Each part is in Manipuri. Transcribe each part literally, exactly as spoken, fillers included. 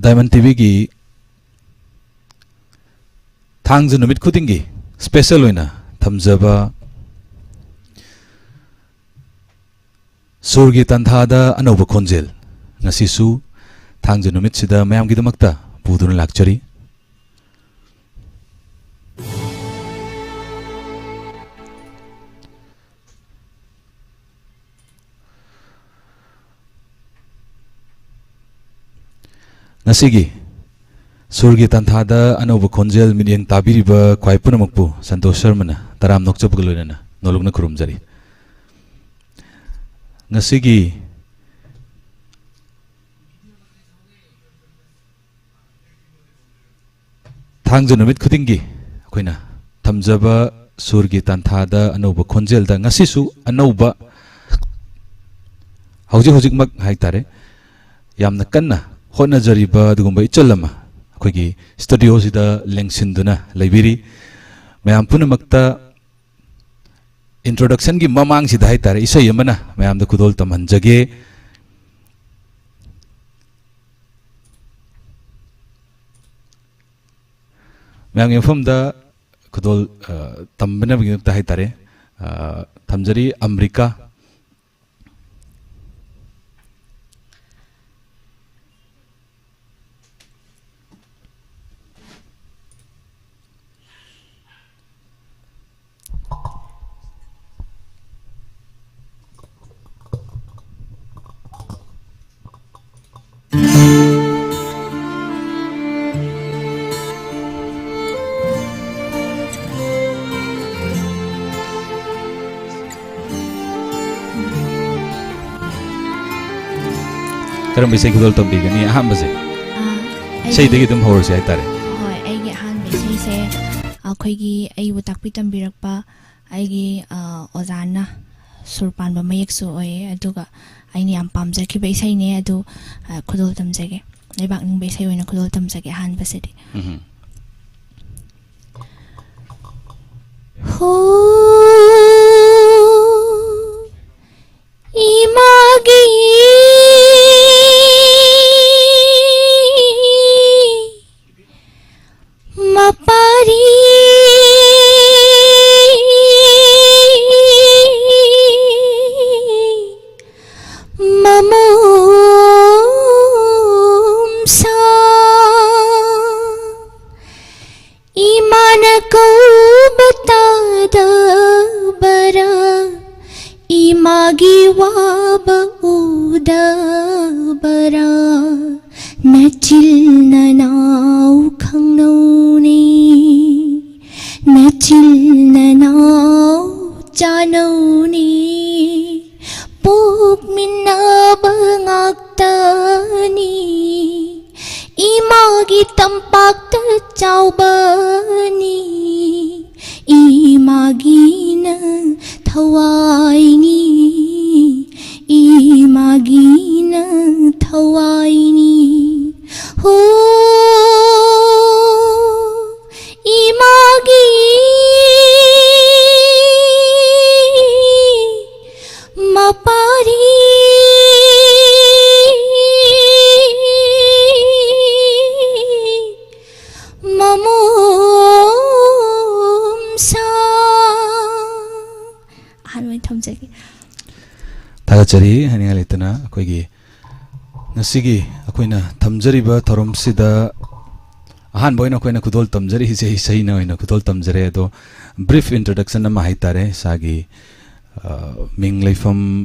ꯗꯥꯏꯃꯟ ꯇꯤꯚꯤꯒꯤ ꯊꯥꯡꯖ ꯅꯨꯃꯤꯠ ꯈꯨꯗꯤꯡꯒꯤ ꯁ꯭ꯄꯦꯁꯦꯜ ꯑꯣꯏꯅ ꯊꯝꯖꯕ ꯁꯨꯔꯒꯤ ꯇꯥꯟꯊꯥꯗ ꯑꯅꯧꯕ ꯈꯣꯟꯖꯦꯜ, ꯉꯁꯤꯁꯨ ꯊꯥꯡꯖ ꯅꯨꯃꯤꯠꯁꯤꯗ ꯃꯌꯥꯝꯒꯤꯗꯃꯛꯇ ꯄꯨꯗꯨꯅ ꯂꯥꯛꯆꯔꯤ꯫ ꯉꯁꯤꯒꯤ ꯁꯨꯔꯒꯤ ꯇꯥꯟꯊꯥꯗ ꯑꯅꯧꯕ ꯈꯣꯟꯖꯦꯜ ꯃꯤꯠꯌꯦꯡ ꯇꯥꯕꯤꯔꯤꯕ ꯈ꯭ꯋꯥꯏ ꯄꯨꯝꯅꯃꯛꯄꯨ ꯁꯟꯇꯣꯁ ꯁꯔꯃꯅ ꯇꯔꯥꯝ ꯅꯣꯛꯆꯕꯒ ꯂꯣꯏꯅꯅ ꯅꯣꯂꯨꯛꯅ ꯈꯨꯔꯨꯝꯖꯔꯤ꯫ ꯉꯁꯤꯒꯤ ꯊꯥꯡꯖ ꯅꯨꯃꯤꯠ ꯈꯨꯗꯤꯡꯒꯤ ꯑꯩꯈꯣꯏꯅ ꯊꯝꯖꯕ ꯁꯨꯔꯒꯤ ꯇꯥꯟꯊꯥꯗ ꯑꯅꯧꯕ ꯈꯣꯟꯖꯦꯜꯗ ꯉꯁꯤꯁꯨ ꯑꯅꯧꯕ, ꯍꯧꯖꯤꯛ ꯍꯧꯖꯤꯛꯃꯛ ꯍꯥꯏꯇꯥꯔꯦ, ꯌꯥꯝꯅ ꯀꯟꯅ ꯍꯣꯠꯅꯖꯔꯤꯕ ꯑꯗꯨꯒꯨꯝꯕ ꯏꯆꯜ ꯑꯃ ꯑꯩꯈꯣꯏꯒꯤ ꯁ꯭ꯇꯨꯗꯤꯑꯣꯁꯤꯗ ꯂꯦꯡꯁꯤꯟꯗꯨꯅ ꯂꯩꯕꯤꯔꯤ꯫ ꯃꯌꯥꯝ ꯄꯨꯝꯅꯃꯛꯇ ꯏꯟꯇ꯭ꯔꯣꯗꯛꯁꯟꯒꯤ ꯃꯃꯥꯡꯁꯤꯗ ꯍꯥꯏꯇꯥꯔꯦ, ꯏꯁꯩ ꯑꯃꯅ ꯃꯌꯥꯝꯗ ꯈꯨꯗꯣꯜ ꯇꯝꯍꯟꯖꯒꯦ꯫ ꯃꯌꯥꯝꯒꯤ ꯃꯐꯝꯗ ꯈꯨꯗꯣꯜ, ꯑ, ꯇꯝꯕꯅꯕꯒꯤꯗꯃꯛꯇ ꯍꯥꯏꯇꯥꯔꯦ, ꯑ, ꯊꯝꯖꯔꯤ꯫ ꯑꯃꯔꯤꯀꯥ꯫ ꯀꯔꯝꯕ ꯏꯁꯩ ꯈꯨꯗꯣꯜ ꯇꯝꯕꯤꯒꯅꯤ? ꯑꯍꯥꯟꯕꯁꯦ ꯑꯥ, ꯑꯩꯒꯤ ꯏꯁꯩꯗꯒꯤ ꯑꯗꯨꯝ ꯍꯧꯔꯁꯦ ꯍꯥꯏꯇꯥꯔꯦ꯫ ꯍꯣꯏ, ꯑꯩꯒꯤ ꯑꯍꯥꯟꯕ ꯏꯁꯩꯁꯦ ꯑꯩꯈꯣꯏꯒꯤ ꯑꯩꯕꯨ ꯇꯥꯛꯄꯤ ꯇꯝꯕꯤꯔꯛꯄ ꯑꯩꯒꯤ, ꯑ, ꯑꯣꯖꯥꯅ ꯁꯨꯔ ꯄꯥꯟꯕ ꯃꯌꯦꯛꯁꯨ ꯑꯣꯏꯌꯦ, ꯑꯗꯨꯒ ꯑꯩꯅ ꯌꯥꯝ ꯄꯥꯝꯖꯈꯤꯕ ꯏꯁꯩꯅꯦ꯫ ꯑꯗꯨ, ꯑ, ꯈꯨꯗꯣꯜ ꯇꯝꯖꯒꯦ, ꯂꯩꯕꯥꯛ ꯅꯤꯡꯕ ꯏꯁꯩ ꯑꯣꯏꯅ ꯈꯨꯗꯣꯜ ꯇꯝꯖꯒꯦ ꯑꯍꯥꯟꯕꯁꯤꯗꯤ꯫ ꯎꯝꯍꯨꯝ꯫ ꯍꯣ, ꯏꯃꯥꯒꯤ ꯊꯋꯥꯏꯅꯤ, ꯏꯃꯥꯒꯤꯅ ꯊꯋꯥꯏꯅꯤ꯫ ꯍꯣ, ꯏꯃꯥꯒꯤ ꯃꯄꯥꯔꯤ ꯃꯃꯣꯝꯁꯥ꯫ ꯑꯍꯥꯟꯕ ꯑꯣꯏꯅ ꯊꯝꯖꯒꯦ꯫ ꯊꯥꯒꯠꯆꯔꯤ꯫ ꯍꯥꯏꯅꯤꯡꯉꯥꯏ ꯂꯩꯇꯅ ꯑꯩꯈꯣꯏꯒꯤ ꯉꯁꯤꯒꯤ ꯑꯩꯈꯣꯏꯅ ꯊꯝꯖꯔꯤꯕ ꯊꯧꯔꯝꯁꯤꯗ ꯑꯍꯥꯟꯕ ꯑꯣꯏꯅ ꯑꯩꯈꯣꯏꯅ ꯈꯨꯗꯣꯜ ꯇꯝꯖꯔꯤꯁꯦ, ꯏꯁꯩꯅ ꯑꯣꯏꯅ ꯈꯨꯗꯣꯜ ꯇꯝꯖꯔꯦ꯫ ꯑꯗꯣ brief introduction ꯑꯃ ꯍꯥꯏꯇꯥꯔꯦ, ꯏꯁꯥꯒꯤ, ꯑ, ꯃꯤꯡ, ꯂꯩꯐꯝ,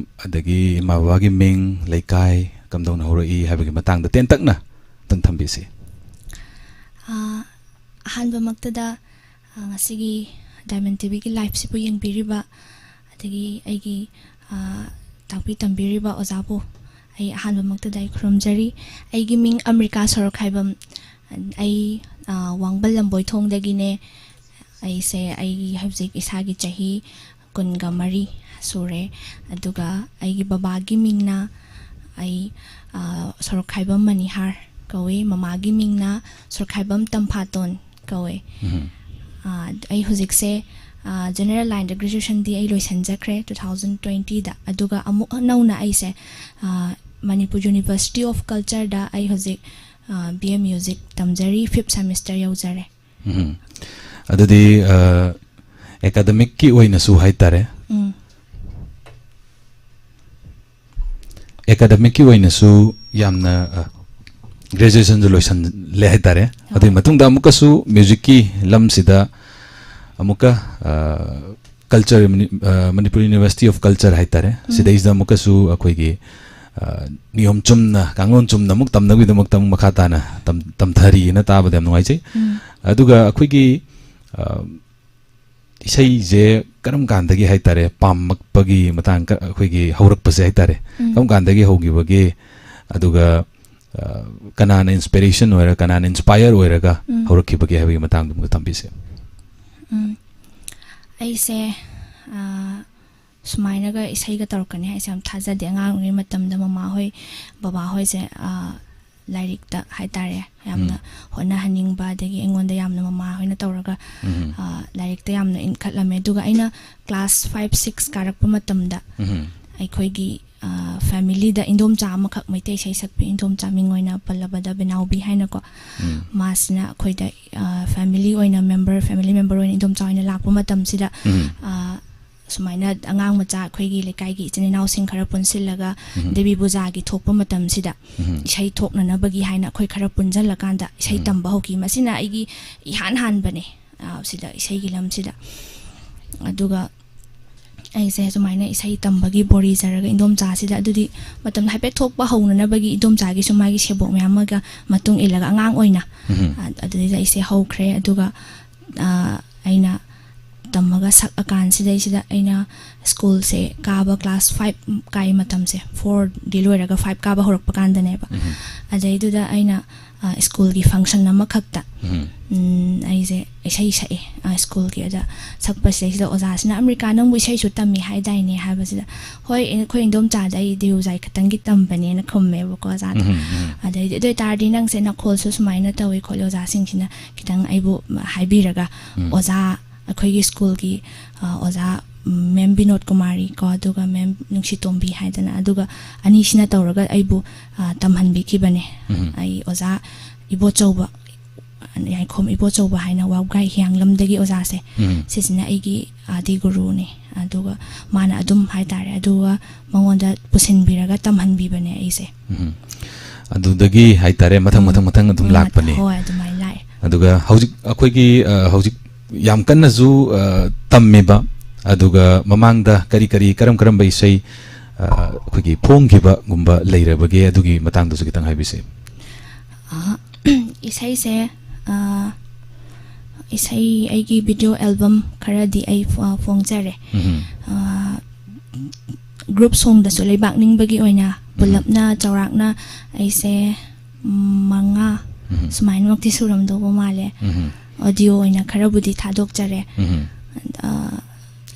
ꯑꯗꯒꯤ ꯏꯃꯥ ꯕꯕꯥꯒꯤ ꯃꯤꯡ, ꯂꯩꯀꯥꯏ, ꯀꯝꯗꯧꯅ ꯍꯧꯔꯛꯏ ꯍꯥꯏꯕꯒꯤ ꯃꯇꯥꯡꯗ ꯇꯦꯟꯇꯛꯅ ꯑꯗꯨꯝ ꯊꯝꯕꯤꯁꯤ꯫ ꯑ, ꯑꯍꯥꯟꯕꯃꯛꯇꯗ, ꯑ, ꯉꯁꯤꯒꯤ Diamond ꯇꯤꯚꯤꯒꯤ liveꯁꯤꯕꯨ ꯌꯦꯡꯕꯤꯔꯤꯕ, ꯑꯗꯒꯤ ꯑꯩꯒꯤ, ꯑ, ꯇꯥꯛꯄꯤ ꯇꯝꯕꯤꯔꯤꯕ ꯑꯣꯖꯥꯕꯨ ꯑꯩ ꯑꯍꯥꯟꯕꯃꯛꯇꯗ ꯑꯩ ꯈꯨꯔꯨꯝꯖꯔꯤ꯫ ꯑꯩꯒꯤ ꯃꯤꯡ ꯑꯃ꯭ꯔꯤꯀꯥ ꯁꯣꯔꯣꯛꯈꯥꯏꯕꯝ꯫ ꯑꯩ, ꯑ, ꯋꯥꯡꯕꯜ ꯂꯝꯕꯣꯏ ꯊꯣꯡꯗꯒꯤꯅꯦ꯫ ꯑꯩꯁꯦ, ꯑꯩꯒꯤ ꯍꯧꯖꯤꯛ ꯏꯁꯥꯒꯤ ꯆꯍꯤ ꯀꯨꯟꯒ ꯃꯔꯤ ꯁꯨꯔꯦ꯫ ꯑꯗꯨꯒ ꯑꯩꯒꯤ ꯕꯕꯥꯒꯤ ꯃꯤꯡꯅ ꯑꯩ, ꯑ, ꯁꯣꯔꯣꯛꯈꯥꯏꯕꯝ ꯃꯅꯤꯍꯥꯔ ꯀꯧꯏ꯫ ꯃꯃꯥꯒꯤ ꯃꯤꯡꯅ ꯁꯣꯔꯣꯛꯈꯥꯏꯕꯝ ꯇꯝꯐꯥꯇꯣꯟ ꯀꯧꯏ꯫ ꯎꯝ꯫ ꯑ, ꯑꯩ ꯍꯧꯖꯤꯛꯁꯦ, ꯑ, general lineꯗ graduationꯗꯤ ꯑꯩ ꯂꯣꯏꯁꯤꯟꯖꯈ꯭ꯔꯦ two thousand twentyꯗ꯫ ꯑꯗꯨꯒ ꯑꯃꯨꯛ ꯅꯧꯅ ꯑꯩꯁꯦ, ꯑ, ꯃꯅꯤꯄꯨꯔ University of Cultureꯗ ꯑꯩ ꯍꯧꯖꯤꯛ, ꯑ, B A Music ꯇꯝꯖꯔꯤ, fifth semester ꯌꯧꯖꯔꯦ꯫ ꯎꯝ꯫ ꯑꯗꯨꯗꯤ, ꯑ, academicꯀꯤ ꯑꯣꯏꯅꯁꯨ ꯍꯥꯏꯇꯥꯔꯦ꯫ ꯎꯝ꯫ Academicꯀꯤ ꯑꯣꯏꯅꯁꯨ ꯌꯥꯝꯅ, ꯑ, graduationꯁꯨ ꯂꯣꯏꯁꯜꯂꯦ ꯍꯥꯏꯇꯥꯔꯦ꯫ ꯑꯗꯨꯒꯤ ꯑꯣ꯫ ꯃꯇꯨꯡꯗ ꯑꯃꯨꯛꯀꯁꯨ musicꯀꯤ ꯂꯝꯁꯤꯗ ꯑꯃꯨꯛꯀ, ꯑ, culture, ꯃꯅꯤ-, ꯑ, Manipur University of Culture ꯍꯥꯏꯇꯥꯔꯦ꯫ ꯎꯝ꯫ ꯁꯤꯗꯩꯁꯤꯗ ꯑꯃꯨꯛꯀꯁꯨ ꯑꯩꯈꯣꯏꯒꯤ, ꯑ, ꯅꯤꯌꯣꯝ ꯆꯨꯝꯅ, ꯀꯥꯡꯂꯣꯟ ꯆꯨꯝꯅ ꯑꯃꯨꯛ ꯇꯝꯅꯕꯒꯤꯗꯃꯛꯇ ꯑꯃꯨꯛ ꯃꯈꯥ ꯇꯥꯅ ꯇꯝ-, ꯇꯝꯊꯔꯤꯅ ꯇꯥꯕꯗ ꯌꯥꯝ ꯅꯨꯡꯉꯥꯏꯖꯩ꯫ ꯎꯝ꯫ ꯑꯗꯨꯒ ꯑꯩꯈꯣꯏꯒꯤ, ꯑ, ꯏꯁꯩꯁꯦ ꯀꯔꯝ ꯀꯥꯟꯗꯒꯤ ꯍꯥꯏꯇꯥꯔꯦ, ꯄꯥꯝꯃꯛꯄꯒꯤ ꯃꯇꯥꯡ ꯀ-, ꯑꯩꯈꯣꯏꯒꯤ ꯍꯧꯔꯛꯄꯁꯦ ꯍꯥꯏꯇꯥꯔꯦ, ꯎꯝ꯫ ꯀꯔꯝ ꯀꯥꯟꯗꯒꯤ ꯍꯧꯈꯤꯕꯒꯦ? ꯑꯗꯨꯒ, ꯑ, ꯀꯅꯥꯅ inspiration ꯑꯣꯏꯔ-, ꯀꯅꯥꯅ inspire ꯑꯣꯏꯔꯒ ꯎꯝ꯫ ꯍꯧꯔꯛꯈꯤꯕꯒꯦ ꯍꯥꯏꯕꯒꯤ ꯃꯇꯥꯡꯗꯨ ꯑꯃꯨꯛ ꯊꯝꯕꯤꯁꯦ꯫ ꯎꯝ꯫ ꯑꯩꯁꯦ, ꯑ, ꯁꯨꯃꯥꯏꯅꯒ ꯏꯁꯩꯒ ꯇꯧꯔꯛꯀꯅꯤ ꯍꯥꯏꯁꯦ ꯌꯥꯝ ꯊꯥꯖꯗꯦ꯫ ꯑꯉꯥꯡ ꯑꯣꯏꯔꯤꯉꯩ ꯃꯇꯝꯗ ꯃꯃꯥꯍꯣꯏ, ꯕꯕꯥꯍꯣꯏꯁꯦ, ꯑ, ꯂꯥꯏꯔꯤꯛꯇ ꯍꯥꯏꯇꯥꯔꯦ, ꯌꯥꯝꯅ ꯎꯝ꯫ ꯍꯣꯠꯅꯍꯟꯅꯤꯡꯕ, ꯑꯗꯒꯤ ꯑꯩꯉꯣꯟꯗ ꯌꯥꯝꯅ ꯃꯃꯥꯍꯣꯏꯅ ꯇꯧꯔꯒ, ꯎꯝ꯫ ꯑ, ꯂꯥꯏꯔꯤꯛꯇ ꯌꯥꯝꯅ ꯏꯟꯈꯠꯂꯝꯃꯦ꯫ ꯑꯗꯨꯒ ꯑꯩꯅ class five, six ꯀꯥꯔꯛꯄ ꯃꯇꯝꯗ ꯎꯝ꯫ ꯑꯩꯈꯣꯏꯒꯤ, ꯑ, familyꯗ ꯏꯟꯗꯣꯝꯆꯥ ꯑꯃꯈꯛ ꯃꯩꯇꯩ ꯏꯁꯩ ꯁꯛꯄꯤ ꯏꯟꯗꯣꯝꯆꯥ, ꯃꯤꯡ ꯑꯣꯏꯅ ꯄꯜꯂꯕꯗ ꯕꯦꯅꯥꯎꯕꯤ ꯍꯥꯏꯅꯀꯣ, ꯎꯝ꯫ ꯃꯥꯁꯤꯅ ꯑꯩꯈꯣꯏꯗ, ꯑ, family ꯑꯣꯏꯅ member, family member ꯑꯣꯏꯅ ꯏꯟꯗꯣꯝꯆꯥ ꯑꯣꯏꯅ ꯂꯥꯛꯄ ꯃꯇꯝꯁꯤꯗ, ꯎꯝ꯫ ꯑ, ꯁꯨꯃꯥꯏꯅ ꯑꯉꯥꯡ ꯃꯆꯥ ꯑꯩꯈꯣꯏꯒꯤ ꯂꯩꯀꯥꯏꯒꯤ ꯏꯆꯤꯟ ꯏꯅꯥꯎꯁꯤꯡ ꯈꯔ ꯄꯨꯟꯁꯤꯜꯂꯒ ꯎꯝ꯫ ꯗꯦꯕꯤ ꯄꯨꯖꯥꯒꯤ ꯊꯣꯛꯄ ꯃꯇꯝꯁꯤꯗ ꯎꯝ꯫ ꯏꯁꯩ ꯊꯣꯛꯅꯅꯕꯒꯤ ꯍꯥꯏꯅ ꯑꯩꯈꯣꯏ ꯈꯔ ꯄꯨꯟꯁꯤꯜꯂꯀꯥꯟꯗ ꯏꯁꯩ ꯎꯝ꯫ ꯇꯝꯕ ꯍꯧꯈꯤ꯫ ꯃꯁꯤꯅ ꯑꯩꯒꯤ ꯏꯍꯥꯟ ꯍꯥꯟꯕꯅꯦ, ꯑ, ꯁꯤꯗ ꯏꯁꯩꯒꯤ ꯂꯝꯁꯤꯗ꯫ ꯑꯗꯨꯒ ꯑꯩꯁꯦ ꯁꯨꯃꯥꯏꯅ ꯏꯁꯩ ꯇꯝꯕꯒꯤ ꯕꯣꯔꯤ ꯆꯥꯔꯒ ꯏꯟꯗꯣꯝꯆꯥꯁꯤꯗ, ꯑꯗꯨꯗꯤ ꯃꯇꯝꯗ ꯍꯥꯏꯐꯦꯠ ꯊꯣꯛꯄ ꯍꯧꯅꯅꯕꯒꯤ ꯏꯟꯗꯣꯝꯆꯥꯒꯤꯁꯨ ꯃꯥꯒꯤ ꯁꯦꯕꯣꯛ ꯃꯌꯥꯝ ꯑꯃꯒ ꯃꯇꯨꯡ ꯏꯜꯂꯒ ꯑꯉꯥꯡ ꯑꯣꯏꯅ, ꯎꯝ꯫ ꯑ-, ꯑꯗꯨꯗꯩꯗ ꯑꯩꯁꯦ ꯍꯧꯈ꯭ꯔꯦ꯫ ꯑꯗꯨꯒ, ꯑ, ꯑꯩꯅ ꯇꯝꯃꯒ ꯁꯛꯑꯀꯥꯟꯁꯤꯗꯩꯁꯤꯗ ꯑꯩꯅ ꯁ꯭ꯀꯨꯜꯁꯦ ꯀꯥꯕ class five ꯀꯥꯏ ꯃꯇꯝꯁꯦ, fourꯗꯤ ꯂꯣꯏꯔꯒ five ꯀꯥꯕ ꯍꯧꯔꯛꯄ ꯀꯥꯟꯗꯅꯦꯕ꯫ ꯎꯝ꯫ ꯑꯗꯩꯗꯨꯗ ꯑꯩꯅ, ꯑ, ꯁ꯭ꯀꯨꯜꯒꯤ function ꯑꯃꯈꯛꯇ, ꯎꯝ꯫ ꯎꯝ, ꯑꯩꯁꯦ ꯏꯁꯩ ꯁꯛꯑꯦ, ꯑ, ꯁ꯭ꯀꯨꯜꯒꯤ꯫ ꯑꯗ ꯁꯛꯄꯁꯤꯗꯩꯁꯤꯗ ꯑꯣꯖꯥꯁꯤꯅ, "ꯑꯃ꯭ꯔꯤꯀꯥ, ꯅꯪꯕꯨ ꯏꯁꯩꯁꯨ ꯇꯝꯃꯤ ꯍꯥꯏꯗꯥꯏꯅꯦ?" ꯍꯥꯏꯕꯁꯤꯗ, "ꯍꯣꯏ, ꯑꯩꯈꯣꯏ ꯏꯟꯗꯣꯝꯆꯥꯗ ꯑꯩ ꯗꯤꯌꯨꯖꯥꯏ ꯈꯛꯇꯪꯒꯤ ꯇꯝꯕꯅꯦꯅ" ꯈꯨꯝꯃꯦꯕꯀꯣ ꯑꯣꯖꯥꯗ꯫ ꯎꯝ, ꯎꯝ꯫ ꯑꯗꯩꯗꯤ, "ꯑꯗꯨ ꯑꯣꯏꯇꯥꯔꯗꯤ ꯅꯪꯁꯦ ꯅꯈꯣꯜꯁꯨ ꯁꯨꯃꯥꯏꯅ ꯇꯧꯋꯤ ꯈꯣꯠꯂꯤ", ꯑꯣꯖꯥꯁꯤꯡꯁꯤꯅ ꯈꯤꯇꯪ ꯑꯩꯕꯨ ꯍꯥꯏꯕꯤꯔꯒ, ꯎꯝ꯫ ꯑꯣꯖꯥ, ꯑꯩꯈꯣꯏꯒꯤ ꯁ꯭ꯀꯨꯜꯒꯤ, ꯑ, ꯑꯣꯖꯥ, ꯎꯝ, ꯃꯦꯝ ꯕꯤꯅꯣꯗ ꯀꯨꯃꯥꯔꯤ ꯀꯣ, ꯑꯗꯨꯒ ꯃꯦꯝ ꯅꯨꯡꯁꯤꯇꯣꯝꯕꯤ ꯍꯥꯏꯗꯅ, ꯑꯗꯨꯒ ꯑꯅꯤꯁꯤꯅ ꯇꯧꯔꯒ ꯑꯩꯕꯨ, ꯑ, ꯇꯝꯍꯟꯕꯤꯈꯤꯕꯅꯦ꯫ ꯎꯝ꯫ ꯑꯩ ꯑꯣꯖꯥ ꯏꯕꯣꯆꯧꯕ, ꯌꯥꯏꯈꯣꯝ ꯏꯕꯣꯆꯧꯕ ꯍꯥꯏꯅ ꯋꯥꯕꯒꯥꯏ ꯍꯤꯌꯥꯡꯂꯝꯗꯒꯤ ꯑꯣꯖꯥꯁꯦ, ꯎꯝ꯫ ꯁꯤꯁꯤꯅ ꯑꯩꯒꯤ ꯑꯥꯗꯤ ꯒꯨꯔꯨꯅꯦ꯫ ꯑꯗꯨꯒ ꯃꯥꯅ ꯑꯗꯨꯝ ꯍꯥꯏꯇꯥꯔꯦ, ꯑꯗꯨꯒ ꯃꯉꯣꯟꯗ ꯄꯨꯁꯤꯟꯕꯤꯔꯒ ꯇꯝꯍꯟꯕꯤꯕꯅꯦ ꯑꯩꯁꯦ꯫ ꯎꯝ꯫ ꯑꯗꯨꯗꯒꯤ ꯍꯥꯏꯇꯥꯔꯦ, ꯃꯊꯪ, ꯎꯝ꯫ ꯃꯊꯪ, ꯃꯊꯪ ꯑꯗꯨꯝ ꯎꯝ, ꯂꯥꯛꯄꯅꯦ꯫ ꯍꯣꯏ, ꯑꯗꯨꯃꯥꯏꯅ ꯂꯥꯛꯑꯦ꯫ ꯑꯗꯨꯒ ꯍꯧꯖꯤꯛ ꯑꯩꯈꯣꯏꯒꯤ, ꯑ, ꯍꯧꯖꯤꯛ ꯌꯥꯝ ꯀꯟꯅꯁꯨ, ꯑ, ꯇꯝꯃꯤꯕ, ꯑꯗꯨꯒ ꯃꯃꯥꯡꯗ ꯀꯔꯤ ꯀꯔꯤ, ꯀꯔꯝ ꯀꯔꯝꯕ ꯏꯁꯩ, ꯑ, ꯑꯩꯈꯣꯏꯒꯤ ꯐꯣꯡꯈꯤꯕꯒꯨꯝꯕ ꯂꯩꯔꯕꯒꯦ? ꯑꯗꯨꯒꯤ ꯃꯇꯥꯡꯗꯁꯨ ꯈꯤꯇꯪ ꯍꯥꯏꯕꯤꯁꯦ꯫ ꯑ, ꯏꯁꯩꯁꯦ, ꯑ, ꯏꯁꯩ, ꯑꯩꯒꯤ video album ꯈꯔꯗꯤ ꯑꯩ ꯐꯣ-, ꯐꯣꯡꯖꯔꯦ꯫ ꯎꯝ꯫ ꯑ, group songꯗꯁꯨ ꯂꯩꯕꯥꯛ ꯅꯤꯡꯕꯒꯤ ꯑꯣꯏꯅ ꯎꯝ꯫ ꯄꯨꯂꯞꯅ ꯆꯥꯎꯔꯥꯛꯅ ꯑꯩꯁꯦ, ꯎꯝ, ꯃꯉꯥ ꯎꯝ꯫ ꯁꯨꯃꯥꯏꯅꯃꯛꯇꯤ ꯁꯨꯔꯝꯗꯧꯕ ꯃꯥꯜꯂꯦ꯫ ꯎꯝ꯫ Audio ꯑꯣꯏꯅ ꯈꯔꯕꯨꯗꯤ ꯊꯥꯗꯣꯛꯆꯔꯦ꯫ ꯎꯝ꯫ ꯑ,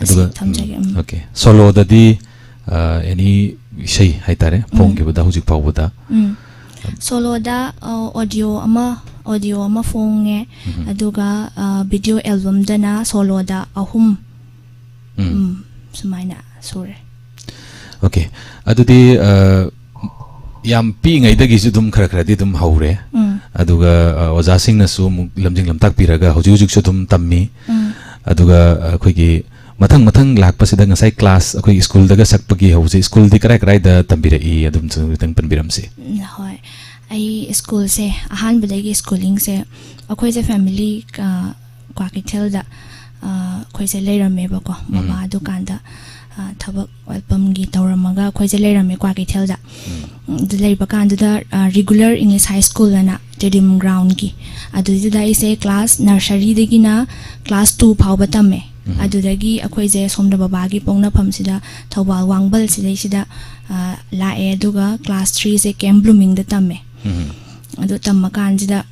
ꯑꯗꯨꯒ, ꯊꯝꯖꯒꯦ꯫ ꯎꯝ꯫ ꯎꯝ, okay. ꯁꯣꯂꯣꯗꯗꯤ, ꯑ, any ꯏꯁꯩ ꯍꯥꯏꯇꯥꯔꯦ, ꯎꯝ꯫ ꯐꯣꯡꯈꯤꯕꯗ ꯍꯧꯖꯤꯛ ꯐꯥꯎꯕꯗ? ꯎꯝ꯫ ꯁꯣꯂꯣꯗ, ꯑ, audio ꯑꯃ, audio ꯑꯃ ꯐꯣꯡꯉꯦ, ꯎꯝ꯫ ꯑꯗꯨꯒ, ꯑ, video albumꯗꯅ ꯁꯣꯂꯣꯗ ꯑꯍꯨꯝ, ꯎꯝ꯫ ꯎꯝ, ꯁꯨꯃꯥꯏꯅ ꯁꯨꯔꯦ꯫ Okay. ꯑꯗꯨꯗꯤ, ꯑ, ꯌꯥꯝ ꯄꯤꯛꯏꯉꯩꯗꯒꯤꯁꯨ ꯑꯗꯨꯝ ꯈꯔ ꯈꯔꯗꯤ ꯑꯗꯨꯝ ꯍꯧꯔꯦ꯫ ꯎꯝ꯫ ꯑꯗꯨꯒ, ꯑ, ꯑꯣꯖꯥꯁꯤꯡꯅꯁꯨ ꯑꯃꯨꯛ ꯂꯝꯖꯤꯡ ꯂꯝꯇꯥꯛꯄꯤꯔꯒ ꯍꯧꯖꯤꯛ ꯍꯧꯖꯤꯛꯁꯨ ꯑꯗꯨꯝ ꯇꯝꯃꯤ꯫ ꯎꯝ꯫ ꯑꯗꯨꯒ, ꯑ, ꯑꯩꯈꯣꯏꯒꯤ ꯃꯊꯪ ꯃꯊꯪ ꯂꯥꯛꯄꯁꯤꯗ ꯉꯁꯥꯏ class ꯑꯩꯈꯣꯏꯒꯤ ꯁ꯭ꯀꯨꯜꯗꯒ ꯁꯛꯄꯒꯤ ꯍꯧꯕꯁꯦ, ꯁ꯭ꯀꯨꯜꯗꯤ ꯀꯔꯥꯏ ꯀꯔꯥꯏꯗ ꯇꯝꯕꯤꯔꯛꯏ? ꯑꯗꯨꯝꯁꯨ ꯈꯤꯇꯪ ꯄꯟꯕꯤꯔꯝꯁꯤ꯫ ꯎꯝ, ꯍꯣꯏ꯫ ꯑꯩ ꯁ꯭ꯀꯨꯜꯁꯦ, ꯑꯍꯥꯟꯕꯗꯒꯤ ꯁ꯭ꯀꯨꯂꯤꯡꯁꯦ ꯑꯩꯈꯣꯏꯁꯦ family, ꯑ, ꯀ꯭ꯋꯥꯀꯩꯊꯦꯜꯗ, ꯑ, ꯑꯩꯈꯣꯏꯁꯦ ꯂꯩꯔꯝꯃꯦꯕꯀꯣ꯫ ꯎꯝ꯫ ꯕꯕꯥ ꯗꯨꯀꯥꯟꯗ, ꯑ, ꯊꯕꯛ ꯋꯥꯠꯐꯝꯒꯤ ꯇꯧꯔꯝꯃꯒ ꯑꯩꯈꯣꯏꯁꯦ ꯂꯩꯔꯝꯃꯦ ꯀ꯭ꯋꯥꯀꯩꯊꯦꯜꯗ꯫ ꯎꯝ꯫ ꯑꯗꯨ ꯂꯩꯕ ꯀꯥꯟꯗꯨꯗ, ꯑ, Regular English High School ꯑꯅ Stadium Groundꯀꯤ, ꯑꯗꯨꯗꯨꯗ ꯑꯩꯁꯦ class nurseryꯗꯒꯤꯅ class two ꯐꯥꯎꯕ ꯇꯝꯃꯦ꯫ ꯎꯝ꯫ ꯑꯗꯨꯗꯒꯤ ꯑꯩꯈꯣꯏꯁꯦ ꯁꯣꯝꯗ ꯕꯕꯥꯒꯤ ꯄꯣꯛꯅꯐꯝꯁꯤꯗ, ꯊꯧꯕꯥꯜ ꯋꯥꯡꯕꯜꯁꯤꯗꯩꯁꯤꯗ, ꯑ, ꯂꯥꯛꯑꯦ꯫ ꯑꯗꯨꯒ class threeꯁꯦ Camp Bloomingꯗ ꯇꯝꯃꯦ꯫ ꯎꯝ꯫ ꯑꯗꯨ ꯇꯝꯕ ꯀꯥꯟꯁꯤꯗ,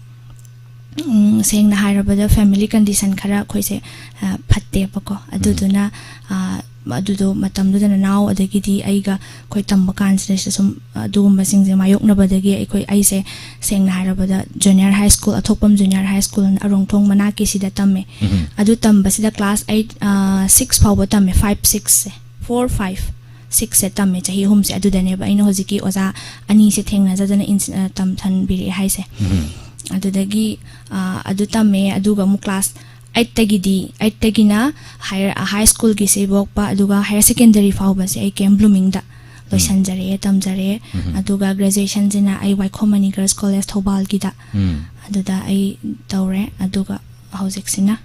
ꯎꯝ, ꯁꯦꯡꯅ ꯍꯥꯏꯔꯕꯗ family condition ꯈꯔ ꯑꯩꯈꯣꯏꯁꯦ, ꯑ, ꯐꯠꯇꯦꯕꯀꯣ꯫ ꯎꯝ꯫ ꯑꯗꯨꯗꯨꯅ, ꯑ, ꯑꯗꯨꯗꯣ ꯃꯇꯝꯗꯨꯗ ꯅꯅꯥꯎ ꯑꯗꯒꯤꯗꯤ ꯑꯩꯒ ꯑꯩꯈꯣꯏ ꯇꯝꯕ ꯀꯥꯟꯁꯤꯗꯩꯁꯤꯗ ꯁꯨꯝ ꯑꯗꯨꯒꯨꯝꯕꯁꯤꯡꯁꯦ ꯃꯥꯌꯣꯛꯅꯕꯗꯒꯤ ꯑꯩꯈꯣꯏ, ꯑꯩꯁꯦ ꯁꯦꯡꯅ ꯍꯥꯏꯔꯕꯗ Junior High School, ꯑꯊꯣꯛꯄꯝ Junior High School ꯑꯅ ꯑꯔꯣꯡꯊꯣꯡ ꯃꯅꯥꯛꯀꯤꯁꯤꯗ ꯇꯝꯃꯦ꯫ ꯎꯝ꯫ ꯑꯗꯨ ꯇꯝꯕꯁꯤꯗ class eight, ꯑ, six ꯐꯥꯎꯕ ꯇꯝꯃꯦ, five, sixꯁꯦ, four, five, sixꯁꯦ ꯇꯝꯃꯦ, ꯆꯍꯤ ꯑꯍꯨꯝꯁꯦ꯫ ꯑꯗꯨꯗꯅꯦꯕ ꯑꯩꯅ ꯍꯧꯖꯤꯛꯀꯤ ꯑꯣꯖꯥ ꯑꯅꯤꯁꯦ ꯊꯦꯡꯅꯖꯗꯅ ꯏꯟꯁ-, ꯑ, ꯇꯝꯊꯟꯕꯤꯔꯛꯑꯦ ꯍꯥꯏꯁꯦ꯫ ꯎꯝ꯫ ꯑꯗꯨꯗꯒꯤ, ꯑ, ꯑꯗꯨ ꯇꯝꯃꯦ, ꯑꯗꯨꯒ ꯑꯃꯨꯛ class eightꯇꯒꯤꯗꯤ, eightꯇꯒꯤꯅ higher, high schoolꯒꯤꯁꯦ ꯏꯕꯣꯛꯄ, ꯑꯗꯨꯒ higher secondary ꯐꯥꯎꯕꯁꯦ ꯑꯩ Camp Bloomingꯗ ꯎꯝ꯫ ꯂꯣꯏꯁꯟꯖꯔꯛꯑꯦ, ꯇꯝꯖꯔꯛꯑꯦ꯫ ꯎꯝ꯫ ꯑꯗꯨꯒ graduationꯁꯤꯅ ꯑꯩ ꯋꯥꯏꯈꯣꯝ ꯃꯅꯤ Girls College ꯊꯧꯕꯥꯜꯒꯤꯗ, ꯎꯝ꯫ ꯑꯗꯨꯗ ꯑꯩ ꯇꯧꯔꯦ꯫ ꯑꯗꯨꯒ ꯍꯧꯖꯤꯛꯁꯤꯅ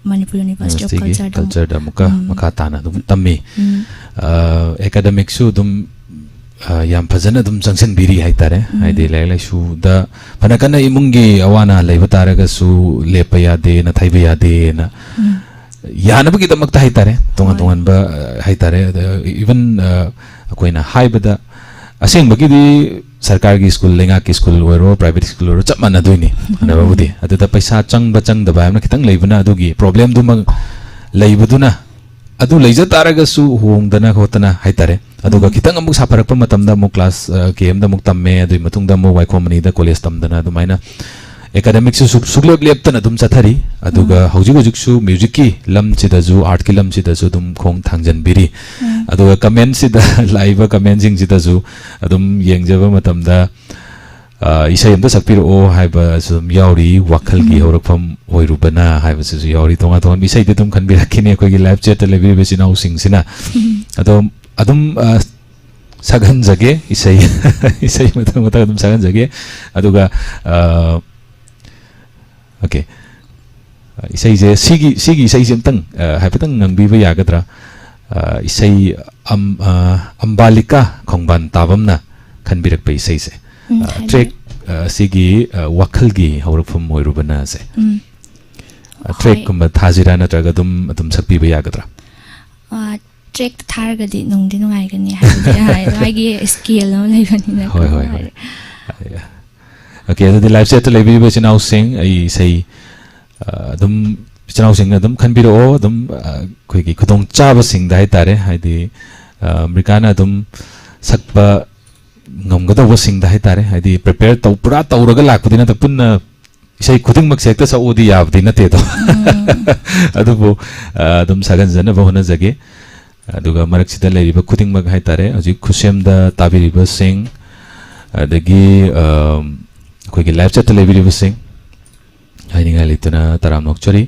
Manipur University of Universityꯒꯤ Cultureꯗ ꯑꯃꯨꯛ, cultureꯗ ꯑꯃꯨꯛꯀ ꯎꯝ꯫ ꯃꯈꯥ ꯇꯥꯅ ꯑꯗꯨꯝ ꯇꯝꯃꯤ꯫ ꯎꯝ꯫ ꯑ, academicꯁꯨ ꯑꯗꯨꯝ, ꯑ, ꯌꯥꯝ ꯐꯖꯅ ꯑꯗꯨꯝ ꯆꯪꯁꯤꯟꯕꯤꯔꯤ ꯍꯥꯏꯇꯥꯔꯦ꯫ ꯎꯝ꯫ ꯍꯥꯏꯗꯤ ꯂꯥꯏꯔꯤꯛ ꯂꯥꯏꯁꯨꯗ ꯐꯅ ꯀꯟꯅ ꯏꯃꯨꯡꯒꯤ ꯑꯋꯥ ꯑꯅꯥ ꯂꯩꯕ ꯇꯥꯔꯒꯁꯨ ꯂꯦꯞꯄ ꯌꯥꯗꯦ, ꯅꯥꯊꯩꯕ ꯌꯥꯗꯦꯅ ꯎꯝ꯫ ꯌꯥꯅꯕꯒꯤꯗꯃꯛꯇ ꯍꯥꯏꯇꯥꯔꯦ, ꯇꯣꯉꯥꯟ ꯍꯣꯏ꯫ ꯇꯣꯉꯥꯟꯕ, ꯑ, ꯍꯥꯏꯇꯥꯔꯦ, ꯑꯗ, even, ꯑ, ꯑꯩꯈꯣꯏꯅ ꯍꯥꯏꯕꯗ ꯑꯁꯦꯡꯕꯒꯤꯗꯤ ꯁꯔꯀꯥꯔꯒꯤ ꯁ꯭ꯀꯨꯜ, ꯂꯩꯉꯥꯛꯀꯤ ꯁ꯭ꯀꯨꯜ ꯑꯣꯏꯔꯣ, private ꯁ꯭ꯀꯨꯜ ꯑꯣꯏꯔꯣ, ꯆꯞ ꯃꯥꯟꯅꯗꯣꯏꯅꯤ ꯐꯅꯕꯕꯨꯗꯤ꯫ ꯑꯗꯨꯗ ꯄꯩꯁꯥ ꯆꯪꯕ ꯆꯪꯗꯕ ꯍꯥꯏꯕꯅ ꯈꯤꯇꯪ ꯂꯩꯕꯅ, ꯑꯗꯨꯒꯤ problemꯗꯨꯃꯛ ꯂꯩꯕꯗꯨꯅ ꯑꯗꯨ ꯂꯩꯖ ꯇꯥꯔꯒꯁꯨ ꯍꯣꯡꯗꯅ ꯈꯣꯠꯇꯅ ꯍꯥꯏꯇꯥꯔꯦ꯫ ꯑꯗꯨꯒ ꯎꯝ꯫ ꯈꯤꯇꯪ ꯑꯃꯨꯛ ꯁꯥꯐꯔꯛꯄ ꯃꯇꯝꯗ ꯑꯃꯨꯛ ꯀ꯭ꯂꯥꯁ, ꯑ, ꯀꯦ ꯑꯦꯝꯗ ꯑꯃꯨꯛ ꯇꯝꯃꯦ, ꯑꯗꯨꯒꯤ ꯃꯇꯨꯡꯗ ꯑꯃꯨꯛ ꯋꯥꯏꯈꯣꯝ ꯃꯅꯤꯗ ꯀꯣꯂꯦꯖ ꯇꯝꯗꯅ ꯑꯗꯨꯃꯥꯏꯅ ꯑꯦꯀꯥꯗꯃꯤꯛꯁꯨ ꯁꯨꯛ-, ꯁꯨꯛꯂꯦꯞ ꯂꯦꯞꯇꯅ ꯑꯗꯨꯝ ꯆꯠꯊꯔꯤ꯫ ꯑꯗꯨꯒ ꯎꯝ꯫ ꯍꯧꯖꯤꯛ ꯍꯧꯖꯤꯛꯁꯨ ꯃ꯭ꯌꯨꯖꯤꯛꯀꯤ ꯂꯝꯁꯤꯗꯁꯨ, ꯑꯥꯔꯠꯀꯤ ꯂꯝꯁꯤꯗꯁꯨ ꯑꯗꯨꯝ ꯈꯣꯡ ꯊꯥꯡꯖꯟꯕꯤꯔꯤ꯫ ꯎꯝ꯫ ꯑꯗꯨꯒ ꯀꯃꯦꯟꯁꯤꯗ ꯂꯥꯛꯏꯕ ꯀꯃꯦꯟꯁꯤꯡꯁꯤꯗꯁꯨ ꯑꯗꯨꯝ ꯌꯦꯡꯖꯕ ꯃꯇꯝꯗ, ꯑ, ꯏꯁꯩ ꯑꯝꯇ ꯁꯛꯄꯤꯔꯛꯑꯣ ꯍꯥꯏꯕꯁꯨ ꯑꯗꯨꯝ ꯌꯥꯎꯔꯤ, ꯋꯥꯈꯜꯒꯤ ꯎꯝ꯫ ꯍꯧꯔꯛꯐꯝ ꯑꯣꯏꯔꯨꯕꯅ ꯍꯥꯏꯕꯁꯤꯁꯨ ꯌꯥꯎꯔꯤ꯫ ꯇꯣꯉꯥꯟ ꯇꯣꯉꯥꯟꯕ ꯏꯁꯩꯗꯤ ꯑꯗꯨꯝ ꯈꯟꯕꯤꯔꯛꯈꯤꯅꯤ ꯑꯩꯈꯣꯏꯒꯤ ꯂꯥꯏꯚ ꯆꯦꯠꯇ ꯂꯩꯕꯤꯔꯤꯕ ꯏꯆꯤꯟ ꯏꯅꯥꯎꯁꯤꯡꯁꯤꯅ꯫ ꯎꯝ꯫ ꯑꯗꯣ ꯑꯗꯨꯝ, ꯑ, ꯁꯛꯍꯟꯖꯒꯦ, ꯏꯁꯩ, ꯏꯁꯩ ꯃꯊꯪ ꯃꯊꯪ ꯑꯗꯨꯝ ꯁꯛꯍꯟꯖꯒꯦ꯫ ꯑꯗꯨꯒ, ꯑ, ꯑꯣꯀꯦ꯫ ꯑ, ꯏꯁꯩꯁꯦ, ꯁꯤꯒꯤ, ꯁꯤꯒꯤ ꯏꯁꯩꯁꯦ ꯑꯝꯇꯪ, ꯑ, ꯍꯥꯏꯐꯦꯠꯇꯪ ꯉꯪꯕꯤꯕ ꯌꯥꯒꯗ꯭ꯔꯥ? ꯑ, ꯏꯁꯩ ꯑꯝ-, ꯑ, ꯑꯝꯕꯥꯂꯤꯀꯥ ꯈꯣꯡꯕꯥꯟ ꯇꯥꯕꯝꯅ ꯈꯟꯕꯤꯔꯛꯄ ꯏꯁꯩꯁꯦ꯫ ꯎꯝ, ꯑ, ꯍꯥꯏꯕꯤꯌꯨ꯫ ꯇ꯭ꯔꯦꯛ, ꯑ, ꯁꯤꯒꯤ, ꯑ, ꯋꯥꯈꯜꯒꯤ ꯍꯧꯔꯛꯐꯝ ꯑꯣꯏꯔꯨꯕꯅꯁꯦ꯫ ꯎꯝ꯫ ꯑ, ꯍꯣꯏ꯫ ꯇ꯭ꯔꯦꯛꯀꯨꯝꯕ ꯊꯥꯁꯤꯔꯥ, ꯅꯠꯇ꯭ꯔꯒ ꯑꯗꯨꯝ, ꯑꯗꯨꯝ ꯁꯛꯄꯤꯕ ꯌꯥꯒꯗ꯭ꯔꯥ? ꯑ, ꯇ꯭ꯔꯦꯛꯇ ꯊꯥꯔꯒꯗꯤ ꯅꯨꯡꯗꯤ ꯅꯨꯡꯉꯥꯏꯒꯅꯤ, ꯍꯥꯏꯕꯗꯤ, ꯑ, ꯃꯥꯒꯤ ꯁ꯭ꯀꯦꯜ ꯑꯃ ꯂꯩꯕꯅꯤꯅ꯫ ꯍꯣꯏ, ꯍꯣꯏ, ꯍꯣꯏ꯫ ꯍꯣꯏ꯫ ꯑꯣꯀꯦ, ꯑꯗꯨꯗꯤ ꯂꯥꯏꯚ ꯆꯦꯠꯇ ꯂꯩꯕꯤꯔꯤꯕ ꯏꯆꯤꯟ ꯏꯅꯥꯎꯁꯤꯡ, ꯑꯩ ꯏꯁꯩ, ꯑ, ꯑꯗꯨꯝ ꯏꯆꯤꯟ ꯏꯅꯥꯎꯁꯤꯡꯅ ꯑꯗꯨꯝ ꯈꯟꯕꯤꯔꯛꯑꯣ, ꯑꯗꯨꯝ, ꯑ, ꯑꯩꯈꯣꯏꯒꯤ ꯈꯨꯗꯣꯡꯆꯥꯕꯁꯤꯡꯗ ꯍꯥꯏꯇꯥꯔꯦ, ꯍꯥꯏꯗꯤ, ꯑ, ꯑꯃꯦꯔꯤꯀꯥꯅ ꯑꯗꯨꯝ ꯁꯛꯄ ꯉꯝꯒꯗꯧꯕꯁꯤꯡꯗ ꯍꯥꯏꯇꯥꯔꯦ, ꯍꯥꯏꯗꯤ ꯄ꯭ꯔꯤꯄꯦꯌꯔ ꯇꯧ-, ꯄꯨꯔꯥ ꯇꯧꯔꯒ ꯂꯥꯛꯄꯗꯤ ꯅꯠꯇꯦ, ꯄꯨꯟꯅ ꯏꯁꯩ ꯈꯨꯗꯤꯡꯃꯛꯁꯦ ꯍꯦꯛꯇ ꯁꯛꯎꯗꯤ ꯌꯥꯕꯗꯤ ꯅꯠꯇꯦ ꯑꯗꯣ꯫ ꯎꯝ꯫ ꯑꯗꯨꯕꯨ, ꯑ, ꯑꯗꯨꯝ ꯁꯥꯒꯟꯖꯅꯕ ꯍꯣꯠꯅꯖꯒꯦ꯫ ꯑꯗꯨꯒ ꯃꯔꯛꯁꯤꯗ ꯂꯩꯔꯤꯕ ꯈꯨꯗꯤꯡꯃꯛ ꯍꯥꯏꯇꯥꯔꯦ, ꯍꯧꯖꯤꯛ ꯈꯨꯠꯁꯦꯝꯗ ꯇꯥꯕꯤꯔꯤꯕꯁꯤꯡ, ꯑꯗꯒꯤ, ꯑ, ꯑꯩꯈꯣꯏꯒꯤ ꯂꯥꯏꯚ ꯆꯦꯠꯇ ꯂꯩꯕꯤꯔꯤꯕꯁꯤꯡ, ꯍꯥꯏꯅꯤꯡꯉꯥꯏ ꯂꯩꯇꯅ ꯇꯔꯥꯝꯅ ꯑꯣꯛꯆꯔꯤ꯫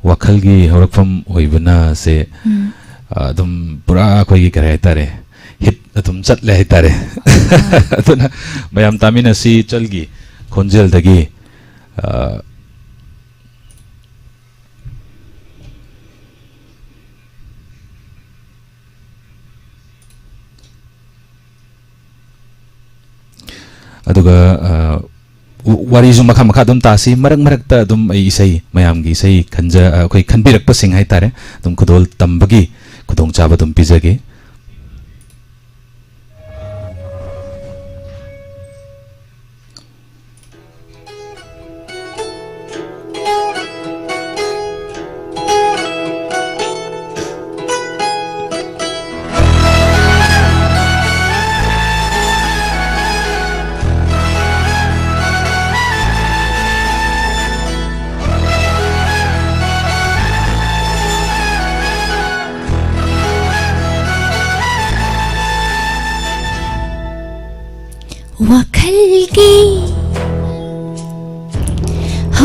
ꯋꯥꯈꯜꯒꯤ ꯍꯧꯔꯛꯐꯝ ꯑꯣꯏꯕꯅꯁꯦ, ꯎꯝ꯫ ꯑ, ꯑꯗꯨꯝ ꯄꯨꯔꯥ ꯑꯩꯈꯣꯏꯒꯤ ꯀꯔꯤ ꯍꯥꯏꯇꯥꯔꯦ, ꯍꯤꯠ ꯑꯗꯨꯝ ꯆꯠꯂꯦ ꯍꯥꯏꯇꯥꯔꯦ꯫ ꯑꯥ꯫ ꯑꯗꯨꯅ ꯃꯌꯥꯝ ꯇꯥꯃꯤꯟꯅꯁꯤ ꯏꯆꯜꯒꯤ ꯈꯣꯟꯖꯦꯜꯗꯒꯤ, ꯑ, ꯑꯗꯨꯒ, ꯑ, ꯋꯥꯔꯤꯁꯨ ꯃꯈꯥ ꯃꯈꯥ ꯑꯗꯨꯝ ꯇꯥꯁꯤ꯫ ꯃꯔꯛ ꯃꯔꯛꯇ ꯑꯗꯨꯝ ꯑꯩ ꯏꯁꯩ, ꯃꯌꯥꯝꯒꯤ ꯏꯁꯩ ꯈꯟꯖ-, ꯑ, ꯑꯩꯈꯣꯏ ꯈꯟꯕꯤꯔꯛꯄꯁꯤꯡ ꯍꯥꯏꯇꯥꯔꯦ, ꯑꯗꯨꯝ ꯈꯨꯗꯣꯜ ꯇꯝꯕꯒꯤ ꯈꯨꯗꯣꯡꯆꯥꯕ ꯑꯗꯨꯝ ꯄꯤꯖꯒꯦ꯫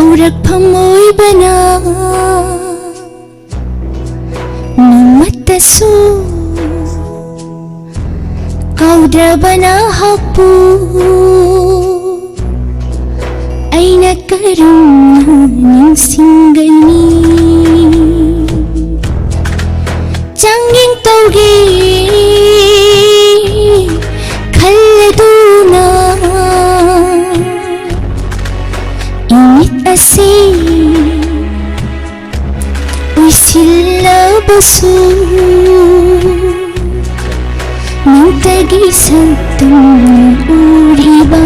ꯍꯧꯔꯛꯐꯝ ꯑꯣꯏꯕꯅ ꯅꯣꯡꯃꯠꯇꯁꯨ ꯀꯥꯎꯗ꯭ꯔꯕ ꯅꯍꯥꯛꯄꯨ ꯑꯩꯅ ꯀꯔꯝꯅ ꯅꯤꯡꯁꯤꯡꯒꯅꯤ? ꯆꯥꯡꯌꯦꯡ ꯇꯧꯒꯦ ꯈꯜꯂꯗꯨꯅ ꯏꯃꯤꯠ ꯑꯁꯤ ꯎꯏꯁꯤꯜꯂꯕꯁꯨ ꯅꯪꯇꯒꯤ ꯁꯛꯇꯝ ꯎꯔꯤꯕ꯫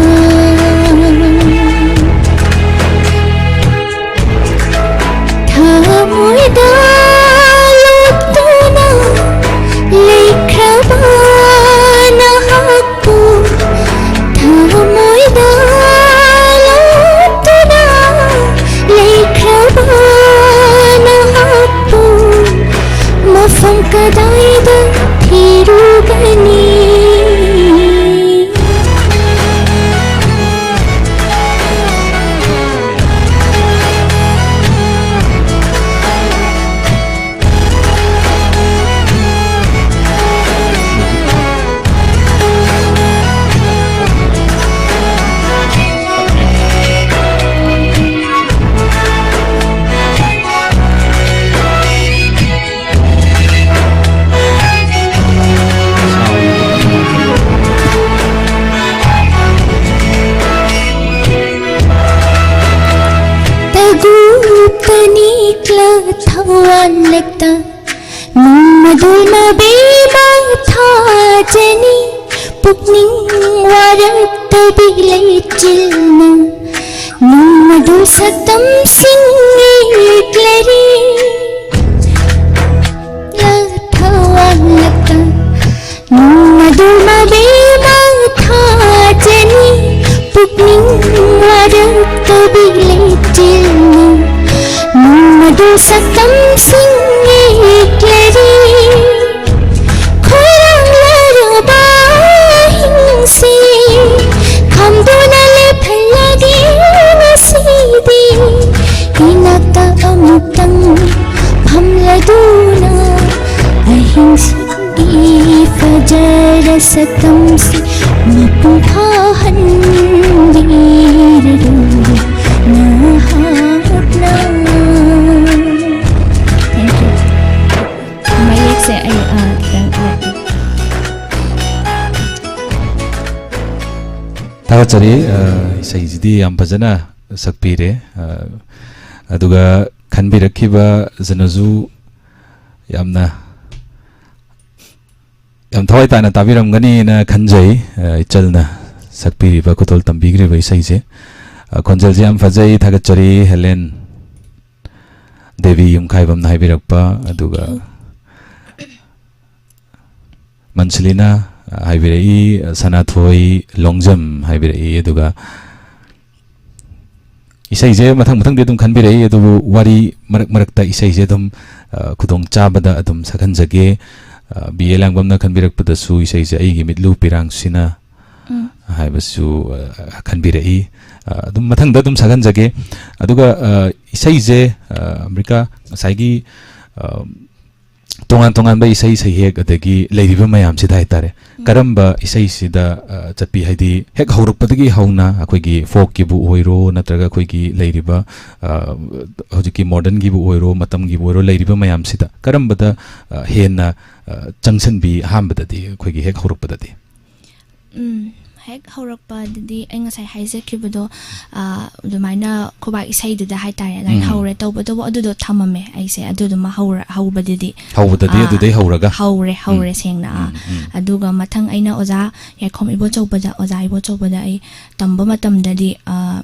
ꯊꯃꯣꯏꯗ ꯂꯣꯠꯇꯨꯅ ꯂꯩꯈ꯭ꯔꯕ ꯅꯍꯥꯛꯄꯨ, ꯊꯃꯣꯏꯗ ꯂꯣꯠꯇꯨꯅ ꯂꯩꯈ꯭ꯔꯕ ꯅꯍꯥꯛꯄꯨ ꯃꯐꯝ ꯀꯗꯥꯏꯗ ꯊꯤꯔꯨꯒꯅꯤ? ꯇꯒꯨ ꯇꯅꯤꯛꯂ ꯊꯋꯥꯟꯂꯛꯇ ꯅꯣꯡꯃꯗꯨ ꯃꯕꯦꯝꯃ ꯊꯥꯖꯅꯤ, ꯄꯨꯛꯅꯤꯡ ꯋꯥꯔꯛꯇꯕꯤ ꯂꯩꯆꯤꯜꯅ ꯅꯣꯡꯃꯗꯨ ꯁꯛꯇꯝꯁꯤꯡ ꯌꯦꯛꯂꯔꯤ꯫ ꯊꯋꯥꯟꯂꯛꯇ ꯅꯣꯡꯃꯗꯨ ꯃꯕꯦꯝꯃ ꯊꯥꯖꯅꯤ, ꯄꯨꯛꯅꯤꯡ ꯋꯥꯔꯛꯇꯕꯤ ꯂꯩꯆꯤꯜꯅ ꯅꯣꯡꯃꯗꯨ ꯁꯛꯇꯝꯁꯤꯡ ꯌꯦꯛꯂꯔꯤ꯫ ꯈꯣꯏꯔꯥꯡꯂꯔꯕ ꯑꯍꯤꯡꯁꯤ ꯈꯥꯝꯗꯨꯅ ꯂꯦꯞꯍꯜꯂꯒꯦ ꯉꯁꯤꯗꯤ꯫ ꯏꯅꯥꯛꯇ ꯑꯃꯨꯛꯇꯪ ꯐꯝꯂꯗꯨꯅ ꯑꯍꯤꯡꯁꯤꯒꯤ ꯐꯖꯔ ꯁꯛꯇꯝꯁꯤ ꯃꯄꯨꯡ ꯐꯥꯍꯟꯕꯤꯔꯔꯣ ꯅꯍꯥꯛꯅ꯫ Thank you. ꯃꯌꯦꯛꯁꯦ ꯑꯩ, ꯑ, ꯈꯤꯇꯪ ꯋꯥꯠꯂꯤ꯫ ꯊꯥꯒꯠꯆꯔꯤ꯫ ꯑ, ꯏꯁꯩꯁꯤꯗꯤ ꯌꯥꯝ ꯐꯖꯅ ꯁꯛꯄꯤꯔꯦ꯫ ꯑ, ꯑꯗꯨꯒ ꯈꯟꯕꯤꯔꯛꯈꯤꯕ ꯖꯅꯖꯨ ꯌꯥꯝꯅ, ꯌꯥꯝ ꯊꯋꯥꯏ ꯇꯥꯅ ꯇꯥꯕꯤꯔꯝꯒꯅꯤꯅ ꯈꯟꯖꯩ꯫ ꯑ, ꯏꯆꯜꯅ ꯁꯛꯄꯤꯔꯤꯕ, ꯈꯨꯗꯣꯜ ꯇꯝꯕꯤꯈ꯭ꯔꯤꯕ ꯏꯁꯩꯁꯦ꯫ ꯑ, ꯈꯣꯟꯖꯦꯜꯁꯦ ꯌꯥꯝ ꯐꯖꯩ, ꯊꯥꯒꯠꯆꯔꯤ꯫ ꯍꯦꯂꯦꯟ ꯗꯦꯕꯤ ꯌꯨꯝꯈꯥꯏꯕꯝꯅ ꯍꯥꯏꯕꯤꯔꯛꯄ, ꯑꯗꯨꯒ ꯃꯟꯁꯂꯤꯅ ꯍꯥꯏꯕꯤꯔꯛꯏ, ꯁꯅꯥꯊꯣꯏ ꯂꯣꯡꯖꯝ ꯍꯥꯏꯕꯤꯔꯛꯏ, ꯑꯗꯨꯒ ꯏꯁꯩꯁꯦ ꯃꯊꯪ ꯃꯊꯪꯗꯤ ꯑꯗꯨꯝ ꯈꯟꯕꯤꯔꯛꯏ, ꯑꯗꯨꯕꯨ ꯋꯥꯔꯤ ꯃꯔꯛ ꯃꯔꯛꯇ ꯏꯁꯩꯁꯦ ꯑꯗꯨꯝ, ꯑ, ꯈꯨꯗꯣꯡ ꯆꯥꯕꯗ ꯑꯗꯨꯝ ꯁꯛꯍꯟꯖꯒꯦ꯫ ꯑ, ꯕꯤ ꯑꯦ ꯂꯥꯡꯕꯝꯅ ꯈꯟꯕꯤꯔꯛꯄꯗꯁꯨ ꯏꯁꯩꯁꯦ ꯑꯩꯒꯤ ꯃꯤꯠꯂꯨ ꯄꯤꯔꯥꯡꯁꯤꯅ ꯎꯝ꯫ ꯍꯥꯏꯕꯁꯨ, ꯑ, ꯈꯟꯕꯤꯔꯛꯏ꯫ ꯑ, ꯑꯗꯨꯝ ꯃꯊꯪꯗ ꯑꯗꯨꯝ ꯁꯛꯍꯟꯖꯒꯦ꯫ ꯑꯗꯨꯒ, ꯑ, ꯏꯁꯩꯁꯦ, ꯑ, ꯑꯃꯦꯔꯤꯀꯥ ꯉꯁꯥꯏꯒꯤ, ꯑ, ꯇꯣꯉꯥꯟ ꯇꯣꯉꯥꯟꯕ ꯏꯁꯩ ꯁꯩꯍꯦꯛ ꯑꯗꯒꯤ ꯂꯩꯔꯤꯕ ꯃꯌꯥꯝꯁꯤꯗ ꯍꯥꯏꯇꯥꯔꯦ, ꯎꯝ꯫ ꯀꯔꯝꯕ ꯏꯁꯩꯁꯤꯗ, ꯑ, ꯆꯠꯄꯤ? ꯍꯥꯏꯗꯤ ꯍꯦꯛ ꯍꯧꯔꯛꯄꯗꯒꯤ ꯍꯧꯅ ꯑꯩꯈꯣꯏꯒꯤ ꯐꯣꯛꯀꯤꯕꯨ ꯑꯣꯏꯔꯣ, ꯅꯠꯇ꯭ꯔꯒ ꯑꯩꯈꯣꯏꯒꯤ ꯂꯩꯔꯤꯕ, ꯑ, ꯍꯧꯖꯤꯛꯀꯤ ꯃꯣꯗꯔꯟꯒꯤꯕꯨ ꯑꯣꯏꯔꯣ, ꯃꯇꯝꯒꯤꯕꯨ ꯑꯣꯏꯔꯣ, ꯂꯩꯔꯤꯕ ꯃꯌꯥꯝꯁꯤꯗ ꯀꯔꯝꯕꯗ, ꯑ, ꯍꯦꯟꯅ, ꯑ, ꯆꯪꯁꯤꯟꯕꯤ ꯑꯍꯥꯟꯕꯗꯗꯤ, ꯑꯩꯈꯣꯏꯒꯤ ꯍꯦꯛ ꯍꯧꯔꯛꯄꯗꯗꯤ? ꯎꯝ, ꯍꯦꯛ ꯍꯧꯔꯛꯄꯗꯗꯤ ꯑꯩ ꯉꯁꯥꯏ ꯍꯥꯏꯖꯈꯤꯕꯗꯣ, ꯑ, ꯑꯗꯨꯃꯥꯏꯅ ꯈꯨꯕꯥꯛ ꯏꯁꯩꯗꯨꯗ ꯍꯥꯏꯇꯥꯔꯦ, ꯑꯗꯨꯃꯥꯏꯅ ꯎꯝ꯫ ꯍꯧꯔꯦ꯫ ꯇꯧꯕꯇꯕꯨ ꯑꯗꯨꯗꯣ ꯊꯝꯃꯝꯃꯦ ꯑꯩꯁꯦ, ꯑꯗꯨꯗꯨꯃ ꯍꯧꯔ-, ꯍꯧꯕꯗꯗꯤ꯫ ꯍꯧꯕꯗꯗꯤ ꯑꯥ, ꯑꯗꯨꯗꯩ ꯍꯧꯔꯒ? ꯍꯧꯔꯦ, ꯎꯝ꯫ ꯍꯧꯔꯦ ꯁꯦꯡꯅ, ꯑꯥ꯫ ꯎꯝ, ꯎꯝ꯫ ꯑꯗꯨꯒ ꯃꯊꯪ ꯑꯩꯅ ꯑꯣꯖꯥ ꯌꯥꯏꯈꯣꯝ ꯏꯕꯣꯆꯧꯕꯗ, ꯑꯣꯖꯥ ꯏꯕꯣꯆꯧꯕꯗ ꯑꯩ ꯇꯝꯕ ꯃꯇꯝꯗꯗꯤ, ꯑ,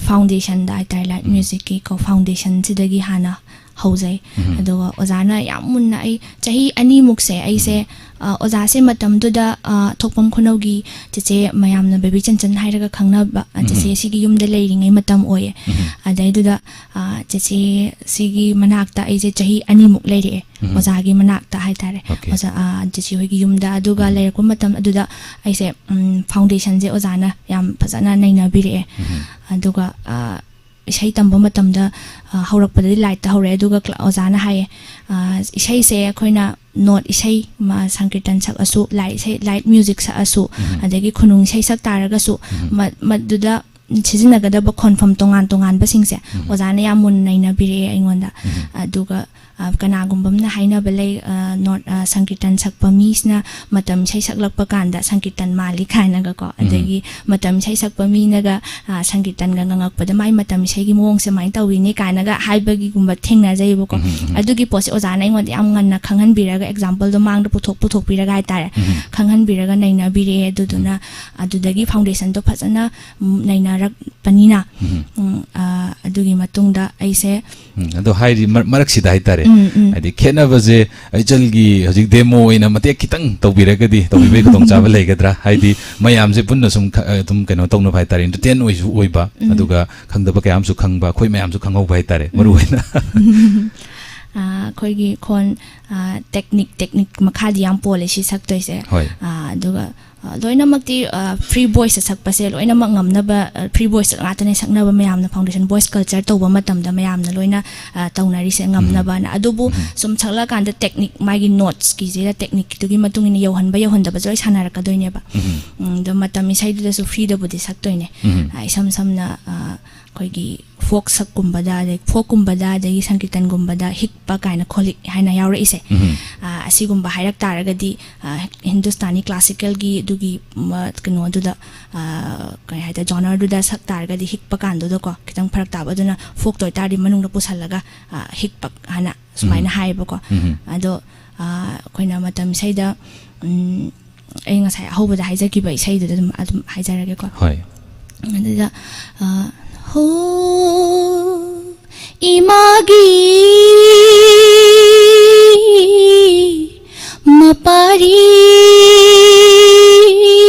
ꯐꯥꯎꯟꯗꯦꯁꯟꯗ ꯍꯥꯏꯇꯥꯔꯦ, ꯂꯥꯏꯠ ꯎꯝ꯫ ꯃ꯭ꯌꯨꯖꯤꯛꯀꯤ ꯀꯣ ꯐꯥꯎꯟꯗꯦꯁꯟꯁꯤꯗꯒꯤ ꯍꯥꯟꯅ ꯍꯧꯖꯩ꯫ ꯎꯝ꯫ ꯑꯗꯨꯒ ꯑꯣꯖꯥꯅ ꯌꯥꯝ ꯃꯨꯟꯅ, ꯑꯩ ꯆꯍꯤ ꯑꯅꯤꯃꯨꯛꯁꯦ ꯑꯩꯁꯦ, ꯎꯝ꯫ ꯑ, ꯑꯣꯖꯥꯁꯦ ꯃꯇꯝꯗꯨꯗ, ꯑ, ꯊꯣꯛꯄꯝ ꯈꯨꯅꯧꯒꯤ ꯆꯦꯆꯦ ꯃꯌꯥꯝꯅ ꯕꯦꯕꯤ ꯆꯟꯆꯟ ꯍꯥꯏꯔꯒ ꯈꯪꯅꯕ, ꯑ, ꯎꯝ꯫ ꯆꯦꯆꯦ ꯁꯤꯒꯤ ꯌꯨꯝꯗ ꯂꯩꯔꯤꯉꯩ ꯃꯇꯝ ꯑꯣꯏꯌꯦ꯫ ꯎꯝ꯫ ꯑꯗꯩꯗꯨꯗ, ꯑ, ꯆꯦꯆꯦ ꯁꯤꯒꯤ ꯃꯅꯥꯛꯇ ꯑꯩꯁꯦ ꯆꯍꯤ ꯑꯅꯤꯃꯨꯛ ꯂꯩꯔꯛꯑꯦ, ꯎꯝ꯫ ꯑꯣꯖꯥꯒꯤ ꯃꯅꯥꯛꯇ ꯍꯥꯏꯇꯥꯔꯦ꯫ ꯑꯣꯀꯦ꯫ ꯑꯣꯖꯥ, ꯑ, ꯆꯦꯆꯦ ꯍꯣꯏꯒꯤ ꯌꯨꯝꯗ꯫ ꯑꯗꯨꯒ ꯎꯝ꯫ ꯂꯩꯔꯛꯄ ꯃꯇꯝ ꯑꯗꯨꯗ ꯑꯩꯁꯦ, ꯎꯝ, ꯐꯥꯎꯟꯗꯦꯁꯟꯁꯦ ꯑꯣꯖꯥꯅ ꯌꯥꯝ ꯐꯖꯅ ꯅꯩꯅꯕꯤꯔꯛꯑꯦ꯫ ꯎꯝ꯫ ꯑꯗꯨꯒ, ꯑ, ꯏꯁꯩ ꯇꯝꯕ ꯃꯇꯝꯗ, ꯑ, ꯍꯧꯔꯛꯄꯗꯗꯤ ꯂꯥꯏꯠꯇ ꯍꯧꯔꯛꯑꯦ, ꯑꯗꯨꯒ ꯀ꯭ꯂ-, ꯑꯣꯖꯥꯅ ꯍꯥꯏꯌꯦ, ꯑ, ꯏꯁꯩꯁꯦ ꯑꯩꯈꯣꯏꯅ ꯅꯣꯠ ꯏꯁꯩ, ꯃ-, ꯁꯪꯀꯤꯔꯇꯟ ꯁꯛꯑꯁꯨ, ꯂꯥꯏꯠ ꯏꯁꯩ, ꯂꯥꯏꯠ ꯃ꯭ꯌꯨꯖꯤꯛ ꯁꯛꯑꯁꯨ, ꯎꯝ꯫ ꯑꯗꯒꯤ ꯈꯨꯅꯨꯡ ꯏꯁꯩ ꯁꯛ ꯇꯥꯔꯒꯁꯨ, ꯎꯝ꯫ ꯃ-, ꯃꯗꯨꯗ ꯁꯤꯖꯤꯟꯅꯒꯗꯕ ꯈꯣꯟꯐꯝ ꯇꯣꯉꯥꯟ ꯇꯣꯉꯥꯟꯕꯁꯤꯡꯁꯦ ꯎꯝ꯫ ꯑꯣꯖꯥꯅ ꯌꯥꯝ ꯃꯨꯟꯅ ꯅꯩꯅꯕꯤꯔꯛꯑꯦ ꯑꯩꯉꯣꯟꯗ꯫ ꯎꯝ꯫ ꯑꯗꯨꯒ, ꯑ, ꯀꯅꯥꯒꯨꯝꯕ ꯑꯃꯅ ꯍꯥꯏꯅꯕ ꯂꯩ, ꯑ, ꯅꯣꯠ, ꯑ, ꯁꯪꯀꯤꯔꯇꯟ ꯁꯛꯄ ꯃꯤꯁꯤꯅ ꯃꯇꯝ ꯏꯁꯩ ꯁꯛꯂꯛꯄ ꯀꯥꯟꯗ ꯁꯪꯀꯤꯔꯇꯟ ꯃꯥꯜꯂꯤ ꯀꯥꯏꯅꯒꯀꯣ꯫ ꯎꯝ꯫ ꯑꯗꯒꯤ ꯃꯇꯝ ꯏꯁꯩ ꯁꯛꯄ ꯃꯤꯅꯒ, ꯑ, ꯁꯪꯀꯤꯔꯇꯟꯒ ꯉꯪꯉꯛꯄꯗ ꯃꯥꯏ ꯃꯇꯝ ꯏꯁꯩꯒꯤ ꯃꯑꯣꯡꯁꯦ ꯁꯨꯃꯥꯏꯅ ꯇꯧꯋꯤꯅꯦ ꯀꯥꯏꯅꯒ ꯍꯥꯏꯕꯒꯤꯒꯨꯝꯕ ꯊꯦꯡꯅꯖꯩꯕꯀꯣ꯫ ꯎꯝ, ꯎꯝ, ꯎꯝ꯫ ꯑꯗꯨꯒꯤ ꯄꯣꯠꯁꯦ ꯑꯣꯖꯥꯅ ꯑꯩꯉꯣꯟꯗ ꯌꯥꯝ ꯉꯟꯅ ꯈꯪꯍꯟꯕꯤꯔꯒ, ꯑꯦꯛꯖꯥꯝꯄꯜꯗꯣ ꯃꯥꯡꯗ ꯄꯨꯊꯣꯛ ꯄꯨꯊꯣꯛꯄꯤꯔꯒ ꯍꯥꯏꯇꯥꯔꯦ, ꯎꯝ꯫ ꯈꯪꯍꯟꯕꯤꯔꯒ ꯅꯩꯅꯕꯤꯔꯛꯑꯦ꯫ ꯑꯗꯨꯗꯨꯅ ꯑꯗꯨꯗꯒꯤ ꯐꯥꯎꯟꯗꯦꯁꯟꯗꯣ ꯐꯖꯅ, ꯎꯝ, ꯅꯩꯅꯔꯛꯄꯅꯤꯅ, ꯎꯝ꯫ ꯎꯝ, ꯑ, ꯑꯗꯨꯒꯤ ꯃꯇꯨꯡꯗ ꯑꯩꯁꯦ ꯎꯝ, ꯑꯗꯣ ꯍꯥꯏꯔꯤ ꯃꯔ-, ꯃꯔꯛꯁꯤꯗ ꯍꯥꯏꯇꯥꯔꯦ, ꯎꯝ, ꯎꯝ꯫ ꯍꯥꯏꯗꯤ ꯈꯦꯠꯅꯕꯁꯦ, ꯑꯩꯆꯜꯒꯤ ꯍꯧꯖꯤꯛ ꯗꯦꯃꯣ ꯑꯣꯏꯅ ꯃꯇꯦꯛ ꯈꯤꯇꯪ ꯇꯧꯕꯤꯔꯒꯗꯤ, ꯇꯧꯕꯤꯕꯒꯤ ꯈꯨꯗꯣꯡꯆꯥꯕ ꯂꯩꯒꯗ꯭ꯔꯥ? ꯍꯥꯏꯗꯤ ꯃꯌꯥꯝꯁꯦ ꯄꯨꯟꯅ ꯁꯨꯝ ꯈ-, ꯑꯗꯨꯝ ꯀꯩꯅꯣ ꯇꯧꯅꯕ ꯍꯥꯏꯇꯥꯔꯦ, ꯏꯟꯇꯔꯇꯦꯟ ꯑꯣꯏꯁꯨ ꯑꯣꯏꯕ, ꯎꯝ꯫ ꯑꯗꯨꯒ ꯈꯪꯗꯕ ꯀꯌꯥ ꯑꯃꯁꯨ ꯈꯪꯕ, ꯑꯩꯈꯣꯏ ꯃꯌꯥꯝꯁꯨ ꯈꯪꯍꯧꯕ ꯍꯥꯏꯇꯥꯔꯦ, ꯎꯝ꯫ ꯃꯔꯨ ꯑꯣꯏꯅ꯫ ꯑ, ꯑꯩꯈꯣꯏꯒꯤ ꯈꯣꯟ, ꯑ, ꯇꯦꯛꯅꯤꯛ, ꯇꯦꯛꯅꯤꯛ ꯃꯈꯥꯗꯤ ꯌꯥꯝ ꯄꯣꯜꯂꯦ ꯁꯤ ꯁꯛꯇꯣꯏꯁꯦ꯫ ꯍꯣꯏ꯫ ꯑ, ꯑꯗꯨꯒ, ꯑ, ꯂꯣꯏꯅꯃꯛꯇꯤ, ꯑ, ꯐ꯭ꯔꯤ ꯚꯣꯏꯁꯇ ꯁꯛꯄꯁꯦ ꯂꯣꯏꯅꯃꯛ ꯉꯝꯅꯕ, ꯑ, ꯐ꯭ꯔꯤ ꯚꯣꯏꯁꯇ ꯉꯥꯛꯇꯅꯦ ꯁꯛꯅꯕ ꯃꯌꯥꯝꯅ, ꯐꯥꯎꯟꯗꯦꯁꯟ ꯚꯣꯏꯁ ꯀꯜꯆꯔ ꯇꯧꯕ ꯃꯇꯝꯗ ꯃꯌꯥꯝꯅ ꯂꯣꯏꯅ, ꯑ, ꯇꯧꯅꯔꯤꯁꯦ ꯉꯝꯅꯕꯅ꯫ ꯎꯝ꯫ ꯑꯗꯨꯕꯨ ꯎꯝ꯫ ꯁꯨꯝ ꯁꯛꯂꯛꯑꯀꯥꯟꯗ ꯇꯦꯛꯅꯤꯛ, ꯃꯥꯒꯤ ꯅꯣꯠꯁꯀꯤꯁꯤꯗ ꯇꯦꯛꯅꯤꯛꯀꯤꯗꯨꯒꯤ ꯃꯇꯨꯡ ꯏꯟꯅ ꯌꯧꯍꯟꯕ ꯌꯧꯍꯟꯗꯕꯁꯦ ꯂꯣꯏ ꯁꯥꯟꯅꯔꯛꯀꯗꯣꯏꯅꯦꯕ꯫ ꯎꯝ꯫ ꯎꯝ, ꯑꯗꯣ ꯃꯇꯝ ꯏꯁꯩꯗꯨꯗꯁꯨ ꯐ꯭ꯔꯤꯗꯕꯨꯗꯤ ꯁꯛꯇꯣꯏꯅꯦ꯫ ꯎꯝ꯫ ꯑ, ꯏꯁꯝ ꯁꯝꯅ, ꯑ, ꯑꯩꯈꯣꯏꯒꯤ ꯐꯣꯛ ꯁꯛꯀꯨꯝꯕꯗ, ꯑꯗꯩ ꯐꯣꯛꯀꯨꯝꯕꯗ, ꯑꯗꯒꯤ ꯁꯪꯀꯤꯔꯇꯟꯒꯨꯝꯕꯗ ꯍꯤꯛꯄ ꯀꯥꯏꯅ, ꯈꯣꯂꯤꯛ ꯍꯥꯏꯅ ꯌꯥꯎꯔꯛꯏꯁꯦ꯫ ꯎꯝ꯫ ꯑ, ꯑꯁꯤꯒꯨꯝꯕ ꯍꯥꯏꯔꯛ ꯇꯥꯔꯒꯗꯤ, ꯑ, ꯍꯤꯟꯗꯨꯁꯇꯥꯅꯤ ꯀ꯭ꯂꯥꯁꯤꯀꯦꯜꯒꯤ ꯑꯗꯨꯒꯤ, ꯃ-, ꯀꯩꯅꯣꯗꯨꯗ, ꯑ, ꯀꯩ ꯍꯥꯏꯇꯥꯔꯦ, ꯖꯣꯅꯔꯗꯨꯗ ꯁꯛ ꯇꯥꯔꯒꯗꯤ ꯍꯤꯛꯄ ꯀꯥꯟꯗꯨꯗꯀꯣ, ꯈꯤꯇꯪ ꯐꯔꯛ ꯇꯥꯕ꯫ ꯑꯗꯨꯅ ꯐꯣꯛꯇ ꯑꯣꯏꯇꯥꯔꯗꯤ ꯃꯅꯨꯡꯗ ꯄꯨꯁꯜꯂꯒ, ꯑ, ꯍꯤꯛꯄ ꯍꯥꯏꯅ ꯁꯨꯃꯥꯏꯅ ꯎꯝ꯫ ꯍꯥꯏꯌꯦꯕꯀꯣ꯫ ꯎꯝ꯫ ꯑꯗꯣ, ꯑ, ꯑꯩꯈꯣꯏꯅ ꯃꯇꯝ ꯏꯁꯩꯗ, ꯎꯝ, ꯑꯩ ꯉꯁꯥꯏ ꯑꯍꯧꯕꯗ ꯍꯥꯏꯖꯈꯤꯕ ꯏꯁꯩꯗꯨꯗ ꯑꯗꯨꯝ, ꯑꯗꯨꯝ ꯍꯥꯏꯖꯔꯒꯦꯀꯣ꯫ ꯍꯣꯏ꯫ ꯑꯗꯨꯗ, ꯑ, ꯍꯣ, ꯏꯃꯥꯒꯤ ꯃꯄꯥꯔꯤ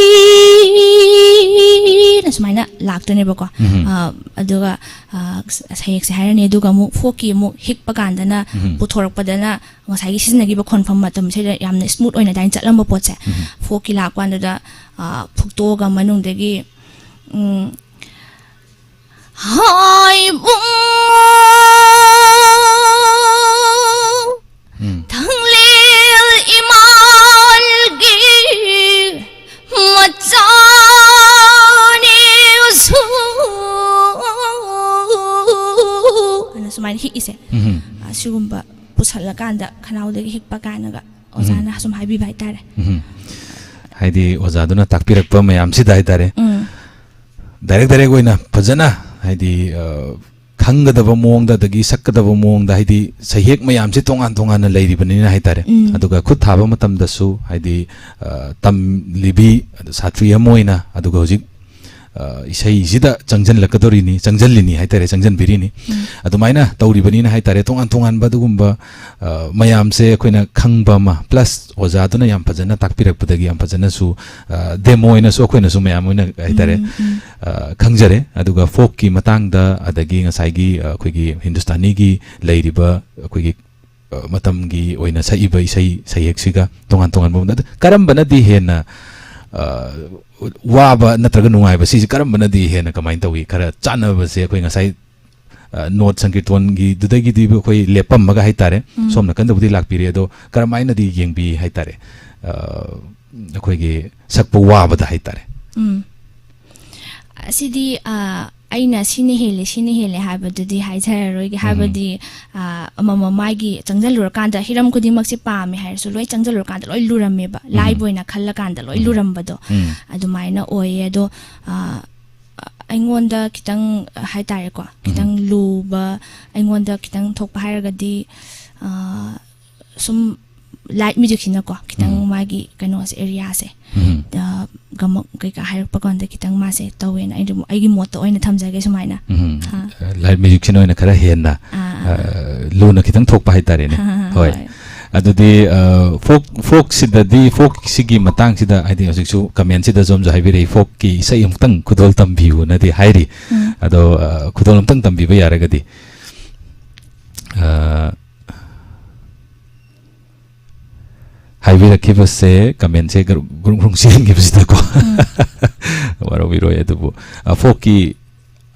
ꯁꯨꯃꯥꯏꯅ ꯂꯥꯛꯇꯣꯏꯅꯦꯕꯀꯣ꯫ ꯎꯝ꯫ ꯑ, ꯑꯗꯨꯒ, ꯑ, ꯁꯌꯦꯛꯁꯦ ꯍꯥꯏꯔꯅꯤ, ꯑꯗꯨꯒ ꯑꯃꯨꯛ ꯐꯣꯛꯀꯤ ꯑꯃꯨꯛ ꯍꯤꯛꯄ ꯀꯥꯟꯗꯅ, ꯎꯝ꯫ ꯄꯨꯊꯣꯔꯛꯄꯗꯅ ꯉꯁꯥꯏꯒꯤ ꯁꯤꯖꯤꯟꯅꯈꯤꯕ ꯈꯣꯟꯐꯝ ꯃꯇꯝꯁꯤꯗ ꯌꯥꯝꯅ ꯁ꯭ꯃꯨꯠ ꯑꯣꯏꯅ ꯑꯗꯨꯃꯥꯏꯅ ꯆꯠꯂꯝꯕ ꯄꯣꯠꯁꯦ, ꯎꯝ꯫ ꯐꯣꯛꯀꯤ ꯂꯥꯛꯄ ꯀꯥꯟꯗꯨꯗ, ꯑ, ꯐꯨꯛꯇꯣꯛꯑꯒ ꯃꯅꯨꯡꯗꯒꯤ, ꯎꯝ, ꯍꯥꯏꯕꯨꯡꯉꯣ ꯎꯝ꯫ ꯊꯥꯡꯂꯦꯜ ꯏꯃꯥꯜꯒꯤ ꯃꯆꯥꯅꯦꯁꯨ ꯑꯅ ꯁꯨꯃꯥꯏꯅ ꯍꯤꯛꯏꯁꯦ꯫ ꯎꯝ꯫ ꯑꯁꯤꯒꯨꯝꯕ ꯄꯨꯁꯜꯂꯀꯥꯟꯗ ꯈꯅꯥꯎꯗꯒꯤ ꯍꯤꯛꯄ ꯀꯥꯏꯅꯒ ꯑꯣꯖꯥꯅ ꯁꯨꯝ ꯍꯥꯏꯕꯤꯕ ꯍꯥꯏꯇꯥꯔꯦ꯫ ꯎꯝ꯫ ꯍꯥꯏꯗꯤ ꯑꯣꯖꯥꯗꯨꯅ ꯇꯥꯛꯄꯤꯔꯛꯄ ꯃꯌꯥꯝꯁꯤꯗ ꯍꯥꯏꯇꯥꯔꯦ꯫ ꯎꯝ꯫ ꯗꯥꯏꯔꯦꯛ ꯗꯥꯏꯔꯦꯛ ꯑꯣꯏꯅ ꯐꯖꯅ ꯍꯥꯏꯗꯤ, ꯑ, ꯈꯪꯒꯗꯕ ꯃꯑꯣꯡꯗ ꯑꯗꯒꯤ ꯁꯛꯀꯗꯕ ꯃꯑꯣꯡꯗ ꯍꯥꯏꯗꯤ ꯁꯩꯍꯦꯛ ꯃꯌꯥꯝꯁꯦ ꯇꯣꯉꯥꯟ ꯇꯣꯉꯥꯟꯅ ꯂꯩꯔꯤꯕꯅꯤꯅ ꯍꯥꯏꯇꯥꯔꯦ꯫ ꯎꯝ꯫ ꯑꯗꯨꯒ ꯈꯨꯠ ꯊꯥꯕ ꯃꯇꯝꯗꯁꯨ ꯍꯥꯏꯗꯤ, ꯑ, ꯇꯝꯂꯤꯕꯤ ꯁꯥꯇ꯭ꯔꯤ ꯑꯃ ꯑꯣꯏꯅ ꯑꯗꯨꯒ ꯍꯧꯖꯤꯛ, ꯑ, ꯏꯁꯩꯁꯤꯗ ꯆꯪꯁꯤꯜꯂꯛꯀꯗꯧꯔꯤꯅꯤ, ꯆꯪꯁꯤꯜꯂꯤꯅꯤ ꯍꯥꯏꯇꯥꯔꯦ, ꯆꯪꯁꯤꯟꯕꯤꯔꯤꯅꯤ꯫ ꯎꯝ꯫ ꯑꯗꯨꯃꯥꯏꯅ ꯇꯧꯔꯤꯕꯅꯤꯅ ꯍꯥꯏꯇꯥꯔꯦ, ꯇꯣꯉꯥꯟ ꯇꯣꯉꯥꯟꯕ ꯑꯗꯨꯒꯨꯝꯕ, ꯑ, ꯃꯌꯥꯝꯁꯦ ꯑꯩꯈꯣꯏꯅ ꯈꯪꯕ ꯑꯃ, plus ꯑꯣꯖꯥꯗꯨꯅ ꯌꯥꯝ ꯐꯖꯅ ꯇꯥꯛꯄꯤꯔꯛꯄꯗꯒꯤ ꯌꯥꯝ ꯐꯖꯅꯁꯨ, ꯑ, demo ꯑꯣꯏꯅꯁꯨ ꯑꯩꯈꯣꯏꯅꯁꯨ ꯃꯌꯥꯝ ꯑꯣꯏꯅ ꯍꯥꯏꯇꯥꯔꯦ, ꯎꯝ, ꯎꯝ꯫ ꯑ, ꯈꯪꯖꯔꯦ꯫ ꯑꯗꯨꯒ folkꯀꯤ ꯃꯇꯥꯡꯗ, ꯑꯗꯒꯤ ꯉꯁꯥꯏꯒꯤ, ꯑ, ꯑꯩꯈꯣꯏꯒꯤ ꯍꯤꯟꯗꯨꯁꯇꯥꯅꯤꯒꯤ ꯂꯩꯔꯤꯕ ꯑꯩꯈꯣꯏꯒꯤ, ꯑ, ꯃꯇꯝꯒꯤ ꯑꯣꯏꯅ ꯁꯛꯏꯕ ꯏꯁꯩ ꯁꯩꯍꯦꯛꯁꯤꯒ ꯇꯣꯉꯥꯟ ꯇꯣꯉꯥꯟꯕ ꯃꯑꯣꯡꯗ, ꯑꯗꯨ ꯀꯔꯝꯕꯅꯗꯤ ꯍꯦꯟꯅ, ꯑ, ꯋꯥꯕ ꯅꯠꯇ꯭ꯔꯒ ꯅꯨꯡꯉꯥꯏꯕ, ꯁꯤꯁꯦ ꯀꯔꯝꯕꯅꯗꯤ ꯍꯦꯟꯅ ꯀꯃꯥꯏꯅ ꯇꯧꯏ? ꯈꯔ ꯆꯥꯟꯅꯕꯁꯦ ꯑꯩꯈꯣꯏ ꯉꯁꯥꯏ, ꯑ, ꯅꯣꯠ ꯁꯪꯀꯤꯔꯇꯣꯟꯒꯤꯗꯨꯗꯒꯤꯗꯤ ꯑꯩꯈꯣꯏ ꯂꯦꯞꯄꯝꯃꯒ ꯍꯥꯏꯇꯥꯔꯦ, ꯎꯝ꯫ ꯁꯣꯝ ꯅꯥꯀꯟꯗꯕꯨꯗꯤ ꯂꯥꯛꯄꯤꯔꯦ, ꯑꯗꯣ ꯀꯔꯝꯍꯥꯏꯅꯗꯤ ꯌꯦꯡꯕꯤ ꯍꯥꯏꯇꯥꯔꯦ, ꯑ, ꯑꯩꯈꯣꯏꯒꯤ ꯁꯛꯄ ꯋꯥꯕꯗ ꯍꯥꯏꯇꯥꯔꯦ? ꯎꯝ꯫ ꯑꯁꯤꯗꯤ, ꯑ, ꯑꯩꯅ ꯁꯤꯅ ꯍꯦꯜꯂꯦ, ꯁꯤꯅ ꯍꯦꯜꯂꯦ ꯍꯥꯏꯕꯗꯨꯗꯤ ꯍꯥꯏꯖꯔꯔꯣꯏꯒꯦ꯫ ꯎꯝ꯫ ꯍꯥꯏꯕꯗꯤ, ꯑ, ꯑꯃꯃꯝ ꯃꯥꯒꯤ ꯆꯪꯁꯤꯜꯂꯨꯔꯀꯥꯟꯗ ꯍꯤꯔꯝ ꯈꯨꯗꯤꯡꯃꯛꯁꯦ ꯄꯥꯝꯃꯦ ꯍꯥꯏꯔꯁꯨ ꯂꯣꯏ ꯆꯪꯁꯤꯜꯂꯨꯔꯀꯥꯟꯗ ꯂꯣꯏ ꯂꯨꯔꯝꯃꯦꯕ꯫ ꯎꯝ꯫ ꯂꯥꯏꯕ ꯑꯣꯏꯅ ꯈꯜꯂꯀꯥꯟꯗ ꯂꯣꯏ ꯎꯝ꯫ ꯂꯨꯔꯝꯕꯗꯣ ꯎꯝ꯫ ꯑꯗꯨꯃꯥꯏꯅ ꯑꯣꯏꯌꯦ꯫ ꯑꯗꯣ, ꯑ, ꯑꯩꯉꯣꯟꯗ ꯈꯤꯇꯪ, ꯑ, ꯍꯥꯏꯇꯥꯔꯦꯀꯣ, ꯈꯤꯇꯪ ꯎꯝ꯫ ꯂꯨꯕ, ꯑꯩꯉꯣꯟꯗ ꯈꯤꯇꯪ ꯊꯣꯛꯄ ꯍꯥꯏꯔꯒꯗꯤ, ꯑ, ꯁꯨꯝ light musicꯁꯤꯅꯀꯣ, ꯈꯤꯇꯪ ꯎꯝ꯫ ꯃꯥꯒꯤ ꯀꯩꯅꯣꯁꯦ, areaꯁꯦ, ꯎꯝ꯫ ꯑ, ꯒꯃꯛ ꯀꯩꯀꯥ ꯍꯥꯏꯔꯛꯄ ꯀꯥꯟꯗ ꯈꯤꯇꯪ ꯃꯥꯁꯦ ꯇꯧꯋꯦꯅ ꯑꯩ ꯑꯗꯨꯝ ꯑꯩꯒꯤ ꯃꯣꯠꯇ ꯑꯣꯏꯅ ꯊꯝꯖꯒꯦ ꯁꯨꯃꯥꯏꯅ꯫ ꯎꯝ꯫ ꯍꯥ꯫ Light musicꯁꯤꯅ ꯑꯣꯏꯅ ꯈꯔ ꯍꯦꯟꯅ, ꯑꯥ, ꯑꯥ, ꯑ, ꯑꯥ꯫ ꯂꯨꯅ ꯈꯤꯇꯪ ꯊꯣꯛꯄ ꯍꯥꯏꯇꯥꯔꯦꯅꯦ꯫ ꯍꯣꯏ꯫ ꯍꯣꯏ꯫ ꯑꯗꯨꯗꯤ, ꯑ, folk, folkꯁꯤꯗꯗꯤ, folkꯁꯤꯒꯤ ꯃꯇꯥꯡꯁꯤꯗ ꯍꯥꯏꯗꯤ ꯍꯧꯖꯤꯛꯁꯨ commentꯁꯤꯗꯁꯨ ꯑꯃꯁꯨ ꯍꯥꯏꯕꯤꯔꯛꯏ, folkꯀꯤ ꯏꯁꯩ ꯑꯃꯨꯛꯇꯪ ꯈꯨꯗꯣꯜ ꯇꯝꯕꯤꯌꯨꯅꯗꯤ ꯍꯥꯏꯔꯤ꯫ ꯎꯝ꯫ ꯑꯗꯣ, ꯑ, ꯈꯨꯗꯣꯜ ꯑꯃꯇꯪ ꯇꯝꯕꯤꯕ ꯌꯥꯔꯒꯗꯤ꯫ ꯑ, ꯍꯥꯏꯕꯤꯔꯛꯈꯤꯕꯁꯦ, commentꯁꯦ ꯒ꯭ꯔꯨ-, ꯒ꯭ꯔꯨꯡ ꯒ꯭ꯔꯨꯡ ꯆꯦꯟꯈꯤꯕꯁꯤꯗꯀꯣ꯫ ꯎꯝ꯫ ꯋꯥꯔꯧꯕꯤꯔꯣꯏ, ꯑꯗꯨꯕꯨ, ꯑ, folkꯀꯤ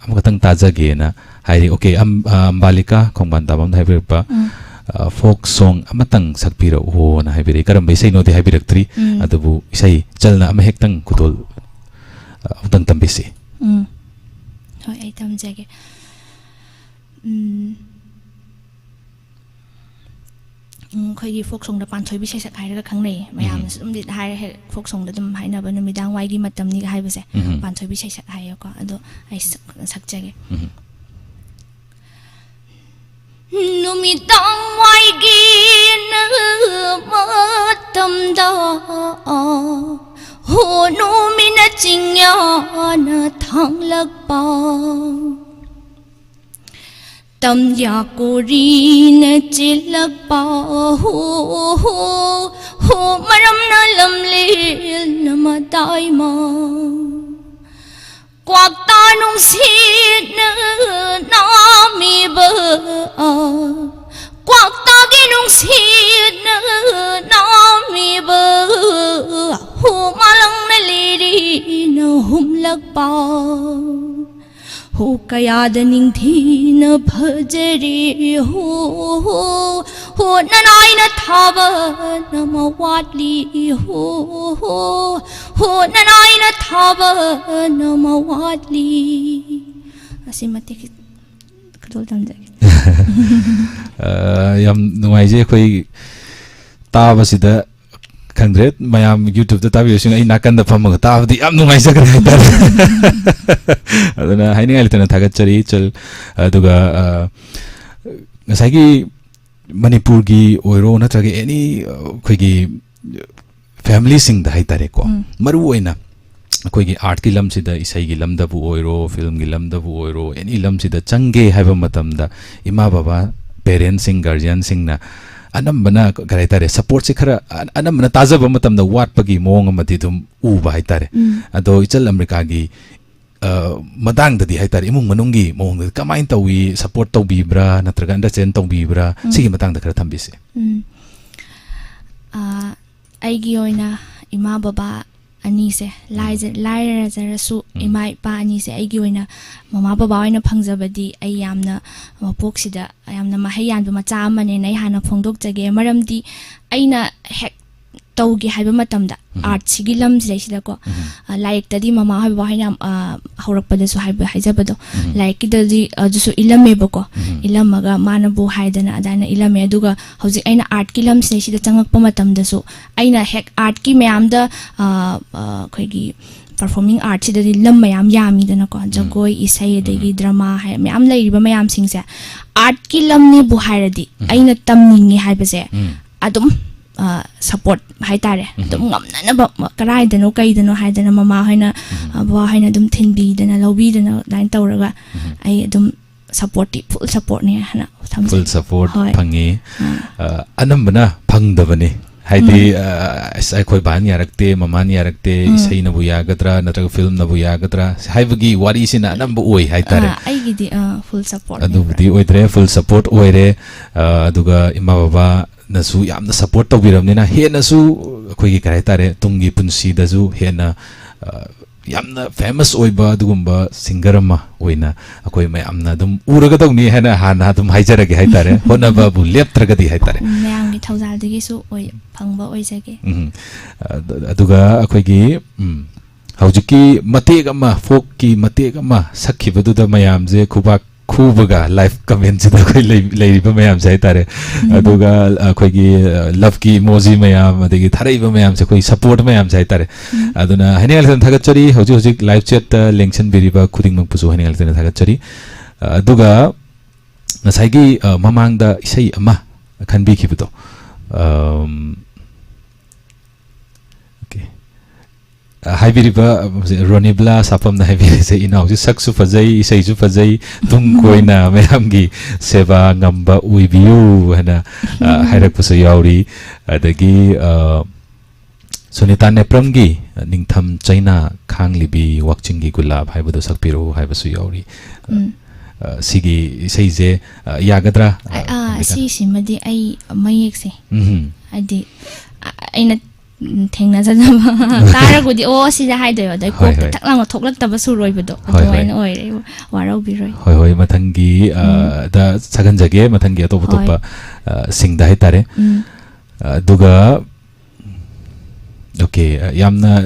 ꯑꯃꯈꯛꯇꯪ ꯇꯥꯖꯒꯦꯅ ꯍꯥꯏꯔꯤ꯫ ꯑꯣꯀꯦ, ꯑꯝ-, ꯑ, ꯑꯝꯕꯥꯂꯤꯀꯥ ꯈꯣꯡꯕꯥꯟ ꯇꯥꯕꯝꯅ ꯍꯥꯏꯕꯤꯔꯛꯄ, ꯎꯝ꯫ ꯑ, folk song ꯑꯃꯇꯪ ꯁꯛꯄꯤꯔꯛꯎꯅ ꯍꯥꯏꯕꯤꯔꯛꯏ꯫ ꯀꯔꯝꯕ ꯏꯁꯩꯅꯣꯗꯤ ꯍꯥꯏꯕꯤꯔꯛꯇ꯭ꯔꯤ, ꯎꯝ꯫ ꯑꯗꯨꯕꯨ ꯏꯁꯩ ꯆꯜꯅ ꯑꯃ ꯍꯦꯛꯇꯪ ꯈꯨꯗꯣꯜ, ꯑ, ꯑꯃꯨꯛꯇꯪ ꯇꯝꯕꯤꯁꯤ꯫ ꯎꯝ꯫ ꯍꯣꯏ, ꯑꯩ ꯇꯝꯖꯒꯦ꯫ ꯎꯝ꯫ ꯎꯝ, ꯑꯩꯈꯣꯏꯒꯤ folk songꯗ ꯄꯥꯟꯊꯣꯏꯕꯤ ꯁꯩꯁꯛ ꯍꯥꯏꯔꯒ ꯈꯪꯅꯩ꯫ ꯎꯝ꯫ ꯃꯌꯥꯝꯅꯁꯨ ꯑꯗꯨꯝ ꯍꯥꯏ-, ꯍꯥꯏ-, folk songꯗ ꯑꯗꯨꯝ ꯍꯥꯏꯅꯕ ꯅꯨꯃꯤꯗꯥꯡ ꯋꯥꯏꯒꯤ ꯃꯇꯝꯅꯤꯒ ꯍꯥꯏꯕꯁꯦ꯫ ꯎꯝ꯫ ꯄꯥꯟꯊꯣꯏꯕꯤ ꯁꯩꯁꯛ ꯍꯥꯏꯌꯦꯀꯣ꯫ ꯑꯗꯣ ꯑꯩ ꯁꯛ-, ꯁꯛꯆꯒꯦ꯫ ꯎꯝ꯫ ꯅꯨꯃꯤꯗꯥꯡ ꯋꯥꯏꯒꯤ ꯃꯇꯝꯗ ꯍꯣ ꯅꯨꯃꯤꯠꯅ ꯆꯤꯡꯌꯥꯅ ꯊꯥꯡꯂꯛꯄ, ꯇꯝꯌꯥ ꯀꯣꯔꯤꯅ ꯆꯦꯜꯂꯛꯄ, ꯍꯣ, ꯍꯣ, ꯍꯣ, ꯃꯔꯝꯅ ꯂꯝꯂꯦꯜꯅ ꯃꯇꯥꯏꯃ꯫ ꯀ꯭ꯋꯥꯛꯇꯥ ꯅꯨꯡꯁꯤꯠꯅ ꯅꯥꯝꯃꯤꯕ, ꯀ꯭ꯋꯥꯛꯇꯥꯒꯤ ꯅꯨꯡꯁꯤꯠꯅ ꯅꯥꯝꯃꯤꯕ, ꯍꯣ ꯃꯥꯂꯪꯅ ꯂꯤꯔꯤꯅ ꯍꯨꯝꯂꯛꯄ꯫ ꯍꯣ ꯀꯌꯥꯗ ꯅꯤꯡꯊꯤꯅ ꯐꯖꯔꯦ, ꯍꯣ, ꯍꯣ, ꯍꯣ ꯅꯅꯥꯏꯅ ꯊꯥꯕꯅ ꯃꯋꯥꯠꯂꯤ, ꯍꯣ, ꯍꯣ, ꯍꯣ ꯅꯅꯥꯏꯅ ꯊꯥꯕꯅ ꯃꯋꯥꯠꯂꯤ꯫ ꯑꯁꯤ ꯃꯇꯤꯛ ꯈꯨꯗꯣꯜ ꯇꯝꯖꯒꯦ꯫ ꯑ, ꯌꯥꯝ ꯅꯨꯡꯉꯥꯏꯖꯩ ꯑꯩꯈꯣꯏ ꯇꯥꯕꯁꯤꯗ꯫ ꯈꯪꯗ꯭ꯔꯦ, ꯃꯌꯥꯝ YouTube-ꯇ ꯇꯥꯕꯤꯕꯁꯤꯡ ꯑꯩ ꯅꯥꯀꯟꯗ ꯐꯝꯃꯒ ꯇꯥꯕꯗꯤ ꯌꯥꯝ ꯅꯨꯡꯉꯥꯏꯖꯒꯅꯤ ꯍꯥꯏꯇꯥꯔꯦ꯫ ꯑꯗꯨꯅ ꯍꯥꯏꯅꯤꯡꯉꯥꯏ ꯂꯩꯇꯅ ꯊꯥꯒꯠꯆꯔꯤ, ꯏꯆꯜ꯫ ꯑꯗꯨꯒ, ꯑ, ꯉꯁꯥꯏꯒꯤ ꯃꯅꯤꯄꯨꯔꯒꯤ ꯑꯣꯏꯔꯣ ꯅꯠꯇ꯭ꯔꯒ any, ꯑ, ꯑꯩꯈꯣꯏꯒꯤ family-ꯁꯤꯡꯗ ꯍꯥꯏꯇꯥꯔꯦꯀꯣ, ꯎꯝ꯫ ꯃꯔꯨ ꯑꯣꯏꯅ ꯑꯩꯈꯣꯏꯒꯤ art-ꯀꯤ ꯂꯝꯁꯤꯗ, ꯏꯁꯩꯒꯤ ꯂꯝꯗꯕꯨ ꯑꯣꯏꯔꯣ, film-ꯒꯤ ꯂꯝꯗꯕꯨ ꯑꯣꯏꯔꯣ, any ꯂꯝꯁꯤꯗ ꯆꯪꯒꯦ ꯍꯥꯏꯕ ꯃꯇꯝꯗ ꯏꯃꯥ ꯕꯕꯥ, parents-ꯁꯤꯡ, guardian-ꯁꯤꯡꯅ ꯑꯅꯝꯕꯅ ꯀꯔꯤ ꯍꯥꯏꯇꯥꯔꯦ, support-ꯁꯦ ꯈꯔ ꯑ-, ꯑꯅꯝꯕꯅ ꯇꯥꯖꯕ ꯃꯇꯝꯗ ꯋꯥꯠꯄꯒꯤ ꯃꯑꯣꯡ ꯑꯃꯗꯤ ꯑꯗꯨꯝ ꯎꯕ ꯍꯥꯏꯇꯥꯔꯦ꯫ ꯎꯝ꯫ ꯑꯗꯣ ꯏꯆꯜ ꯑꯃ꯭ꯔꯤꯀꯥꯒꯤ, ꯑ, ꯃꯇꯥꯡꯗꯗꯤ ꯍꯥꯏꯇꯥꯔꯦ, ꯏꯃꯨꯡ ꯃꯅꯨꯡꯒꯤ ꯃꯑꯣꯡꯗꯗꯤ ꯀꯃꯥꯏꯅ ꯇꯧꯏ, support ꯇꯧꯕꯤꯕ꯭ꯔꯥ ꯅꯠꯇ꯭ꯔꯒ understand ꯇꯧꯕꯤꯕ꯭ꯔꯥ? ꯎꯝ꯫ ꯁꯤꯒꯤ ꯃꯇꯥꯡꯗ ꯈꯔ ꯊꯝꯕꯤꯁꯦ꯫ ꯎꯝ꯫ ꯑ, ꯑꯩꯒꯤ ꯑꯣꯏꯅ ꯏꯃꯥ ꯕꯕꯥ ꯑꯅꯤꯁꯦ ꯂꯥꯏꯖ- ꯂꯥꯏꯔꯖꯔꯁꯨ, ꯎꯝ꯫ ꯏꯃꯥ ꯏꯄꯥ ꯑꯅꯤꯁꯦ ꯑꯩꯒꯤ ꯑꯣꯏꯅ, ꯃꯃꯥ ꯕꯕꯥ ꯑꯣꯏꯅ ꯐꯪꯖꯕꯗꯤ, ꯑꯩ ꯌꯥꯝꯅ ꯃꯄꯣꯛꯁꯤꯗ ꯌꯥꯝꯅ ꯃꯍꯩ ꯌꯥꯟꯕ ꯃꯆꯥ ꯑꯃꯅꯦꯅ ꯑꯩ ꯍꯥꯟꯅ ꯐꯣꯡꯗꯣꯛꯆꯒꯦ꯫ ꯃꯔꯝꯗꯤ ꯑꯩꯅ ꯍꯦꯛ ꯇꯧꯒꯦ ꯍꯥꯏꯕ ꯃꯇꯝꯗ, ꯎꯝ꯫ ꯑꯥꯔꯠꯁꯤꯒꯤ ꯂꯝꯁꯤꯗꯩꯁꯤꯗꯀꯣ, ꯎꯝ꯫ ꯑ, ꯂꯥꯏꯔꯤꯛꯇꯗꯤ ꯃꯃꯥ ꯍꯣꯏ ꯕꯕꯥ ꯍꯣꯏꯅ ꯌꯥꯝ, ꯑ, ꯍꯧꯔꯛꯄꯗꯁꯨ ꯍꯥꯏꯕ, ꯍꯥꯏꯖꯕꯗꯣ, ꯎꯝ꯫ ꯂꯥꯏꯔꯤꯛꯀꯤꯗꯗꯤ ꯑꯗꯨꯁꯨ ꯏꯜꯂꯝꯃꯦꯕꯀꯣ꯫ ꯎꯝ꯫ ꯏꯜꯂꯝꯃꯒ ꯃꯥꯅꯕꯨ ꯍꯥꯏꯗꯅ ꯑꯗꯨꯃꯥꯏꯅ ꯏꯜꯂꯝꯃꯦ꯫ ꯑꯗꯨꯒ ꯍꯧꯖꯤꯛ ꯑꯩꯅ ꯑꯥꯔꯠꯀꯤ ꯂꯝꯁꯤꯗꯩꯁꯤꯗ ꯆꯪꯉꯛꯄ ꯃꯇꯝꯗꯁꯨ, ꯑꯩꯅ ꯍꯦꯛ ꯑꯥꯔꯠꯀꯤ ꯃꯌꯥꯝꯗ, ꯑ, ꯑ, ꯑꯩꯈꯣꯏꯒꯤ ꯄꯔꯐꯣꯔꯃꯤꯡ ꯑꯥꯔꯠꯁꯤꯗꯗꯤ ꯂꯝ ꯃꯌꯥꯝ ꯌꯥꯝꯃꯤꯗꯅꯀꯣ, ꯎꯝ꯫ ꯖꯒꯣꯏ, ꯏꯁꯩ, ꯑꯗꯒꯤ ꯎꯝ꯫ ꯗ꯭ꯔꯃꯥ ꯍꯥꯏ ꯃꯌꯥꯝ ꯂꯩꯔꯤꯕ ꯃꯌꯥꯝꯁꯤꯡꯁꯦ, ꯑꯥꯔꯠꯀꯤ ꯂꯝꯅꯦꯕꯨ ꯍꯥꯏꯔꯗꯤ, ꯎꯝ꯫ ꯑꯩꯅ ꯇꯝꯅꯤꯡꯉꯦ ꯍꯥꯏꯕꯁꯦ ꯎꯝ꯫ ꯑꯗꯨꯝ, ꯑ, ꯁꯞꯄꯣꯔꯠ ꯍꯥꯏꯇꯥꯔꯦ, ꯎꯝ꯫ ꯑꯗꯨꯝ ꯉꯝꯅꯅꯕ, ꯃ-, ꯀꯔꯥꯏꯗꯅꯣ ꯀꯩꯗꯅꯣ ꯍꯥꯏꯗꯅ ꯃꯃꯥ ꯍꯣꯏꯅ, ꯎꯝ꯫ ꯑ, ꯕꯕꯥ ꯍꯣꯏꯅ ꯑꯗꯨꯝ ꯊꯤꯟꯕꯤꯗꯅ, ꯂꯧꯕꯤꯗꯅ, ꯑꯗꯨꯃꯥꯏꯅ ꯇꯧꯔꯒ ꯎꯝ꯫ ꯑꯩ ꯑꯗꯨꯝ ꯁꯞꯄꯣꯔꯠꯇꯤ, ꯐꯨꯜ ꯁꯞꯄꯣꯔꯠꯅꯦ ꯍꯥꯏꯅ ꯊꯝꯖꯩ꯫ ꯐꯨꯜ ꯁꯞꯄꯣꯔꯠ ꯍꯣꯏ꯫ ꯐꯪꯉꯤ꯫ ꯑꯥ꯫ ꯑ, ꯑꯅꯝꯕꯅ ꯐꯪꯗꯕꯅꯤ꯫ ꯍꯥꯏꯗꯤ, ꯎꯝ꯫ ꯑ, ꯑꯁ, ꯑꯩꯈꯣꯏ ꯕꯥꯅ ꯌꯥꯔꯛꯇꯦ, ꯃꯃꯥꯅ ꯌꯥꯔꯛꯇꯦ, ꯎꯝ꯫ ꯏꯁꯩꯅꯕꯨ ꯌꯥꯒꯗ꯭ꯔꯥ ꯅꯠꯇ꯭ꯔꯒ ꯐꯤꯂꯝꯅꯕꯨ ꯌꯥꯒꯗ꯭ꯔꯥ ꯍꯥꯏꯕꯒꯤ ꯋꯥꯔꯤꯁꯤꯅ ꯑꯅꯝꯕ ꯑꯣꯏ ꯍꯥꯏꯇꯥꯔꯦ꯫ ꯑꯥ, ꯑꯩꯒꯤꯗꯤ, ꯑꯥ, ꯐꯨꯜ ꯁꯞꯄꯣꯔꯠꯅꯦ꯫ ꯑꯗꯨꯕꯨꯗꯤ ꯑꯣꯏꯗ꯭ꯔꯦ, ꯐꯨꯜ ꯁꯞꯄꯣꯔꯠ ꯑꯣꯏꯔꯦ꯫ ꯑ, ꯑꯗꯨꯒ ꯏꯃꯥ ꯕꯕꯥꯅꯁꯨ ꯌꯥꯝꯅ ꯁꯞꯄꯣꯔꯠ ꯇꯧꯕꯤꯔꯕꯅꯤꯅ ꯍꯦꯟꯅꯁꯨ ꯑꯩꯈꯣꯏꯒꯤ, ꯀꯔꯤ ꯍꯥꯏꯇꯥꯔꯦ, ꯇꯨꯡꯒꯤ ꯄꯨꯟꯁꯤꯗꯁꯨ ꯍꯦꯟꯅ, ꯑ, ꯌꯥꯝꯅ ꯐꯦꯃꯁ ꯑꯣꯏꯕ ꯑꯗꯨꯒꯨꯝꯕ ꯁꯤꯡꯒꯔ ꯑꯃ ꯑꯣꯏꯅ ꯑꯩꯈꯣꯏ ꯃꯌꯥꯝꯅ ꯑꯗꯨꯝ ꯎꯔꯒꯗꯧꯅꯤ ꯍꯥꯏꯅ ꯍꯥꯟꯅ ꯑꯗꯨꯝ ꯍꯥꯏꯖꯔꯒꯦ ꯍꯥꯏꯇꯥꯔꯦ, ꯍꯣꯠꯅꯕꯕꯨ ꯂꯦꯞꯇ꯭ꯔꯒꯗꯤ ꯍꯥꯏꯇꯥꯔꯦ꯫ ꯎꯝ, ꯃꯌꯥꯝꯒꯤ ꯊꯧꯖꯥꯜꯗꯒꯤꯁꯨ ꯑꯣꯏ-, ꯐꯪꯕ ꯑꯣꯏꯖꯒꯦ꯫ ꯎꯝ꯫ ꯑꯗ-, ꯑꯗꯨꯒ ꯑꯩꯈꯣꯏꯒꯤ, ꯎꯝ, ꯍꯧꯖꯤꯛꯀꯤ ꯃꯇꯦꯛ ꯑꯃ, ꯐꯣꯛꯀꯤ ꯃꯇꯦꯛ ꯑꯃ ꯁꯛꯈꯤꯕꯗꯨꯗ ꯃꯌꯥꯝꯁꯦ ꯈꯨꯕꯥꯛ ꯈꯨꯕꯒ ꯂꯥꯏꯚ ꯀꯃꯦꯟꯁꯤꯗ ꯑꯩꯈꯣꯏ ꯂꯩ-, ꯂꯩꯔꯤꯕ ꯃꯌꯥꯝꯁꯦ ꯍꯥꯏꯇꯥꯔꯦ꯫ ꯎꯝ꯫ ꯑꯗꯨꯒ ꯑꯩꯈꯣꯏꯒꯤ, ꯑ, ꯂꯚꯀꯤ ꯏꯃꯣꯖꯤ ꯃꯌꯥꯝ, ꯑꯗꯒꯤ ꯊꯥꯔꯛꯏꯕ ꯃꯌꯥꯝꯁꯦ, ꯑꯩꯈꯣꯏ ꯁꯞꯄꯣꯔꯠ ꯃꯌꯥꯝꯁꯦ ꯍꯥꯏꯇꯥꯔꯦ꯫ ꯎꯝ꯫ ꯑꯗꯨꯅ ꯍꯥꯏꯅꯤꯡꯉꯥꯏ ꯂꯩꯇꯅ ꯊꯥꯒꯠꯆꯔꯤ꯫ ꯍꯧꯖꯤꯛ ꯍꯧꯖꯤꯛ ꯂꯥꯏꯚ ꯆꯦꯠꯇ ꯂꯦꯡꯁꯤꯟꯕꯤꯔꯤꯕ ꯈꯨꯗꯤꯡꯃꯛꯄꯨꯁꯨ ꯍꯥꯏꯅꯤꯡꯉꯥꯏ ꯂꯩꯇꯅ ꯊꯥꯒꯠꯆꯔꯤ꯫ ꯑ, ꯑꯗꯨꯒ ꯉꯁꯥꯏꯒꯤ, ꯑ, ꯃꯃꯥꯡꯗ ꯏꯁꯩ ꯑꯃ ꯈꯟꯕꯤꯈꯤꯕꯗꯣ, ꯑꯝ, ꯑꯣꯀꯦ꯫ ꯑ, ꯍꯥꯏꯕꯤꯔꯤꯕ, ꯑ, ꯔꯣꯅꯤꯕ꯭ꯂꯥ ꯁꯥꯐꯝꯅ ꯍꯥꯏꯕꯤꯔꯤꯁꯦ, "ꯏꯅꯥꯎꯁꯤ ꯁꯛꯁꯨ ꯐꯖꯩ, ꯏꯁꯩꯁꯨ ꯐꯖꯩ, ꯇꯨꯡ ꯀꯣꯏꯅ ꯃꯌꯥꯝꯒꯤ ꯁꯦꯕꯥ ꯉꯝꯕ ꯑꯣꯏꯕꯤꯌꯨ" ꯍꯥꯏꯅ, ꯑ, ꯎꯝ꯫ ꯍꯥꯏꯔꯛꯄꯁꯨ ꯌꯥꯎꯔꯤ꯫ ꯑꯗꯒꯤ, ꯑ, ꯁꯨꯅꯤꯇꯥ ꯅꯦꯄ꯭ꯔꯝꯒꯤ "ꯅꯤꯡꯊꯝ ꯆꯩꯅꯥ ꯈꯥꯡꯂꯤꯕꯤ ꯋꯥꯛꯆꯤꯡꯒꯤ ꯒꯨꯂꯥꯞ" ꯍꯥꯏꯕꯗꯣ ꯁꯛꯄꯤꯔꯛꯎ ꯍꯥꯏꯕꯁꯨ ꯌꯥꯎꯔꯤ꯫ ꯎꯝ꯫ ꯑ, ꯁꯤꯒꯤ ꯏꯁꯩꯁꯦ, ꯑ, ꯌꯥꯒꯗ꯭ꯔꯥ? ꯑ, ꯑ, ꯑ, ꯍꯥꯏꯕꯤꯒꯦ꯫ ꯁꯤꯁꯤꯃꯗꯤ ꯑꯩ ꯃꯌꯦꯛꯁꯦ, ꯎꯝ꯫ ꯍꯥꯏꯗꯤ, ꯑ, ꯑꯩꯅ ꯎꯝ, ꯊꯦꯡꯅꯖꯗꯕ ꯇꯥꯔꯒꯗꯤ, "ꯑꯣ, ꯁꯤꯁꯦ ꯍꯥꯏꯗꯣꯏꯕ", ꯑꯗꯩ ꯍꯣꯏ, ꯀꯣꯛꯇ ꯍꯣꯏ꯫ ꯊꯛ ꯂꯥꯎꯅ ꯊꯣꯛꯂꯛꯇꯕ ꯁꯨꯔ ꯑꯣꯏꯕꯗꯣ, ꯍꯣꯏ, ꯍꯣꯏ꯫ ꯑꯗꯨꯃꯥꯏꯅ ꯑꯣꯏꯔꯦ꯫ ꯋꯥꯔꯧꯕꯤꯔꯣꯏ꯫ ꯍꯣꯏ, ꯍꯣꯏ, ꯃꯊꯪꯒꯤ, ꯑ, ꯎꯝ꯫ ꯗ ꯁꯛꯍꯟꯖꯒꯦ, ꯃꯊꯪꯒꯤ ꯑꯇꯣꯞ ꯍꯣꯏ꯫ ꯑꯇꯣꯞꯄ, ꯑ, ꯁꯤꯡꯗ ꯍꯥꯏꯇꯥꯔꯦ꯫ ꯎꯝ꯫ ꯑ, ꯑꯗꯨꯒ, okay, ꯑ, ꯌꯥꯝꯅ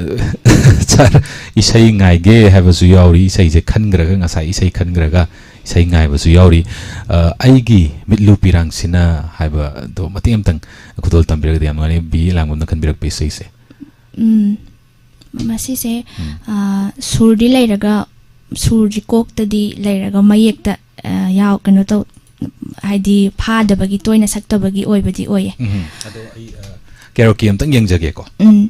ꯁꯥꯔ, ꯏꯁꯩ ꯉꯥꯏꯒꯦ ꯍꯥꯏꯕꯁꯨ ꯌꯥꯎꯔꯤ, ꯏꯁꯩꯁꯦ ꯈꯟꯈ꯭ꯔꯒ, ꯉꯁꯥꯏ ꯏꯁꯩ ꯈꯟꯈ꯭ꯔꯒ ꯏꯁꯩ ꯉꯥꯏꯕꯁꯨ ꯌꯥꯎꯔꯤ꯫ ꯑ, "ꯑꯩꯒꯤ ꯃꯤꯠꯂꯨ ꯄꯤꯔꯥꯡꯁꯤꯅ" ꯍꯥꯏꯕꯗꯣ ꯃꯇꯦꯛ ꯑꯃꯇꯪ ꯈꯨꯗꯣꯜ ꯇꯝꯕꯤꯔꯒꯗꯤ ꯌꯥꯝ ꯅꯨꯡꯉꯥꯏꯅꯤ꯫ ꯕꯤ ꯂꯥꯡꯕꯝꯅ ꯈꯟꯕꯤꯔꯛꯄ ꯏꯁꯩꯁꯦ꯫ ꯎꯝ, ꯃꯁꯤꯁꯦ, ꯎꯝ꯫ ꯑ, ꯁꯨꯔꯗꯤ ꯂꯩꯔꯒ, ꯁꯨꯔꯁꯤ ꯀꯣꯛꯇꯗꯤ ꯂꯩꯔꯒ ꯃꯌꯦꯛꯇ, ꯑ, ꯌꯥꯎ-, ꯀꯩꯅꯣ ꯇꯧ-, ꯍꯥꯏꯗꯤ ꯐꯥꯗꯕꯒꯤ, ꯇꯣꯏꯅ ꯁꯛꯇꯕꯒꯤ ꯑꯣꯏꯕꯗꯤ ꯑꯣꯏꯌꯦ꯫ ꯎꯝ, ꯑꯗꯣ ꯑꯩ, ꯑ, karaoke ꯑꯝꯇꯪ ꯌꯦꯡꯖꯒꯦꯀꯣ꯫ ꯎꯝ꯫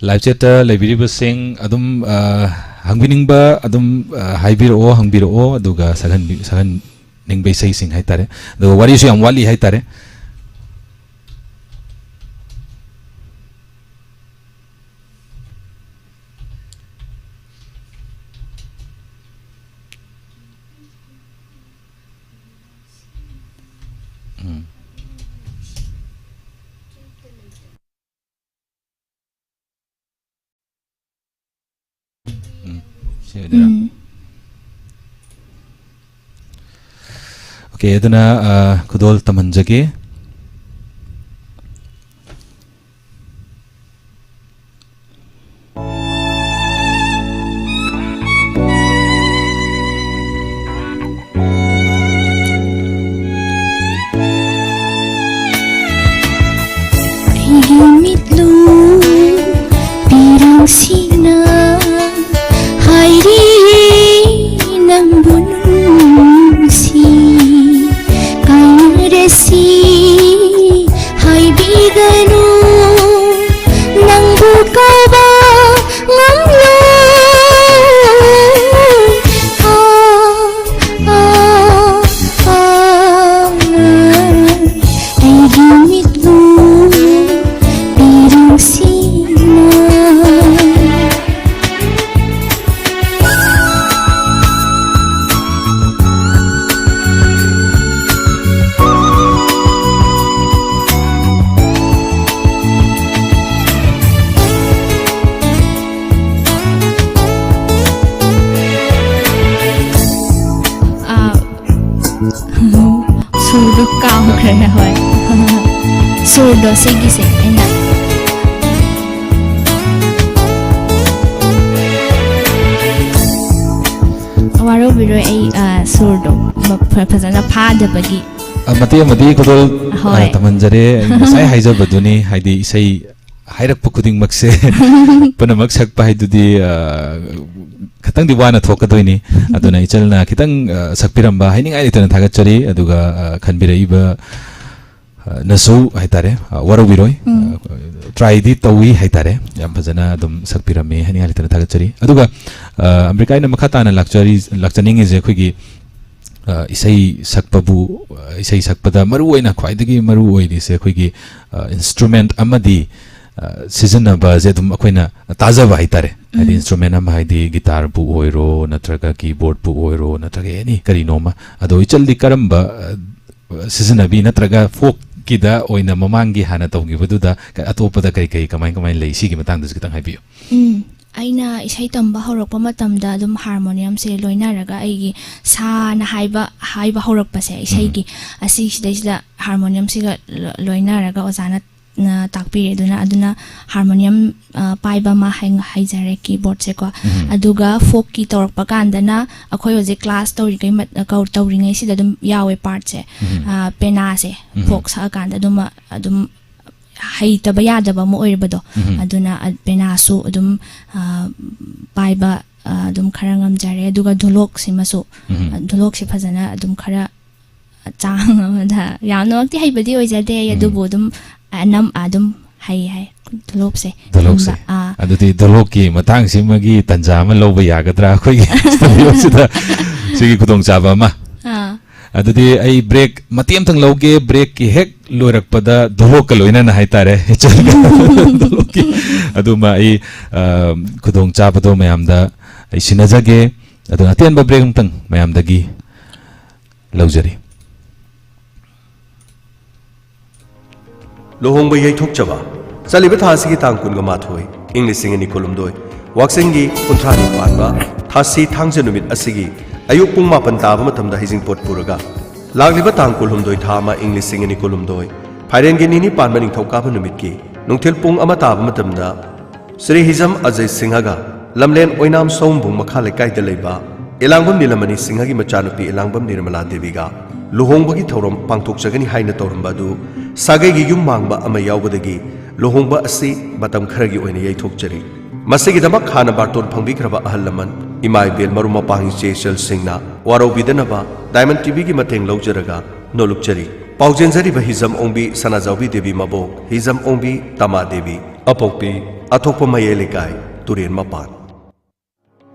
Live chatꯇ ꯂꯩꯕꯤꯔꯤꯕꯁꯤꯡ ꯑꯗꯨꯝ, ꯑ, ꯍꯪꯕꯤꯅꯤꯡꯕ ꯑꯗꯨꯝ, ꯑ, ꯍꯥꯏꯕꯤꯔꯛꯑꯣ, ꯍꯪꯕꯤꯔꯛꯑꯣ, ꯑꯗꯨꯒ ꯁꯛꯍꯟꯕꯤ-, ꯁꯛꯍꯟꯅꯤꯡꯕ ꯏꯁꯩꯁꯤꯡ ꯍꯥꯏꯇꯥꯔꯦ꯫ ꯑꯗꯨꯒ ꯋꯥꯔꯤꯁꯨ ꯌꯥꯝ ꯋꯥꯠꯂꯤ ꯍꯥꯏꯇꯥꯔꯦ꯫ ꯎꯝ꯫ ꯎꯝ, ꯁꯤ ꯑꯣꯏꯗꯣꯏꯔꯥ? ꯎꯝ꯫ Okay, ꯑꯗꯨꯅ, ꯑ, ꯈꯨꯗꯣꯜ ꯇꯝꯍꯟꯖꯒꯦ꯫ ꯑꯩꯒꯤ ꯃꯤꯠꯂꯨ ꯄꯤꯔꯥꯡꯁꯤꯅ ꯍꯥꯏꯔꯤꯌꯦ ꯅꯪꯕꯨ ꯅꯨꯡꯁꯤ, ꯀꯥꯏꯅꯔꯁꯤ ꯍꯣꯏ꯫ ꯁꯨꯔꯗꯣ ꯁꯤꯒꯤꯁꯦ ꯑꯩꯅ ꯋꯥꯔꯧꯕꯤꯔꯣꯏ, ꯑꯩ, ꯑ, ꯁꯨꯔꯗꯣ ꯃ-, ꯐ-, ꯐꯖꯅ ꯐꯥꯗꯕꯒꯤ꯫ ꯑ, ꯃꯇꯦꯛ ꯑꯃꯗꯤ ꯈꯨꯗꯣꯜ, ꯑ, ꯍꯣꯏ꯫ ꯇꯝꯍꯟꯖꯔꯦ꯫ ꯑꯩ ꯉꯁꯥꯏ ꯍꯥꯏꯖꯕꯗꯨꯅꯤ, ꯍꯥꯏꯗꯤ ꯏꯁꯩ ꯍꯥꯏꯔꯛꯄ ꯈꯨꯗꯤꯡꯃꯛꯁꯦ ꯄꯨꯝꯅꯃꯛ ꯁꯛꯄ ꯍꯥꯏꯗꯨꯗꯤ, ꯑ, ꯈꯤꯇꯪꯗꯤ ꯋꯥꯅ ꯊꯣꯛꯀꯗꯣꯏꯅꯤ꯫ ꯑꯗꯨꯅ ꯏꯆꯜꯅ ꯈꯤꯇꯪ, ꯑ, ꯁꯛꯄꯤꯔꯝꯕ ꯍꯥꯏꯅꯤꯡꯉꯥꯏ ꯂꯩꯇꯅ ꯊꯥꯒꯠꯆꯔꯤ꯫ ꯑꯗꯨꯒ, ꯑ, ꯈꯟꯕꯤꯔꯛꯏꯕ, ꯑ, ꯅꯁꯨ ꯍꯥꯏꯇꯥꯔꯦ, ꯑ, ꯋꯥꯔꯧꯕꯤꯔꯣꯏ꯫ ꯎꯝ꯫ ꯑ, try ꯗꯤ ꯇꯧꯏ ꯍꯥꯏꯇꯥꯔꯦ꯫ ꯌꯥꯝ ꯐꯖꯅ ꯑꯗꯨꯝ ꯁꯛꯄꯤꯔꯝꯃꯦ ꯍꯥꯏꯅꯤꯡꯉꯥꯏ ꯂꯩꯇꯅ ꯊꯥꯒꯠꯆꯔꯤ꯫ ꯑꯗꯨꯒ, ꯑ, ꯑꯝꯕꯤꯀꯥ, ꯑꯩꯅ ꯃꯈꯥ ꯇꯥꯅ ꯂꯥꯛꯆꯔꯤ-, ꯂꯥꯛꯆꯅꯤꯡꯉꯤꯁꯦ ꯑꯩꯈꯣꯏꯒꯤ, ꯑ, ꯏꯁꯩ ꯁꯛꯄꯕꯨ, ꯑ, ꯏꯁꯩ ꯁꯛꯄꯗ ꯃꯔꯨ ꯑꯣꯏꯅ ꯈ꯭ꯋꯥꯏꯗꯒꯤ ꯃꯔꯨ ꯑꯣꯏꯔꯤꯁꯦ ꯑꯩꯈꯣꯏꯒꯤ, ꯑ, instrument ꯑꯃꯗꯤ, ꯑ, ꯁꯤꯖꯤꯟꯅꯕꯁꯦ ꯑꯗꯨꯝ ꯑꯩꯈꯣꯏꯅ ꯇꯥꯖꯕ ꯍꯥꯏꯇꯥꯔꯦ꯫ ꯍꯥꯏꯗꯤ ꯎꯝ꯫ Instrument ꯑꯃ ꯍꯥꯏꯗꯤ guitar ꯕꯨ ꯑꯣꯏꯔꯣ, ꯅꯠꯇ꯭ꯔꯒ keyboard ꯄꯨ ꯑꯣꯏꯔꯣ, ꯅꯠꯇ꯭ꯔꯒ any ꯀꯔꯤꯅꯣ ꯑꯃ꯫ ꯑꯗꯣ ꯏꯆꯜꯗꯤ ꯀꯔꯝꯕ, ꯑ, ꯁꯤꯖꯤꯟꯅꯕꯤ, ꯅꯠꯇ꯭ꯔꯒ folk ꯀꯤꯗ ꯑꯣꯏꯅ ꯃꯃꯥꯡꯒꯤ ꯍꯥꯟꯅ ꯇꯧꯈꯤꯕꯗꯨꯗ ꯀ-, ꯑꯇꯣꯞꯄꯗ ꯀꯩ ꯀꯩ, ꯀꯃꯥꯏ ꯀꯃꯥꯏꯅ ꯂꯩ? ꯁꯤꯒꯤ ꯃꯇꯥꯡꯗꯁꯨ ꯈꯤꯇꯪ ꯍꯥꯏꯕꯤꯌꯨ꯫ ꯎꯝ, ꯑꯩꯅ ꯏꯁꯩ ꯇꯝꯕ ꯍꯧꯔꯛꯄ ꯃꯇꯝꯗ ꯑꯗꯨꯝ ꯍꯥꯔꯃꯣꯅꯤꯌꯝꯁꯦ ꯂꯣꯏꯅꯔꯒ ꯑꯩꯒꯤ ꯁꯥꯅ ꯍꯥꯏꯕ, ꯍꯥꯏꯕ ꯍꯧꯔꯛꯄꯁꯦ, ꯎꯝ꯫ ꯏꯁꯩꯒꯤ ꯑꯁꯤꯁꯤꯗꯩꯁꯤꯗ ꯍꯥꯔꯃꯣꯅꯤꯌꯝꯁꯤꯒ ꯂꯣ-, ꯂꯣꯏꯅꯔꯒ ꯑꯣꯖꯥꯅ, ꯅ, ꯇꯥꯛꯄꯤꯔꯦ꯫ ꯑꯗꯨꯅ, ꯑꯗꯨꯅ ꯍꯥꯔꯃꯣꯅꯤꯌꯝ, ꯑ, ꯄꯥꯏꯕ ꯑꯃ ꯍꯩ-, ꯍꯩꯖꯔꯦ, keyboard ꯁꯦꯀꯣ꯫ ꯎꯝ꯫ ꯑꯗꯨꯒ folk ꯀꯤ ꯇꯧꯔꯛꯄ ꯀꯥꯟꯗꯅ ꯑꯩꯈꯣꯏ ꯍꯧꯖꯤꯛ class ꯇꯧꯔꯤꯈꯩ ꯃꯠ-, ꯀꯧ-, ꯇꯧꯔꯤꯉꯩꯁꯤꯗ ꯑꯗꯨꯝ ꯌꯥꯎꯋꯦ part ꯁꯦ꯫ ꯎꯝ꯫ ꯑ, ꯄꯦꯅꯥꯁꯦ, ꯎꯝ꯫ Folk ꯁꯛꯑꯀꯥꯟꯗ ꯑꯗꯨꯝ, ꯑꯗꯨꯝ ꯍꯩꯇꯕ ꯌꯥꯗꯕ ꯑꯃ ꯑꯣꯏꯔꯕꯗꯣ꯫ ꯎꯝ꯫ ꯑꯗꯨꯅ, ꯑ, ꯄꯦꯅꯥꯁꯨ ꯑꯗꯨꯝ, ꯑ, ꯄꯥꯏꯕ, ꯑ, ꯑꯗꯨꯝ ꯈꯔ ꯉꯝꯖꯔꯦ꯫ ꯑꯗꯨꯒ ꯙꯣꯂꯣꯛꯁꯤꯃꯁꯨ, ꯎꯝ꯫ ꯑ, ꯙꯣꯂꯣꯛꯁꯦ ꯐꯖꯅ ꯑꯗꯨꯝ ꯈꯔ ꯆꯥꯡ ꯑꯃꯗ, ꯌꯥꯝꯅꯃꯛꯇꯤ ꯍꯩꯕꯗꯤ ꯑꯣꯏꯖꯗꯦ ꯑꯩ, ꯎꯝ꯫ ꯑꯗꯨꯕꯨ ꯑꯗꯨꯝ ꯑꯅꯝ-, ꯑꯗꯨꯝ ꯍꯩ ꯍꯥꯏ꯫ ꯙꯣꯂꯣꯛꯁꯦ꯫ ꯙꯣꯂꯣꯛꯁꯦ꯫ ꯈꯨꯝꯕ, ꯑꯥ꯫ ꯑꯗꯨꯗꯤ ꯙꯣꯂꯣꯛꯀꯤ ꯃꯇꯥꯡꯁꯤꯃꯒꯤ ꯇꯟꯖꯥ ꯑꯃ ꯂꯧꯕ ꯌꯥꯒꯗ꯭ꯔꯥ ꯑꯩꯈꯣꯏꯒꯤ studio ꯁꯤꯗ? ꯁꯤꯒꯤ ꯈꯨꯗꯣꯡꯆꯥꯕ ꯑꯃ꯫ ꯑꯥ꯫ ꯑꯗꯨꯗꯤ ꯑꯩ break ꯃꯇꯦꯛ ꯑꯃꯇꯪ ꯂꯧꯒꯦ꯫ Break ꯀꯤ ꯍꯦꯛ ꯂꯣꯏꯔꯛꯄꯗ ꯙꯣꯂꯣꯛꯀ ꯂꯣꯏꯅꯅ ꯍꯥꯏꯇꯥꯔꯦ, ꯙꯣꯂꯣꯛꯀꯤ ꯑꯗꯨꯃ ꯑꯩ, ꯑ, ꯈꯨꯗꯣꯡꯆꯥꯕꯗꯣ ꯃꯌꯥꯝꯗ ꯑꯩ ꯁꯤꯟꯅꯖꯒꯦ꯫ ꯑꯗꯨꯅ ꯑꯇꯦꯟꯕ break ꯑꯃꯇꯪ ꯃꯌꯥꯝꯗꯒꯤ ꯂꯧꯖꯔꯤ꯫ ꯂꯨꯍꯣꯡꯕ ꯌꯩꯊꯣꯛꯆꯕ꯫ ꯆꯠꯂꯤꯕ ꯊꯥ ꯑꯁꯤꯒꯤ ꯇꯥꯡ ꯀꯨꯟꯒ ꯃꯥꯊꯣꯏ, ꯏꯪ ꯂꯤꯁꯤꯡ ꯑꯅꯤ ꯀꯨꯟꯍꯨꯝꯗꯣꯏ, ꯋꯥꯛꯆꯤꯡꯒꯤ ꯀꯨꯟꯊ꯭ꯔꯥꯅꯤ ꯄꯥꯟꯕ ꯊꯥꯁꯤ ꯊꯥꯡꯖ ꯅꯨꯃꯤꯠ ꯑꯁꯤꯒꯤ ꯑꯌꯨꯛ ꯄꯨꯡ ꯃꯥꯄꯟ ꯇꯥꯕ ꯃꯇꯝꯗ ꯍꯩꯖꯤꯡꯄꯣꯠ ꯄꯨꯔꯒ ꯂꯥꯛꯂꯤꯕ ꯇꯥꯡ ꯀꯨꯟꯍꯨꯝꯗꯣꯏ ꯊꯥ ꯑꯃ ꯏꯪ ꯂꯤꯁꯤꯡ ꯑꯅꯤ ꯀꯨꯟꯍꯨꯝꯗꯣꯏ, ꯐꯥꯏꯔꯦꯟꯒꯤ ꯅꯤꯅꯤ ꯄꯥꯟꯕ ꯅꯤꯡꯊꯧꯀꯥꯕ ꯅꯨꯃꯤꯠꯀꯤ ꯅꯨꯡꯊꯤꯜ ꯄꯨꯡ ꯑꯃ ꯇꯥꯕ ꯃꯇꯝꯗ ꯁ꯭ꯔꯤ ꯍꯤꯖꯝ ꯑꯖꯩ ꯁꯤꯡꯍꯒ ꯂꯝꯂꯦꯟ ꯑꯣꯏꯅꯥꯝ ꯁꯣꯝꯕꯨꯡ ꯃꯈꯥ ꯂꯩꯀꯥꯏꯗ ꯂꯩꯕ ꯏꯂꯥꯡꯕꯝ ꯅꯤꯂꯃꯅꯤ ꯁꯤꯡꯍꯒꯤ ꯃꯆꯥꯅꯨꯄꯤ ꯏꯂꯥꯡꯕꯝ ꯅꯤꯔꯃꯂꯥ ꯗꯦꯕꯤꯒ ꯂꯨꯍꯣꯡꯕꯒꯤ ꯊꯧꯔꯝ ꯄꯥꯡꯊꯣꯛꯆꯒꯅꯤ ꯍꯥꯏꯅ ꯇꯧꯔꯝꯕ ꯑꯗꯨ ꯁꯥꯒꯩꯒꯤ ꯌꯨꯝ ꯃꯥꯡꯕ ꯑꯃ ꯌꯥꯎꯕꯗꯒꯤ ꯂꯨꯍꯣꯡꯕ ꯑꯁꯤ ꯃꯇꯝ ꯈꯔꯒꯤ ꯑꯣꯏꯅ ꯌꯩꯊꯣꯛꯆꯔꯤ꯫ ꯃꯁꯤꯒꯤꯗꯃꯛ ꯍꯥꯟꯅ ꯕꯥꯔꯇꯣꯟ ꯐꯪꯕꯤꯈ꯭ꯔꯕ ꯑꯍꯜ ꯂꯃꯟ, ꯏꯃꯥ ꯏꯕꯦꯜ, ꯃꯔꯨꯞ ꯃꯄꯥꯡ ꯏꯆꯦ ꯏꯆꯜꯁꯤꯡꯅ ꯋꯥꯔꯧꯕꯤꯗꯅꯕ Diamond ꯇꯤꯚꯤꯒꯤ ꯃꯇꯦꯡ ꯂꯧꯖꯔꯒ ꯅꯣꯂꯨꯛꯆꯔꯤ꯫ ꯄꯥꯎꯖꯦꯟꯖꯔꯤꯕ ꯍꯤꯖꯝ ꯑꯣꯡꯕꯤ ꯁꯅꯥꯖꯥꯎꯕꯤ ꯗꯦꯕꯤ ꯃꯕꯣꯛ, ꯍꯤꯖꯝ ꯑꯣꯡꯕꯤ ꯇꯃꯥ ꯗꯦꯕꯤ, ꯑꯄꯣꯛꯄꯤ ꯑꯊꯣꯛꯄ ꯃꯌꯥꯏ ꯂꯩꯀꯥꯏ, ꯇꯨꯔꯦꯟ ꯃꯄꯥꯟ꯫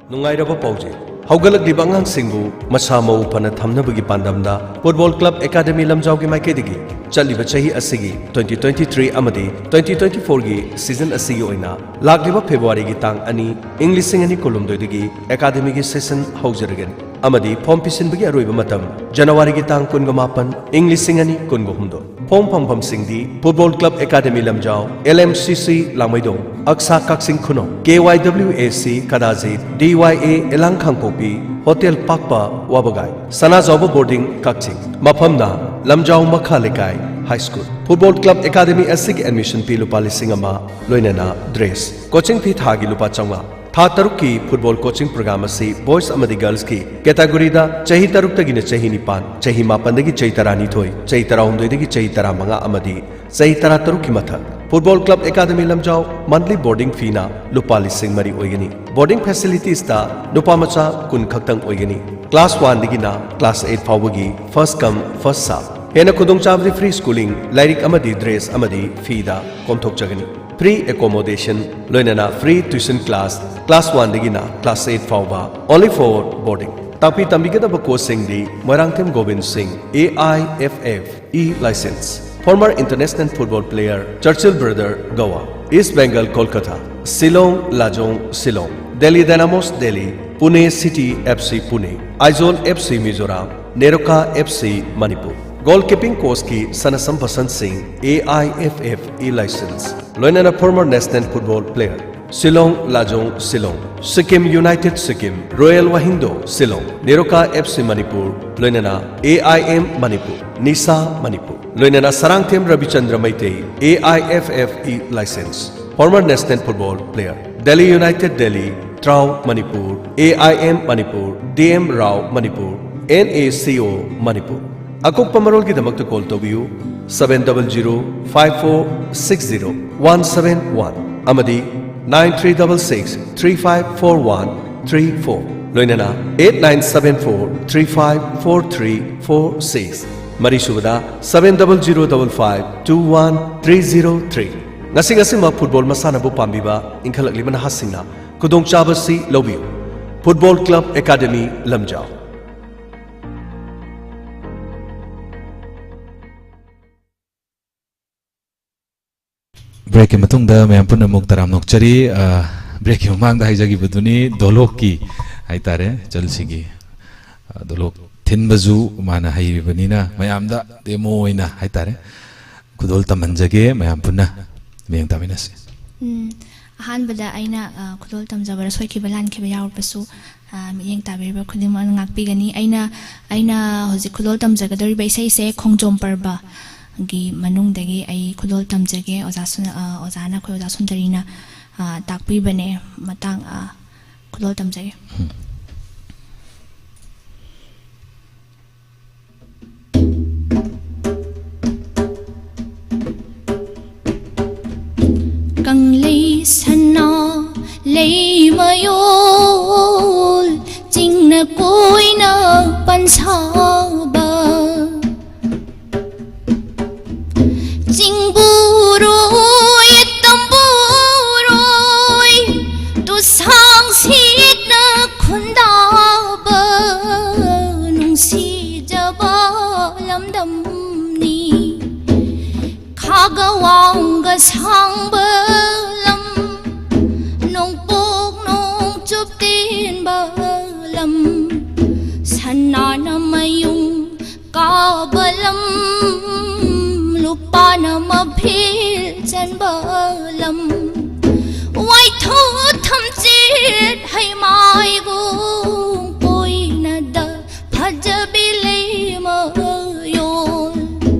ꯅꯨꯡꯉꯥꯏꯔꯕ ꯄꯥꯎꯖꯦꯜ꯫ ꯍꯧꯒꯠꯂꯛꯂꯤꯕ ꯑꯉꯥꯡꯁꯤꯡꯕꯨ ꯃꯁꯥ ꯃꯎ ꯐꯅ ꯊꯝꯅꯕꯒꯤ ꯄꯥꯟꯗꯝꯗ ꯐꯨꯠꯕꯣꯜ ꯀ꯭ꯂꯕ ꯑꯦꯀꯥꯗꯃꯤ ꯂꯝꯖꯥꯎꯒꯤ ꯃꯥꯏꯀꯩꯗꯒꯤ ꯆꯠꯂꯤꯕ ꯆꯍꯤ ꯑꯁꯤꯒꯤ twenty twenty-three ꯑꯃꯗꯤ twenty twenty-fourꯒꯤ ꯁꯤꯖꯟ ꯑꯁꯤꯒꯤ ꯑꯣꯏꯅ ꯂꯥꯛꯂꯤꯕ ꯐꯦꯕ꯭ꯔꯨꯋꯥꯔꯤꯒꯤ ꯇꯥꯡ ꯑꯅꯤ, ꯏꯪ ꯂꯤꯁꯤꯡ ꯑꯅꯤ ꯀꯨꯟꯍꯨꯝꯗꯣꯏꯗꯒꯤ ꯑꯦꯀꯥꯗꯃꯤꯒꯤ ꯁꯦꯁꯟ ꯍꯧꯖꯔꯒꯅꯤ ꯑꯃꯗꯤ ꯐꯣꯔꯝ ꯄꯤꯁꯤꯟꯕꯒꯤ ꯑꯔꯣꯏꯕ ꯃꯇꯝ ꯖꯅꯋꯥꯔꯤꯒꯤ ꯇꯥꯡ ꯀꯨꯟꯒ ꯃꯥꯄꯟ, ꯏꯪ ꯂꯤꯁꯤꯡ ꯑꯅꯤ ꯀꯨꯟꯒ ꯍꯨꯝꯗꯣꯏ꯫ ꯐꯣꯔꯝ ꯐꯪꯐꯝꯁꯤꯡꯗꯤ ꯐꯨꯠꯕꯣꯜ ꯀ꯭ꯂꯕ ꯑꯦꯀꯥꯗꯃꯤ ꯂꯝꯖꯥꯎ, ꯑꯦꯜ ꯑꯦꯝ ꯁꯤ ꯁꯤ ꯂꯥꯡꯃꯩꯗꯣꯡ, ꯑꯛꯁꯥ ꯀꯛꯆꯤꯡ ꯈꯨꯅꯧ, ꯀꯦ ꯋꯥꯏ ꯗꯕ꯭ꯂꯤꯎ ꯑꯦ ꯁꯤ ꯀꯗꯥꯖꯤꯠ, ꯗꯤ ꯋꯥꯏ ꯑꯦ ꯏꯂꯥꯡ ꯀꯥꯡꯄꯣꯛꯄꯤ, ꯍꯣꯇꯦꯜ ꯄꯥꯛꯄ ꯋꯥꯕꯒꯥꯏ, ꯁꯅꯥꯖꯥꯎꯕ ꯕꯣꯔꯗꯤꯡ ꯀꯛꯆꯤꯡ꯫ ꯃꯐꯝꯅ ꯂꯝꯖꯥꯎ ꯃꯈꯥ ꯂꯩꯀꯥꯏ high school. Football club academy ꯑꯁꯤꯒꯤ ꯑꯦꯗꯃꯤꯁꯟ ꯐꯤ ꯂꯨꯄꯥ ꯂꯤꯁꯤꯡ ꯑꯃ, ꯂꯣꯏꯅꯅ ꯗ꯭ꯔꯦꯁ꯫ ꯀꯣꯆꯤꯡ ꯐꯤ ꯊꯥꯒꯤ ꯂꯨꯄꯥ ꯆꯥꯝꯃꯉꯥ꯫ ꯊꯥ ꯇꯔꯨꯛꯀꯤ ꯐꯨꯠꯕꯣꯜ ꯀꯣꯆꯤꯡ ꯄ꯭ꯔꯣꯒ꯭ꯔꯥꯝ ꯑꯁꯤ ꯕꯣꯏꯁ ꯑꯃꯗꯤ ꯒꯔꯜꯁꯀꯤ ꯀꯦꯇꯥꯒꯣꯔꯤꯗ ꯆꯍꯤ ꯇꯔꯨꯛꯇꯒꯤꯅ ꯆꯍꯤ ꯅꯤꯄꯥꯟ, ꯆꯍꯤ ꯃꯥꯄꯟꯗꯒꯤ ꯆꯍꯤ ꯇꯔꯥꯅꯤꯊꯣꯏ, ꯆꯍꯤ ꯇꯔꯥꯍꯨꯝꯗꯣꯏꯗꯒꯤ ꯆꯍꯤ ꯇꯔꯥꯃꯉꯥ ꯑꯃꯗꯤ ꯆꯍꯤ ꯇꯔꯥꯇꯔꯨꯛꯀꯤ ꯃꯊꯛ꯫ ꯐꯨꯠꯕꯣꯜ ꯀ꯭ꯂꯕ ꯑꯦꯀꯥꯗꯃꯤ ꯂꯝꯖꯥꯎ ꯃꯟꯊꯂꯤ ꯕꯣꯔꯗꯤꯡ ꯐꯤꯅ ꯂꯨꯄꯥ ꯂꯤꯁꯤꯡ ꯃꯔꯤ ꯑꯣꯏꯒꯅꯤ꯫ ꯕꯣꯔꯗꯤꯡ ꯐꯦꯁꯤꯂꯤꯇꯤꯁꯇ ꯅꯨꯄꯥ ꯃꯆꯥ ꯀꯨꯟ ꯈꯛꯇꯪ ꯑꯣꯏꯒꯅꯤ꯫ ꯀ꯭ꯂꯥꯁ ꯋꯥꯟꯗꯒꯤꯅ ꯀ꯭ꯂꯥꯁ ꯑꯩꯠ ꯐꯥꯎꯕꯒꯤ ꯐꯥꯔꯁ ꯀꯝ ꯐꯥꯔꯁ ꯁꯥꯔꯚ꯫ ꯍꯦꯟꯅ ꯈꯨꯗꯣꯡꯆꯥꯕꯗꯤ ꯐ꯭ꯔꯤ ꯁ꯭ꯀꯨꯂꯤꯡ, ꯂꯥꯏꯔꯤꯛ ꯑꯃꯗꯤ ꯗ꯭ꯔꯦꯁ ꯑꯃꯗꯤ ꯐꯤꯗ ꯀꯣꯝꯊꯣꯛꯆꯒꯅꯤ꯫ ꯐ꯭ꯔꯤ ꯑꯦꯀꯣꯃꯣꯗꯦꯁꯟ, ꯂꯣꯏꯅꯅ ꯐ꯭ꯔꯤ ꯇ꯭ꯌꯨꯁꯟ ꯀ꯭ꯂꯥꯁ, ꯀ꯭ꯂꯥꯁ ꯋꯥꯟꯗꯒꯤꯅ ꯀ꯭ꯂꯥꯁ ꯑꯩꯠ ꯐꯥꯎꯕ, only for boarding꯫ ꯇꯥꯛꯄꯤ ꯇꯝꯕꯤꯒꯗꯕ ꯀꯣꯆꯁꯤꯡꯗꯤ Moirangthem Gobin Singh, A I F F E licence, former international football player, Churchill Brother, Goa, East Bengal, Kolkata, Shillong, Lajong, Shillong, Delhi Dynamos, Delhi, Pune City F C, Pune, Aizawl F C, Mizoram, Neroka F C, Manipur꯫ Goalkeeping coachꯀꯤ Sanasam Bason Singh, A I F F E licence, ꯂꯣꯏꯅꯅ former national football player꯫ Shillong Lajong Shillong, Sikkim United Sikkim, Royal Wahingdoh Shillong, Neroca F C Manipur, ꯂꯣꯏꯅꯅ ꯑꯦ ꯑꯥꯏ ꯑꯦꯝ ꯃꯅꯤꯄꯨꯔ, ꯅꯤꯁꯥ ꯃꯅꯤꯄꯨꯔ, ꯂꯣꯏꯅꯅ Sarangthem Rabichandra Meitei, A I F F E licence, former national football player, Delhi United Delhi, TRAU Manipur, A I M Manipur, D M ꯔꯥꯎ Manipur, N A C O Manipur. ꯑꯀꯨꯞꯄ ꯃꯔꯣꯜꯒꯤꯗꯃꯛꯇ ꯀꯣꯜ ꯇꯧꯕꯤꯌꯨ, seven double zero five four six zero one seven one ꯑꯃꯗꯤ nine three double six three five four one three four, ꯂꯣꯏꯅꯅ eight nine seven four three five four three four six, ꯃꯔꯤꯁꯨꯕꯗ seven double zero double five two one three zero three꯫ ꯉꯁꯤ ꯉꯁꯤꯃꯛ ꯐꯨꯠꯕꯣꯜ ꯃꯁꯥꯟꯅꯕꯨ ꯄꯥꯝꯕꯤꯕ ꯏꯟꯈꯠꯂꯛꯂꯤꯕ ꯅꯍꯥꯁꯤꯡꯅ ꯈꯨꯗꯣꯡꯆꯥꯕꯁꯤ ꯂꯧꯕꯤꯌꯨ꯫ ꯐꯨꯠꯕꯣꯜ ꯀ꯭ꯂꯕ ꯑꯦꯀꯥꯗꯃꯤ ꯂꯝꯖꯥꯎ꯫ ꯕ꯭ꯔꯦꯛꯀꯤ ꯃꯇꯨꯡꯗ ꯃꯌꯥꯝ ꯄꯨꯝꯅꯃꯛ ꯇꯔꯥꯝꯅ ꯑꯣꯛꯆꯔꯤ꯫ ꯑ, ꯕ꯭ꯔꯦꯛꯀꯤ ꯃꯃꯥꯡꯗ ꯍꯥꯏꯖꯈꯤꯕꯗꯨꯅꯤ, ꯗꯣꯂꯣꯛꯀꯤ ꯍꯥꯏꯇꯥꯔꯦ, ꯆꯜꯁꯤꯒꯤ, ꯑ, ꯗꯣꯂꯣꯛ ꯊꯤꯟꯕꯁꯨ ꯃꯥꯅ ꯍꯩꯔꯤꯕꯅꯤꯅ ꯃꯌꯥꯝꯗ ꯗꯦꯃꯣ ꯑꯣꯏꯅ ꯍꯥꯏꯇꯥꯔꯦ, ꯈꯨꯗꯣꯜ ꯇꯝꯍꯟꯖꯒꯦ꯫ ꯃꯌꯥꯝ ꯄꯨꯟꯅ ꯃꯤꯠꯌꯦꯡ ꯇꯥꯃꯤꯟꯅꯁꯤ꯫ ꯎꯝ, ꯑꯍꯥꯟꯕꯗ ꯑꯩꯅ, ꯑ, ꯈꯨꯗꯣꯜ ꯇꯝꯖꯕꯗ ꯁꯣꯏꯈꯤꯕ ꯂꯥꯟꯈꯤꯕ ꯌꯥꯎꯔꯕꯁꯨ, ꯑ, ꯃꯤꯠꯌꯦꯡ ꯇꯥꯕꯤꯔꯤꯕ ꯈꯨꯗꯤꯡꯃꯛꯅ ꯉꯥꯛꯄꯤꯒꯅꯤ꯫ ꯑꯩꯅ, ꯑꯩꯅ ꯍꯧꯖꯤꯛ ꯈꯨꯗꯣꯜ ꯇꯝꯖꯒꯗꯧꯔꯤꯕ ꯏꯁꯩꯁꯦ ꯈꯣꯡꯖꯣꯝ ꯄꯔꯕꯒꯤ ꯃꯅꯨꯡꯗꯒꯤ ꯑꯩ ꯈꯨꯗꯣꯜ ꯇꯝꯖꯒꯦ꯫ ꯑꯣꯖꯥ ꯁꯨ-, ꯑ, ꯑꯣꯖꯥꯅ, ꯑꯩꯈꯣꯏ ꯑꯣꯖꯥ ꯁꯨꯟꯗꯔꯤꯅ, ꯑ, ꯇꯥꯛꯄꯤꯕꯅꯦ꯫ ꯃꯇꯥꯡ, ꯑ, ꯈꯨꯗꯣꯜ ꯇꯝꯖꯒꯦ꯫ ꯀꯪꯂꯩ ꯁꯅꯥ ꯂꯩꯃꯌꯣꯜ ꯆꯤꯡꯅ ꯀꯣꯏꯅ ꯄꯟꯁꯥꯕ, ꯆꯤꯡꯕꯨꯔꯣꯏ ꯇꯝꯕꯨꯔꯣꯏ ꯇꯨꯁꯥꯡ ꯁꯤꯠꯅ ꯈꯨꯟꯗꯥꯕ ꯅꯨꯡꯁꯤꯖꯕ ꯂꯝꯗꯝꯅꯤ꯫ ꯈꯥꯒ ꯋꯥꯡꯒ ꯁꯥꯡꯕ ꯂꯝ, ꯅꯣꯡꯄꯣꯛ ꯅꯣꯡꯆꯨꯞ ꯇꯦꯟꯕ ꯂꯝ, ꯁꯅꯥꯅ ꯃꯌꯨꯡ ꯀꯥꯕ ꯂꯝ, ꯂꯨꯄꯥꯅ ꯃꯐꯤꯜ ꯆꯟꯕ ꯂꯝ, ꯋꯥꯏ ꯊꯣ ꯊꯝꯆꯦꯠ ꯍꯩꯃꯥꯏꯒꯨꯝ ꯄꯣꯏꯅꯗ ꯐꯖꯕꯤ ꯂꯩꯃꯌꯣꯜ꯫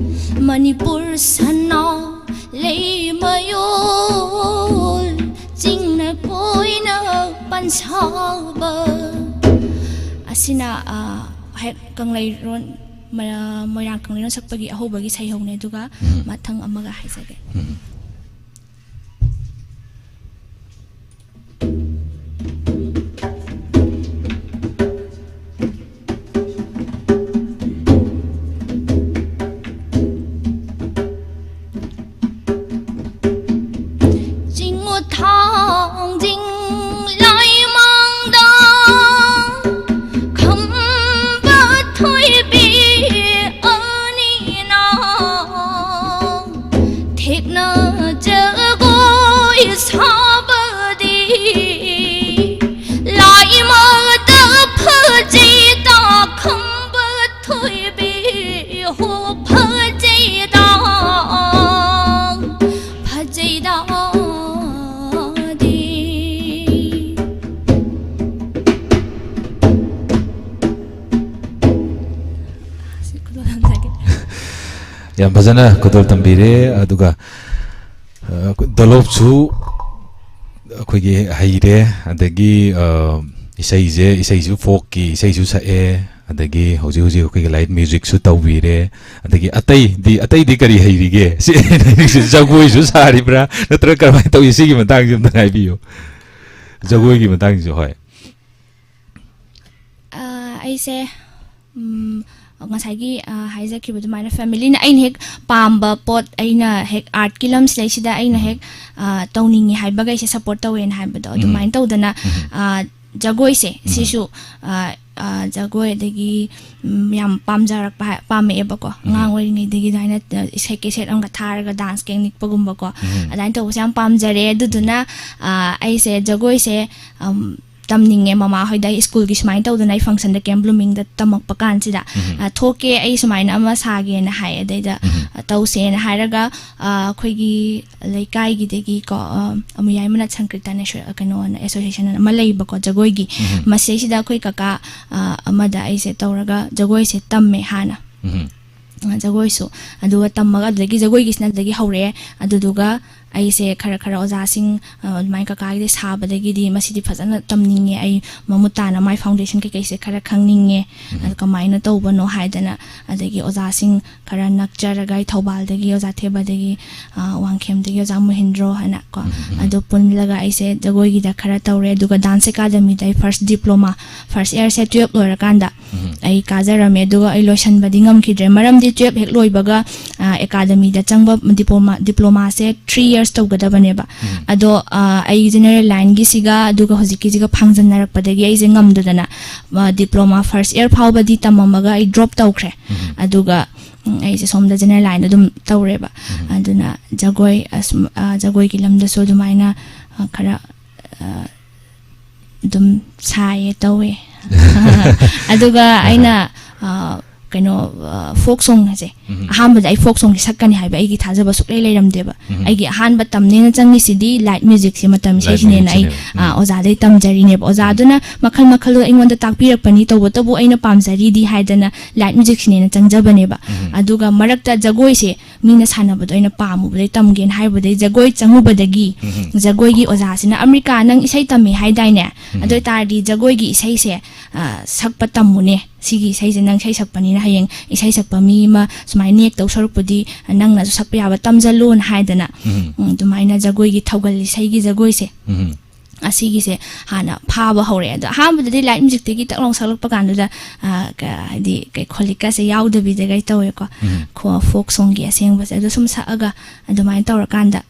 ꯃꯅꯤꯄꯨꯔ ꯁꯅꯥ ꯂꯩꯃꯌꯣꯜ꯫ ꯆꯤꯡꯅ ꯀꯣꯏꯅ ꯄꯟꯁꯥꯕ꯫ ꯑꯁꯤꯅ, ꯑ, ꯍꯦꯛ ꯀꯪꯂꯩꯔꯣꯟ, ꯃ-, ꯃꯣꯏꯔꯥꯡ ꯀꯪꯂꯩꯔꯣꯟ ꯁꯛꯄꯒꯤ ꯑꯍꯧꯕꯒꯤ ꯁꯩꯍꯧꯅꯦ, ꯑꯗꯨꯒ ꯎꯝ꯫ ꯃꯊꯪ ꯑꯃꯒ ꯍꯥꯏꯖꯒꯦ꯫ ꯎꯝ꯫ ꯆꯤꯡꯉꯨ ꯊꯥꯡꯖꯤꯡ ꯂꯥꯏꯃꯥꯡꯗ ꯈꯝꯕ ꯊꯣꯏꯕꯤ ꯑꯅꯤꯅ ꯊꯦꯛꯅ ꯖꯒꯣꯏ ꯁꯥꯕꯗꯤ ꯂꯥꯏꯃꯥꯡꯗ ꯐꯖꯩꯗ ꯈꯝꯕ ꯊꯣꯏꯕꯤ ꯍꯣ ꯐꯖꯩꯗ, ꯐꯖꯩꯗ ꯗꯤ꯫ ꯌꯥꯝ ꯐꯖꯅ ꯈꯨꯗꯣꯜ ꯇꯝꯕꯤꯔꯦ꯫ ꯑꯗꯨꯒ, ꯑ, ꯗꯣꯂꯣꯞꯁꯨ ꯑꯩꯈꯣꯏꯒꯤ ꯍꯩꯔꯦ, ꯑꯗꯒꯤ, ꯑ, ꯏꯁꯩꯁꯦ, ꯏꯁꯩꯁꯨ folkꯀꯤ ꯏꯁꯩꯁꯨ ꯁꯛꯑꯦ, ꯑꯗꯒꯤ ꯍꯧꯖꯤꯛ ꯍꯧꯖꯤꯛ ꯑꯩꯈꯣꯏꯒꯤ light musicꯁꯨ ꯇꯧꯕꯤꯔꯦ, ꯑꯗꯒꯤ ꯑꯇꯩꯗꯤ, ꯑꯇꯩꯗꯤ ꯀꯔꯤ ꯍꯩꯔꯤꯒꯦ? ꯁꯤ ꯖꯒꯣꯏꯁꯨ ꯁꯥꯔꯤꯕ꯭ꯔꯥ, ꯅꯠꯇ꯭ꯔꯒ ꯀꯔꯝꯍꯥꯏꯅ ꯇꯧꯏ? ꯁꯤꯒꯤ ꯃꯇꯥꯡꯁꯤ ꯑꯝꯇ ꯍꯥꯏꯕꯤꯌꯨ, ꯖꯒꯣꯏꯒꯤ ꯃꯇꯥꯡꯁꯤꯁꯨ꯫ ꯍꯣꯏ꯫ ꯑ, ꯑꯩꯁꯦ, ꯎꯝ, ꯉꯁꯥꯏꯒꯤ, ꯑ, ꯍꯥꯏꯖꯈꯤꯕ ꯑꯗꯨꯃꯥꯏꯅ familyꯅ ꯑꯩꯅ ꯍꯦꯛ ꯄꯥꯝꯕ ꯄꯣꯠ, ꯑꯩꯅ ꯍꯦꯛ artꯀꯤ ꯂꯝꯁꯤꯗꯩꯁꯤꯗ ꯑꯩꯅ ꯍꯦꯛ, ꯑ, ꯇꯧꯅꯤꯡꯉꯤ ꯍꯥꯏꯕꯈꯩꯁꯦ support ꯇꯧꯋꯦꯅ ꯍꯥꯏꯕꯗꯣ, ꯎꯝ꯫ ꯑꯗꯨꯃꯥꯏꯅ ꯇꯧꯗꯅ, ꯎꯝ꯫ ꯑ, ꯖꯒꯣꯏꯁꯦ ꯎꯝ꯫ ꯁꯤꯁꯨ, ꯑ, ꯑ, ꯖꯒꯣꯏ ꯑꯗꯒꯤ, ꯎꯝ, ꯌꯥꯝ ꯄꯥꯝꯖꯔꯛꯄ ꯍꯥꯏ-, ꯄꯥꯝꯃꯛꯑꯦꯕꯀꯣ꯫ ꯎꯝ꯫ ꯑꯉꯥꯡ ꯑꯣꯏꯔꯤꯉꯩꯗꯒꯤ ꯑꯗꯨꯃꯥꯏꯅ, ꯑ, ꯏꯁꯩ cassette ꯑꯃꯒ ꯊꯥꯔꯒ dance ꯀꯦꯡ ꯅꯤꯛꯄꯒꯨꯝꯕꯀꯣ꯫ ꯎꯝ꯫ ꯑꯗꯨꯃꯥꯏꯅ ꯇꯧꯕꯁꯦ ꯌꯥꯝ ꯄꯥꯝꯖꯔꯦ꯫ ꯑꯗꯨꯗꯨꯅ, ꯑ, ꯑꯩꯁꯦ ꯖꯒꯣꯏꯁꯦ, ꯑꯝ, ꯇꯝꯅꯤꯡꯉꯦ ꯃꯃꯥ ꯍꯣꯏꯗ, ꯑꯩ ꯁ꯭ꯀꯨꯜꯒꯤ ꯁꯨꯃꯥꯏꯅ ꯇꯧꯗꯅ ꯑꯩ ꯐꯪꯁꯟꯗ ꯀꯦꯝ ꯕ꯭ꯂꯨꯃꯤꯡꯗ ꯇꯝꯃꯛꯄ ꯀꯥꯟꯁꯤꯗ, ꯎꯝ꯫ ꯑ, ꯊꯣꯛꯀꯦ, ꯑꯩ ꯁꯨꯃꯥꯏꯅ ꯑꯃ ꯁꯥꯒꯦꯅ ꯍꯥꯏ꯫ ꯑꯗꯩꯗ, ꯎꯝ꯫ ꯑ, ꯇꯧꯁꯦꯅ ꯍꯥꯏꯔꯒ, ꯑ, ꯑꯩꯈꯣꯏꯒꯤ ꯂꯩꯀꯥꯏꯒꯤꯗꯒꯤꯀꯣ, ꯑ, ꯑꯃꯨꯌꯥꯏ ꯃꯅꯥꯠ ꯁꯪꯀ꯭ꯔꯤꯇꯟ ꯑꯦꯁꯣ-, ꯀꯩꯅꯣꯅ, ꯑꯦꯁꯣꯁꯤꯌꯦꯁꯟ ꯑꯃ ꯂꯩꯕꯀꯣ, ꯖꯒꯣꯏꯒꯤ꯫ ꯎꯝ꯫ ꯃꯁꯤꯗꯩꯁꯤꯗ ꯑꯩꯈꯣꯏ ꯀꯀꯥ, ꯑ, ꯑꯃꯗ ꯑꯩꯁꯦ ꯇꯧꯔꯒ ꯖꯒꯣꯏꯁꯦ ꯇꯝꯃꯦ ꯍꯥꯟꯅ꯫ ꯎꯝ꯫ ꯑ, ꯖꯒꯣꯏꯁꯨ꯫ ꯑꯗꯨꯒ ꯇꯝꯃꯒ ꯑꯗꯨꯗꯒꯤ ꯖꯒꯣꯏꯒꯤꯁꯤꯅ ꯑꯗꯨꯗꯒꯤ ꯍꯧꯔꯛꯑꯦ꯫ ꯑꯗꯨꯗꯨꯒ ꯑꯩꯁꯦ ꯈꯔ ꯈꯔ ꯑꯣꯖꯥꯁꯤꯡ, ꯑ, ꯑꯗꯨꯃꯥꯏꯅ ꯀꯀꯥꯒꯤꯗꯤ ꯁꯥꯕꯗꯒꯤꯗꯤ ꯃꯁꯤꯗꯤ ꯐꯖꯅ ꯇꯝꯅꯤꯡꯉꯦ, ꯑꯩ ꯃꯃꯨꯠ ꯇꯥꯅ ꯃꯥꯏ ꯐꯥꯎꯟꯗꯦꯁꯟ ꯀꯩꯀꯩꯁꯦ ꯈꯔ ꯈꯪꯅꯤꯡꯉꯦ, ꯎꯝ꯫ ꯑꯗꯨ ꯀꯃꯥꯏꯅ ꯇꯧꯕꯅꯣ ꯍꯥꯏꯗꯅ, ꯑꯗꯒꯤ ꯑꯣꯖꯥꯁꯤꯡ ꯈꯔ ꯅꯛꯆꯔꯒ ꯑꯩ ꯊꯧꯕꯥꯜꯗꯒꯤ ꯑꯣꯖꯥ ꯊꯦꯕꯗꯒꯤ, ꯑ, ꯋꯥꯡꯈꯦꯝꯗꯒꯤ ꯑꯣꯖꯥ ꯃꯣꯍꯦꯟꯗ꯭ꯔꯣ ꯍꯥꯏꯅ ꯀꯣ, ꯎꯝ, ꯎꯝ, ꯎꯝ꯫ ꯑꯗꯨ ꯄꯨꯜꯂꯒ ꯑꯩꯁꯦ ꯖꯒꯣꯏꯒꯤꯗ ꯈꯔ ꯇꯧꯔꯦ꯫ ꯑꯗꯨꯒ ꯗꯥꯟꯁ ꯑꯦꯀꯥꯗꯃꯤꯗ ꯑꯩ ꯐꯥꯔꯁ ꯗꯤꯄ꯭ꯂꯣꯃꯥ, ꯐꯥꯔꯁ ꯏꯌꯔꯁꯦ ꯇꯨꯌꯦꯜꯞ ꯂꯣꯏꯔꯀꯥꯟꯗ ꯎꯝ꯫ ꯑꯩ ꯀꯥꯖꯔꯝꯃꯦ꯫ ꯑꯗꯨꯒ ꯑꯩ ꯂꯣꯏꯁꯟꯕꯗꯤ ꯉꯝꯈꯤꯗ꯭ꯔꯦ, ꯃꯔꯝꯗꯤ ꯇꯨꯌꯦꯜꯞ ꯍꯦꯛ ꯂꯣꯏꯕꯒ, ꯑ, ꯑꯦꯀꯥꯗꯃꯤꯗ ꯆꯪꯕ ꯗꯤꯄ꯭ꯂꯣꯃꯥ, ꯗꯤꯄ꯭ꯂꯣꯃꯥꯁꯦ ꯊ꯭ꯔꯤ ꯏꯌꯔꯁ ꯇꯧꯒꯗꯕꯅꯦꯕ꯫ ꯎꯝ꯫ ꯑꯗꯣ, ꯑ, ꯑꯩ ꯖꯦꯅꯔꯦꯜ ꯂꯥꯏꯟꯒꯤꯁꯤꯒ ꯑꯗꯨꯒ ꯍꯧꯖꯤꯛꯀꯤꯁꯤꯒ ꯐꯥꯡꯖꯟꯅꯔꯛꯄꯗꯒꯤ ꯑꯩꯁꯦ ꯉꯝꯗꯗꯅ, ꯑ, ꯗꯤꯄ꯭ꯂꯣꯃꯥ ꯐꯥꯔꯁ ꯏꯌꯔ ꯐꯥꯎꯕꯗꯤ ꯇꯝꯃꯝꯃꯒ ꯑꯩ ꯗ꯭ꯔꯣꯞ ꯇꯧꯈ꯭ꯔꯦ꯫ ꯎꯝ꯫ ꯑꯗꯨꯒ, ꯎꯝ, ꯑꯩꯁꯦ ꯁꯣꯝꯗ ꯖꯦꯅꯔꯦꯜ ꯂꯥꯏꯟꯗ ꯑꯗꯨꯝ ꯇꯧꯔꯦꯕ꯫ ꯎꯝ꯫ ꯑꯗꯨꯅ ꯖꯒꯣꯏ, ꯑꯁ, ꯑ, ꯖꯒꯣꯏꯒꯤ ꯂꯝꯗꯁꯨ ꯑꯗꯨꯃꯥꯏꯅ, ꯑ, ꯈꯔ, ꯑ, ꯑꯗꯨꯝ ꯁꯥꯏꯌꯦ, ꯇꯧꯋꯦ꯫ ꯑꯗꯨꯒ ꯑꯍꯥ꯫ ꯑꯩꯅ, ꯑ, ꯀꯩꯅꯣ, ꯑ, ꯐꯣꯛ ꯁꯣꯡ ꯑꯁꯦ, ꯎꯝ꯫ ꯑꯍꯥꯟꯕꯗ ꯑꯩ ꯐꯣꯛ ꯁꯣꯡꯁꯦ ꯁꯛꯀꯅꯤ ꯍꯥꯏꯕ ꯑꯩꯒꯤ ꯊꯥꯖꯕ ꯁꯨꯛꯂꯩ ꯂꯩꯔꯝꯗꯦꯕ꯫ ꯎꯝ꯫ ꯑꯩꯒꯤ ꯑꯍꯥꯟꯕ ꯇꯝꯅꯦꯅ ꯆꯪꯉꯤꯁꯤꯗꯤ ꯂꯥꯏꯠ ꯃ꯭ꯌꯨꯖꯤꯛꯁꯦ, ꯃꯇꯝ ꯂꯥꯏꯠ ꯏꯁꯩꯁꯤꯅꯦꯅ ꯑꯩ, ꯃ꯭ꯌꯨꯖꯤꯛꯁꯤꯅꯦꯕ꯫ ꯑ, ꯎꯝ꯫ ꯑꯣꯖꯥꯗꯩ ꯇꯝꯖꯔꯤꯅꯦꯕ꯫ ꯎꯝ꯫ ꯑꯣꯖꯥꯗꯨꯅ ꯃꯈꯜ ꯃꯈꯜ ꯑꯩꯉꯣꯟꯗ ꯇꯥꯛꯄꯤꯔꯛꯄꯅꯤ, ꯇꯧꯕꯇꯕꯨ ꯑꯩꯅ ꯄꯥꯝꯖꯔꯤꯗꯤ ꯍꯥꯏꯗꯅ ꯂꯥꯏꯠ ꯃ꯭ꯌꯨꯖꯤꯛꯁꯤꯅꯦꯅ ꯆꯪꯖꯕꯅꯦꯕ꯫ ꯎꯝ꯫ ꯑꯗꯨꯒ ꯃꯔꯛꯇ ꯖꯒꯣꯏꯁꯦ ꯃꯤꯅ ꯁꯥꯟꯅꯕꯗꯣ ꯑꯩꯅ ꯄꯥꯝꯃꯨꯕꯗꯩ ꯇꯝꯒꯦꯅ ꯍꯥꯏꯔꯨꯕꯗꯩ ꯖꯒꯣꯏ ꯆꯪꯉꯨꯕꯗꯒꯤ ꯎꯝ꯫ ꯖꯒꯣꯏꯒꯤ ꯑꯣꯖꯥꯁꯤꯅ, "ꯑꯃ꯭ꯔꯤꯀꯥ, ꯅꯪ ꯏꯁꯩ ꯇꯝꯃꯦ ꯍꯥꯏꯗꯥꯏꯅꯦ? ꯎꯝ꯫ ꯑꯗꯨ ꯑꯣꯏ ꯇꯥꯔꯗꯤ ꯖꯒꯣꯏꯒꯤ ꯏꯁꯩꯁꯦ, ꯑ, ꯁꯛꯄ ꯇꯝꯃꯨꯅꯦ꯫ ꯁꯤꯒꯤ ꯏꯁꯩꯁꯦ ꯅꯪ ꯏꯁꯩ ꯁꯛꯄꯅꯤꯅ ꯍꯌꯦꯡ ꯏꯁꯩ ꯁꯛꯄ ꯃꯤ ꯑꯃ ꯁꯨꯃꯥꯏꯅ ꯅꯦꯛ ꯇꯧ ꯁꯔꯨꯛꯄꯨꯗꯤ ꯅꯪꯅꯁꯨ ꯁꯛꯄ ꯌꯥꯕ ꯇꯝꯖꯜꯂꯣꯅ" ꯍꯥꯏꯗꯅ, ꯎꯝ꯫ ꯎꯝ, ꯑꯗꯨꯃꯥꯏꯅ ꯖꯒꯣꯏꯒꯤ ꯊꯧꯒꯜ ꯏꯁꯩꯒꯤ ꯖꯒꯣꯏꯁꯦ ꯎꯝ꯫ ꯑꯁꯤꯒꯤꯁꯦ ꯍꯥꯟꯅ ꯐꯥꯕ ꯍꯧꯔꯛꯑꯦ꯫ ꯑꯗꯣ ꯑꯍꯥꯟꯕꯗꯗꯤ ꯂꯥꯏꯠ ꯃ꯭ꯌꯨꯖꯤꯛꯇꯒꯤ ꯇꯛ ꯂꯥꯎ ꯁꯛꯂꯛꯄ ꯀꯥꯟꯗꯨꯗ, ꯑ, ꯀ-, ꯍꯥꯏꯗꯤ ꯀꯩ ꯈꯣꯂꯤꯛꯀꯁꯦ ꯌꯥꯎꯗꯕꯤꯗꯒ ꯇꯧꯋꯦꯀꯣ꯫ ꯎꯝ꯫ ꯈꯣ-, ꯐꯣꯛ ꯁꯣꯡꯒꯤ ꯑꯁꯦꯡꯕꯁꯦ ꯑꯗꯨ ꯁꯨꯝ ꯁꯛꯑꯒ ꯑꯗꯨꯃꯥꯏꯅ ꯇꯧꯔꯀꯥꯟꯗ,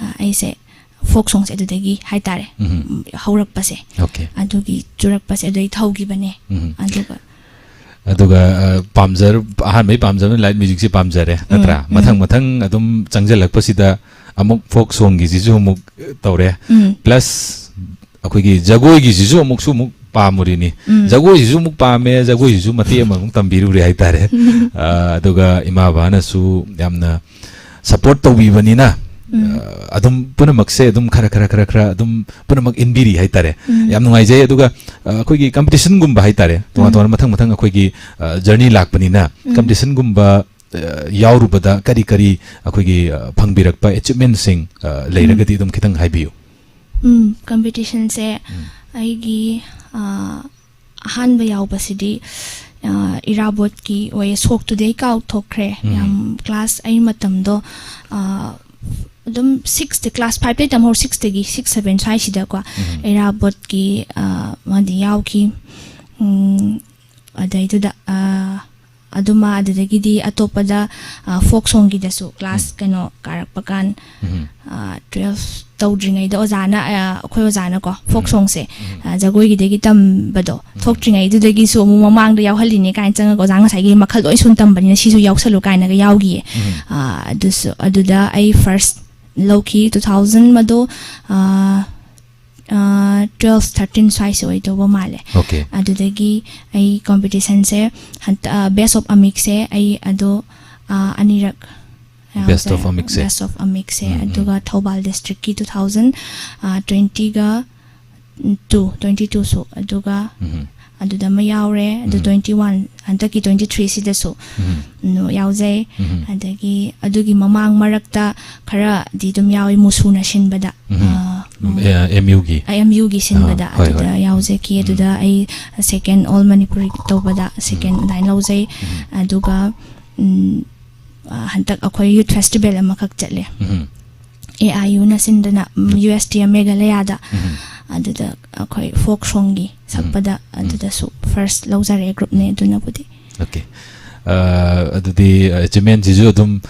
ꯑ, ꯑꯩꯁꯦ ꯐꯣꯛ ꯁꯣꯡꯁꯦ ꯑꯗꯨꯗꯒꯤ ꯍꯥꯏꯇꯥꯔꯦ, ꯎꯝ꯫ ꯎꯝ, ꯍꯧꯔꯛꯄꯁꯦ꯫ ꯑꯣꯀꯦ꯫ ꯑꯗꯨꯒꯤ ꯆꯨꯔꯛꯄꯁꯦ ꯑꯗꯨꯗꯩ ꯍꯧꯈꯤꯕꯅꯦ꯫ ꯎꯝ꯫ ꯑꯗꯨꯒ ꯑꯗꯨꯒ, ꯑ, ꯄꯥꯝꯖꯔ-, ꯑꯍꯥꯟꯕꯩ ꯄꯥꯝꯖꯕꯅ ꯂꯥꯏꯠ ꯃ꯭ꯌꯨꯖꯤꯛꯁꯦ ꯄꯥꯝꯖꯔꯦ, ꯎꯝ, ꯅꯠꯇ꯭ꯔꯥ? ꯎꯝ꯫ ꯃꯊꯪ ꯃꯊꯪ ꯑꯗꯨꯝ ꯆꯪꯁꯤꯜꯂꯛꯄꯁꯤꯗ ꯑꯃꯨꯛ ꯐꯣꯛ ꯁꯣꯡꯒꯤꯁꯤꯁꯨ ꯑꯃꯨꯛ ꯇꯧꯔꯦ꯫ ꯎꯝ꯫ ꯄ꯭ꯂꯁ ꯑꯩꯈꯣꯏꯒꯤ ꯖꯒꯣꯏꯒꯤꯁꯤꯁꯨ ꯑꯃꯨꯛꯁꯨ ꯑꯃꯨꯛ ꯄꯥꯝꯃꯨꯔꯤꯅꯤ꯫ ꯎꯝ꯫ ꯖꯒꯣꯏꯁꯤꯁꯨ ꯑꯃꯨꯛ ꯄꯥꯝꯃꯦ, ꯖꯒꯣꯏꯁꯤꯁꯨ ꯃꯇꯦꯛ ꯑꯃ ꯑꯃꯨꯛ ꯇꯝꯕꯤꯔꯨꯔꯦ ꯍꯥꯏꯇꯥꯔꯦ꯫ ꯑ, ꯑꯗꯨꯒ ꯏꯃꯥ ꯕꯕꯥꯅꯁꯨ ꯌꯥꯝꯅ ꯁꯄꯣꯔꯠ ꯇꯧꯕꯤꯕꯅꯤꯅ, ꯎꯝ꯫ ꯑ, ꯑꯗꯨꯝ ꯄꯨꯝꯅꯃꯛꯁꯦ ꯑꯗꯨꯝ ꯈꯔ ꯈꯔ ꯈꯔ ꯈꯔ ꯑꯗꯨꯝ ꯄꯨꯝꯅꯃꯛ ꯏꯟꯕꯤꯔꯤ ꯍꯥꯏꯇꯥꯔꯦ꯫ ꯎꯝ꯫ ꯌꯥꯝ ꯅꯨꯡꯉꯥꯏꯖꯩ꯫ ꯑꯗꯨꯒ, ꯑ, ꯑꯩꯈꯣꯏꯒꯤ ꯀꯝꯄꯤꯇꯤꯁꯟꯒꯨꯝꯕ ꯍꯥꯏꯇꯥꯔꯦ, ꯇꯣꯉꯥꯟ ꯎꯝ꯫ ꯇꯣꯉꯥꯟꯕ ꯃꯊꯪ ꯃꯊꯪ ꯑꯩꯈꯣꯏꯒꯤ, ꯑ, ꯖꯔꯅꯤ ꯂꯥꯛꯄꯅꯤꯅ, ꯎꯝ꯫ ꯀꯝꯄꯤꯇꯤꯁꯟꯒꯨꯝꯕ, ꯑ, ꯌꯥꯎꯔꯨꯕꯗ ꯀꯔꯤ ꯀꯔꯤ ꯑꯩꯈꯣꯏꯒꯤ, ꯑ, ꯐꯪꯕꯤꯔꯛꯄ ꯑꯦꯆꯤꯞꯃꯦꯟꯁꯤꯡ, ꯑ, ꯂꯩꯔꯒꯗꯤ ꯑꯗꯨꯝ ꯈꯤꯇꯪ ꯍꯥꯏꯕꯤꯌꯨ꯫ ꯎꯝ, ꯀꯝꯄꯤꯇꯤꯁꯟꯁꯦ ꯎꯝ꯫ ꯑꯩꯒꯤ, ꯑ, ꯑꯍꯥꯟꯕ ꯌꯥꯎꯕꯁꯤꯗꯤ, ꯑ, ꯏꯔꯥꯕꯣꯠꯀꯤ ꯑꯣꯏꯌꯦ꯫ ꯁꯣꯛꯇꯨꯗꯤ ꯑꯩ ꯀꯥꯎꯊꯣꯛꯈ꯭ꯔꯦ꯫ ꯎꯝ꯫ ꯌꯥꯝ ꯀ꯭ꯂꯥꯁ ꯑꯩ ꯃꯇꯝꯗꯣ, ꯑ, ꯑꯗꯨꯝ ꯁꯤꯛꯁꯇ, ꯀ꯭ꯂꯥꯁ ꯐꯥꯏꯚꯇꯩ ꯇꯝꯍꯧꯔ, ꯁꯤꯛꯁꯇꯒꯤ, ꯁꯤꯛꯁ, ꯁꯚꯦꯟ ꯁ꯭ꯋꯥꯏꯁꯤꯗꯀꯣ, ꯎꯝ꯫ ꯏꯔꯥꯕꯣꯠꯀꯤ, ꯑ, ꯑꯃꯗꯤ ꯌꯥꯎꯈꯤ꯫ ꯎꯝ, ꯑꯗꯩꯗꯨꯗ, ꯑ, ꯑꯗꯨꯃ, ꯑꯗꯨꯗꯒꯤꯗꯤ ꯑꯇꯣꯞꯄꯗ, ꯑ, ꯐꯣꯛ ꯁꯣꯡꯒꯤꯗꯁꯨ ꯀ꯭ꯂꯥꯁ ꯎꯝ꯫ ꯀꯩꯅꯣ ꯀꯥꯔꯛꯄ ꯀꯥꯟ, ꯎꯝ꯫ ꯑ, ꯇꯨꯋꯦꯜꯐ ꯇꯧꯗ꯭ꯔꯤꯉꯩꯗ ꯑꯣꯖꯥꯅ, ꯑ, ꯑꯩꯈꯣꯏ ꯑꯣꯖꯥꯅꯀꯣ, ꯐꯣꯛ ꯎꯝ꯫ ꯁꯣꯡꯁꯦ, ꯎꯝ꯫ ꯑ, ꯖꯒꯣꯏꯒꯤꯗꯒꯤ ꯇꯝꯕꯗꯣ ꯎꯝ꯫ ꯊꯣꯛꯇ꯭ꯔꯤꯉꯩꯗꯨꯗꯒꯤꯁꯨ ꯑꯃꯨꯛ ꯃꯃꯥꯡꯗ ꯌꯥꯎꯍꯜꯂꯤꯅꯦ ꯀꯥꯏꯅ ꯆꯪꯉꯒ ꯑꯣꯖꯥ ꯉꯁꯥꯏꯒꯤ ꯃꯈꯜ ꯂꯣꯏ ꯁꯨꯅ ꯇꯝꯕꯅꯤꯅ ꯁꯤꯁꯨ ꯌꯥꯎꯁꯜꯂꯨ ꯀꯥꯏꯅꯒ ꯌꯥꯎꯈꯤꯌꯦ꯫ ꯎꯝ꯫ ꯑ, ꯑꯗꯨꯁꯨ, ꯑꯗꯨꯗ ꯑꯩ ꯐꯥꯔꯁ ꯂꯧꯈꯤ꯫ ꯇꯨ ꯊꯥꯎꯖꯟ ꯃꯗꯣ, ꯑ, ꯑ, ꯇꯨꯋꯦꯜꯐ, ꯊꯥꯔꯇꯤꯟ ꯁ꯭ꯋꯥꯏꯁꯦ ꯑꯣꯏꯗꯧꯕ ꯃꯥꯜꯂꯦ꯫ ꯑꯣꯀꯦ꯫ ꯑꯗꯨꯗꯒꯤ ꯑꯩ ꯀꯝꯄꯤꯇꯤꯁꯟꯁꯦ ꯍꯟꯇ-, ꯑ, ꯕꯦꯁ ꯑꯣꯐ ꯑꯃꯤꯛꯁꯦ ꯑꯩ ꯑꯗꯣ, ꯑ, ꯑꯅꯤꯔꯛ ꯕꯦꯁ ꯌꯥꯎꯈ꯭ꯔꯦ꯫ ꯑꯣꯐ ꯑꯃꯤꯛꯁꯦ꯫ ꯕꯦꯁ ꯑꯣꯐ ꯑꯃꯤꯛꯁꯦ꯫ ꯎꯝ, ꯎꯝ꯫ ꯑꯗꯨꯒ ꯊꯧꯕꯥꯜ ꯗꯤꯁꯇ꯭ꯔꯤꯛꯀꯤ ꯇꯨ ꯊꯥꯎꯖꯟ, ꯑ, ꯇ꯭ꯋꯦꯟꯇꯤꯒ ꯇꯨ, ꯇ꯭ꯋꯦꯟꯇꯤ ꯇꯨꯁꯨ, ꯑꯗꯨꯒ ꯎꯝ꯫ ꯑꯗꯨꯗ ꯑꯃ ꯌꯥꯎꯔꯦ꯫ ꯑꯗꯨ ꯎꯝ꯫ ꯇ꯭ꯋꯦꯟꯇꯤ ꯋꯥꯟ ꯍꯟꯗꯛꯀꯤ ꯇ꯭ꯋꯦꯟꯇꯤ ꯊ꯭ꯔꯤꯁꯤꯗꯁꯨ ꯎꯝ꯫ ꯅꯣ-, ꯌꯥꯎꯖꯩ꯫ ꯎꯝ꯫ ꯑꯗꯒꯤ ꯑꯗꯨꯒꯤ ꯃꯃꯥꯡ ꯃꯔꯛꯇ ꯈꯔꯗꯤ ꯑꯗꯨꯝ ꯌꯥꯎꯏ, ꯃꯨꯁꯨꯅ ꯁꯤꯟꯕꯗ꯫ ꯎꯝ꯫ ꯑ, ꯎꯝ, ꯑꯦ, ꯑꯦꯝ ꯌꯨꯒꯤ꯫ ꯑ, ꯑꯦꯝ ꯌꯨꯒꯤ ꯁꯤꯟꯕꯗ ꯑꯥ, ꯍꯣꯏ, ꯑꯗꯨꯗ ꯍꯣꯏ꯫ ꯌꯥꯎꯖꯈꯤ꯫ ꯎꯝ꯫ ꯑꯗꯨꯗ ꯑꯩ ꯁꯦꯀꯦꯟ ꯑꯣꯜ ꯃꯅꯤꯄꯨꯔꯤ ꯇꯧꯕꯗ ꯁꯦꯀꯦꯟ ꯎꯝ꯫ ꯑꯗꯨꯃꯥꯏꯅ ꯂꯧꯖꯩ꯫ ꯎꯝ꯫ ꯑꯗꯨꯒ, ꯎꯝ, ꯑ, ꯍꯟꯗꯛ ꯑꯩꯈꯣꯏ ꯌꯨꯠ ꯐꯦꯁꯇꯤꯚꯦꯜ ꯑꯃꯈꯛ ꯆꯠꯂꯦ꯫ ꯎꯝ꯫ A I ꯌꯨꯅ ꯁꯤꯟꯗꯅ, um, um. U S T A ꯃꯦꯘꯥꯂꯌꯥꯗ꯫ ꯎꯝ꯫ ꯑꯗꯨꯗ ꯑꯩꯈꯣꯏ ꯐꯣꯛ ꯁꯣꯡꯒꯤ ꯁꯛꯄꯗ ꯎꯝ꯫ ꯑꯗꯨꯗꯁꯨ ꯐꯥꯔꯁ ꯂꯧꯖꯔꯦ ꯒ꯭ꯔꯨꯞꯅꯦ ꯑꯗꯨꯅꯕꯨꯗꯤ꯫ ꯑꯣꯀꯦ꯫ ꯑ, ꯑꯗꯨꯗꯤ ꯑꯦꯆꯤꯞꯃꯦꯟꯁꯤꯁꯨ ꯑꯗꯨꯝ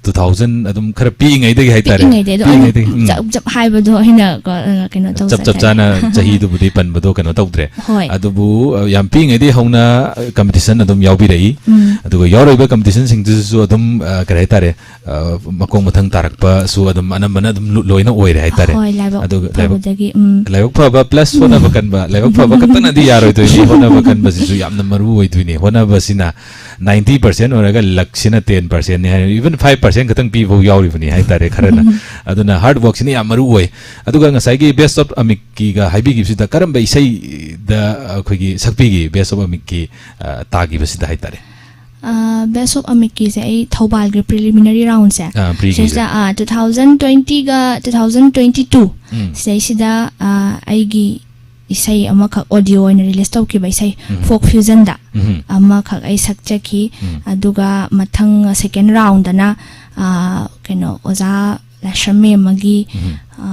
ꯇꯨ ꯊꯥꯎꯖꯟ ꯑꯗꯨꯝ ꯈꯔ ꯄꯤꯛꯏꯉꯩꯗꯒꯤ ꯍꯥꯏꯇꯥꯔꯦ꯫ ꯄꯤꯛꯏꯉꯩꯗꯒꯤ ꯑꯗꯣ ꯑꯩꯅ ꯄꯤꯛꯏꯉꯩꯗꯒꯤ, ꯎꯝ꯫ ꯆꯞ ꯆꯞ ꯍꯥꯏꯕꯗꯣ ꯑꯩꯅ ꯀꯣ, ꯑ, ꯀꯩꯅꯣ ꯇꯧꯖꯗ꯭ꯔꯦ꯫ ꯆꯞ ꯆꯥꯅ ꯆꯍꯤꯗꯨꯕꯨꯗꯤ ꯄꯟꯕꯗꯣ ꯀꯩꯅꯣ ꯇꯧꯗ꯭ꯔꯦ꯫ ꯍꯣꯏ꯫ ꯑꯗꯨꯕꯨ, ꯑ, ꯌꯥꯝ ꯄꯤꯛꯏꯉꯩꯗꯒꯤ ꯍꯧꯅ, ꯑ, competition ꯑꯗꯨꯝ ꯌꯥꯎꯕꯤꯔꯛꯏ꯫ ꯎꯝ꯫ ꯑꯗꯨꯒ ꯌꯥꯎꯔꯛꯏꯕ competitionꯁꯤꯡꯗꯨꯁꯨ ꯑꯗꯨꯝ, ꯑ, ꯀꯔꯤ ꯍꯥꯏꯇꯥꯔꯦ, ꯑ, ꯃꯈꯣꯡ ꯃꯊꯪ ꯇꯥꯔꯛꯄꯁꯨ ꯑꯗꯨꯝ ꯑꯅꯝꯕꯅ ꯑꯗꯨꯝ ꯂꯨ-, ꯂꯣꯏꯅ ꯑꯣꯏꯔꯦ ꯍꯥꯏꯇꯥꯔꯦ꯫ ꯍꯣꯏ, ꯂꯥꯏꯕꯛ ꯑꯗꯨꯒ ꯂꯥꯏꯕꯛ ꯐꯕꯗꯒꯤ, ꯎꯝ꯫ ꯂꯥꯏꯕꯛ ꯐꯕ plus ꯍꯣꯠꯅꯕ ꯀꯟꯕ, ꯂꯥꯏꯕꯛ ꯐꯕ ꯈꯛꯇꯅꯗꯤ ꯌꯥꯔꯣꯏꯗꯣꯏꯅꯤ, ꯍꯣꯠꯅꯕ ꯀꯟꯕꯁꯤꯁꯨ ꯌꯥꯝꯅ ꯃꯔꯨ ꯑꯣꯏꯗꯣꯏꯅꯤ꯫ ꯍꯣꯠꯅꯕꯁꯤꯅ ninety percent ꯑꯣꯏꯔꯒ luckꯁꯤꯅ ten percentꯅꯤ ꯍꯥꯏ, even five percent ꯈꯛꯇꯪ ꯄꯤꯕ ꯌꯥꯎꯔꯤꯕꯅꯤ ꯍꯥꯏꯇꯥꯔꯦ ꯈꯔꯅ꯫ ꯑꯗꯨꯅ hard workꯁꯤꯅ ꯌꯥꯝ ꯃꯔꯨ ꯑꯣꯏ꯫ ꯑꯗꯨꯒ ꯉꯁꯥꯏꯒꯤ Best of Amikꯀꯤꯒ ꯍꯥꯏꯕꯤꯈꯤꯕꯁꯤꯗ ꯀꯔꯝꯕ ꯏꯁꯩꯗ ꯑꯩꯈꯣꯏꯒꯤ ꯁꯛꯄꯤꯒꯦ? Best of Amikꯀꯤ, ꯑ, ꯇꯥꯈꯤꯕꯁꯤꯗ ꯍꯥꯏꯇꯥꯔꯦ꯫ ꯑ, Best of Amikꯀꯤꯁꯦ ꯑꯩ ꯊꯧꯕꯥꯜꯒꯤ preliminary roundꯁꯦ, ꯑ, preꯒꯤꯁꯦ꯫ ꯁꯤꯁꯤꯗ, ꯑ, two thousand twentyꯒ two thousand twenty two ꯎꯝ꯫ ꯁꯤꯗꯩꯁꯤꯗ, ꯑ, ꯑꯩꯒꯤ ꯏꯁꯩ ꯑꯃꯈꯛ audio ꯑꯣꯏꯅ release ꯇꯧꯈꯤꯕ ꯏꯁꯩ ꯎꯝ꯫ Folk fusionꯗ ꯎꯝ꯫ ꯑꯃꯈꯛ ꯑꯩ ꯁꯛꯆꯈꯤ꯫ ꯎꯝ꯫ ꯑꯗꯨꯒ ꯃꯊꯪ second roundꯗꯅ, ꯑ, ꯀꯩꯅꯣ, ꯑꯣꯖꯥ ꯂꯥꯏꯁ꯭ꯔꯝ ꯃꯦꯝ ꯑꯃꯒꯤ, ꯎꯝ꯫ ꯑ,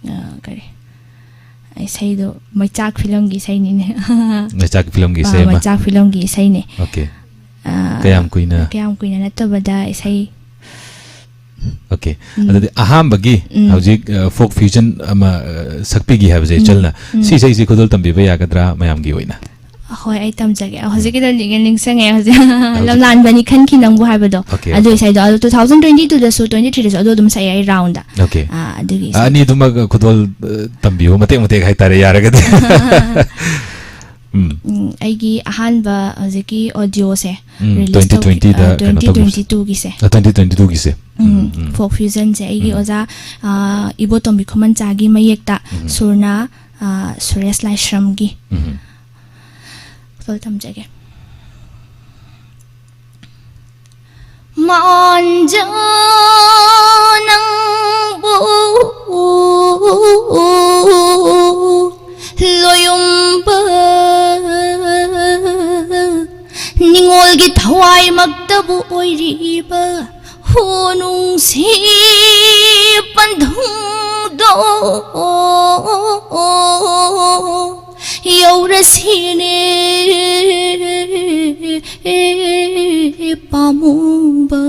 ꯑ, ꯀꯔꯤ, ꯏꯁꯩꯗꯣ ꯃꯩꯆꯥꯛ ꯐꯤꯂꯝꯒꯤ ꯏꯁꯩꯅꯤꯅꯦ꯫ ꯃꯩꯆꯥꯛ ꯐꯤꯂꯝꯒꯤ ꯑ, ꯏꯁꯩ ꯑꯃ꯫ ꯃꯩꯆꯥꯛ ꯐꯤꯂꯝꯒꯤ ꯏꯁꯩꯅꯦ꯫ Okay꯫ ꯑ, ꯀꯌꯥꯝ ꯀꯨꯏꯅ? ꯀꯌꯥꯝ ꯀꯨꯏꯅ ꯅꯠꯇꯕꯗ ꯏꯁꯩ꯫ Okay꯫ ꯎꯝ꯫ ꯑꯗꯨꯗꯤ ꯑꯍꯥꯟꯕꯒꯤ ꯎꯝ꯫ ꯍꯧꯖꯤꯛ, ꯑ, folk fusion ꯑꯃ, ꯑ, ꯁꯛꯄꯤꯒꯦ ꯍꯥꯏꯕꯁꯦ ꯎꯝ꯫ ꯏꯆꯜꯅ꯫ ꯎꯝ꯫ ꯁꯤ ꯏꯁꯩꯁꯤ ꯈꯨꯗꯣꯜ ꯇꯝꯕꯤꯕ ꯌꯥꯒꯗ꯭ꯔꯥ ꯃꯌꯥꯝꯒꯤ ꯑꯣꯏꯅ? ꯍꯣꯏ, ꯑꯩ ꯇꯝꯖꯒꯦ꯫ ꯍꯧꯖꯤꯛꯀꯤꯗꯣ ꯅꯤꯡ-, ꯅꯤꯡꯁꯤꯡꯉꯦ ꯍꯧꯖꯤꯛ꯫ ꯍꯧꯖꯤꯛ꯫ "ꯂꯝꯂꯥꯟꯕꯅꯤ ꯈꯟꯈꯤ ꯅꯪꯕꯨ" ꯍꯥꯏꯕꯗꯣ꯫ Okay, ꯑꯗꯨ okay꯫ ꯏꯁꯩꯗꯣ, ꯑꯗꯨ two thousand twenty twoꯗꯁꯨ, twenty threeꯗꯁꯨ ꯑꯗꯨ ꯑꯗꯨꯝ ꯁꯛꯑꯦ ꯑꯩ roundꯗ꯫ Okay꯫ ꯑꯥ, ꯑꯗꯨꯒꯤ ꯑ, ꯏꯁꯩ꯫ ꯑꯅꯤꯗꯨꯃꯛ ꯈꯨꯗꯣꯜ, ꯑ, ꯇꯝꯕꯤꯌꯨ ꯃꯇꯦꯛ ꯃꯇꯦꯛ ꯍꯥꯏꯇꯥꯔꯦ, ꯌꯥꯔꯒꯗꯤ꯫ ꯎꯝ꯫ ꯎꯝ, ꯑꯩꯒꯤ ꯑꯍꯥꯟꯕ ꯍꯧꯖꯤꯛꯀꯤ audioꯁꯦ ꯎꯝ, release ꯇꯧꯈꯤ-, twenty twentyꯗ ꯑ, ꯀꯩꯅꯣ ꯇꯧꯕꯁꯦ꯫ twenty twenty twoꯒꯤꯁꯦ꯫ ꯑ, twenty twenty twoꯒꯤꯁꯦ꯫ ꯎꯝ, ꯎꯝ, ꯎꯝ꯫ Folk fusionꯁꯦ ꯑꯩꯒꯤ ꯎꯝ꯫ ꯑꯣꯖꯥ, ꯑ, ꯏꯕꯣꯇꯣꯝꯕꯤ ꯈꯨꯃꯟꯆꯥꯒꯤ ꯃꯌꯦꯛꯇ ꯎꯝ꯫ ꯁꯨꯔꯅ, ꯑ, ꯁꯨꯔꯦꯁ ꯂꯥꯏꯁ꯭ꯔꯝꯒꯤ꯫ ꯎꯝ꯫ ꯈꯨꯗꯣꯜ ꯇꯝꯖꯒꯦ꯫ ꯃꯥꯟꯖ ꯅꯪꯕꯨ ꯂꯣꯌꯨꯝꯕ ꯅꯤꯉꯣꯜꯒꯤ ꯊꯋꯥꯏꯃꯛꯇꯕꯨ ꯑꯣꯏꯔꯤꯕ ꯍꯣꯅꯨꯡꯁꯤ ꯄꯟꯊꯨꯡꯗꯣ ꯌꯧꯔꯁꯤꯅꯦ ꯄꯥꯝꯃꯨꯕ꯫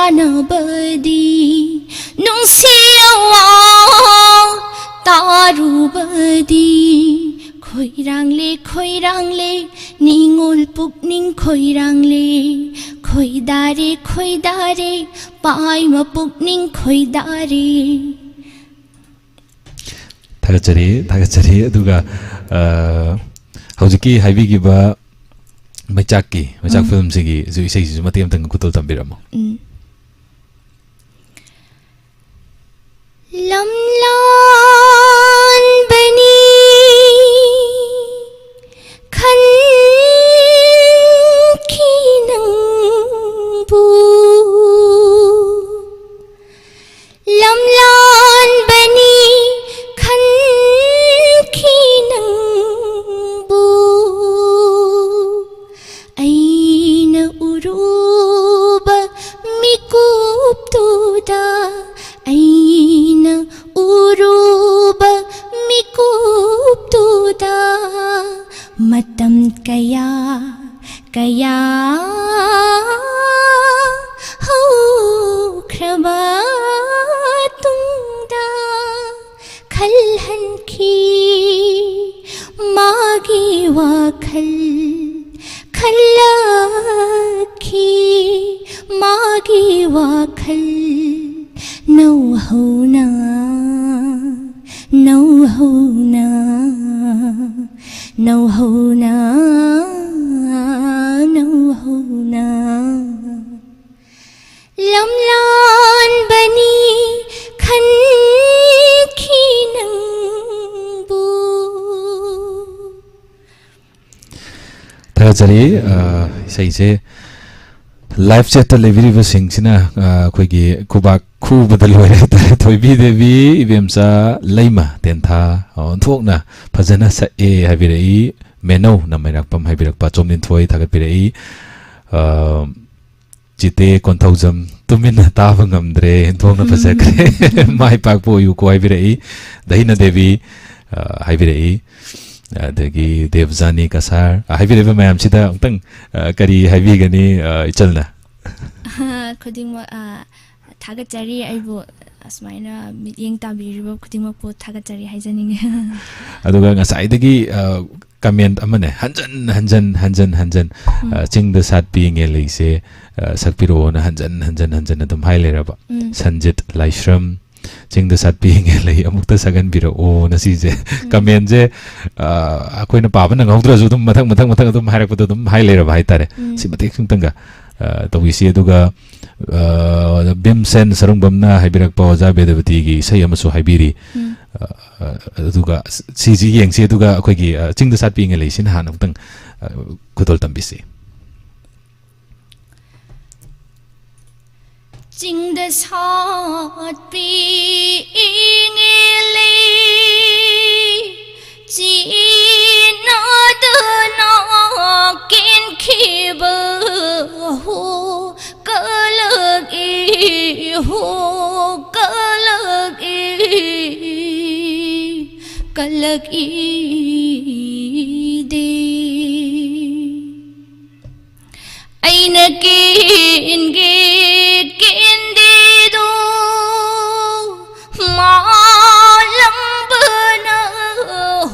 ꯇꯥꯅꯕꯗꯤ ꯅꯨꯡꯁꯤꯌꯧꯋꯣ ꯇꯥꯔꯨꯕꯗꯤ ꯈꯣꯏꯔꯥꯡꯂꯦ ꯈꯣꯏꯔꯥꯡꯂꯦ ꯅꯤꯡꯉꯣꯜ ꯄꯨꯛꯅꯤꯡ ꯈꯣꯏꯔꯥꯡꯂꯦ ꯈꯣꯏꯗꯥꯔꯦ ꯈꯣꯏꯗꯥꯔꯦ ꯄꯥꯏꯃ ꯄꯨꯛꯅꯤꯡ ꯈꯣꯏꯗꯥꯔꯦ꯫ ꯊꯥꯒꯠꯆꯔꯤ, ꯊꯥꯒꯠꯆꯔꯤ꯫ ꯑꯗꯨꯒ, ꯑ, ꯍꯧꯖꯤꯛꯀꯤ ꯍꯥꯏꯕꯤꯈꯤꯕ ꯃꯩꯆꯥꯛꯀꯤ, ꯃꯩꯆꯥꯛ ꯎꯝ꯫ ꯐꯤꯂꯝꯁꯤꯒꯤꯁꯨ ꯏꯁꯩꯁꯤꯁꯨ ꯃꯇꯦꯛ ꯑꯃꯇꯪ ꯈꯨꯗꯣꯜ ꯇꯝꯕꯤꯔꯝꯃꯣ꯫ ꯎꯝ꯫ ꯂꯝꯂꯥꯟꯕꯅꯤ ꯈꯟꯈꯤ ꯅꯪꯕꯨ꯫ ꯂꯝꯂꯥꯟꯕꯅꯤ ꯈꯟꯈꯤ ꯅꯪꯕꯨ꯫ ꯑꯩꯅ ꯎꯔꯨꯕ ꯃꯤꯀꯨꯞꯇꯨꯗ, ꯑꯩꯅ ꯎꯔꯨꯕ ꯃꯤꯀꯨꯞꯇꯨꯗ ꯃꯇꯝ ꯀꯌꯥ ꯀꯌꯥ ꯍꯧꯈ꯭ꯔꯕ ꯇꯨꯡꯗ ꯈꯜꯍꯟꯈꯤ ꯃꯥꯒꯤ ꯋꯥꯈꯜ ꯈꯜꯂꯛꯈꯤ ꯃꯥꯒꯤ ꯋꯥꯈꯜ ꯅꯧꯍꯧꯅ ꯅꯧꯍꯧꯅ ꯅꯧꯍꯧꯅ ꯅꯧꯍꯧꯅ ꯂꯝꯂꯥꯟꯕꯅꯤ ꯈꯟꯈꯤ ꯅꯪꯕꯨ꯫ ꯊꯥꯒꯠꯆꯔꯤ꯫ ꯑ, ꯏꯁꯩꯁꯦ live chatꯇ ꯂꯩꯕꯤꯔꯤꯕꯁꯤꯡꯁꯤꯅ, ꯑ, ꯑꯩꯈꯣꯏꯒꯤ ꯈꯨꯕꯥꯛ ꯈꯨꯕꯗ ꯂꯣꯏꯔꯦ ꯍꯥꯏꯇꯥꯔꯦ꯫ ꯊꯣꯏꯕꯤ ꯗꯦꯕꯤ, ꯏꯕꯦꯝꯆꯥ ꯂꯩꯃ ꯇꯦꯟꯊꯥ, ꯑ, ꯑꯣꯟꯊꯣꯛꯅ ꯐꯖꯅ ꯁꯛꯑꯦ ꯍꯥꯏꯕꯤꯔꯛꯏ꯫ ꯃꯦꯅꯧ ꯅꯝꯃꯩꯔꯥꯛꯄꯝ ꯍꯥꯏꯕꯤꯔꯛꯄ, ꯆꯣꯝꯗꯤꯟꯊꯣꯏ ꯊꯥꯒꯠꯄꯤꯔꯛꯏ꯫ ꯑ, ꯆꯤꯇꯦ ꯀꯣꯟꯊꯧꯖꯝ ꯇꯨꯃꯤꯟꯅ ꯇꯥꯕ ꯉꯝꯗ꯭ꯔꯦ, ꯊꯣꯡꯅ ꯐꯖꯈ꯭ꯔꯦ꯫ ꯃꯥꯏ ꯄꯥꯛꯄ ꯑꯣꯏꯌꯨꯀꯣ ꯍꯥꯏꯕꯤꯔꯛꯏ꯫ ꯗꯍꯤꯅ ꯗꯦꯕꯤ, ꯑ, ꯍꯥꯏꯕꯤꯔꯛꯏ꯫ ꯑꯗꯒꯤ ꯗꯦꯕꯖꯥꯅꯤ ꯀꯁꯥꯔ, ꯑ, ꯍꯥꯏꯕꯤꯔꯛꯏꯕ ꯃꯌꯥꯝꯁꯤꯗ ꯑꯃꯨꯛꯇꯪ, ꯑ, ꯀꯔꯤ ꯍꯥꯏꯕꯤꯒꯅꯤ, ꯑ, ꯏꯆꯜꯅ? ꯈꯨꯗꯤꯡꯃꯛ, ꯑ, ꯊꯥꯒꯠꯆꯔꯤ꯫ ꯑꯩꯕꯨ ꯑꯁꯨꯃꯥꯏꯅ ꯃꯤꯠꯌꯦꯡ ꯇꯥꯕꯤꯔꯤꯕ ꯈꯨꯗꯤꯡꯃꯛꯄꯨ ꯊꯥꯒꯠꯆꯔꯤ ꯍꯥꯏꯖꯅꯤꯡꯉꯤ꯫ ꯑꯗꯨꯒ ꯉꯁꯥꯏꯗꯒꯤ, ꯑ, comment ꯑꯃꯅꯦ, ꯍꯟꯖꯟ ꯍꯟꯖꯟ ꯍꯟꯖꯟ ꯍꯟꯖꯟ, ꯎꯝ꯫ ꯑ, "ꯆꯤꯡꯗ ꯁꯥꯠꯄꯤ ꯏꯉꯦꯜ ꯂꯩꯁꯦ, ꯑ, ꯁꯛꯄꯤꯔꯛꯑꯣꯅ" ꯍꯟꯖꯟ ꯍꯟꯖꯟ ꯍꯟꯖꯟ ꯑꯗꯨꯝ ꯍꯥꯏ ꯂꯩꯔꯕ꯫ ꯎꯝ꯫ ꯁꯟꯖꯤꯠ ꯂꯥꯏꯁ꯭ꯔꯝ, "ꯆꯤꯡꯗ ꯁꯥꯠꯄꯤ ꯏꯉꯦꯜ ꯂꯩ ꯑꯃꯨꯛꯇ ꯁꯛꯍꯟꯕꯤꯔꯛꯑꯣꯅ" ꯁꯤꯁꯦ, commentꯁꯦ, ꯑ, ꯑꯩꯈꯣꯏꯅ ꯄꯥꯕ ꯅꯪꯍꯧꯗ꯭ꯔꯁꯨ ꯑꯗꯨꯝ ꯃꯊꯪ ꯃꯊꯪ ꯃꯊꯪ ꯑꯗꯨꯝ ꯍꯥꯏꯔꯛꯄꯗꯣ ꯑꯗꯨꯝ ꯍꯥꯏ ꯂꯩꯔꯕ ꯍꯥꯏꯇꯥꯔꯦ꯫ ꯎꯝ꯫ ꯁꯤ ꯃꯇꯦꯛ ꯁꯨꯝꯇꯪꯒ, ꯑ, ꯇꯧꯕꯤꯁꯤ꯫ ꯑꯗꯨꯒ, ꯑ, ꯚꯤꯝꯁꯦꯟ ꯁꯔꯨꯡꯕꯝꯅ ꯍꯥꯏꯕꯤꯔꯛꯄ, "ꯑꯣꯖꯥ ꯕꯦꯗꯕꯇꯤꯒꯤ ꯏꯁꯩ ꯑꯃꯁꯨ ꯍꯥꯏꯕꯤꯔꯤ"꯫ ꯎꯝ꯫ ꯑ, ꯑ, ꯑꯗꯨꯒ ꯁꯤꯁꯤ ꯌꯦꯡꯁꯤ꯫ ꯑꯗꯨꯒ ꯑꯩꯈꯣꯏꯒꯤ, ꯑ, "ꯆꯤꯡꯗ ꯁꯥꯠꯄꯤ ꯏꯉꯦꯜ ꯂꯩꯁꯤꯅ ꯍꯥꯟꯅ ꯑꯃꯨꯛꯇꯪ, ꯑ, ꯈꯨꯗꯣꯜ ꯇꯝꯕꯤꯁꯤ꯫ ꯆꯤꯡꯗ ꯁꯥꯠꯄꯤ ꯏꯉꯦꯜ ꯂꯩ, ꯆꯤꯟꯅꯗꯅ ꯀꯦꯟꯈꯤꯕ ꯍꯣ, ꯀꯂꯛꯏ ꯍꯣ, ꯀꯂꯛꯏ, ꯀꯂꯛꯏꯗꯦ꯫ ꯑꯩꯅ ꯀꯦꯟꯒꯦ ꯀꯦꯟꯗꯦꯗꯣ, ꯃꯥꯂꯪꯕꯅ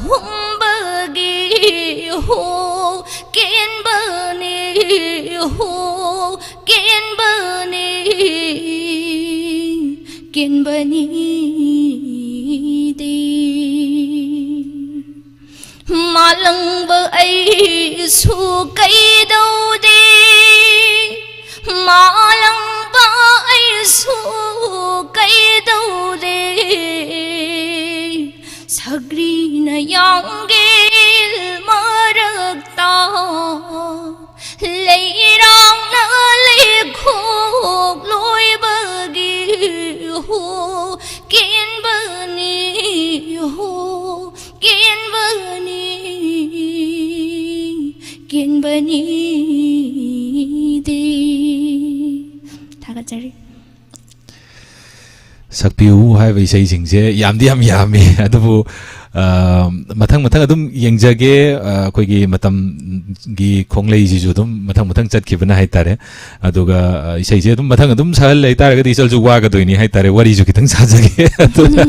ꯍꯨꯝꯕꯒꯤ ꯍꯣ, ꯀꯦꯟꯕꯅꯤ ꯍꯣ, ꯀꯦꯟꯕꯅꯤ, ꯀꯦꯟꯕꯅꯤꯗꯤ꯫ ꯃꯥꯂꯪꯕ ꯑꯩꯁꯨ ꯀꯩꯗꯧꯗꯦ, ꯃꯥꯂꯪꯕ ꯑꯩꯁꯨ ꯀꯩꯗꯧꯗꯦ, ꯁꯒ꯭ꯔꯤꯅ ꯌꯥꯡꯒꯦꯜ ꯃꯔꯛꯇ ꯂꯩꯔꯥꯡꯅ ꯂꯩꯈꯣꯛ ꯂꯣꯏꯕꯒꯤ ꯍꯣ, ꯀꯦꯟꯕꯅꯤ ꯍꯣ, ꯀꯦꯟꯕꯅꯤ, ꯀꯦꯟꯕꯅꯤꯗꯤ꯫ ꯊꯥꯒꯠꯆꯔꯤ꯫ "ꯁꯛꯄꯤꯌꯨ" ꯍꯥꯏꯕ ꯏꯁꯩꯁꯤꯡꯁꯦ ꯌꯥꯝꯗꯤ ꯌꯥꯝ ꯌꯥꯝꯃꯤ, ꯑꯗꯨꯕꯨ ꯑ, ꯃꯊꯪ ꯃꯊꯪ ꯑꯗꯨꯝ ꯌꯦꯡꯖꯒꯦ꯫ ꯑ, ꯑꯩꯈꯣꯏꯒꯤ ꯃꯇꯝꯒꯤ ꯈꯣꯡꯂꯩꯁꯤꯁꯨ ꯑꯗꯨꯝ ꯃꯊꯪ ꯃꯊꯪ ꯆꯠꯈꯤꯕꯅ ꯍꯥꯏꯇꯥꯔꯦ꯫ ꯑꯗꯨꯒ, ꯑ, ꯏꯁꯩꯁꯦ ꯑꯗꯨꯝ ꯃꯊꯪ ꯑꯗꯨꯝ ꯁꯛꯍꯜ ꯂꯩꯇꯥꯔꯒꯗꯤ ꯏꯆꯜꯁꯨ ꯋꯥꯒꯗꯣꯏꯅꯤ ꯍꯥꯏꯇꯥꯔꯦ꯫ ꯋꯥꯔꯤꯁꯨ ꯈꯤꯇꯪ ꯁꯥꯖꯒꯦ꯫ ꯑꯗꯨꯅ,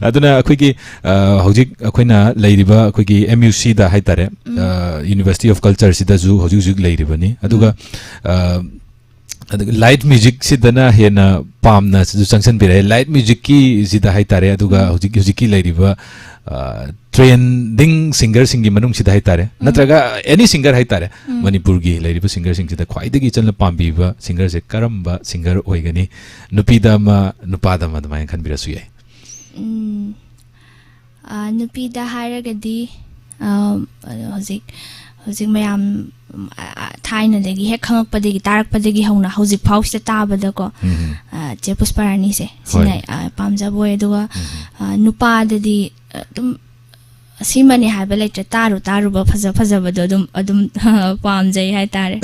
ꯑꯗꯨꯅ ꯑꯩꯈꯣꯏꯒꯤ, ꯑ, ꯍꯧꯖꯤꯛ ꯑꯩꯈꯣꯏꯅ ꯂꯩꯔꯤꯕ ꯑꯩꯈꯣꯏꯒꯤ M U C ꯗ ꯍꯥꯏꯇꯥꯔꯦ, ꯎꯝ꯫ ꯑ, University of Culture ꯁꯤꯗꯁꯨ ꯍꯧꯖꯤꯛ ꯍꯧꯖꯤꯛ ꯂꯩꯔꯤꯕꯅꯤ꯫ ꯑꯗꯨꯒ, ꯎꯝ꯫ ꯑ, ꯑꯗꯨꯒ light music ꯁꯤꯗꯅ ꯍꯦꯟꯅ ꯄꯥꯝꯅꯁꯨ ꯆꯪꯁꯤꯟꯕꯤꯔꯛꯑꯦ꯫ Light music ꯀꯤ ꯁꯤꯗ ꯍꯥꯏꯇꯥꯔꯦ, ꯑꯗꯨꯒ ꯎꯝ꯫ ꯍꯧꯖꯤꯛ, ꯍꯧꯖꯤꯛꯀꯤ ꯂꯩꯔꯤꯕ, ꯑ, trending singer ꯁꯤꯡꯒꯤ ꯃꯅꯨꯡꯁꯤꯗ ꯍꯥꯏꯇꯥꯔꯦ, ꯎꯝ꯫ ꯅꯠꯇ꯭ꯔꯒ any singer ꯍꯥꯏꯇꯥꯔꯦ, ꯎꯝ꯫ ꯃꯅꯤꯄꯨꯔꯒꯤ ꯂꯩꯔꯤꯕ singer ꯁꯤꯡꯁꯤꯗ ꯈ꯭ꯋꯥꯏꯗꯒꯤ ꯏꯆꯟꯅ ꯄꯥꯝꯕꯤꯕ singer ꯁꯦ ꯀꯔꯝꯕ singer ꯑꯣꯏꯒꯅꯤ? ꯅꯨꯄꯤꯗ ꯑꯃ, ꯅꯨꯄꯥꯗ ꯑꯃ ꯑꯗꯨꯃꯥꯏꯅ ꯈꯟꯕꯤꯔꯁꯨ ꯌꯥꯏ꯫ ꯎꯝ꯫ ꯑ, ꯅꯨꯄꯤꯗ ꯍꯥꯏꯔꯒꯗꯤ, ꯑ, ꯍꯧꯖꯤꯛ, ꯍꯧꯖꯤꯛ ꯃꯌꯥꯝ, ꯎꯝ, ꯑ, ꯑ, ꯊꯥꯏꯅꯗꯒꯤ ꯍꯦꯛ ꯈꯪꯉꯛꯄꯗꯒꯤ, ꯇꯥꯔꯛꯄꯗꯒꯤ ꯍꯧꯅ ꯍꯧꯖꯤꯛ ꯐꯥꯎꯁꯤꯗ ꯇꯥꯕꯗꯀꯣ, ꯎꯝ꯫ ꯑ, ꯆꯦ ꯄꯨꯁꯄꯔꯥꯅꯤꯁꯦ, ꯁꯤꯅ, ꯍꯣꯏ꯫ ꯑ, ꯄꯥꯝꯖꯕ ꯑꯣꯏ꯫ ꯑꯗꯨꯒ, ꯎꯝ꯫ ꯑ, ꯅꯨꯄꯥꯗꯗꯤ ꯑꯗꯨꯝ ꯑꯁꯤꯃꯅꯦ ꯍꯥꯏꯕ ꯂꯩꯇ꯭ꯔꯦ, ꯇꯥꯔꯨ ꯇꯥꯔꯨꯕ ꯐꯖ ꯐꯖꯕꯗꯣ ꯑꯗꯨꯝ, ꯑꯗꯨꯝ ꯄꯥꯝꯖꯩ ꯍꯥꯏꯇꯥꯔꯦ꯫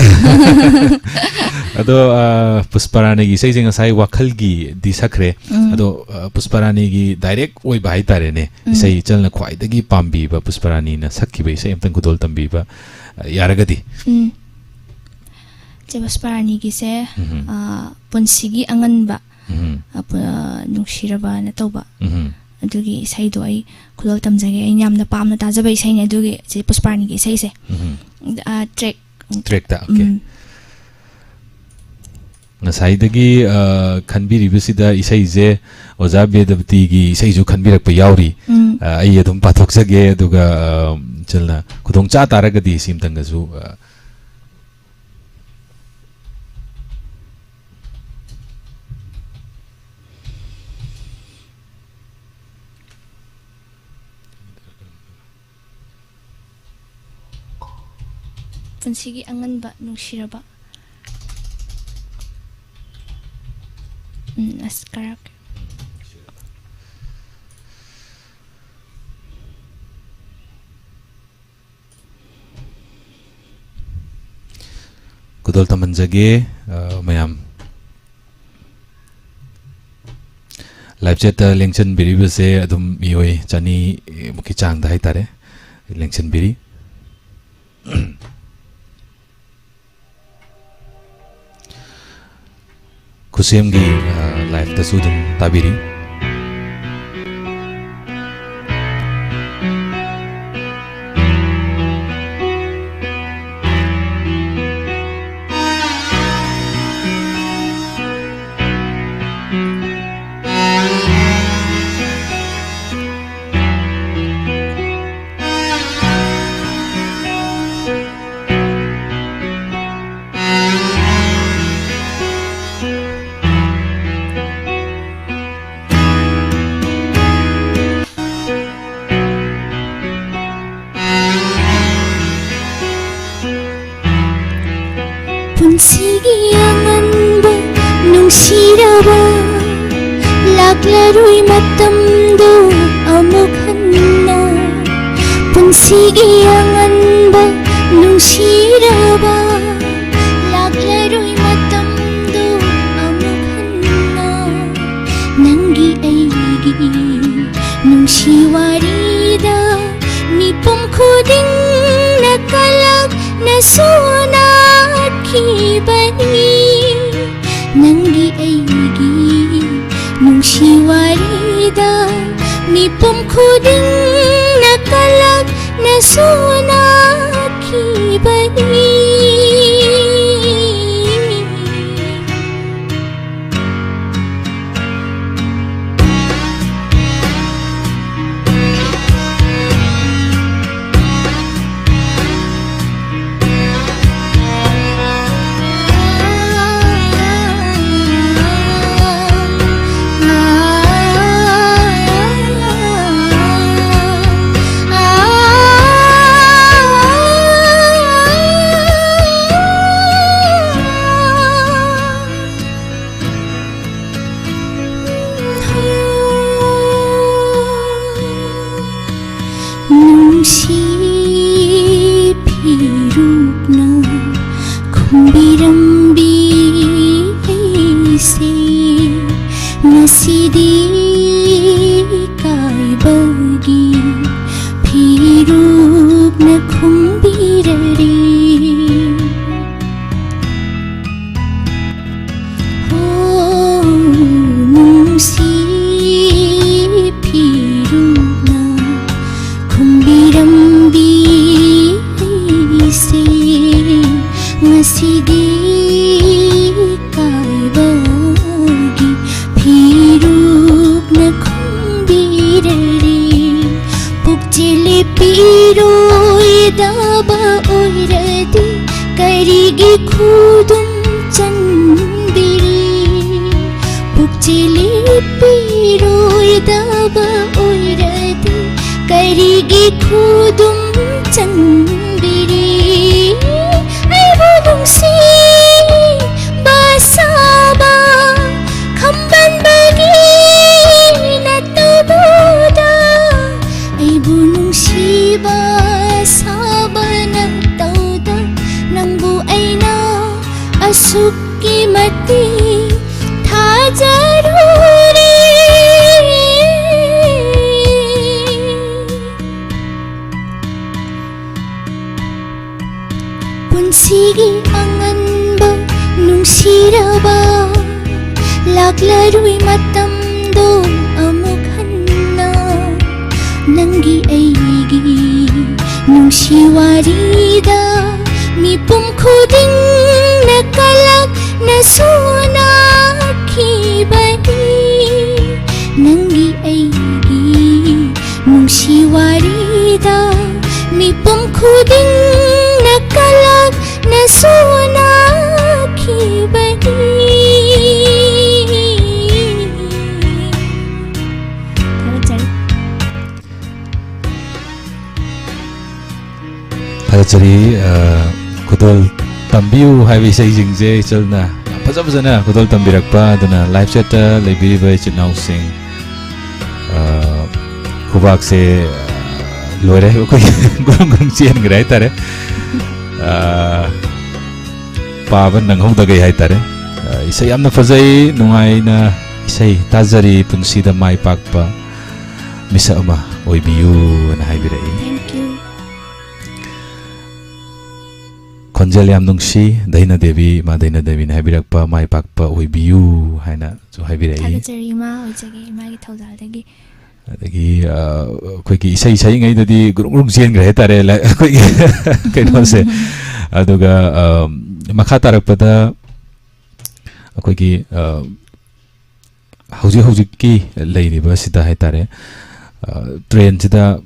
ꯑꯗꯣ, ꯑ, ꯄꯨꯁꯄꯔꯥꯅꯤꯒꯤ ꯏꯁꯩꯁꯦ ꯉꯁꯥꯏ ꯋꯥꯈꯜꯒꯤꯗꯤ ꯁꯛꯈ꯭ꯔꯦ꯫ ꯎꯝ꯫ ꯑꯗꯣ, ꯑ, ꯄꯨꯁꯄꯔꯥꯅꯤꯒꯤ direct ꯑꯣꯏꯕ ꯍꯥꯏꯇꯥꯔꯦꯅꯦ, ꯎꯝ꯫ ꯏꯁꯩ ꯏꯆꯜꯅ ꯈ꯭ꯋꯥꯏꯗꯒꯤ ꯄꯥꯝꯕꯤꯕ, ꯄꯨꯁꯄꯔꯥꯅꯤꯅ ꯁꯛꯈꯤꯕ ꯏꯁꯩ ꯑꯝꯇꯪ ꯈꯨꯗꯣꯜ ꯇꯝꯕꯤꯕ, ꯑ, ꯌꯥꯔꯒꯗꯤ? ꯎꯝ꯫ ꯆꯦ ꯄꯨꯁꯄꯔꯥꯅꯤꯒꯤꯁꯦ, ꯎꯝ꯫ ꯑ, ꯄꯨꯟꯁꯤꯒꯤ ꯑꯉꯟꯕ, ꯎꯝ꯫ ꯑ, ꯄꯨ-, ꯑ, ꯅꯨꯡꯁꯤꯔꯕꯅ ꯇꯧꯕ꯫ ꯎꯝ꯫ ꯑꯗꯨꯒꯤ ꯏꯁꯩꯗꯣ ꯑꯩ ꯈꯨꯗꯣꯜ ꯇꯝꯖꯒꯦ꯫ ꯑꯩꯅ ꯌꯥꯝꯅ ꯄꯥꯝꯅ ꯇꯥꯖꯕ ꯏꯁꯩꯅꯦ ꯑꯗꯨꯒꯤ ꯆꯦ ꯄꯨꯁꯄꯔꯥꯅꯤꯒꯤ ꯏꯁꯩꯁꯦ꯫ ꯎꯝ꯫ ꯑ, track꯫ Track ꯇ, okay꯫ ꯎꯝ꯫ ꯉꯁꯥꯏꯗꯒꯤ, ꯑ, ꯈꯟꯕꯤꯔꯤꯕꯁꯤꯗ ꯏꯁꯩꯁꯦ ꯑꯣꯖꯥ ꯕꯦꯗꯕꯇꯤꯒꯤ ꯏꯁꯩꯁꯨ ꯈꯟꯕꯤꯔꯛꯄ ꯌꯥꯎꯔꯤ꯫ ꯎꯝ꯫ ꯑ, ꯑꯩ ꯑꯗꯨꯝ ꯄꯥꯊꯣꯛꯆꯒꯦ, ꯑꯗꯨꯒ, ꯑ, ꯏꯆꯜꯅ ꯈꯨꯗꯣꯡ ꯆꯥ ꯇꯥꯔꯒꯗꯤ ꯁꯤ ꯑꯝꯇꯪꯒꯁꯨ, ꯑ, ꯄꯨꯟꯁꯤꯒꯤ ꯑꯉꯟꯕ ꯅꯨꯡꯁꯤꯔꯕ꯫ ꯎꯝ, ꯑꯁ, ꯀꯔꯞ-, ꯈꯨꯗꯣꯜ ꯇꯝꯍꯟꯖꯒꯦ, ꯑ, ꯃꯌꯥꯝ꯫ Live chatꯇ ꯂꯦꯡꯁꯟꯕꯤꯔꯤꯕꯁꯦ ꯑꯗꯨꯝ ꯃꯤꯑꯣꯏ ꯆꯅꯤꯃꯨꯛꯀꯤ ꯆꯥꯡꯗ ꯍꯥꯏꯇꯥꯔꯦ, ꯂꯦꯡꯁꯟꯕꯤꯔꯤ꯫ ꯈꯨꯠꯁꯦꯝꯒꯤ, ꯑ, liveꯇꯁꯨ ꯑꯗꯨꯝ ꯇꯥꯕꯤꯔꯤ꯫ ꯄꯨꯟꯁꯤꯒꯤ ꯑꯉꯟꯕ ꯅꯨꯡꯁꯤꯔꯕ, ꯂꯥꯛꯂꯔꯣꯏ ꯃꯇꯝꯗꯣ ꯑꯃꯨꯛ ꯍꯟꯅ꯫ ꯄꯨꯟꯁꯤꯒꯤ ꯑꯉꯟꯕ ꯅꯨꯡꯁꯤꯔꯕ, ꯂꯥꯛꯂꯔꯣꯏ ꯃꯇꯝꯗꯣ ꯑꯃꯨꯛ ꯍꯟꯅ꯫ ꯅꯪꯒꯤ ꯑꯩꯒꯤ ꯅꯨꯡꯁꯤ ꯋꯥꯔꯤꯗ ꯃꯤꯄꯨꯝ ꯈꯨꯗꯤꯡꯅ ꯀꯂꯛꯅ ꯁꯣꯟꯅꯈꯤꯕꯅꯤ꯫ ꯅꯪꯒꯤ ꯑꯩꯒꯤ ꯅꯨꯡꯁꯤ ꯋꯥꯔꯤꯗ ꯃꯤꯄꯨꯝ ꯈꯨꯗꯤꯡꯅ ꯀꯂꯛꯅ ꯁꯣꯟꯅꯈꯤꯕꯅꯤ꯫ ꯑꯁꯤꯗꯤ ꯏꯀꯥꯏꯕꯒꯤ ꯐꯤꯔꯨꯛꯅ ꯈꯨꯝꯕꯤꯔꯔꯤ꯫ ꯄꯨꯛꯆꯦꯜ ꯂꯦꯞꯄꯤꯔꯣꯏꯗꯕ ꯑꯣꯏꯔꯗꯤ ꯀꯔꯤꯒꯤ ꯈꯨꯗꯨꯝ ꯆꯟꯕꯤꯔꯤ? ꯄꯨꯛꯆꯦꯜ ꯂꯦꯞꯄꯤꯔꯣꯏꯗꯕ ꯑꯣꯏꯔꯗꯤ ꯀꯔꯤꯒꯤ ꯈꯨꯗꯨꯝ ꯆꯟꯕꯤꯔꯤ? ꯑꯩꯕꯨ ꯅꯨꯡꯁꯤꯕ ꯁꯥꯕ ꯈꯝꯕꯟꯕꯒꯤ ꯅꯠꯇꯕꯗ, ꯑꯩꯕꯨ ꯅꯨꯡꯁꯤꯕ ꯁꯥꯕ ꯅꯠꯇꯧꯗ, ꯅꯪꯕꯨ ꯑꯩꯅ ꯑꯁꯨꯛꯀꯤ ꯃꯇꯤꯛ ꯊꯥꯖꯔꯨꯔꯦ꯫ ꯄꯨꯟꯁꯤꯒꯤ ꯑꯉꯟꯕ ꯅꯨꯡꯁꯤꯔꯕ, ꯂꯥꯛꯂꯔꯣꯏ ꯃꯇꯝꯗꯣ ꯑꯃꯨꯛ ꯍꯟꯅ꯫ ꯅꯪꯒꯤ ꯑꯩꯒꯤ ꯅꯨꯡꯁꯤ ꯋꯥꯔꯤꯗ ꯃꯤꯄꯨꯝ ꯈꯨꯗꯤꯡꯅ ꯀꯂꯛꯅ ꯁꯣꯟꯅꯈꯤꯕꯅꯤ꯫ ꯅꯪꯒꯤ ꯑꯩꯒꯤ ꯅꯨꯡꯁꯤ ꯋꯥꯔꯤꯗ ꯃꯤꯄꯨꯝ ꯈꯨꯗꯤꯡꯅ ꯀꯂꯛꯅ ꯁꯣꯟꯅꯈꯤꯕꯅꯤ꯫ ꯊꯥꯒꯠꯆꯔꯤ꯫ ꯊꯥꯒꯠꯆꯔꯤ꯫ ꯑ, ꯈꯨꯗꯣꯜ ꯇꯝꯕꯤꯌꯨ ꯍꯥꯏꯕ ꯏꯁꯩꯁꯤꯡꯁꯦ ꯏꯆꯜꯅ ꯌꯥꯝ ꯐꯖ ꯐꯖꯅ ꯈꯨꯗꯣꯜ ꯇꯝꯕꯤꯔꯛꯄ, ꯑꯗꯨꯅ live chat-ꯇ ꯂꯩꯕꯤꯔꯤꯕ ꯏꯆꯤꯟ ꯏꯅꯥꯎꯁꯤꯡ, ꯑ, ꯈꯨꯕꯥꯛꯁꯦ, ꯑ, ꯂꯣꯏꯔꯦ, ꯑꯩꯈꯣꯏ ꯒꯨꯔꯨꯡ ꯒꯨꯔꯨꯡ ꯆꯦꯟꯈ꯭ꯔꯦ ꯍꯥꯏꯇꯥꯔꯦ꯫ ꯑ, ꯄꯥꯕ ꯅꯪꯍꯧꯗꯈꯩ ꯍꯥꯏꯇꯥꯔꯦ꯫ ꯑ, ꯏꯁꯩ ꯌꯥꯝꯅ ꯐꯖꯩ, ꯅꯨꯡꯉꯥꯏꯅ ꯏꯁꯩ ꯇꯥꯖꯔꯤ꯫ ꯄꯨꯟꯁꯤꯗ ꯃꯥꯏ ꯄꯥꯛꯄ ꯃꯤꯁꯛ ꯑꯃ ꯑꯣꯏꯕꯤꯌꯨꯅ ꯍꯥꯏꯕꯤꯔꯛꯏ꯫ Thank you. ꯈꯣꯟꯖꯦꯜ ꯌꯥꯝ ꯅꯨꯡꯁꯤ, ꯗꯩꯅ ꯗꯦꯕꯤ, ꯏꯃꯥ ꯗꯩꯅ ꯗꯦꯕꯤꯅ ꯍꯥꯏꯕꯤꯔꯛꯄ, "ꯃꯥꯏ ꯄꯥꯛꯄ ꯑꯣꯏꯕꯤꯌꯨ" ꯍꯥꯏꯅꯁꯨ ꯍꯥꯏꯕꯤꯔꯛꯏ꯫ ꯊꯥꯒꯠꯆꯔꯤ ꯏꯃꯥ, ꯑꯣꯏꯖꯒꯦ ꯏꯃꯥꯒꯤ ꯊꯧꯖꯥꯜꯗꯒꯤ꯫ ꯑꯗꯒꯤ, ꯑ, ꯑꯩꯈꯣꯏꯒꯤ ꯏꯁꯩ ꯁꯛꯏꯉꯩꯗꯗꯤ ꯒ꯭ꯔꯨꯡ ꯒ꯭ꯔꯨꯡ ꯆꯦꯟꯈ꯭ꯔꯦ ꯍꯥꯏꯇꯥꯔꯦ, ꯂ-, ꯑꯩꯈꯣꯏꯒꯤ ꯀꯩꯅꯣꯁꯦ꯫ ꯑꯗꯨꯒ, ꯑ, ꯃꯈꯥ ꯇꯥꯔꯛꯄꯗ ꯑꯩꯈꯣꯏꯒꯤ, ꯑ, ꯍꯧꯖꯤꯛ ꯍꯧꯖꯤꯛꯀꯤ ꯂꯩꯔꯤꯕꯁꯤꯗ ꯍꯥꯏꯇꯥꯔꯦ, ꯑ, ꯇ꯭ꯔꯦꯟꯁꯤꯗ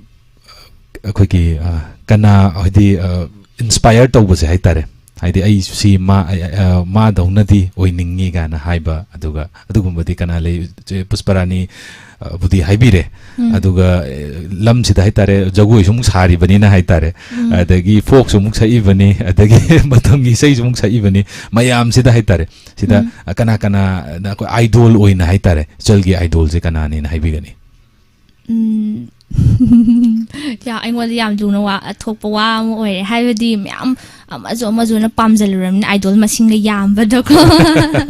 ꯑꯩꯈꯣꯏꯒꯤ, ꯑ, ꯀꯅꯥ, ꯍꯥꯏꯗꯤ, ꯑ, ꯏꯟꯁꯄꯥꯏꯌꯔ ꯇꯧꯕꯁꯦ ꯍꯥꯏꯇꯥꯔꯦ, ꯍꯥꯏꯗꯤ ꯑꯩ ꯁꯤ ꯃꯥ-, ꯑ, ꯑ, ꯃꯥꯗꯧꯅꯗꯤ ꯑꯣꯏꯅꯤꯡꯉꯤ ꯀꯥꯏꯅ ꯍꯥꯏꯕ, ꯑꯗꯨꯒ ꯑꯗꯨꯒꯨꯝꯕꯗꯤ ꯀꯅꯥ ꯂꯩ? ꯆꯦ ꯄꯨꯁꯄꯔꯥꯅꯤ, ꯑ, ꯕꯨꯗꯤ ꯍꯥꯏꯕꯤꯔꯦ꯫ ꯎꯝ꯫ ꯑꯗꯨꯒ, ꯑ, ꯂꯝꯁꯤꯗ ꯍꯥꯏꯇꯥꯔꯦ, ꯖꯒꯣꯏꯁꯨ ꯑꯃꯨꯛ ꯁꯥꯔꯤꯕꯅꯤꯅ ꯍꯥꯏꯇꯥꯔꯦ, ꯎꯝ꯫ ꯑꯗꯒꯤ ꯐꯣꯛꯁꯨ ꯑꯃꯨꯛ ꯁꯛꯏꯕꯅꯤ, ꯑꯗꯒꯤ ꯃꯇꯝꯒꯤ ꯏꯁꯩꯁꯨ ꯑꯃꯨꯛ ꯁꯛꯏꯕꯅꯤ, ꯃꯌꯥꯝꯁꯤꯗ ꯍꯥꯏꯇꯥꯔꯦ, ꯁꯤꯗ, ꯎꯝ꯫ ꯑ, ꯀꯅꯥ ꯀꯅꯥ, ꯑꯩꯈꯣꯏ ꯑꯥꯏꯗꯣꯜ ꯑꯣꯏꯅ ꯍꯥꯏꯇꯥꯔꯦ, ꯏꯆꯜꯒꯤ ꯑꯥꯏꯗꯣꯜꯁꯦ ꯀꯅꯥꯅꯦꯅ ꯍꯥꯏꯕꯤꯒꯅꯤ? ꯎꯝ꯫ ꯌꯥ-, ꯑꯩꯉꯣꯟꯗ ꯌꯥꯝ ꯂꯨꯅ ꯋꯥ, ꯊꯣꯛꯄ ꯋꯥ ꯑꯃ ꯑꯣꯏꯔꯦ꯫ ꯍꯥꯏꯕꯗꯤ ꯃꯌꯥꯝ ꯑꯃꯁꯨ ꯑꯃꯁꯨꯅ ꯄꯥꯝꯖꯜꯂꯨꯔꯕꯅꯤꯅ ꯑꯥꯏꯗꯣꯜ ꯃꯁꯤꯡꯒ ꯌꯥꯝꯕꯗꯀꯣ꯫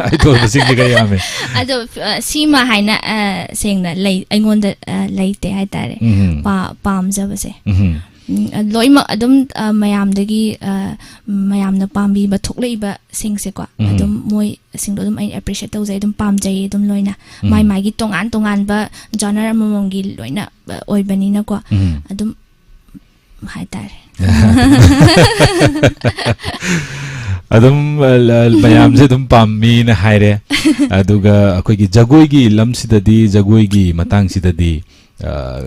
ꯑꯥꯏꯗꯣꯜ ꯃꯁꯤꯡꯗꯤ ꯈꯔ ꯌꯥꯝꯃꯦ꯫ ꯑꯗꯣ, ꯑ, ꯁꯤꯃ ꯍꯥꯏꯅ, ꯑ, ꯁꯦꯡꯅ ꯂꯩ, ꯑꯩꯉꯣꯟꯗ, ꯑ, ꯂꯩꯇꯦ ꯍꯥꯏꯇꯥꯔꯦ꯫ ꯎꯝ꯫ ꯄꯥ-, ꯄꯥꯝꯖꯕꯁꯦ꯫ ꯎꯝ꯫ ꯎꯝ, ꯑ, ꯂꯣꯏꯅꯃꯛ ꯑꯗꯨꯝ, ꯑ, ꯃꯌꯥꯝꯗꯒꯤ, ꯑ, ꯃꯌꯥꯝꯅ ꯄꯥꯝꯕꯤꯕ ꯊꯣꯛꯂꯛꯏꯕꯁꯤꯡꯁꯦꯀꯣ, ꯎꯝ꯫ ꯑꯗꯨꯝ ꯃꯣꯏꯁꯤꯡꯗꯣ ꯑꯗꯨꯝ ꯑꯩ ꯑꯦꯄ꯭ꯔꯤꯁꯤꯌꯦꯠ ꯇꯧꯖꯩ, ꯑꯗꯨꯝ ꯄꯥꯝꯖꯩ, ꯑꯗꯨꯝ ꯂꯣꯏꯅ꯫ ꯎꯝ꯫ ꯃꯥꯏ ꯃꯥꯒꯤ ꯇꯣꯉꯥꯟ ꯇꯣꯉꯥꯟꯕ ꯖꯥꯅꯔ ꯑꯃꯃꯝꯒꯤ ꯂꯣꯏꯅ, ꯑ, ꯑꯣꯏꯕꯅꯤꯅꯀꯣ, ꯎꯝ꯫ ꯑꯗꯨꯝ ꯍꯥꯏꯇꯥꯔꯦ꯫ ꯑꯗꯨꯝ, ꯑ, ꯂ-, ꯃꯌꯥꯝꯁꯦ ꯑꯗꯨꯝ ꯄꯥꯝꯃꯤꯅ ꯍꯥꯏꯔꯦ꯫ ꯑꯗꯨꯒ ꯑꯩꯈꯣꯏꯒꯤ ꯖꯒꯣꯏꯒꯤ ꯂꯝꯁꯤꯗꯗꯤ, ꯖꯒꯣꯏꯒꯤ ꯃꯇꯥꯡꯁꯤꯗꯗꯤ, ꯑ,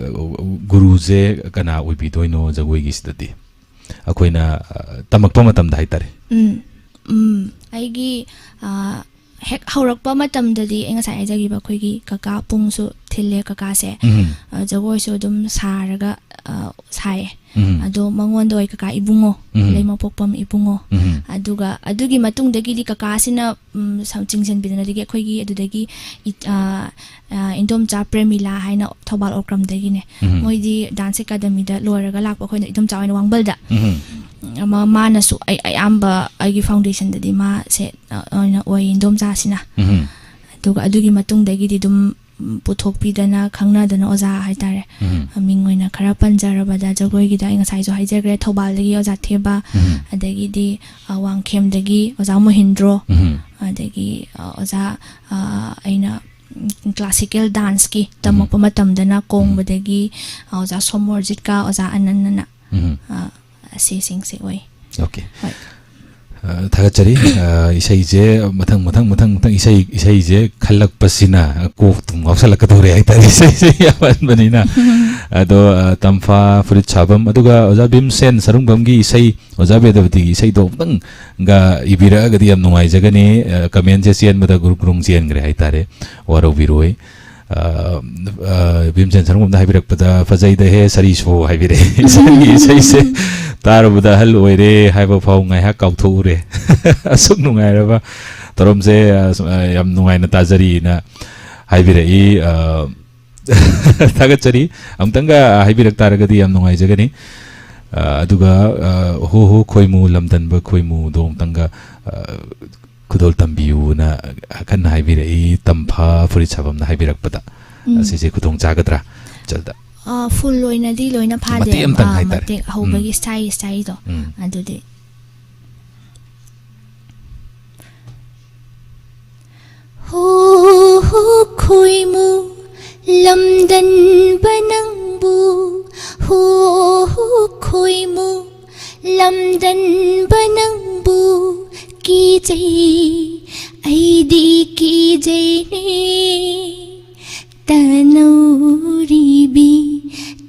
ꯒꯨꯔꯨꯁꯦ ꯀꯅꯥ ꯑꯣꯏꯕꯤꯗꯣꯏꯅꯣ ꯖꯒꯣꯏꯒꯤꯁꯤꯗꯗꯤ? ꯑꯩꯈꯣꯏꯅ, ꯑ, ꯇꯝꯃꯛꯄ ꯃꯇꯝꯗ ꯍꯥꯏꯇꯥꯔꯦ꯫ ꯎꯝ, ꯎꯝ, ꯑꯩꯒꯤ, ꯑ, ꯍꯦꯛ ꯍꯧꯔꯛꯄ ꯃꯇꯝꯗꯗꯤ ꯑꯩ ꯉꯁꯥꯏ ꯍꯥꯏꯖꯈꯤꯕ ꯑꯩꯈꯣꯏꯒꯤ ꯀꯀꯥ ꯄꯨꯡꯁꯨ ꯊꯤꯜꯂꯦ, ꯀꯀꯥꯁꯦ꯫ ꯎꯝ꯫ ꯑ, ꯖꯒꯣꯏꯁꯨ ꯑꯗꯨꯝ ꯁꯥꯔꯒ, ꯑ, ꯁꯥꯏꯌꯦ꯫ ꯎꯝ꯫ ꯑꯗꯣ ꯃꯉꯣꯟꯗ ꯑꯣꯏ ꯀꯀꯥ ꯏꯕꯨꯡꯉꯣ, ꯎꯝ꯫ ꯂꯩꯃꯄꯣꯛꯄꯝ ꯏꯕꯨꯡꯉꯣ꯫ ꯎꯝ꯫ ꯑꯗꯨꯒ ꯑꯗꯨꯒꯤ ꯃꯇꯨꯡꯗꯒꯤꯗꯤ ꯀꯀꯥꯁꯤꯅ, ꯎꯝ, ꯁꯝ-, ꯆꯤꯡꯁꯤꯟꯕꯤꯗꯅ, ꯑꯗꯒꯤ ꯑꯩꯈꯣꯏꯒꯤ ꯑꯗꯨꯗꯒꯤ ꯏ-, ꯑ, ꯑ, ꯏꯟꯗꯣꯝꯆꯥ ꯄ꯭ꯔꯦꯃꯤꯂꯥ ꯍꯥꯏꯅ ꯊꯧꯕꯥꯜ ꯑꯣꯀ꯭ꯔꯝꯗꯒꯤꯅꯦ꯫ ꯎꯝ꯫ ꯃꯣꯏꯗꯤ ꯗꯥꯟꯁ ꯑꯦꯀꯥꯗꯃꯤꯗ ꯂꯣꯏꯔꯒ ꯂꯥꯛꯄ, ꯑꯩꯈꯣꯏꯅ ꯏꯗꯣꯝꯆꯥ ꯑꯣꯏꯅ ꯋꯥꯡꯕꯜꯗ꯫ ꯎꯝ꯫ ꯑꯃ, ꯃꯥꯅꯁꯨ ꯑꯩ ꯑꯌꯥꯝꯕ ꯑꯩꯒꯤ ꯐꯥꯎꯟꯗꯦꯁꯟꯗꯗꯤ ꯃꯥꯁꯦ, ꯑ, ꯑꯣꯏꯅ ꯑꯣꯏ, ꯏꯟꯗꯣꯝꯆꯥꯁꯤꯅ꯫ ꯎꯝ꯫ ꯑꯗꯨꯒ ꯑꯗꯨꯒꯤ ꯃꯇꯨꯡꯗꯒꯤꯗꯤ ꯑꯗꯨꯝ, ꯎꯝ, ꯄꯨꯊꯣꯛꯄꯤꯗꯅ ꯈꯪꯅꯗꯅ ꯑꯣꯖꯥ ꯍꯥꯏꯇꯥꯔꯦ꯫ ꯎꯝ꯫ ꯃꯤꯡ ꯑꯣꯏꯅ ꯈꯔ ꯄꯟꯖꯔꯕꯗ, ꯖꯒꯣꯏꯒꯤꯗ ꯑꯩ ꯉꯁꯥꯏꯁꯨ ꯍꯥꯏꯖꯈ꯭ꯔꯦ, ꯊꯧꯕꯥꯜꯗꯒꯤ ꯑꯣꯖꯥ ꯊꯦꯕ, ꯎꯝ꯫ ꯑꯗꯒꯤꯗꯤ, ꯑ, ꯋꯥꯡꯈꯦꯝꯗꯒꯤ ꯑꯣꯖꯥ ꯃꯣꯍꯦꯟꯗ꯭ꯔꯣ, ꯎꯝ꯫ ꯑꯗꯒꯤ, ꯑ, ꯑꯣꯖꯥ, ꯑ, ꯑꯩꯅ, ꯎꯝ, ꯀ꯭ꯂꯥꯁꯤꯀꯦꯜ ꯗꯥꯟꯁꯀꯤ ꯎꯝ꯫ ꯇꯝꯃꯛꯄ ꯃꯇꯝꯗꯅ ꯎꯝ꯫ ꯀꯣꯡꯕꯗꯒꯤ, ꯑ, ꯑꯣꯖꯥ ꯁꯣꯃꯣꯔꯖꯤꯠꯀ ꯑꯣꯖꯥ ꯑꯅꯟꯅꯅ, ꯎꯝ꯫ ꯑ, ꯑꯁꯤꯁꯤꯡꯁꯦ ꯑꯣꯏ꯫ ꯑꯣꯀꯦ꯫ ꯍꯣꯏ꯫ ꯑ, ꯊꯥꯒꯠꯆꯔꯤ꯫ ꯑ, ꯏꯁꯩꯁꯦ ꯃꯊꯪ, ꯃꯊꯪ, ꯃꯊꯪ, ꯃꯊꯪ ꯏꯁꯩ, ꯏꯁꯩꯁꯦ ꯈꯜꯂꯛꯄꯁꯤꯅ ꯀꯣꯛ ꯑꯗꯨꯝ ꯉꯥꯎꯁꯜꯂꯛꯀꯗꯧꯔꯦ ꯍꯥꯏꯇꯥꯔꯦ, ꯏꯁꯩꯁꯦ ꯌꯥꯝꯃꯟꯕꯅꯤꯅ꯫ ꯑꯗꯣ, ꯑ, ꯇꯝꯐꯥ ꯐꯨꯔꯤꯠ ꯁꯥꯐꯝ, ꯑꯗꯨꯒ ꯑꯣꯖꯥ ꯚꯤꯝꯁꯦꯟ ꯁꯔꯨꯡꯕꯝꯒꯤ ꯏꯁꯩ, ꯑꯣꯖꯥ ꯕꯦꯗꯕꯇꯤꯒꯤ ꯏꯁꯩꯗꯣ ꯑꯃꯨꯛꯇꯪꯒ ꯏꯕꯤꯔꯛꯑꯒꯗꯤ ꯌꯥꯝ ꯅꯨꯡꯉꯥꯏꯖꯒꯅꯤ꯫ ꯑ, comment ꯁꯦ ꯆꯦꯟꯕꯗ ꯒ꯭ꯔꯨꯡ ꯒ꯭ꯔꯨꯡ ꯆꯦꯟꯈ꯭ꯔꯦ ꯍꯥꯏꯇꯥꯔꯦ, ꯋꯥꯔꯧꯕꯤꯔꯣꯏ꯫ ꯑ, ꯑ, ꯚꯤꯝꯁꯦꯟ ꯁꯔꯨꯡꯕꯝꯅ ꯍꯥꯏꯕꯤꯔꯛꯄꯗ, "ꯐꯖꯩꯗꯍꯦ ꯁꯔꯤꯁꯨ" ꯍꯥꯏꯕꯤꯔꯛꯑꯦ꯫ ꯏꯁꯩꯒꯤ ꯏꯁꯩꯁꯦ ꯇꯥꯔꯨꯕꯗ ꯑꯍꯜ ꯑꯣꯏꯔꯦ ꯍꯥꯏꯕ ꯐꯥꯎ ꯉꯥꯏꯍꯥꯛ ꯀꯥꯎꯊꯣꯛꯎꯔꯦ꯫ ꯑꯁꯨꯛ ꯅꯨꯡꯉꯥꯏꯔꯕ ꯊꯧꯔꯝꯁꯦ, ꯑ, ꯁꯨꯝ, ꯑ, ꯌꯥꯝ ꯅꯨꯡꯉꯥꯏꯅ ꯇꯥꯖꯔꯤꯅ ꯍꯥꯏꯕꯤꯔꯛꯏ꯫ ꯑ, ꯊꯥꯒꯠꯆꯔꯤ꯫ ꯑꯃꯨꯛꯇꯪꯒ ꯍꯥꯏꯕꯤꯔꯛ ꯇꯥꯔꯒꯗꯤ ꯌꯥꯝ ꯅꯨꯡꯉꯥꯏꯖꯒꯅꯤ꯫ ꯑ, ꯑꯗꯨꯒ, ꯑ, "ꯍꯣ ꯍꯣ ꯈꯣꯏꯃꯨ, ꯂꯝꯗꯟꯕ ꯈꯣꯏꯃꯨꯗꯣ" ꯑꯃꯨꯛꯇꯪꯒ, ꯑ, ꯈꯨꯗꯣꯜ ꯇꯝꯕꯤꯌꯨꯅ ꯑꯈꯟꯅ ꯍꯥꯏꯕꯤꯔꯛꯏ, ꯇꯝꯐꯥ ꯐꯨꯔꯤꯠ ꯁꯥꯐꯝꯅ ꯍꯥꯏꯕꯤꯔꯛꯄꯗ꯫ ꯎꯝ꯫ ꯑꯁꯤꯁꯦ ꯈꯨꯗꯣꯡ ꯆꯥꯒꯗ꯭ꯔꯥ? ꯆꯜꯗ꯫ ꯑ, full ꯑꯣꯏꯅꯗꯤ ꯂꯣꯏꯅ ꯐꯥꯗꯦ꯫ ꯃꯇꯦꯛ ꯑꯝꯇꯪ ꯑ, ꯍꯥꯏꯇꯥꯔꯦ꯫ ꯃꯇꯦꯛ ꯍꯧꯕꯒꯤ ꯎꯝ꯫ Style, style ꯗꯣ꯫ ꯎꯝ꯫ ꯑꯗꯨꯗꯤ꯫ ꯍꯣ ꯍꯣ ꯈꯣꯏꯃꯨ, ꯂꯝꯗꯟꯕ ꯅꯪꯕꯨ, ꯍꯣ ꯍꯣ ꯈꯣꯏꯃꯨ, ꯂꯝꯗꯟꯕ ꯅꯪꯕꯨ ꯀꯤꯖꯩ, ꯑꯩꯗꯤ ꯀꯤꯖꯩꯅꯦ꯫ ꯇꯅꯧꯔꯤꯕꯤ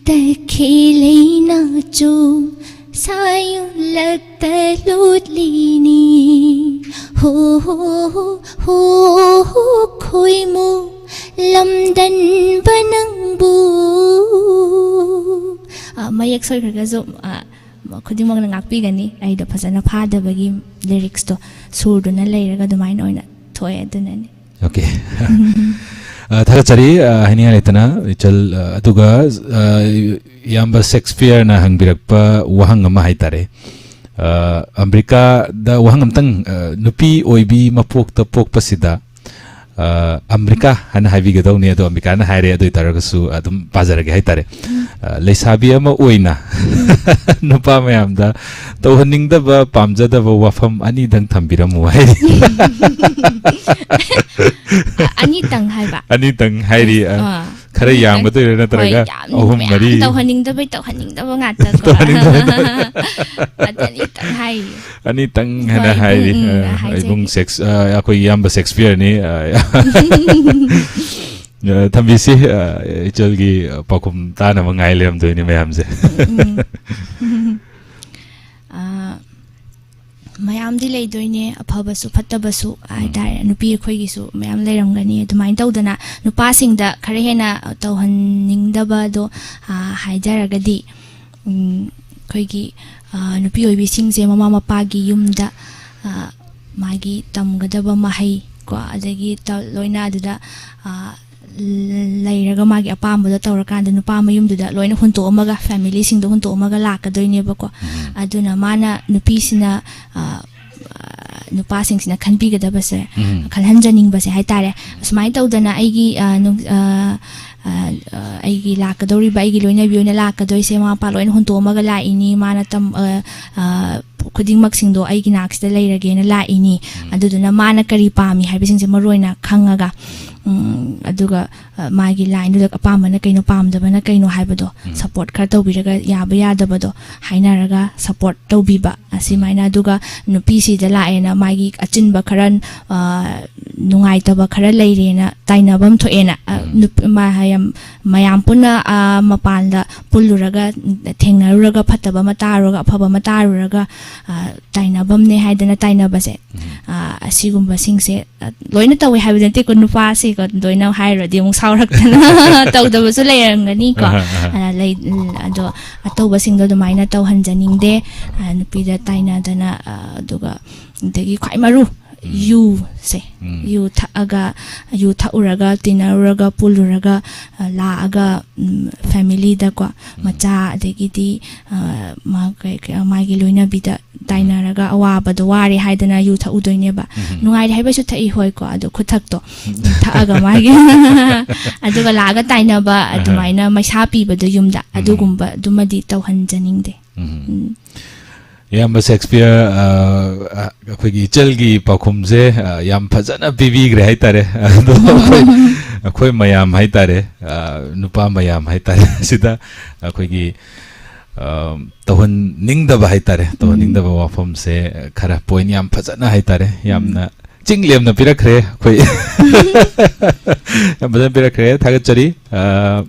ꯇꯈꯦꯂꯩ ꯅꯥꯆꯣꯝ ꯁꯥꯌꯣꯟꯂꯛꯇ ꯂꯣꯠꯂꯤꯅꯤ꯫ ꯍꯣ ꯍꯣ ꯍꯣ ꯍꯣ ꯈꯣꯏꯃꯨ, ꯂꯝꯗꯟꯕ ꯅꯪꯕꯨ꯫ ꯑ, ꯃꯌꯦꯛ ꯁꯣꯏꯈ꯭ꯔꯒꯁꯨ, ꯑ, ꯈꯨꯗꯤꯡꯃꯛꯅ ꯉꯥꯛꯄꯤꯒꯅꯤ꯫ ꯑꯩꯗꯣ ꯐꯖꯅ ꯐꯥꯗꯕꯒꯤ lyrics ꯇꯣ ꯁꯨꯔꯗꯨꯅ ꯂꯩꯔꯒ ꯑꯗꯨꯃꯥꯏꯅ ꯑꯣꯏꯅ ꯊꯣꯛꯑꯦ, ꯑꯗꯨꯅꯅꯤ꯫ Okay꯫ ꯑ, ꯊꯥꯒꯠꯆꯔꯤ, ꯑ, ꯍꯥꯏꯅꯤꯡꯉꯥꯏ ꯂꯩꯇꯅ, ꯏꯆꯜ, ꯑ, ꯑꯗꯨꯒ, ꯑ, ꯏꯌꯥꯝꯕ ꯁꯦꯛꯁꯄꯤꯌꯔꯅ ꯍꯪꯕꯤꯔꯛꯄ ꯋꯥꯍꯪ ꯑꯃ ꯍꯥꯏꯇꯥꯔꯦ꯫ ꯑ, ꯑꯃꯦꯔꯤꯀꯥꯗ ꯋꯥꯍꯪ ꯑꯝꯇꯪ, ꯑ, ꯅꯨꯄꯤ ꯑꯣꯏꯕꯤ ꯃꯄꯣꯛꯇ ꯄꯣꯛꯄꯁꯤꯗ, ꯑ, ꯑꯃꯦꯔꯤꯀꯥ ꯍꯥꯏꯅ ꯍꯥꯏꯕꯤꯒꯗꯧꯅꯤ, ꯑꯗꯣ ꯑꯃꯦꯔꯤꯀꯥꯅ ꯍꯥꯏꯔꯦ, ꯑꯗꯨ ꯑꯣꯏ ꯇꯥꯔꯒꯁꯨ ꯑꯗꯨꯝ ꯄꯥꯖꯔꯒꯦ ꯍꯥꯏꯇꯥꯔꯦ꯫ ꯎꯝ꯫ ꯑ, ꯂꯩꯁꯥꯕꯤ ꯑꯃ ꯑꯣꯏꯅ ꯎꯝ꯫ ꯅꯨꯄꯥ ꯃꯌꯥꯝꯗ ꯇꯧꯍꯟꯅꯤꯡꯗꯕ, ꯄꯥꯝꯖꯗꯕ ꯋꯥꯐꯝ ꯑꯅꯤꯗꯪ ꯊꯝꯕꯤꯔꯝꯃꯨ ꯍꯥꯏꯔꯤ꯫ ꯑ-, ꯑꯅꯤꯇꯪ ꯍꯥꯏꯕ? ꯑꯅꯤꯇꯪ ꯍꯥꯏꯔꯤ, ꯑ, ꯑꯥ꯫ ꯈꯔ ꯌꯥꯝꯒꯗꯣꯏꯔꯥ ꯅꯠꯇ꯭ꯔꯒ ꯍꯣꯏ, ꯌꯥꯝ ꯑꯍꯨꯝ, ꯃꯌꯥꯝ ꯃꯔꯤ? ꯇꯧꯍꯟꯅꯤꯡꯗꯕꯩ ꯇꯧꯍꯟꯅꯤꯡꯗꯕ ꯉꯥꯛꯇ ꯀꯣ꯫ ꯇꯧꯍꯟꯅꯤꯡꯗꯕꯩ ꯇꯧ- ꯑꯗꯨ ꯑꯅꯤꯇꯪ ꯍꯥꯏꯔꯤ꯫ ꯑꯅꯤꯇꯪ ꯍꯥꯏꯅ ꯍꯣꯏ, ꯍꯥꯏꯔꯤ꯫ ꯎꯝ, ꯎꯝ, ꯑ, ꯍꯥꯏꯖꯒꯦ꯫ ꯏꯕꯨꯡ ꯁꯦꯛꯁ-, ꯑ, ꯑꯩꯈꯣꯏ ꯏꯌꯥꯝꯕ ꯁꯦꯛꯁꯄꯤꯌꯔꯅꯤ꯫ ꯑ, ꯑ, ꯊꯝꯕꯤꯁꯤ, ꯑ, ꯏꯆꯜꯒꯤ ꯄꯥꯎꯈꯨꯝ ꯇꯥꯅꯕ ꯉꯥꯏ ꯂꯩꯔꯝꯗꯣꯏꯅꯤ ꯃꯌꯥꯝꯁꯦ꯫ ꯎꯝ, ꯎꯝ꯫ ꯑ, ꯃꯌꯥꯝꯗꯤ ꯂꯩꯗꯣꯏꯅꯦ, ꯑꯐꯕꯁꯨ ꯐꯠꯇꯕꯁꯨ ꯎꯝ꯫ ꯍꯥꯏꯇꯥꯔꯦ꯫ ꯅꯨꯄꯤ ꯑꯩꯈꯣꯏꯒꯤꯁꯨ ꯃꯌꯥꯝ ꯂꯩꯔꯝꯒꯅꯤ꯫ ꯑꯗꯨꯃꯥꯏꯅ ꯇꯧꯗꯅ ꯅꯨꯄꯥꯁꯤꯡꯗ ꯈꯔ ꯍꯦꯟꯅ ꯇꯧꯍꯟꯅꯤꯡꯗꯕꯗꯣ, ꯑ, ꯍꯥꯏꯖꯔꯒꯗꯤ, ꯎꯝ, ꯑꯩꯈꯣꯏꯒꯤ, ꯑ, ꯅꯨꯄꯤ ꯑꯣꯏꯕꯤꯁꯤꯡꯁꯦ ꯃꯃꯥ ꯃꯄꯥꯒꯤ ꯌꯨꯝꯗ, ꯑ, ꯃꯥꯒꯤ ꯇꯝꯒꯗꯕ ꯃꯍꯩ ꯀꯣ, ꯑꯗꯒꯤ ꯇ-, ꯂꯣꯏꯅ ꯑꯗꯨꯗ, ꯑ, ꯂꯩꯔꯒ ꯃꯥꯒꯤ ꯑꯄꯥꯝꯕꯗꯣ ꯇꯧꯔꯀꯥꯟꯗ ꯅꯨꯄꯥ ꯃꯌꯨꯝꯗꯨꯗ ꯂꯣꯏꯅ ꯍꯨꯟꯇꯣꯛꯑꯝꯃꯒ, ꯐꯦꯃꯤꯂꯤꯁꯤꯡꯗꯣ ꯍꯨꯟꯇꯣꯛꯑꯝꯃꯒ ꯂꯥꯛꯀꯗꯣꯏꯅꯦꯕꯀꯣ꯫ ꯎꯝ꯫ ꯑꯗꯨꯅ ꯃꯥꯅ, ꯅꯨꯄꯤꯁꯤꯅ, ꯑ, ꯑ, ꯅꯨꯄꯥꯁꯤꯡꯁꯤꯅ ꯈꯟꯕꯤꯒꯗꯕꯁꯦ, ꯎꯝ꯫ ꯈꯜꯍꯟꯖꯅꯤꯡꯕꯁꯦ ꯍꯥꯏꯇꯥꯔꯦ꯫ ꯑꯁꯨꯃꯥꯏꯅ ꯇꯧꯗꯅ ꯑꯩꯒꯤ, ꯑ, ꯅꯨꯡ-, ꯑ, ꯑ, ꯑ, ꯑꯩꯒꯤ ꯂꯥꯛꯀꯗꯧꯔꯤꯕ, ꯑꯩꯒꯤ ꯂꯣꯏꯅꯕꯤ ꯑꯣꯏꯅ ꯂꯥꯛꯀꯗꯣꯏꯁꯦ ꯃꯃꯥ ꯃꯄꯥ ꯂꯣꯏꯅ ꯍꯨꯟꯇꯣꯛꯑꯝꯃꯒ ꯂꯥꯛꯏꯅꯤ, ꯃꯥꯅ ꯇꯝ-, ꯑ, ꯑ, ꯈꯨꯗꯤꯡꯃꯛꯁꯤꯡꯗꯣ ꯑꯩꯒꯤ ꯅꯥꯛꯁꯤꯗ ꯂꯩꯔꯒꯦꯅ ꯂꯥꯛꯏꯅꯤ꯫ ꯎꯝ꯫ ꯑꯗꯨꯗꯨꯅ ꯃꯥꯅ ꯀꯔꯤ ꯄꯥꯝꯃꯤ ꯍꯥꯏꯕꯁꯤꯡꯁꯦ ꯃꯔꯨ ꯑꯣꯏꯅ ꯈꯪꯉꯒ, ꯎꯝ, ꯑꯗꯨꯒ, ꯑ, ꯃꯥꯒꯤ ꯂꯥꯏꯟꯗꯨꯗ ꯑꯄꯥꯝꯕꯅ ꯀꯩꯅꯣ, ꯄꯥꯝꯗꯕꯅ ꯀꯩꯅꯣ ꯍꯥꯏꯕꯗꯣ ꯎꯝ꯫ ꯁꯄꯣꯔꯠ ꯈꯔ ꯇꯧꯕꯤꯔꯒ, ꯌꯥꯕ ꯌꯥꯗꯕꯗꯣ ꯍꯥꯏꯅꯔꯒ ꯁꯄꯣꯔꯠ ꯇꯧꯕꯤꯕ ꯑꯁꯤꯃꯥꯏꯅ꯫ ꯑꯗꯨꯒ ꯅꯨꯄꯤꯁꯤꯗ ꯂꯥꯛꯑꯦꯅ ꯃꯥꯒꯤ ꯑꯆꯤꯟꯕ ꯈꯔ, ꯑ, ꯅꯨꯡꯉꯥꯏꯇꯕ ꯈꯔ ꯂꯩꯔꯦꯅ ꯇꯥꯏꯅꯐꯝ ꯊꯣꯛꯑꯦꯅ, ꯑ, ꯎꯝ꯫ ꯅꯨꯞ-, ꯃꯥ-, ꯌꯥꯝ, ꯃꯌꯥꯝ ꯄꯨꯟꯅ, ꯑ, ꯃꯄꯥꯟꯗ ꯄꯨꯜꯂꯨꯔꯒ, ꯊꯦꯡꯅꯔꯨꯔꯒ, ꯐꯠꯇꯕ ꯑꯃ ꯇꯥꯔꯨꯔꯒ, ꯑꯐꯕ ꯑꯃ ꯇꯥꯔꯨꯔꯒ, ꯑ, ꯇꯥꯏꯅꯐꯝꯅꯦ ꯍꯥꯏꯗꯅ ꯇꯥꯏꯅꯕꯁꯦ, ꯎꯝ꯫ ꯑ, ꯑꯁꯤꯒꯨꯝꯕꯁꯤꯡꯁꯦ, ꯑ, ꯂꯣꯏꯅ ꯇꯧꯋꯦ ꯍꯥꯏꯕ ꯅꯠꯇꯦꯀꯣ, ꯅꯨꯄꯥꯁꯤꯀꯣ ꯂꯣꯏꯅ ꯍꯥꯏꯔꯨꯔꯗꯤ ꯑꯃꯨꯛ ꯁꯥꯎꯔꯛꯇꯅ ꯇꯧꯗꯕꯁꯨ ꯂꯩꯔꯝꯒꯅꯤꯀꯣ꯫ ꯑꯍ, ꯑꯍ꯫ ꯑ, ꯂꯩ-, ꯎꯝ, ꯑꯗꯣ ꯑꯇꯧꯕꯁꯤꯡꯗꯣ ꯑꯗꯨꯃꯥꯏꯅ ꯇꯧꯍꯟꯖꯅꯤꯡꯗꯦ꯫ ꯑ, ꯅꯨꯄꯤꯗ ꯇꯥꯏꯅꯗꯅ, ꯑ, ꯑꯗꯨꯒ ꯑꯗꯒꯤ ꯈ꯭ꯋꯥꯏ ꯃꯔꯨ ꯎꯝ꯫ ꯌꯨꯁꯦ, ꯎꯝ꯫ ꯌꯨ ꯊꯛꯑꯒ, ꯌꯨ ꯊꯛꯎꯔꯒ, ꯇꯤꯟꯅꯔꯨꯔꯒ, ꯄꯨꯜꯂꯨꯔꯒ, ꯑ, ꯂꯥꯛꯑꯒ, ꯎꯝ, ꯐꯦꯃꯤꯂꯤꯗꯀꯣ, ꯎꯝ꯫ ꯃꯆꯥ, ꯑꯗꯒꯤꯗꯤ, ꯑ, ꯃꯥ-, ꯀꯩ-, ꯀꯩ-, ꯃꯥꯒꯤ ꯂꯣꯏꯅꯕꯤꯗ ꯇꯥꯏꯅꯔꯒ ꯑꯋꯥꯕꯗꯣ ꯋꯥꯔꯦ ꯍꯥꯏꯗꯅ ꯌꯨ ꯊꯛꯎꯗꯣꯏꯅꯦꯕ꯫ ꯎꯝ꯫ ꯅꯨꯡꯉꯥꯏꯔꯦ ꯍꯥꯏꯕꯩꯁꯨ ꯊꯛꯏ, ꯍꯣꯏꯀꯣ, ꯑꯗꯣ ꯈꯨꯊꯛꯇꯣ, ꯎꯝ, ꯊꯛꯑꯒ ꯃꯥꯒꯤ ꯑꯗꯨꯒ ꯂꯥꯛꯑꯒ ꯇꯥꯏꯅꯕ, ꯑꯍ꯫ ꯑꯗꯨꯃꯥꯏꯅ ꯃꯩꯁꯥ ꯄꯤꯕꯗꯣ ꯌꯨꯝꯗ, ꯎꯝ꯫ ꯑꯗꯨꯒꯨꯝꯕꯗꯨꯃꯗꯤ ꯇꯧꯍꯟꯖꯅꯤꯡꯗꯦ꯫ ꯎꯝ꯫ ꯎꯝ꯫ ꯏꯌꯥꯝꯕ ꯁꯦꯛꯁꯄꯤꯌꯔ, ꯑ, ꯑ, ꯑꯩꯈꯣꯏꯒꯤ ꯏꯆꯜꯒꯤ ꯄꯥꯎꯈꯨꯝꯁꯦ, ꯑ, ꯌꯥꯝ ꯐꯖꯅ ꯄꯤꯕꯤꯈ꯭ꯔꯦ ꯍꯥꯏꯇꯥꯔꯦ꯫ ꯑꯗꯣ ꯑꯩꯈꯣꯏ, ꯑꯩꯈꯣꯏ ꯃꯌꯥꯝ ꯍꯥꯏꯇꯥꯔꯦ, ꯑ, ꯅꯨꯄꯥ ꯃꯌꯥꯝ ꯍꯥꯏꯇꯥꯔꯦ, ꯁꯤꯗ ꯑꯩꯈꯣꯏꯒꯤ, ꯑ, ꯇꯧꯍꯟꯅꯤꯡꯗꯕ ꯍꯥꯏꯇꯥꯔꯦ, ꯇꯧꯍꯟꯅꯤꯡꯗꯕ ꯋꯥꯐꯝꯁꯦ ꯈꯔ ꯄꯣꯏꯟ ꯌꯥꯝ ꯐꯖꯅ ꯍꯥꯏꯇꯥꯔꯦ, ꯌꯥꯝꯅ ꯆꯤꯡ ꯂꯦꯝꯅ ꯄꯤꯔꯛꯈ꯭ꯔꯦ ꯑꯩꯈꯣꯏ꯫ ꯌꯥꯝ ꯐꯖꯅ ꯄꯤꯔꯛꯈ꯭ꯔꯦ, ꯊꯥꯒꯠꯆꯔꯤ꯫ ꯑ,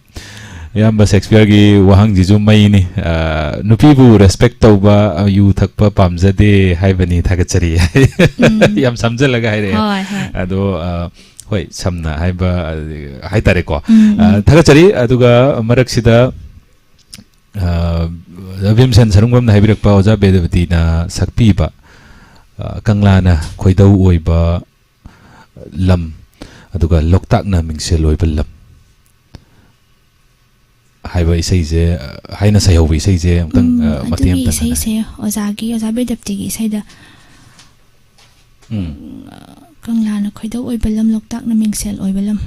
ꯏꯌꯥꯝꯕ ꯁꯦꯛꯁꯄꯤꯌꯔꯒꯤ ꯋꯥꯍꯪꯁꯤꯁꯨ ꯃꯩꯅꯤ꯫ ꯑ, ꯅꯨꯄꯤꯕꯨ ꯔꯦꯁꯄꯦꯛ ꯇꯧꯕ, ꯑ, ꯌꯨ ꯊꯛꯄ ꯄꯥꯝꯖꯗꯦ ꯍꯥꯏꯕꯅꯤ, ꯊꯥꯒꯠꯆꯔꯤ꯫ ꯎꯝ꯫ ꯌꯥꯝ ꯁꯝꯖꯜꯂꯒ ꯍꯥꯏꯔꯛꯑꯦ꯫ ꯍꯣꯏ, ꯍꯣꯏ꯫ ꯑꯗꯣ, ꯑ, ꯍꯣꯏ, ꯁꯝꯅ ꯍꯥꯏꯕ, ꯑ, ꯍꯥꯏꯇꯥꯔꯦꯀꯣ꯫ ꯎꯝ, ꯑ, ꯎꯝ꯫ ꯊꯥꯒꯠꯆꯔꯤ꯫ ꯑꯗꯨꯒ ꯃꯔꯛꯁꯤꯗ, ꯑ, ꯚꯤꯝꯁꯦꯟ ꯁꯔꯨꯡꯕꯝꯅ ꯍꯥꯏꯕꯤꯔꯛꯄ, ꯑꯣꯖꯥ ꯕꯦꯗꯕꯇꯤꯅ ꯁꯛꯄꯤꯕ, ꯑ, ꯀꯪꯂꯥꯅ ꯈꯣꯏꯗꯧ ꯑꯣꯏꯕ ꯂꯝ, ꯑꯗꯨꯒ ꯂꯣꯛꯇꯥꯛꯅ ꯃꯤꯡꯁꯦꯜ ꯑꯣꯏꯕ ꯂꯝ ꯍꯥꯏꯕ ꯏꯁꯩꯁꯦ, ꯑ, ꯍꯥꯏꯅ ꯁꯩꯍꯧꯕ ꯏꯁꯩꯁꯦ ꯑꯃꯨꯛꯇꯪ, ꯎꯝ, ꯑ, ꯃꯇꯦꯛ ꯑꯗꯨꯒꯤ ꯑꯃꯇꯪ ꯏꯁꯩꯁꯦ ꯍꯥꯏꯅ꯫ ꯑꯣꯖꯥꯒꯤ, ꯑꯣꯖꯥ ꯕꯦꯗꯞꯇꯤꯒꯤ ꯏꯁꯩꯗ, ꯎꯝ꯫ ꯎꯝ, ꯑ, "ꯀꯪꯂꯥꯅ ꯈꯣꯏꯗꯧ ꯑꯣꯏꯕ ꯂꯝ, ꯂꯣꯛꯇꯥꯛꯅ ꯃꯤꯡꯁꯦꯜ ꯑꯣꯏꯕ ꯂꯝ"꯫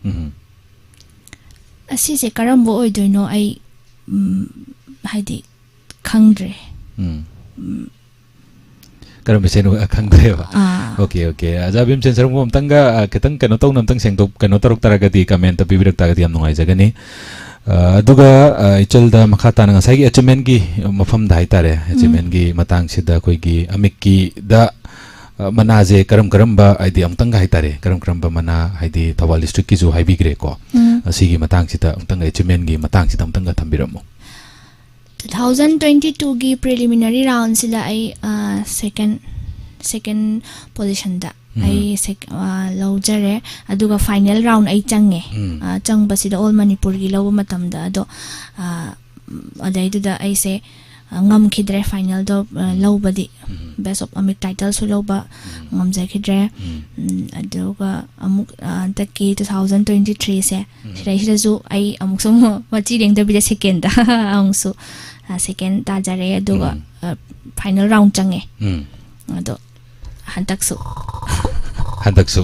ꯎꯝ꯫ ꯑꯁꯤꯁꯦ ꯀꯔꯝꯕ ꯑꯣꯏꯗꯣꯏꯅꯣ ꯑꯩ, ꯎꯝ, ꯍꯥꯏꯗꯤ ꯈꯪꯗ꯭ꯔꯦ꯫ ꯎꯝ꯫ ꯎꯝ꯫ ꯀꯔꯝꯕ ꯏꯁꯩꯅꯣ ꯈꯪꯗ꯭ꯔꯦꯕ꯫ ꯑꯥ꯫ Okay, okay. ꯑꯣꯖꯥ ꯚꯤꯝꯁꯦꯟ ꯁꯔꯨꯡꯕꯝ ꯑꯝꯇꯪꯒ, ꯑ, ꯈꯤꯇꯪ ꯀꯩꯅꯣ ꯇꯧꯅ ꯑꯝꯇꯪ ꯁꯦꯡꯗꯣꯛ-, ꯀꯩꯅꯣ ꯇꯧꯔꯛ ꯇꯥꯔꯒꯗꯤ, ꯀꯃꯦꯟꯇ ꯄꯤꯕꯤꯔꯛ ꯇꯥꯔꯒꯗꯤ ꯌꯥꯝ ꯅꯨꯡꯉꯥꯏꯖꯒꯅꯤ꯫ ꯑ, ꯑꯗꯨꯒ, ꯑ, ꯏꯆꯜꯗ ꯃꯈꯥ ꯇꯥꯅ ꯉꯁꯥꯏꯒꯤ ꯑꯦꯆꯤꯞꯃꯦꯟꯒꯤ ꯃꯐꯝꯗ ꯍꯥꯏꯇꯥꯔꯦ, ꯎꯝ꯫ ꯑꯦꯆꯤꯞꯃꯦꯟꯒꯤ ꯃꯇꯥꯡꯁꯤꯗ ꯑꯩꯈꯣꯏꯒꯤ ꯑꯃꯤꯛꯀꯤꯗ, ꯑ, ꯃꯅꯥꯁꯦ ꯀꯔꯝ ꯀꯔꯝꯕ, ꯍꯥꯏꯗꯤ ꯑꯃꯨꯛꯇꯪꯒ ꯍꯥꯏꯇꯥꯔꯦ, ꯀꯔꯝ ꯀꯔꯝꯕ ꯃꯅꯥ, ꯍꯥꯏꯗꯤ ꯊꯧꯕꯥꯜ ꯗꯤꯁꯇ꯭ꯔꯤꯛꯀꯤꯁꯨ ꯍꯥꯏꯕꯤꯈ꯭ꯔꯦꯀꯣ꯫ ꯎꯝ꯫ ꯑ, ꯁꯤꯒꯤ ꯃꯇꯥꯡꯁꯤꯗ ꯑꯃꯨꯛꯇꯪꯒ, ꯑꯦꯆꯤꯞꯃꯦꯟꯒꯤ ꯃꯇꯥꯡꯁꯤꯗ ꯑꯃꯨꯛꯇꯪꯒ ꯊꯝꯕꯤꯔꯝꯃꯨ꯫ Two thousand twenty twoꯒꯤ preliminary roundꯁꯤꯗ ꯑꯩ, ꯑ, second, second positionꯗ ꯎꯝ꯫ ꯑꯩ sec-, ꯑ, ꯂꯧꯖꯔꯦ꯫ ꯑꯗꯨꯒ final round ꯑꯩ ꯆꯪꯉꯦ꯫ ꯎꯝ꯫ ꯑ, ꯆꯪꯕꯁꯤꯗ All ꯃꯅꯤꯄꯨꯔꯒꯤ ꯂꯧꯕ ꯃꯇꯝꯗ ꯑꯗꯣ, ꯑ, ꯑꯗꯩꯗꯨꯗ ꯑꯩꯁꯦ, ꯑ, ꯉꯝꯈꯤꯗ꯭ꯔꯦ finalꯗꯣ, ꯑ, ꯎꯝ꯫ ꯂꯧꯕꯗꯤ꯫ ꯎꯝ꯫ Best of ꯑꯃꯤꯛ titleꯁꯨ ꯂꯧꯕ ꯎꯝ꯫ ꯉꯝꯖꯈꯤꯗ꯭ꯔꯦ꯫ ꯎꯝ꯫ ꯎꯝ, ꯑꯗꯨꯒ ꯑꯃꯨꯛ, ꯑ, ꯍꯟꯗꯛꯀꯤ two thousand twenty threeꯁꯦ ꯎꯝ꯫ ꯁꯤꯗꯩꯁꯤꯗꯁꯨ ꯑꯩ ꯑꯃꯨꯛꯁꯨ ꯑꯃꯨꯛ ꯃꯆꯤ ꯂꯦꯡꯗꯕꯤꯗ secondꯗ ꯑꯃꯨꯛꯁꯨ, ꯑ, second ꯇꯥꯖꯔꯦ꯫ ꯑꯗꯨꯒ, ꯎꯝ꯫ ꯑ, final round ꯆꯪꯉꯦ꯫ ꯎꯝ꯫ ꯑꯗꯣ ꯍꯟꯗꯛꯁꯨ꯫ ꯍꯟꯗꯛꯁꯨ꯫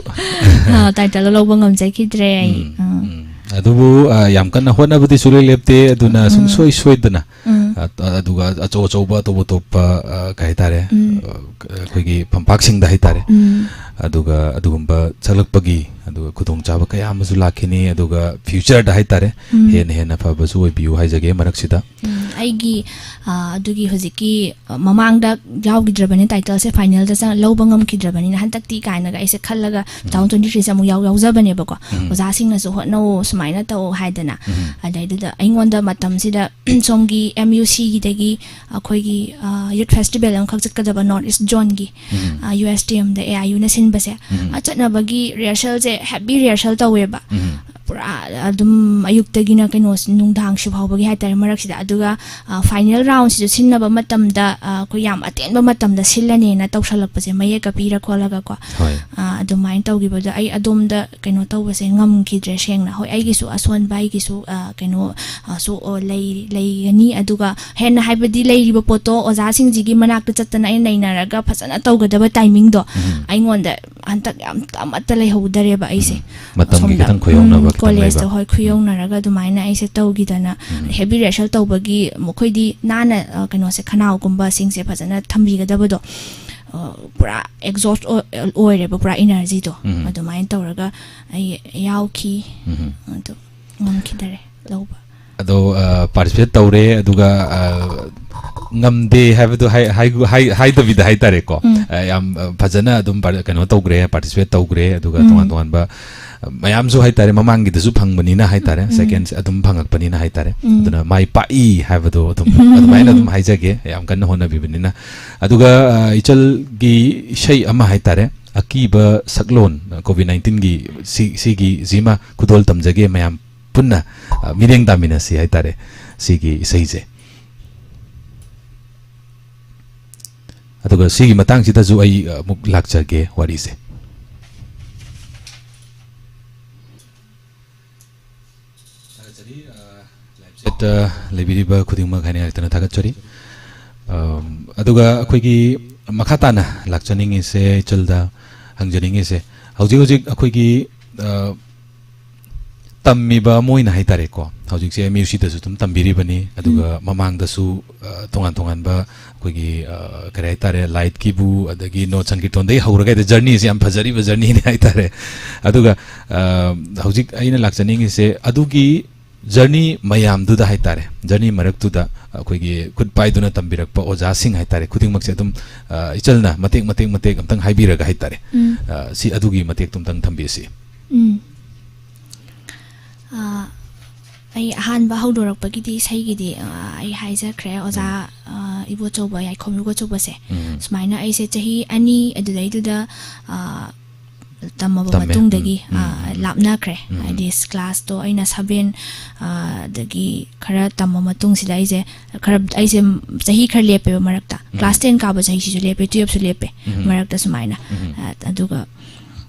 ꯑ, title ꯂꯧꯕ ꯉꯝꯖꯈꯤꯗ꯭ꯔꯦ ꯑꯩ꯫ ꯎꯝ, ꯑ꯫ ꯎꯝ꯫ ꯑꯗꯨꯕꯨ, ꯑ, ꯌꯥꯝ ꯀꯟꯅ ꯍꯣꯠꯅꯕꯗꯤ ꯁꯨꯡꯂꯦꯞ ꯂꯦꯞꯇꯦ, ꯑꯗꯨꯅ ꯎꯝ꯫ ꯁꯨꯡꯁꯣꯏ ꯁꯣꯏꯗꯅ ꯎꯝ꯫ ꯑ-, ꯑꯗꯨꯒ ꯑꯆꯧ ꯑꯆꯧꯕ, ꯑꯇꯣꯞ ꯑꯇꯣꯞꯄ, ꯑ, ꯀꯩ ꯍꯥꯏꯇꯥꯔꯦ, ꯎꯝ꯫ ꯑ, ꯑꯩꯈꯣꯏꯒꯤ ꯐꯝꯄꯥꯛꯁꯤꯡꯗ ꯍꯥꯏꯇꯥꯔꯦ꯫ ꯎꯝ꯫ ꯑꯗꯨꯒ ꯑꯗꯨꯒꯨꯝꯕ ꯁꯛꯂꯛꯄꯒꯤ, ꯑꯗꯨꯒ ꯈꯨꯗꯣꯡꯆꯥꯕ ꯀꯌꯥ ꯑꯃꯁꯨ ꯂꯥꯛꯈꯤꯅꯤ꯫ ꯑꯗꯨꯒ future ꯗ ꯍꯥꯏꯇꯥꯔꯦ, ꯎꯝ꯫ ꯍꯦꯟꯅ ꯍꯦꯟꯅ ꯐꯕꯁꯨ ꯑꯣꯏꯕꯤꯌꯨ ꯍꯥꯏꯖꯒꯦ ꯃꯔꯛꯁꯤꯗ꯫ ꯎꯝ, ꯑꯩꯒꯤ, ꯑ, ꯑꯗꯨꯒꯤ ꯍꯧꯖꯤꯛꯀꯤ, ꯑ, ꯃꯃꯥꯡꯗ ꯌꯥꯎꯈꯤꯗ꯭ꯔꯕꯅꯤ title ꯁꯦ, final ꯗ ꯆꯪ-, ꯂꯧꯕ ꯉꯝꯈꯤꯗ꯭ꯔꯕꯅꯤꯅ ꯍꯟꯗꯛꯇꯤ ꯀꯥꯏꯅꯒ ꯑꯩꯁꯦ ꯈꯜꯂꯒ ꯎꯝ꯫ two thousand twenty three ꯁꯦ ꯑꯃꯨꯛ ꯌꯥꯎ-, ꯌꯥꯎꯖꯕꯅꯦꯕꯀꯣ꯫ ꯎꯝ꯫ ꯑꯣꯖꯥꯁꯤꯡꯅꯁꯨ "ꯍꯣꯠꯅꯧ, ꯁꯨꯃꯥꯏꯅ ꯇꯧ" ꯍꯥꯏꯗꯅ꯫ ꯎꯝ꯫ ꯑꯗꯩꯗꯨꯗ ꯑꯩꯉꯣꯟꯗ ꯃꯇꯝꯁꯤꯗ ꯁꯣꯝꯒꯤ M U C ꯒꯤꯗꯒꯤ ꯑꯩꯈꯣꯏꯒꯤ, ꯑ, youth festival ꯑꯃꯈꯛ ꯆꯠꯀꯗꯕ North East Zone ꯒꯤ, ꯎꯝ꯫ ꯑ, U S T M the A I U ꯅ ꯁꯤꯟꯕꯁꯦ, ꯎꯝ꯫ ꯑ, ꯆꯠꯅꯕꯒꯤ rehearsal ꯁꯦ heavy rehearsal ꯇꯧꯋꯦꯕ꯫ ꯎꯝ꯫ ꯄꯨꯔꯥ ꯑꯗꯨꯝ ꯑꯌꯨꯛꯇꯒꯤꯅ ꯀꯩꯅꯣ, ꯅꯨꯡꯗꯥꯡꯁꯤ ꯐꯥꯎꯕꯒꯤ ꯍꯥꯏꯇꯥꯔꯦ ꯃꯔꯛꯁꯤꯗ꯫ ꯑꯗꯨꯒ, ꯑ, final round ꯁꯤꯁꯨ ꯁꯤꯟꯅꯕ ꯃꯇꯝꯗ, ꯑ, ꯑꯩꯈꯣꯏ ꯌꯥꯝ ꯑꯇꯦꯟꯕ ꯃꯇꯝꯗ ꯁꯤꯜꯂꯅꯦꯅ ꯇꯧꯁꯜꯂꯛꯄꯁꯦ, ꯃꯌꯦꯛꯀ ꯄꯤꯔ ꯈꯣꯠꯂꯒꯀꯣ꯫ ꯍꯣꯏ꯫ ꯑ, ꯑꯗꯨꯃꯥꯏꯅ ꯇꯧꯈꯤꯕꯗꯣ ꯑꯩ ꯑꯗꯣꯝꯗ ꯀꯩꯅꯣ ꯇꯧꯕꯁꯦ ꯉꯝꯈꯤꯗ꯭ꯔꯦ, ꯁꯦꯡꯅ꯫ ꯍꯣꯏ, ꯑꯩꯒꯤꯁꯨ ꯑꯁꯣꯟꯕ, ꯑꯩꯒꯤꯁꯨ, ꯑ, ꯀꯩꯅꯣ, ꯑ, ꯁꯨ, ꯑ, ꯂꯩ-, ꯂꯩꯒꯅꯤ꯫ ꯑꯗꯨꯒ ꯍꯦꯟꯅ ꯍꯥꯏꯕꯗꯤ ꯂꯩꯔꯤꯕ ꯄꯣꯠꯇꯣ ꯑꯣꯖꯥꯁꯤꯡꯁꯤꯒꯤ ꯃꯅꯥꯛꯇ ꯆꯠꯇꯅ ꯑꯩꯅ ꯅꯩꯅꯔꯒ ꯐꯖꯅ ꯇꯧꯒꯗꯕ timing ꯗꯣ ꯎꯝ꯫ ꯑꯩꯉꯣꯟꯗ ꯍꯟꯗꯛ ꯌꯥꯝ ꯑꯃꯠꯇ ꯂꯩꯍꯧꯗꯔꯦꯕ ꯑꯩꯁꯦ꯫ ꯎꯝ꯫ ꯃꯇꯝꯒꯤ ꯑꯁꯣꯝꯗ, ꯈꯤꯇꯪ ꯈꯨꯌꯧꯅꯕ ꯎꯝ, ꯈꯤꯇꯪ college ꯇ, ꯂꯩꯕ꯫ ꯍꯣꯏ, ꯎꯝ꯫ ꯈꯨꯌꯧꯅꯔꯒ ꯑꯗꯨꯃꯥꯏꯅ ꯑꯩꯁꯦ ꯇꯧꯈꯤꯗꯅ ꯎꯝ꯫ Heavy rehearsal ꯇꯧꯕꯒꯤ ꯃꯈꯣꯏꯗꯤ ꯅꯥꯟꯅ, ꯑ, ꯀꯩꯅꯣꯁꯦ, ꯈꯅꯥꯎꯒꯨꯝꯕꯁꯤꯡꯁꯦ ꯐꯖꯅ ꯊꯝꯕꯤꯒꯗꯕꯗꯣ, ꯑ, ꯄꯨꯔꯥ exhaust ꯑꯣꯏ-, ꯑꯣꯏꯔꯦꯕ, ꯄꯨꯔꯥ energy ꯗꯣ꯫ ꯎꯝ꯫ ꯑꯗꯨꯃꯥꯏꯅ ꯇꯧꯔꯒ ꯑꯩ ꯌꯥꯎꯈꯤ꯫ ꯎꯝ꯫ ꯑꯗꯨ ꯉꯝꯈꯤꯗꯔꯦ ꯂꯧꯕ꯫ ꯑꯗꯣ, ꯑ, participate ꯇꯧꯔꯦ, ꯑꯗꯨꯒ, ꯑ, ꯉꯝꯗꯦ ꯍꯥꯏꯕꯗꯣ ꯍꯥꯏ-, ꯍꯥꯏ-, ꯍꯥꯏ-, ꯍꯥꯏꯗꯕꯤꯗ ꯍꯥꯏꯇꯥꯔꯦꯀꯣ꯫ ꯎꯝ꯫ ꯑ, ꯌꯥꯝ, ꯑ, ꯐꯖꯅ ꯑꯗꯨꯝ ꯄꯥꯔ-, ꯀꯩꯅꯣ ꯇꯧꯈ꯭ꯔꯦ, participate ꯇꯧꯈ꯭ꯔꯦ, ꯑꯗꯨꯒ ꯎꯝ꯫ ꯇꯣꯉꯥꯟ ꯇꯣꯉꯥꯟꯕ, ꯑ, ꯃꯌꯥꯝꯁꯨ ꯍꯥꯏꯇꯥꯔꯦ, ꯃꯃꯥꯡꯒꯤꯗꯁꯨ ꯐꯪꯕꯅꯤꯅ ꯍꯥꯏꯇꯥꯔꯦ, ꯎꯝ꯫ Second ꯑꯗꯨꯝ ꯐꯪꯉꯛꯄꯅꯤꯅ ꯍꯥꯏꯇꯥꯔꯦ꯫ ꯎꯝ꯫ ꯑꯗꯨꯅ ꯃꯥꯏ ꯄꯥꯛꯏ ꯍꯥꯏꯕꯗꯣ ꯑꯗꯨꯝ ꯑꯗꯨꯃꯥꯏꯅ ꯑꯗꯨꯝ ꯍꯥꯏꯖꯒꯦ, ꯌꯥꯝ ꯀꯟꯅ ꯍꯣꯠꯅꯕꯤꯕꯅꯤꯅ꯫ ꯑꯗꯨꯒ, ꯑ, ꯏꯆꯜꯒꯤ ꯏꯁꯩ ꯑꯃ ꯍꯥꯏꯇꯥꯔꯦ, ꯑꯀꯤꯕ ꯁꯛꯂꯣꯟ, ꯀꯣꯚꯤꯗ ꯅꯥꯏꯟꯇꯤꯟꯒꯤ ꯁꯤ-, ꯁꯤꯒꯤꯁꯤꯃ ꯈꯨꯗꯣꯜ ꯇꯝꯖꯒꯦ ꯃꯌꯥꯝ ꯄꯨꯟꯅ, ꯑ, ꯃꯤꯠꯌꯦꯡ ꯇꯥꯃꯤꯟꯅꯁꯤ ꯍꯥꯏꯇꯥꯔꯦ, ꯁꯤꯒꯤ ꯏꯁꯩꯁꯦ꯫ ꯑꯗꯨꯒ ꯁꯤꯒꯤ ꯃꯇꯥꯡꯁꯤꯗꯁꯨ ꯑꯩ, ꯑ, ꯑꯃꯨꯛ ꯂꯥꯛꯆꯒꯦ ꯋꯥꯔꯤꯁꯦ꯫ ꯊꯥꯒꯠꯆꯔꯤ, ꯑ, live chat ꯇ ꯂꯩꯕꯤꯔꯤꯕ ꯈꯨꯗꯤꯡꯃꯛ ꯍꯥꯏꯅ ꯌꯥꯔꯛꯇꯅ ꯊꯥꯒꯠꯆꯔꯤ꯫ ꯑꯝ, ꯑꯗꯨꯒ ꯑꯩꯈꯣꯏꯒꯤ ꯃꯈꯥ ꯇꯥꯅ ꯂꯥꯛꯆꯅꯤꯡꯉꯤꯁꯦ, ꯏꯆꯜꯗ ꯍꯪꯖꯅꯤꯡꯉꯤꯁꯦ, ꯍꯧꯖꯤꯛ ꯍꯧꯖꯤꯛ ꯑꯩꯈꯣꯏꯒꯤ, ꯑ, ꯇꯝꯃꯤꯕ ꯑꯃ ꯑꯣꯏꯅ ꯍꯥꯏꯇꯥꯔꯦꯀꯣ, ꯍꯧꯖꯤꯛꯁꯦ ꯑꯦꯝ ꯌꯨ ꯁꯤꯗꯁꯨ ꯑꯗꯨꯝ ꯇꯝꯕꯤꯔꯤꯕꯅꯤ, ꯑꯗꯨꯒ ꯃꯃꯥꯡꯗꯁꯨ ꯑ, ꯇꯣꯉꯥꯟ ꯇꯣꯉꯥꯟꯕ ꯑꯩꯈꯣꯏꯒꯤ, ꯑ, ꯀꯔꯤ ꯍꯥꯏꯇꯥꯔꯦ, ꯂꯥꯏꯠꯀꯤꯕꯨ, ꯑꯗꯒꯤ ꯅꯣꯠ ꯁꯪꯀꯤꯔꯇꯣꯟꯗꯒꯤ ꯍꯧꯔꯒ ꯍꯦꯛꯇ ꯖꯔꯅꯤꯁꯦ ꯌꯥꯝ ꯐꯖꯔꯤꯕ ꯖꯔꯅꯤꯅꯤ ꯍꯥꯏꯇꯥꯔꯦ꯫ ꯑꯗꯨꯒ ꯑ, ꯍꯧꯖꯤꯛ ꯑꯩꯅ ꯂꯥꯛꯆꯅꯤꯡꯉꯤꯁꯦ ꯑꯗꯨꯒꯤ ꯖꯔꯅꯤ ꯃꯌꯥꯝꯗꯨꯗ ꯍꯥꯏꯇꯥꯔꯦ, ꯖꯔꯅꯤ ꯃꯔꯛꯇꯨꯗ ꯑꯩꯈꯣꯏꯒꯤ ꯈꯨꯠ ꯄꯥꯏꯗꯨꯅ ꯇꯝꯕꯤꯔꯛꯄ ꯑꯣꯖꯥꯁꯤꯡ ꯍꯥꯏꯇꯥꯔꯦ, ꯈꯨꯗꯤꯡꯃꯛꯁꯦ ꯑꯗꯨꯝ ꯑ, ꯏꯆꯜꯅ ꯃꯇꯦꯛ ꯃꯇꯦꯛ ꯃꯇꯦꯛ ꯑꯝꯇꯪ ꯍꯥꯏꯕꯤꯔꯒ ꯍꯥꯏꯇꯥꯔꯦ꯫ ꯎꯝ꯫ ꯑ, ꯁꯤ ꯑꯗꯨꯒꯤ ꯃꯇꯦꯛꯇꯨ ꯑꯝꯇꯪ ꯊꯝꯕꯤꯁꯤ꯫ ꯎꯝ꯫ ꯑ, ꯑꯩ ꯑꯍꯥꯟꯕ ꯍꯧꯗꯣꯔꯛꯄꯒꯤꯗꯤ ꯏꯁꯩꯒꯤꯗꯤ, ꯑ, ꯑꯩ ꯍꯥꯏꯖꯈ꯭ꯔꯦ, ꯑꯣꯖꯥ, ꯎꯝ꯫ ꯑ, ꯏꯕꯣꯆꯧꯕ, ꯌꯥꯏꯈꯣꯝ ꯏꯕꯣꯆꯧꯕꯁꯦ꯫ ꯎꯝ꯫ ꯁꯨꯃꯥꯏꯅ ꯑꯩꯁꯦ ꯆꯍꯤ ꯑꯅꯤ ꯑꯗꯨꯗꯩꯗꯨꯗ, ꯑ, ꯇꯝꯃꯕ ꯇꯝꯃꯦ꯫ ꯃꯇꯨꯡꯗꯒꯤ, ꯎꯝ, ꯎꯝ, ꯑ, ꯎꯝ, ꯎꯝ꯫ ꯂꯥꯞꯅꯈ꯭ꯔꯦ꯫ ꯎꯝ, ꯎꯝ꯫ ꯍꯥꯏꯗꯤ ꯀ꯭ꯂꯥꯁꯇꯣ ꯑꯩꯅ ꯁꯚꯦꯟ, ꯑ, ꯗꯒꯤ ꯈꯔ ꯇꯝꯃ ꯃꯇꯨꯡꯁꯤꯗ ꯑꯩꯁꯦ ꯈꯔ, ꯑꯩꯁꯦ ꯆꯍꯤ ꯈꯔ ꯂꯦꯞꯄꯦꯕ ꯃꯔꯛꯇ꯫ ꯎꯝ꯫ ꯀ꯭ꯂꯥꯁ ꯇꯦꯟ ꯀꯥꯕ ꯆꯍꯤꯁꯤꯁꯨ ꯂꯦꯞꯄꯦ, ꯇꯨꯌꯦꯜꯞꯁꯨ ꯂꯦꯞꯄꯦ ꯎꯝ꯫ ꯃꯔꯛꯇ ꯁꯨꯃꯥꯏꯅ꯫ ꯎꯝ꯫ ꯑ, ꯑꯗꯨꯒ,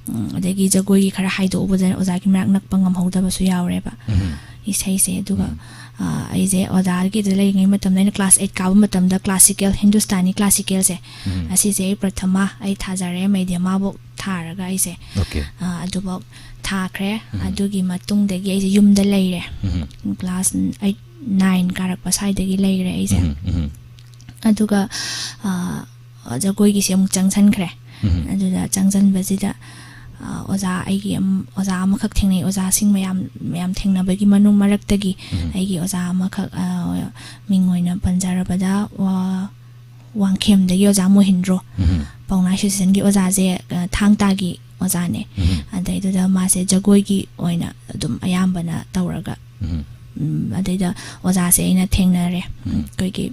ꯎꯝ, ꯑꯗꯒꯤ ꯖꯒꯣꯏꯒꯤ ꯈꯔ ꯍꯥꯏꯗꯣꯛꯎꯕꯗ ꯑꯣꯖꯥꯒꯤ ꯃꯅꯥꯛ ꯅꯛꯄ ꯉꯝꯍꯧꯗꯕꯁꯨ ꯌꯥꯎꯔꯦꯕ ꯎꯝ꯫ ꯏꯁꯩꯁꯦ꯫ ꯑꯗꯨꯒ, ꯎꯝ꯫ ꯑ, ꯑꯩꯁꯦ ꯑꯣꯖꯥꯒꯤꯗ ꯂꯩꯔꯤꯉꯩ ꯃꯇꯝꯗ, ꯑꯩꯅ ꯀ꯭ꯂꯥꯁ ꯑꯩꯠ ꯀꯥꯕ ꯃꯇꯝꯗ ꯀ꯭ꯂꯥꯁꯤꯀꯦꯜ, ꯍꯤꯟꯗꯨꯁꯇꯥꯅꯤ ꯀ꯭ꯂꯥꯁꯤꯀꯦꯜꯁꯦ, ꯎꯝ꯫ ꯑꯁꯤꯁꯦ ꯑꯩ ꯄ꯭ꯔꯊꯃ ꯑꯩ ꯊꯥꯖꯔꯦ, ꯃꯦꯗ꯭ꯌꯃꯥꯕꯨꯛ ꯊꯥꯔꯒ ꯑꯩꯁꯦ, ꯑꯣꯀꯦ꯫ ꯑ, ꯑꯗꯨꯐꯥꯎ ꯊꯥꯈ꯭ꯔꯦ꯫ ꯎꯝ꯫ ꯑꯗꯨꯒꯤ ꯃꯇꯨꯡꯗꯒꯤ ꯑꯩꯁꯦ ꯌꯨꯝꯗ ꯂꯩꯔꯦ꯫ ꯎꯝ꯫ ꯀ꯭ꯂꯥꯁ ꯑꯩꯠ, ꯅꯥꯏꯟ ꯀꯥꯔꯛꯄ ꯁ꯭ꯋꯥꯏꯗꯒꯤ ꯂꯩꯔꯦ ꯑꯩꯁꯦ꯫ ꯎꯝ, ꯎꯝ꯫ ꯑꯗꯨꯒ, ꯑ, ꯖꯒꯣꯏꯒꯤꯁꯦ ꯑꯃꯨꯛ ꯆꯪꯁꯟꯈ꯭ꯔꯦ꯫ ꯎꯝ꯫ ꯑꯗꯨꯗ ꯆꯪꯁꯟꯕꯁꯤꯗ, ꯑ, ꯑꯣꯖꯥ ꯑꯩꯒꯤ ꯑꯝ-, ꯑꯣꯖꯥ ꯑꯃꯈꯛ ꯊꯦꯡꯅꯩ꯫ ꯑꯣꯖꯥꯁꯤꯡ ꯃꯌꯥꯝ, ꯃꯌꯥꯝ ꯊꯦꯡꯅꯕꯒꯤ ꯃꯅꯨꯡ ꯃꯔꯛꯇꯒꯤ ꯎꯝ꯫ ꯑꯩꯒꯤ ꯑꯣꯖꯥ ꯑꯃꯈꯛ, ꯑ, ꯃꯤꯡ ꯑꯣꯏꯅ ꯄꯟꯖꯔꯕꯗ, ꯋꯥ-, ꯋꯥꯡꯈꯦꯝꯗꯒꯤ ꯑꯣꯖꯥ ꯃꯣꯍꯤꯟꯗ꯭ꯔꯣ, ꯎꯝ꯫ ꯄꯥꯎꯅꯥ ꯑꯦꯁꯣꯁꯤꯌꯦꯁꯟꯒꯤ ꯑꯣꯖꯥꯁꯦ, ꯑ, ꯊꯥꯡ ꯇꯥꯒꯤ ꯑꯣꯖꯥꯅꯦ꯫ ꯎꯝ꯫ ꯑꯗꯩꯗꯨꯗ ꯃꯥꯁꯦ ꯖꯒꯣꯏꯒꯤ ꯑꯣꯏꯅ ꯑꯗꯨꯝ ꯑꯌꯥꯝꯕꯅ ꯇꯧꯔꯒ, ꯎꯝ꯫ ꯎꯝ, ꯑꯗꯩꯗ ꯑꯣꯖꯥꯁꯦ ꯑꯩꯅ ꯊꯦꯡꯅꯔꯦ꯫ ꯎꯝ꯫ ꯑꯩꯈꯣꯏꯒꯤ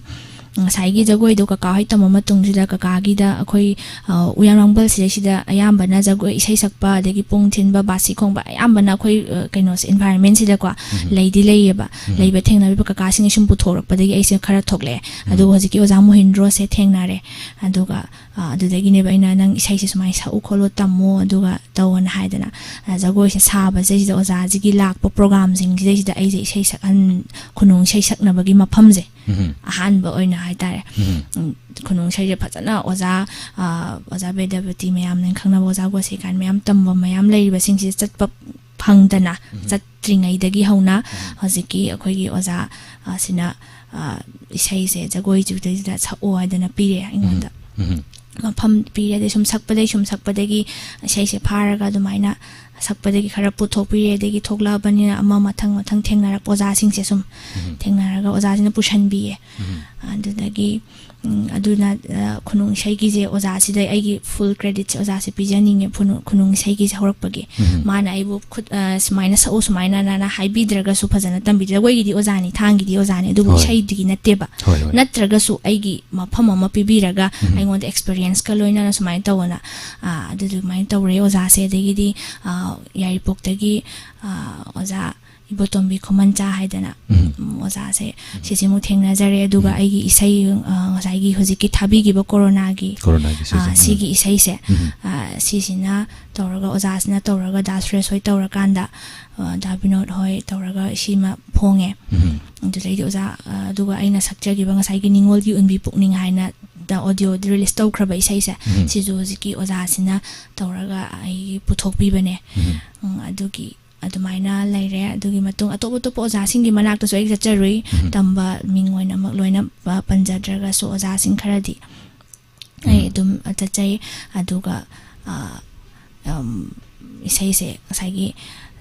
ꯉꯁꯥꯏꯒꯤ ꯖꯒꯣꯏꯗꯣ ꯀꯀꯥ ꯍꯣꯏ ꯇꯝꯃ ꯃꯇꯨꯡꯁꯤꯗ ꯀꯀꯥꯒꯤꯗ ꯑꯩꯈꯣꯏ, ꯑ, ꯎꯌꯥꯟ ꯋꯥꯡꯕꯜ ꯁꯤꯗꯩꯁꯤꯗ ꯑꯌꯥꯝꯕꯅ ꯖꯒꯣꯏ ꯏꯁꯩ ꯁꯛꯄ, ꯑꯗꯒꯤ ꯄꯨꯡ ꯊꯤꯟꯕ, ꯕꯥꯁꯤ ꯈꯣꯡꯕ ꯑꯌꯥꯝꯕꯅ ꯑꯩꯈꯣꯏ, ꯑ, ꯀꯩꯅꯣꯁꯦ, environment ꯁꯤꯗꯀꯣ ꯎꯝ꯫ ꯂꯩꯗꯤ ꯂꯩꯌꯦꯕ꯫ ꯎꯝ꯫ ꯂꯩꯕ ꯊꯦꯡꯅꯔꯤꯕ ꯀꯀꯥꯁꯤꯡꯒꯤ ꯁꯨꯝ ꯄꯨꯊꯣꯔꯛꯄꯗꯒꯤ ꯑꯩꯁꯦ ꯈꯔ ꯊꯣꯛꯂꯛꯑꯦ꯫ ꯎꯝ꯫ ꯑꯗꯨꯒ ꯍꯧꯖꯤꯛꯀꯤ ꯑꯣꯖꯥ ꯃꯣꯍꯤꯟꯗ꯭ꯔꯣꯁꯦ ꯊꯦꯡꯅꯔꯦ꯫ ꯑꯗꯨꯒ, ꯑ, ꯑꯗꯨꯗꯒꯤꯅꯦꯕ ꯑꯩꯅ "ꯅꯪ ꯏꯁꯩꯁꯦ ꯁꯨꯃꯥꯏꯅ ꯁꯛꯎ ꯈꯣꯠꯂꯨ, ꯇꯝꯃꯣ, ꯑꯗꯨꯒ ꯇꯧꯑꯣꯅ" ꯍꯥꯏꯗꯅ, ꯑ, ꯖꯒꯣꯏꯁꯦ ꯁꯥꯕꯁꯤꯗꯩꯁꯤꯗ ꯑꯣꯖꯥꯁꯤꯒꯤ ꯂꯥꯛꯄ ꯄ꯭ꯔꯣꯒꯥꯝꯁꯤꯡꯁꯤꯗꯩꯁꯤꯗ ꯑꯩꯁꯦ ꯏꯁꯩ ꯁꯛꯍꯟ-, ꯈꯨꯅꯨꯡ ꯏꯁꯩ ꯁꯛꯅꯕꯒꯤ ꯃꯐꯝꯁꯦ ꯎꯝ꯫ ꯑꯍꯥꯟꯕ ꯑꯣꯏꯅ ꯍꯥꯏꯇꯥꯔꯦ꯫ ꯎꯝ꯫ ꯎꯝ, ꯈꯨꯅꯨꯡ ꯏꯁꯩꯁꯦ ꯐꯖꯅ ꯑꯣꯖꯥ, ꯑ, ꯑꯣꯖꯥ ꯕꯦꯗꯄꯇꯤ ꯃꯌꯥꯝꯅ ꯈꯪꯅꯕ ꯑꯣꯖꯥ ꯒꯣꯁꯦ ꯀꯥꯏꯅ ꯃꯌꯥꯝ ꯇꯝꯕ ꯃꯌꯥꯝ ꯂꯩꯔꯤꯕꯁꯤꯡꯁꯤꯗ ꯆꯠꯄ ꯐꯪꯗꯅ ꯆꯠꯇ꯭ꯔꯤꯉꯩꯗꯒꯤ ꯍꯧꯅ ꯍꯧꯖꯤꯛꯀꯤ ꯑꯩꯈꯣꯏꯒꯤ ꯑꯣꯖꯥ, ꯑ, ꯁꯤꯅ, ꯑ, ꯏꯁꯩꯁꯦ ꯖꯒꯣꯏ ꯆꯨꯗꯩꯁꯤꯗ ꯁꯛꯑꯣ ꯍꯥꯏꯗꯅ ꯄꯤꯔꯦ ꯑꯩꯉꯣꯟꯗ꯫ ꯎꯝ꯫ ꯃꯐꯝ ꯄꯤꯔꯦ, ꯑꯗꯩ ꯁꯨꯝ ꯁꯛꯄꯗꯩ ꯁꯨꯝ ꯁꯛꯄꯗꯒꯤ ꯏꯁꯩꯁꯦ ꯐꯥꯔꯒ ꯑꯗꯨꯃꯥꯏꯅ ꯁꯛꯄꯗꯒꯤ ꯈꯔ ꯄꯨꯊꯣꯛꯄꯤꯔꯦ꯫ ꯑꯗꯒꯤ ꯊꯣꯛꯂꯛꯑꯕꯅꯤꯅ ꯑꯃ ꯃꯊꯪ ꯃꯊꯪ ꯊꯦꯡꯅꯔꯛꯄ ꯑꯣꯖꯥꯁꯤꯡꯁꯦ ꯁꯨꯝ ꯊꯦꯡꯅꯔꯒ ꯑꯣꯖꯥꯁꯤꯅ ꯄꯨꯁꯟꯕꯤꯌꯦ꯫ ꯑꯗꯨꯗꯒꯤ, ꯎꯝ, ꯑꯗꯨꯅ, ꯑ, ꯈꯨꯅꯨꯡ ꯏꯁꯩꯒꯤꯁꯦ ꯑꯣꯖꯥꯁꯤꯗ ꯑꯩꯒꯤ full creditꯁꯦ ꯑꯣꯖꯥꯁꯦ ꯄꯤꯖꯅꯤꯡꯉꯦ, ꯈꯨꯅꯨꯡ, ꯈꯨꯅꯨꯡ ꯏꯁꯩꯒꯤꯁꯦ ꯍꯧꯔꯛꯄꯒꯤ꯫ ꯃꯥꯅ ꯑꯩꯕꯨ ꯈꯨꯠ, ꯑ, ꯁꯨꯃꯥꯏꯅ ꯁꯛꯎ, ꯁꯨꯃꯥꯏꯅꯅ ꯍꯥꯏꯕꯤꯗ꯭ꯔꯒꯁꯨ ꯐꯖꯅ ꯇꯝꯕꯤꯗ꯭ꯔꯦ꯫ ꯖꯒꯣꯏꯒꯤꯗꯤ ꯑꯣꯖꯥꯅꯤ, ꯊꯥꯡꯒꯤꯗꯤ ꯑꯣꯖꯥꯅꯤ, ꯑꯗꯨꯕꯨ ꯍꯣꯏ꯫ ꯏꯁꯩꯗꯨꯒꯤ ꯅꯠꯇꯦꯕ꯫ ꯍꯣꯏ, ꯍꯣꯏ꯫ ꯅꯠꯇ꯭ꯔꯒꯁꯨ ꯑꯩꯒꯤ ꯃꯐꯝ ꯑꯃ ꯄꯤꯕꯤꯔꯒ ꯎꯝ꯫ ꯑꯩꯉꯣꯟꯗ experienceꯀ ꯂꯣꯏꯅꯅ ꯁꯨꯃꯥꯏꯅ ꯇꯧꯑꯣꯅ, ꯑ, ꯑꯗꯨ ꯑꯗꯨꯃꯥꯏꯅ ꯇꯧꯔꯦ ꯑꯣꯖꯥꯁꯦ꯫ ꯑꯗꯒꯤꯗꯤ, ꯑ, ꯌꯥꯏꯔꯤꯄꯣꯛꯇꯒꯤ, ꯑ, ꯑꯣꯖꯥ ꯏꯕꯣꯇꯣꯝꯕꯤ ꯈꯨꯃꯟꯆꯥ ꯍꯥꯏꯗꯅ, ꯎꯝ꯫ ꯎꯝ, ꯑꯣꯖꯥꯁꯦ, ꯁꯤꯁꯤꯃꯨꯛ ꯊꯦꯡꯅꯖꯔꯦ꯫ ꯑꯗꯨꯒ ꯎꯝ꯫ ꯑꯩꯒꯤ ꯏꯁꯩ, ꯑ, ꯉꯁꯥꯏꯒꯤ ꯍꯧꯖꯤꯛꯀꯤ ꯊꯥꯕꯤꯈꯤꯕ ꯀꯣꯔꯣꯅꯥꯒꯤ, ꯀꯣꯔꯣꯅꯥꯒꯤ ꯑ, ꯁꯤꯖꯟ꯫ ꯁꯤꯒꯤ ꯏꯁꯩꯁꯦ, ꯎꯝ꯫ ꯑ, ꯁꯤꯁꯤꯅ ꯇꯧꯔꯒ, ꯑꯣꯖꯥꯁꯤꯅ ꯇꯧꯔꯒ, ꯗꯥ ꯁꯨꯔꯦꯁ ꯍꯣꯏ ꯇꯧꯔꯀꯥꯟꯗ, ꯑ, ꯗꯥ ꯕꯤꯅꯣꯗ ꯍꯣꯏ ꯇꯧꯔꯒ ꯁꯤꯃ ꯐꯣꯡꯉꯦ꯫ ꯎꯝ꯫ ꯑꯗꯨꯗꯩꯗꯤ ꯑꯣꯖꯥ, ꯑ, ꯑꯗꯨꯒ ꯑꯩꯅ ꯁꯛꯆꯈꯤꯕ ꯉꯁꯥꯏꯒꯤ ꯅꯤꯡꯉꯣꯜꯒꯤ ꯎꯟꯕꯤ ꯄꯨꯛꯅꯤꯡ ꯍꯥꯏꯅ ꯗ audio release ꯇꯧꯈ꯭ꯔꯕ ꯏꯁꯩꯁꯦ, ꯎꯝ꯫ ꯁꯤꯁꯨ ꯍꯧꯖꯤꯛꯀꯤ ꯑꯣꯖꯥꯁꯤꯅ ꯇꯧꯔꯒ ꯑꯩꯒꯤ ꯄꯨꯊꯣꯛꯄꯤꯕꯅꯦ꯫ ꯎꯝ꯫ ꯎꯝ, ꯑꯗꯨꯒꯤ ꯑꯗꯨꯃꯥꯏꯅ ꯂꯩꯔꯦ꯫ ꯑꯗꯨꯒꯤ ꯃꯇꯨꯡ ꯑꯇꯣꯞ ꯑꯇꯣꯞꯄ ꯑꯣꯖꯥꯁꯤꯡꯒꯤ ꯃꯅꯥꯛꯇꯁꯨ ꯑꯩ ꯆꯠꯆꯔꯨꯏ꯫ ꯎꯝ꯫ ꯇꯝꯕ ꯃꯤꯡ ꯑꯣꯏꯅꯃꯛ ꯂꯣꯏꯅ ꯄ-, ꯄꯟꯖꯗ꯭ꯔꯒꯁꯨ ꯑꯣꯖꯥꯁꯤꯡ ꯈꯔꯗꯤ ꯑꯩ ꯎꯝ꯫ ꯑꯗꯨꯝ ꯆꯠꯆꯩ꯫ ꯑꯗꯨꯒ, ꯑ, ꯑꯝ, ꯏꯁꯩꯁꯦ ꯉꯁꯥꯏꯒꯤ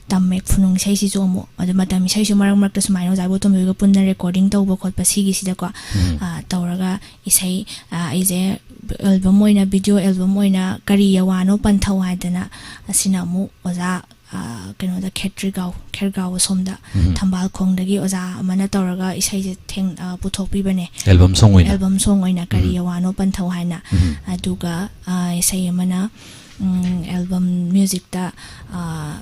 ꯇꯝꯃꯦ, ꯈꯨꯅꯨꯡ ꯏꯁꯩꯁꯤꯁꯨ ꯑꯃꯨꯛ꯫ ꯑꯗꯨ ꯃꯇꯝ ꯏꯁꯩꯁꯨ ꯃꯔꯛ ꯃꯔꯛꯇ ꯁꯨꯃꯥꯏꯅ ꯑꯣꯖꯥ ꯏꯕꯣꯇꯣꯝꯕꯤꯒ ꯄꯨꯟꯅ recording ꯇꯧꯕ ꯈꯣꯠꯄ ꯁꯤꯒꯤꯁꯤꯗꯀꯣ, ꯎꯝ꯫ ꯑ, ꯇꯧꯔꯒ ꯏꯁꯩ, ꯑ, ꯑꯩꯁꯦ album ꯑꯣꯏꯅ, video album ꯑꯣꯏꯅ ꯀꯔꯤ ꯌꯥꯋꯥꯅꯣ ꯄꯟꯊꯧ ꯍꯥꯏꯗꯅ, ꯑꯁꯤꯅ ꯑꯃꯨꯛ ꯑꯣꯖꯥ, ꯑ, ꯀꯩꯅꯣꯗ, ꯈꯦꯇ꯭ꯔꯤꯒꯥꯎ, ꯈꯦꯔꯒꯥꯎ ꯑꯁꯣꯝꯗ, ꯎꯝ꯫ ꯊꯝꯕꯥꯜ ꯈꯣꯡꯗꯒꯤ ꯑꯣꯖꯥ ꯑꯃꯅ ꯇꯧꯔꯒ ꯏꯁꯩꯁꯦ ꯊꯦꯡ-, ꯑ, ꯄꯨꯊꯣꯛꯄꯤꯕꯅꯦ꯫ Album song ꯑꯣꯏꯅ? Album song ꯑꯣꯏꯅ, ꯀꯔꯤ ꯎꯝ꯫ ꯌꯥꯋꯥꯅꯣ ꯄꯟꯊꯧ ꯍꯥꯏꯅ꯫ ꯎꯝ꯫ ꯑꯗꯨꯒ, ꯑ, ꯏꯁꯩ ꯑꯃꯅ, ꯎꯝ, album musicꯇ, ꯑ,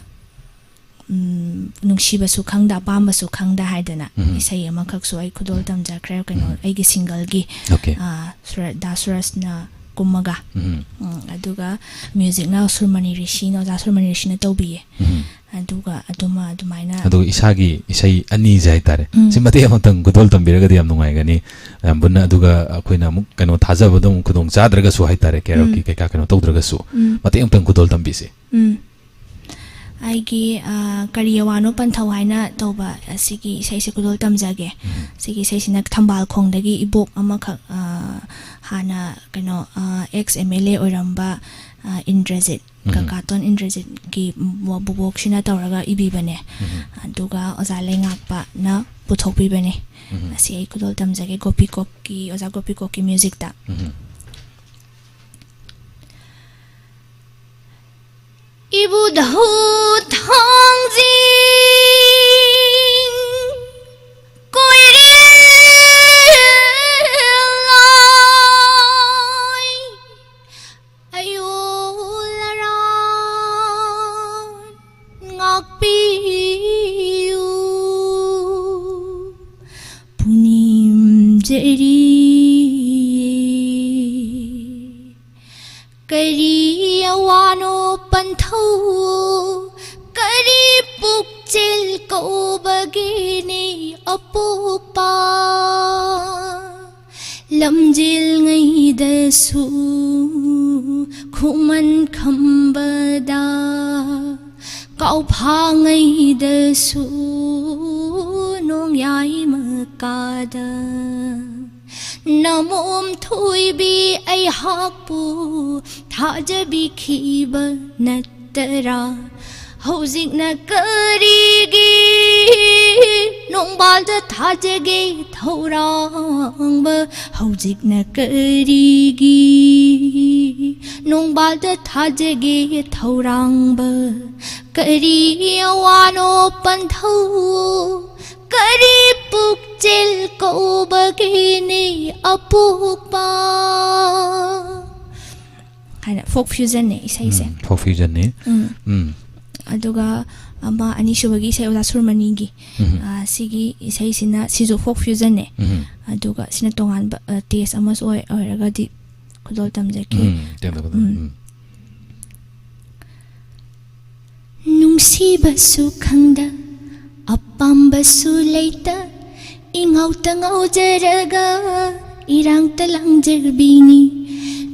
ꯎꯝ, ꯅꯨꯡꯁꯤꯕꯁꯨ ꯈꯪꯗ, ꯑꯄꯥꯝꯕꯁꯨ ꯈꯪꯗ ꯍꯥꯏꯗꯅ ꯎꯝ꯫ ꯏꯁꯩ ꯑꯃꯈꯛꯁꯨ ꯑꯩ ꯈꯨꯗꯣꯜ ꯎꯝ꯫ ꯇꯝꯖꯈ꯭ꯔꯦ, ꯀꯩꯅꯣ, ꯎꯝ꯫ ꯑꯩꯒꯤ singleꯒꯤ, Okay꯫ ꯑ, ꯁꯨꯔ-, ꯗꯥ ꯁꯨꯔꯁꯅ ꯀꯨꯝꯃꯒ꯫ ꯎꯝ꯫ ꯎꯝ, ꯑꯗꯨꯒ musicꯅ ꯁꯨꯔꯃꯅꯤ ꯔꯤꯁꯤꯅ, ꯑꯣꯖꯥ ꯁꯨꯔꯃꯅꯤ ꯔꯤꯁꯤꯅ ꯇꯧꯕꯤꯌꯦ꯫ ꯎꯝ꯫ ꯑꯗꯨꯒ ꯑꯗꯨꯃ ꯑꯗꯨꯃꯥꯏꯅ꯫ ꯑꯗꯨꯒ ꯏꯁꯥꯒꯤ ꯏꯁꯩ ꯑꯅꯤꯁꯦ ꯍꯥꯏꯇꯥꯔꯦ꯫ ꯎꯝ꯫ ꯁꯤ ꯃꯇꯦꯛ ꯑꯃꯇꯪ ꯈꯨꯗꯣꯜ ꯇꯝꯕꯤꯔꯒꯗꯤ ꯌꯥꯝ ꯅꯨꯡꯉꯥꯏꯒꯅꯤ꯫ ꯌꯥꯝ ꯄꯨꯟꯅ, ꯑꯗꯨꯒ ꯑꯩꯈꯣꯏꯅ ꯑꯃꯨꯛ ꯀꯩꯅꯣ ꯊꯥꯖꯕꯗꯣ ꯑꯃꯨꯛ ꯈꯨꯗꯣꯡ ꯆꯥꯗ꯭ꯔꯒꯁꯨ ꯍꯥꯏꯇꯥꯔꯦ, karaoke ꯎꯝ꯫ ꯀꯩꯀꯥ ꯀꯩꯅꯣ ꯇꯧꯗ꯭ꯔꯒꯁꯨ ꯎꯝ꯫ ꯃꯇꯦꯛ ꯑꯃꯇꯪ ꯈꯨꯗꯣꯜ ꯇꯝꯕꯤꯁꯦ꯫ ꯎꯝ꯫ ꯑꯩꯒꯤ, ꯑ, ꯀꯔꯤ ꯑꯋꯥꯅꯣ ꯄꯟꯊꯧ ꯍꯥꯏꯅ ꯇꯧꯕ ꯑꯁꯤꯒꯤ ꯏꯁꯩꯁꯦ ꯈꯨꯗꯣꯜ ꯇꯝꯖꯒꯦ꯫ ꯎꯝ꯫ ꯁꯤꯒꯤ ꯏꯁꯩꯁꯤꯅ ꯊꯝꯕꯥꯜ ꯈꯣꯡꯗꯒꯤ ꯏꯕꯣꯛ ꯑꯃꯈꯛ, ꯑ, ꯍꯥꯟꯅ ꯀꯩꯅꯣ, ꯑ, ex M L A ꯑꯣꯏꯔꯝꯕ, ꯑ, ꯏꯟꯗ꯭ꯔꯖꯤꯠ, ꯎꯝ꯫ ꯀꯀꯥꯇꯣꯟ ꯏꯟꯗ꯭ꯔꯖꯤꯠꯀꯤ ꯕꯣꯕꯣꯛꯁꯤꯅ ꯇꯧꯔꯒ ꯏꯕꯤꯕꯅꯦ꯫ ꯎꯝ꯫ ꯑꯗꯨꯒ ꯑꯣꯖꯥ ꯂꯩꯉꯥꯛꯄꯅ ꯄꯨꯊꯣꯛꯄꯤꯕꯅꯦ꯫ ꯎꯝ꯫ ꯑꯁꯤ ꯑꯩ ꯈꯨꯗꯣꯜ ꯇꯝꯖꯒꯦ ꯒꯣꯄꯤꯀꯣꯛꯀꯤ, ꯑꯣꯖꯥ ꯒꯣꯄꯤꯀꯣꯛꯀꯤ ꯃ꯭ꯌꯨꯖꯤꯛꯇ꯫ ꯎꯝ꯫ ꯏꯕꯨꯙꯧ ꯊꯥꯡꯖꯤꯡ ꯀꯣꯏꯔꯦꯜ ꯂꯥꯏ, ꯑꯌꯣꯜ ꯑꯔꯥꯟ ꯉꯥꯛꯄꯤꯌꯨ꯫ ꯄꯨꯅꯤꯝ ꯖꯔꯤ ꯀꯔꯤ ꯑꯋꯥꯅꯣ ꯄꯟꯊꯧ, ꯀꯔꯤ ꯄꯨꯛꯆꯦꯜ ꯀꯧꯕꯒꯤꯅꯤ ꯑꯄꯣꯛꯄ? ꯂꯝꯖꯦꯜꯉꯩꯗꯁꯨ ꯈꯨꯃꯟ ꯈꯝꯕꯗ, ꯀꯥꯎꯐꯥꯉꯩꯗꯁꯨ ꯅꯣꯡꯌꯥꯏ ꯃꯀꯥꯗ꯫ ꯅꯃꯣꯝ ꯊꯣꯏꯕꯤ ꯑꯩꯍꯥꯛꯄꯨ ꯊꯥꯖꯕꯤꯈꯤꯕ ꯅꯠꯇꯔꯥ? ꯍꯧꯖꯤꯛꯅ ꯀꯔꯤꯒꯤ ꯅꯣꯡꯕꯥꯜꯗ ꯊꯥꯖꯒꯦ ꯊꯧꯔꯥꯡꯕ? ꯍꯧꯖꯤꯛꯅ ꯀꯔꯤꯒꯤ ꯅꯣꯡꯕꯥꯜꯗ ꯊꯥꯖꯒꯦ ꯊꯧꯔꯥꯡꯕ? ꯀꯔꯤ ꯑꯋꯥꯅꯣ ꯄꯟꯊꯧ, ꯀꯔꯤ ꯄꯨꯛꯆꯦꯜ ꯀꯧꯕꯒꯤꯅꯤ ꯑꯄꯣꯛꯄ? ꯍꯥꯏꯅ folk fusionꯅꯦ ꯏꯁꯩꯁꯦ꯫ ꯎꯝ, folk fusionꯅꯤ꯫ ꯎꯝ꯫ ꯎꯝ꯫ ꯑꯗꯨꯒ ꯑꯃ ꯑꯅꯤꯁꯨꯕꯒꯤ ꯏꯁꯩ ꯑꯣꯖꯥ ꯁꯨꯔꯃꯅꯤꯒꯤ, ꯎꯝ꯫ ꯑ, ꯁꯤꯒꯤ ꯏꯁꯩꯁꯤꯅ, ꯁꯤꯁꯨ folk fusionꯅꯦ꯫ ꯎꯝ꯫ ꯑꯗꯨꯒ ꯁꯤꯅ ꯇꯣꯉꯥꯟꯕ, ꯑ, taste ꯑꯃꯁꯨ ꯑꯣꯏ-, ꯑꯣꯏꯔꯒꯗꯤ ꯈꯨꯗꯣꯜ ꯇꯝꯖꯈꯤ꯫ ꯎꯝ, ꯇꯦꯟꯗ ꯈꯨꯗꯣꯜ, ꯎꯝ꯫ ꯎꯝ꯫ ꯅꯨꯡꯁꯤꯕꯁꯨ ꯈꯪꯗ, ꯑꯄꯥꯝꯕꯁꯨ ꯂꯩꯇ, ꯏꯉꯥꯎꯇ ꯉꯥꯎꯖꯔꯒ ꯏꯔꯥꯡꯇ ꯂꯥꯡꯖꯕꯤꯅꯤ꯫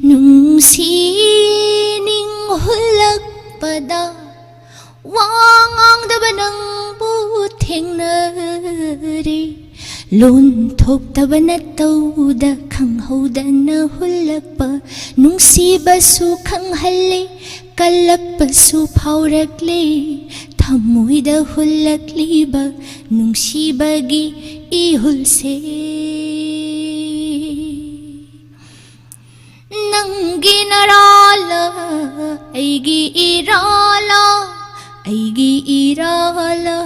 ꯅꯨꯡꯁꯤ ꯅꯤꯡꯍꯨꯜꯂꯛꯄꯗ ꯋꯥ ꯉꯥꯡꯗꯕ ꯅꯪꯕꯨ ꯊꯦꯡꯅꯔꯦ, ꯂꯣꯟ ꯊꯣꯛꯇꯕ ꯅꯇꯧꯗ ꯈꯪꯍꯧꯗꯅ ꯍꯨꯜꯂꯛꯄ ꯅꯨꯡꯁꯤꯕꯁꯨ ꯈꯪꯍꯜꯂꯦ, ꯀꯜꯂꯛꯄꯁꯨ ꯐꯥꯎꯔꯛꯂꯦ, ꯊꯃꯣꯏꯗ ꯍꯨꯜꯂꯛꯂꯤꯕ ꯅꯨꯡꯁꯤꯕꯒꯤ ꯏꯍꯨꯜꯁꯦ꯫ ꯅꯪꯒꯤ ꯅꯔꯥꯜꯂ, ꯑꯩꯒꯤ ꯏꯔꯥꯜꯂ, ꯑꯩꯒꯤ ꯏꯔꯥꯜꯂ,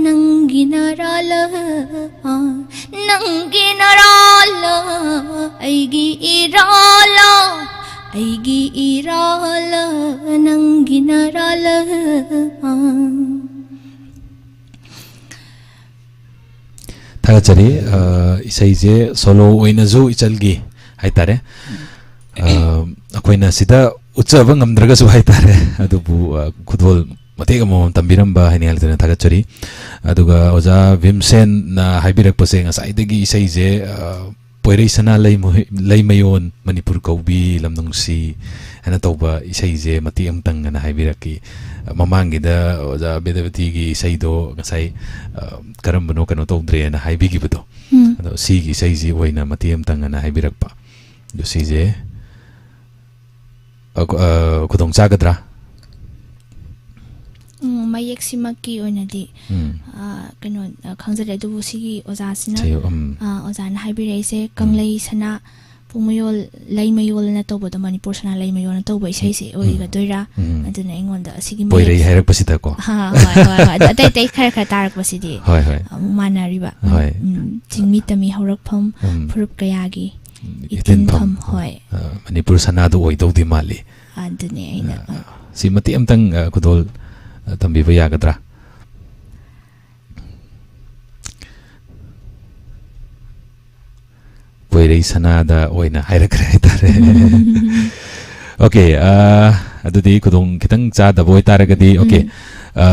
ꯅꯪꯒꯤ ꯅꯔꯥꯜꯂ, ꯑꯥ, ꯅꯪꯒꯤ ꯅꯔꯥꯜꯂ, ꯑꯩꯒꯤ ꯏꯔꯥꯜꯂ, ꯑꯩꯒꯤ ꯏꯔꯥꯜꯂ, ꯅꯪꯒꯤ ꯅꯔꯥꯜꯂ, ꯑꯥ꯫ ꯊꯥꯒꯠꯆꯔꯤ꯫ ꯑ, ꯏꯁꯩꯁꯦ ꯁꯣꯂꯣ ꯑꯣꯏꯅꯁꯨ ꯏꯆꯜꯒꯤ ꯍꯥꯏꯇꯥꯔꯦ꯫ ꯑ, ꯑꯩꯈꯣꯏꯅ ꯁꯤꯗ ꯎꯠꯆꯕ ꯉꯝꯗ꯭ꯔꯒꯁꯨ ꯍꯥꯏꯇꯥꯔꯦ, ꯑꯗꯨꯕꯨ, ꯑ, ꯈꯨꯗꯣꯜ ꯃꯇꯦꯛ ꯑꯃꯃꯝ ꯇꯝꯕꯤꯔꯝꯕ ꯍꯥꯏꯅꯤꯡꯉꯥꯏ ꯂꯩꯇꯅ ꯊꯥꯒꯠꯆꯔꯤ꯫ ꯑꯗꯨꯒ ꯑꯣꯖꯥ ꯚꯤꯝꯁꯦꯟꯅ ꯍꯥꯏꯕꯤꯔꯛꯄꯁꯦ ꯉꯁꯥꯏꯗꯒꯤ ꯏꯁꯩꯁꯦ, ꯑ, ꯄꯣꯏꯔꯩ ꯁꯅꯥ ꯂꯩꯃ-, ꯂꯩꯃꯌꯣꯟ, ꯃꯅꯤꯄꯨꯔ ꯀꯧꯕꯤ, ꯂꯝ ꯅꯨꯡꯁꯤ ꯍꯥꯏꯅ ꯇꯧꯕ ꯏꯁꯩꯁꯦ ꯃꯇꯦꯛ ꯑꯃꯇꯪ ꯑꯅ ꯍꯥꯏꯕꯤꯔꯛꯈꯤ꯫ ꯃꯃꯥꯡꯒꯤꯗ ꯑꯣꯖꯥ ꯕꯤꯗ꯭ꯌꯥꯄꯇꯤꯒꯤ ꯏꯁꯩꯗꯣ ꯉꯁꯥꯏ, ꯑ, ꯀꯔꯝꯕꯅꯣ ꯀꯩꯅꯣ ꯇꯧꯗ꯭ꯔꯦꯅ ꯍꯥꯏꯕꯤꯈꯤꯕꯗꯣ꯫ ꯎꯝ꯫ ꯑꯗꯣ ꯁꯤꯒꯤ ꯏꯁꯩꯁꯤ ꯑꯣꯏꯅ ꯃꯇꯦꯛ ꯑꯃꯇꯪ ꯑꯅ ꯍꯥꯏꯕꯤꯔꯛꯄ꯫ ꯑꯗꯣ ꯁꯤꯁꯦ, ꯑ, ꯈꯨ-, ꯑ, ꯈꯨꯗꯣꯡ ꯆꯥꯒꯗ꯭ꯔꯥ? ꯎꯝ, ꯃꯌꯦꯛꯁꯤꯃꯛꯀꯤ ꯑꯣꯏꯅꯗꯤ, ꯎꯝ꯫ ꯑ, ꯀꯩꯅꯣ, ꯑ, ꯈꯪꯖꯗ꯭ꯔꯦ, ꯑꯗꯨꯕꯨ ꯁꯤꯒꯤ ꯑꯣꯖꯥꯁꯤꯅ, ꯁꯩꯌꯣꯛ, ꯎꯝ꯫ ꯑ, ꯑꯣꯖꯥꯅ ꯍꯥꯏꯕꯤꯔꯛꯏꯁꯦ, ꯎꯝ꯫ ꯀꯪꯂꯩ ꯁꯅꯥ ꯄꯨꯡꯃꯌꯣꯜ, ꯂꯩꯃꯌꯣꯜꯅ ꯇꯧꯕꯗꯣ, ꯃꯅꯤꯄꯨꯔ ꯁꯅꯥ ꯂꯩꯃꯌꯣꯜꯅ ꯇꯧꯕ ꯏꯁꯩꯁꯦ ꯎꯝ꯫ ꯑꯣꯏꯒꯗꯣꯏꯔꯥ? ꯎꯝ꯫ ꯑꯗꯨꯅ ꯑꯩꯉꯣꯟꯗ ꯑꯁꯤꯒꯤ ꯄꯣꯏꯔꯩ ꯃꯌꯦꯛꯁꯦ ꯍꯥꯏꯔꯛꯄꯁꯤꯗꯀꯣ꯫ ꯍꯥ, ꯍꯣꯏ, ꯍꯣꯏ, ꯍꯣꯏ꯫ ꯑꯗꯣ ꯑꯇꯩ ꯑꯇꯩ ꯈꯔ ꯈꯔ ꯇꯥꯔꯛꯄꯁꯤꯗꯤ ꯍꯣꯏ, ꯍꯣꯏ꯫ ꯑꯃꯨꯛ ꯃꯥꯟꯅꯔꯤꯕ꯫ ꯍꯣꯏ꯫ ꯎꯝ, ꯆꯤꯡꯃꯤ ꯇꯝꯃꯤ ꯍꯧꯔꯛꯐꯝ, ꯎꯝ꯫ ꯐꯨꯔꯨꯞ ꯀꯌꯥꯒꯤ ꯎꯝ, ꯏꯇꯤꯟꯐꯝ꯫ ꯏꯇꯤꯟꯐꯝ, ꯍꯣꯏ꯫ ꯑ, ꯃꯅꯤꯄꯨꯔ ꯁꯅꯥꯗꯨ ꯑꯣꯏꯗꯧꯗꯤ ꯃꯥꯜꯂꯤ꯫ ꯑꯗꯨꯅꯦ ꯑꯩꯅ, ꯑ, ꯑ꯫ ꯁꯤ ꯃꯇꯦꯛ ꯑꯃꯇꯪ, ꯑ, ꯈꯨꯗꯣꯜ, ꯑ, ꯇꯝꯕꯤꯕ ꯌꯥꯒꯗ꯭ꯔꯥ? ꯄꯣꯏꯔꯩ ꯁꯅꯥꯗ ꯑꯣꯏꯅ ꯍꯥꯏꯔꯛꯈ꯭ꯔꯦ ꯍꯥꯏꯇꯥꯔꯦ꯫ ꯑꯣꯀꯦ, ꯑ, ꯑꯗꯨꯗꯤ ꯈꯨꯗꯣꯡ ꯈꯤꯇꯪ ꯆꯥꯗꯕ ꯑꯣꯏꯇꯥꯔꯒꯗꯤ, ꯑꯣꯀꯦ꯫ ꯎꯝ꯫ ꯑ,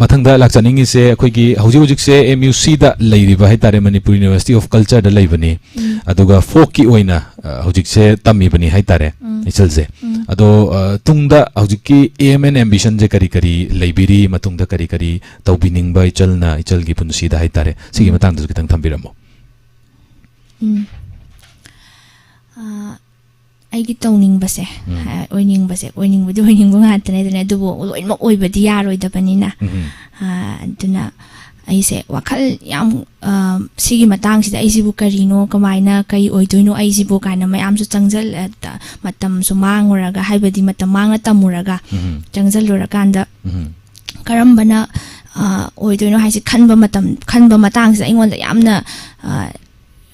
ꯃꯊꯪꯗ ꯂꯥꯛꯆꯅꯤꯡꯉꯤꯁꯦ ꯑꯩꯈꯣꯏꯒꯤ ꯍꯧꯖꯤꯛ ꯍꯧꯖꯤꯛꯁꯦ ꯑꯦꯝ ꯌꯨ ꯁꯤꯗ ꯂꯩꯔꯤꯕ ꯍꯥꯏꯇꯥꯔꯦ, ꯃꯅꯤꯄꯨꯔ ꯌꯨꯅꯤꯚꯔꯁꯤꯇꯤ ꯑꯣꯐ ꯀꯜꯆꯔꯗ ꯂꯩꯕꯅꯤ꯫ ꯎꯝ꯫ ꯑꯗꯨꯒ ꯐꯣꯛꯀꯤ ꯑꯣꯏꯅ, ꯑ, ꯍꯧꯖꯤꯛꯁꯦ ꯇꯝꯃꯤꯕꯅꯤ ꯍꯥꯏꯇꯥꯔꯦ, ꯎꯝ꯫ ꯏꯆꯜꯁꯦ꯫ ꯎꯝ꯫ ꯑꯗꯣ, ꯑ, ꯇꯨꯡꯗ ꯍꯧꯖꯤꯛꯀꯤ aim and ambition ꯁꯦ ꯀꯔꯤ ꯀꯔꯤ ꯂꯩꯕꯤꯔꯤ? ꯃꯇꯨꯡꯗ ꯀꯔꯤ ꯀꯔꯤ ꯇꯧꯕꯤꯅꯤꯡꯕ ꯏꯆꯜꯅ, ꯏꯆꯜꯒꯤ ꯄꯨꯟꯁꯤꯗ ꯍꯥꯏꯇꯥꯔꯦ? ꯁꯤꯒꯤ ꯎꯝ꯫ ꯃꯇꯥꯡꯗꯁꯨ ꯈꯤꯇꯪ ꯊꯝꯕꯤꯔꯝꯃꯣ꯫ ꯎꯝ꯫ ꯑ, ꯑꯩꯒꯤ ꯇꯧꯅꯤꯡꯕꯁꯦ, ꯎꯝ꯫ ꯑ, ꯑꯣꯏꯅꯤꯡꯕꯁꯦ, ꯑꯣꯏꯅꯤꯡꯕꯗꯤ ꯑꯣꯏꯅꯤꯡꯕ ꯉꯥꯛꯇꯅꯦ ꯑꯗꯨꯅꯦ, ꯑꯗꯨꯕꯨ ꯂꯣꯏꯅꯃꯛ ꯑꯣꯏꯕꯗꯤ ꯌꯥꯔꯣꯏꯗꯕꯅꯤꯅ꯫ ꯎꯝ꯫ ꯑ, ꯑꯗꯨꯅ ꯑꯩꯁꯦ ꯋꯥꯈꯜ ꯌꯥꯝ, ꯑ, ꯁꯤꯒꯤ ꯃꯇꯥꯡꯁꯤꯗ ꯑꯩꯁꯤꯕꯨ ꯀꯔꯤꯅꯣ, ꯀꯃꯥꯏꯅ, ꯀꯔꯤ ꯑꯣꯏꯗꯣꯏꯅꯣ ꯑꯩꯁꯤꯕꯨ ꯀꯥꯏꯅ ꯃꯌꯥꯝꯁꯨ ꯆꯪꯁꯜ-, ꯑ, ꯇ-, ꯃꯇꯝꯁꯨ ꯃꯥꯡꯉꯨꯔꯒ, ꯍꯥꯏꯕꯗꯤ ꯃꯇꯝ ꯃꯥꯡꯅ ꯇꯝꯃꯨꯔꯒ ꯎꯝ꯫ ꯆꯪꯁꯜꯂꯨꯔꯀꯥꯟꯗ ꯎꯝ꯫ ꯀꯔꯝꯕꯅ, ꯑ, ꯑꯣꯏꯗꯣꯏꯅꯣ ꯍꯥꯏꯁꯦ ꯈꯟꯕ ꯃꯇꯝ, ꯈꯟꯕ ꯃꯇꯥꯡꯁꯤꯗ ꯑꯩꯉꯣꯟꯗ ꯌꯥꯝꯅ, ꯑ,